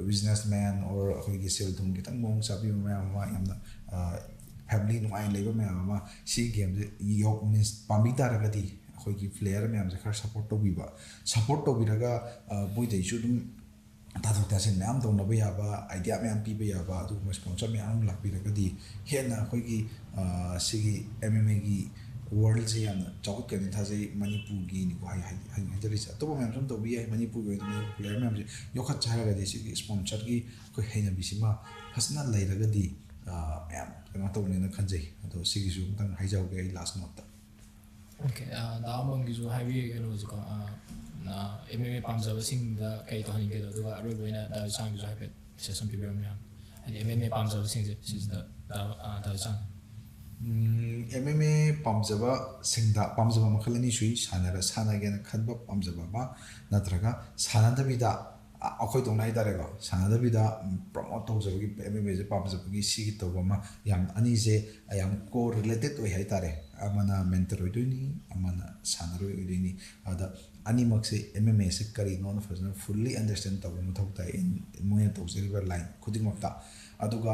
ꯕꯤꯖꯤꯅꯦꯁ ꯃꯦꯟ ꯑꯣꯔ ꯑꯩꯈꯣꯏꯒꯤ ꯁꯦꯜ ꯊꯨꯝ ꯈꯤꯇꯪ ꯃꯑꯣꯡ ꯆꯥꯕꯤꯕ ꯃꯌꯥꯝ ꯑꯃ, ꯌꯥꯝꯅ ꯐꯦꯃꯤꯂꯤ ꯅꯨꯡꯉꯥꯏꯅ ꯂꯩꯕ ꯃꯌꯥꯝ ꯑꯃ ꯁꯤꯒꯤ ꯒꯦꯝꯁꯦ ꯌꯣꯛ ꯃꯤꯟꯁ ꯄꯥꯝꯕꯤ ꯇꯥꯔꯒꯗꯤ ꯑꯩꯈꯣꯏꯒꯤ ꯄ꯭ꯂꯦꯌꯔ ꯃꯌꯥꯝꯁꯦ ꯈꯔ ꯁꯞꯄꯣꯔꯠ ꯇꯧꯕꯤꯕ, ꯁꯞꯄꯣꯔꯠ ꯇꯧꯕꯤꯔꯒ ꯃꯣꯏꯗꯩꯁꯨ ꯑꯗꯨꯝ ꯇꯥꯊꯣꯛ ꯇꯥꯁꯤꯟ ꯃꯌꯥꯝ ꯇꯧꯅꯕ ꯌꯥꯕ, ꯑꯥꯏꯗꯤꯌꯥ ꯃꯌꯥꯝ ꯄꯤꯕ ꯌꯥꯕ ꯑꯗꯨꯒꯨꯝꯕ ꯁ꯭ꯄꯣꯟꯁꯔ ꯃꯌꯥꯝ ꯑꯃ ꯂꯥꯛꯄꯤꯔꯒꯗꯤ ꯍꯦꯟꯅ ꯑꯩꯈꯣꯏꯒꯤ ꯁꯤꯒꯤ ꯑꯦꯝ ꯑꯦꯝ ꯑꯦꯒꯤ ꯋꯥꯔꯜꯁꯦ ꯌꯥꯝꯅ ꯆꯥꯎꯈꯠꯀꯅꯤ ꯊꯥꯖꯩ꯫ ꯃꯅꯤꯄꯨꯔꯒꯤꯅꯤꯀꯣ ꯍꯥꯏ- ꯍꯥꯏ- ꯍꯥꯏ- ꯍꯥꯏꯖꯔꯤꯁꯦ꯫ ꯑꯇꯣꯞꯄ ꯃꯌꯥꯝꯁꯨ ꯑꯗꯨꯝ ꯇꯧꯕ ꯌꯥꯏ꯫ ꯃꯅꯤꯄꯨꯔꯒꯤ ꯑꯣꯏꯅ ꯃꯅꯤꯄꯨꯔ ꯄ꯭ꯂꯦꯌꯔ ꯃꯌꯥꯝꯁꯦ ꯌꯣꯛꯈꯠꯁꯦ ꯍꯥꯏꯔꯒꯗꯤ ꯁꯤꯒꯤ ꯁ꯭ꯄꯣꯟꯁꯔꯒꯤ ꯑꯩꯈꯣꯏ ꯍꯩꯅꯕꯤꯁꯤꯃ ꯐꯖꯅ ꯂꯩꯔꯒꯗꯤ ꯃꯌꯥꯝ ꯀꯩꯅꯣ ꯇꯧꯅꯦꯅ ꯈꯟꯖꯩ꯫ ꯑꯗꯣ ꯁꯤꯒꯤꯁꯨ ꯑꯃꯨꯛꯇꯪ ꯍꯥꯏꯖꯍꯧꯒꯦ ꯑꯩ ꯂꯥꯁ ꯅꯣꯠꯇ꯫ ꯑꯣꯀꯦ꯫ ꯗꯥ ꯑꯝꯕꯝꯒꯤꯁꯨ ꯍꯥꯏꯕꯤꯔꯒꯦ ꯀꯩꯅꯣꯁꯦꯀꯣ, ꯑꯦꯝ ꯑꯦꯝ ꯑꯦ ꯄꯥꯝꯖꯕꯁꯤꯡꯗ ꯀꯩ ꯇꯧꯍꯟꯅꯤꯡꯒꯦꯗꯣ, ꯑꯗꯨꯒ ꯑꯔꯣꯏꯕ ꯑꯣꯏꯅ ꯗꯥ ꯆꯥꯡꯒꯤꯁꯨ ꯍꯥꯏꯐꯦꯠ ꯁꯖꯦꯁꯟ ꯄꯤꯕꯤꯔꯝꯕ ꯌꯥꯝ, ꯍꯥꯏꯗꯤ ꯑꯦꯝ ꯑꯦꯝ ꯑꯦ ꯄꯥꯝꯖꯕꯁꯤꯡꯁꯦ ꯁꯤꯁꯤꯗ ꯗꯥ ꯆꯥꯡ꯫ ꯑꯦꯝ ꯑꯦꯝ ꯑꯦ ꯄꯥꯝꯖꯕꯁꯤꯡꯗ ꯄꯥꯝꯖꯕ ꯃꯈꯜ ꯑꯅꯤ ꯁꯨꯏ꯫ ꯁꯥꯟꯅꯔ ꯁꯥꯟꯅꯒꯦꯅ ꯈꯟꯕ ꯄꯥꯝꯖꯕ ꯑꯃ, ꯅꯠꯇ꯭ꯔꯒ ꯁꯥꯟꯅꯗꯕꯤꯗ ꯑꯩꯈꯣꯏꯗꯧꯅ ꯍꯥꯏꯇꯥꯔꯦꯀꯣ, ꯁꯥꯟꯅꯗꯕꯤꯗ ꯄ꯭ꯔꯣꯃꯣꯠ ꯇꯧꯖꯕꯒꯤ, ꯑꯦꯝ ꯑꯦꯝ ꯑꯦꯁꯦ ꯄꯥꯝꯖꯕꯒꯤ ꯁꯤꯒꯤ ꯇꯧꯕ ꯑꯃ, ꯌꯥꯝ ꯑꯅꯤꯁꯦ ꯌꯥꯝ ꯀꯣ ꯔꯤꯂꯦꯇꯦꯠ ꯑꯣꯏ ꯍꯥꯏꯇꯥꯔꯦ꯫ ꯑꯃꯅ ꯃꯦꯟꯇꯔ ꯑꯣꯏꯗꯣꯏꯅꯤ, ꯑꯃꯅ ꯁꯥꯟꯅꯔꯣꯏ ꯑꯣꯏꯗꯣꯏꯅꯤ꯫ ꯑꯗ ꯑꯅꯤꯃꯛꯁꯦ ꯑꯦꯝ ꯑꯦꯝ ꯑꯦꯁꯦ ꯀꯔꯤꯅꯣꯅ ꯐꯖꯅ ꯐꯨꯜꯂꯤ ꯑꯟꯗꯔꯁꯇꯦꯟ ꯇꯧꯕ ꯃꯊꯧ ꯇꯥꯏ꯫ ꯃꯣꯏꯅ ꯇꯧꯖꯔꯤꯕ ꯂꯥꯏꯟ ꯈꯨꯗꯤꯡꯃꯛꯇ꯫ ꯑꯗꯨꯒ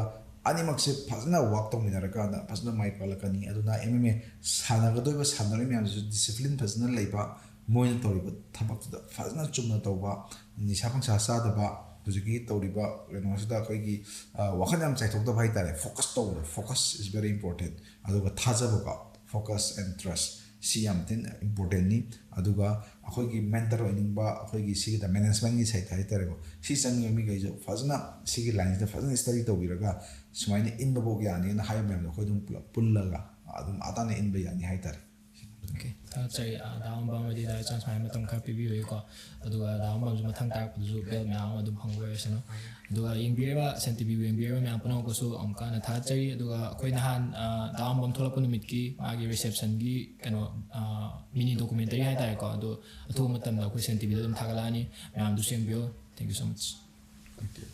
ꯑꯅꯤꯃꯛꯁꯦ ꯐꯖꯅ ꯋꯥꯛ ꯇꯧꯃꯤꯟꯅꯔꯀꯥꯟꯗ ꯐꯖꯅ ꯃꯥꯏ ꯄꯥꯛꯂꯛꯀꯅꯤ꯫ ꯑꯗꯨꯅ ꯑꯦꯝ ꯑꯦꯝ ꯑꯦ ꯁꯥꯟꯅꯒꯗꯣꯏꯕ ꯁꯥꯟꯅꯔꯣꯏ ꯃꯌꯥꯝꯁꯤꯁꯨ ꯗꯤꯁꯤꯄ꯭ꯂꯤꯟ ꯐꯖꯅ ꯂꯩꯕ, ꯃꯣꯏꯅ ꯇꯧꯔꯤꯕ ꯊꯕꯛꯇꯨꯗ ꯐꯖꯅ ꯆꯨꯝꯅ ꯇꯧꯕ, ꯅꯤꯁꯥ ꯄꯪꯁꯥ ꯆꯥꯗꯕ, ꯍꯧꯖꯤꯛꯀꯤ ꯇꯧꯔꯤꯕ ꯀꯩꯅꯣꯁꯤꯗ ꯑꯩꯈꯣꯏꯒꯤ ꯋꯥꯈꯜ ꯌꯥꯝ ꯆꯥꯏꯊꯣꯛꯇꯕ ꯍꯥꯏꯇꯥꯔꯦ꯫ ꯐꯣꯀꯁ ꯇꯧꯕꯗꯣ, focus is very important꯫ ꯑꯗꯨꯒ ꯊꯥꯖꯕꯀꯣ, focus and trust, ꯁꯤ ꯌꯥꯝ ꯊꯤꯅ ꯏꯝꯄꯣꯔꯇꯦꯟꯅꯤ꯫ ꯑꯗꯨꯒ ꯑꯩꯈꯣꯏꯒꯤ ꯃꯦꯟꯇꯔ ꯑꯣꯏꯅꯤꯡꯕ, ꯑꯩꯈꯣꯏꯒꯤ ꯁꯤꯒꯤꯗ ꯃꯦꯅꯦꯖꯃꯦꯟꯒꯤ ꯁꯥꯏꯠꯇ ꯍꯥꯏꯇꯥꯔꯦꯀꯣ, ꯁꯤ ꯆꯪꯉꯤꯕ ꯃꯤꯈꯩꯁꯨ ꯐꯖꯅ ꯁꯤꯒꯤ ꯂꯥꯏꯟꯁꯤꯗ ꯐꯖꯅ ꯁ꯭ꯇꯗꯤ ꯇꯧꯕꯤꯔꯒ ꯁꯨꯃꯥꯏꯅ ꯏꯟꯕꯐꯥꯎ ꯌꯥꯅꯤꯅ ꯍꯥꯏꯕ ꯃꯌꯥꯝꯗꯣ ꯑꯩꯈꯣꯏ ꯑꯗꯨꯝ ꯄꯨꯂꯞ ꯄꯨꯜꯂꯒ ꯑꯗꯨꯝ ꯑꯇꯥꯅ ꯏꯟꯕ ꯌꯥꯅꯤ ꯍꯥꯏꯇꯥꯔꯦ꯫ ꯑꯣꯀꯦ, ꯊꯥꯒꯠꯆꯔꯤ꯫ ꯗꯥ ꯑꯝꯕꯝ ꯑꯃꯗꯤ ꯗꯥ ꯆꯥꯡ ꯁꯨꯃꯥꯏꯅ ꯃꯇꯝ ꯈꯔ ꯄꯤꯕꯤꯕꯒꯤꯀꯣ꯫ ꯑꯗꯨꯒ ꯗꯥ ꯑꯝꯕꯝꯁꯨ ꯃꯊꯪ ꯇꯥꯔꯛꯄꯗꯁꯨ ꯕꯦꯜ ꯃꯌꯥꯝ ꯑꯃ ꯑꯗꯨꯝ ꯐꯪꯕ ꯑꯣꯏꯔꯁꯅꯨ꯫ ꯑꯗꯨꯒ ꯌꯦꯡꯕꯤꯔꯤꯕ ꯁꯟ ꯇꯤ ꯚꯤꯕꯨ ꯌꯦꯡꯕꯤꯔꯤꯕ ꯃꯌꯥꯝ ꯄꯨꯝꯅꯃꯛꯄꯨꯁꯨ ꯑꯃꯨꯛꯀ ꯍꯟꯅ ꯊꯥꯒꯠꯆꯔꯤ꯫ ꯑꯗꯨꯒ ꯑꯩꯈꯣꯏ ꯅꯍꯥꯟ ꯗꯥ ꯑꯝꯕꯝ ꯊꯣꯛꯂꯛꯄ ꯅꯨꯃꯤꯠꯀꯤ ꯃꯥꯒꯤ ꯔꯤꯁꯦꯞꯁꯟꯒꯤ ꯀꯩꯅꯣ, ꯃꯤꯅꯤ ꯗꯣꯀꯨꯃꯦꯟꯇꯔꯤ ꯍꯥꯏꯇꯥꯔꯦꯀꯣ, ꯑꯗꯣ ꯑꯊꯨꯕ ꯃꯇꯝꯗ ꯑꯩꯈꯣꯏ ꯁꯟ ꯇꯤ ꯚꯤꯗ ꯑꯗꯨꯝ ꯊꯥꯒꯠꯂꯛꯑꯅꯤ꯫ ꯃꯌꯥꯝꯗꯨꯁꯨ ꯌꯦꯡꯕꯤꯌꯨ꯫ Thank you so much꯫ Okay.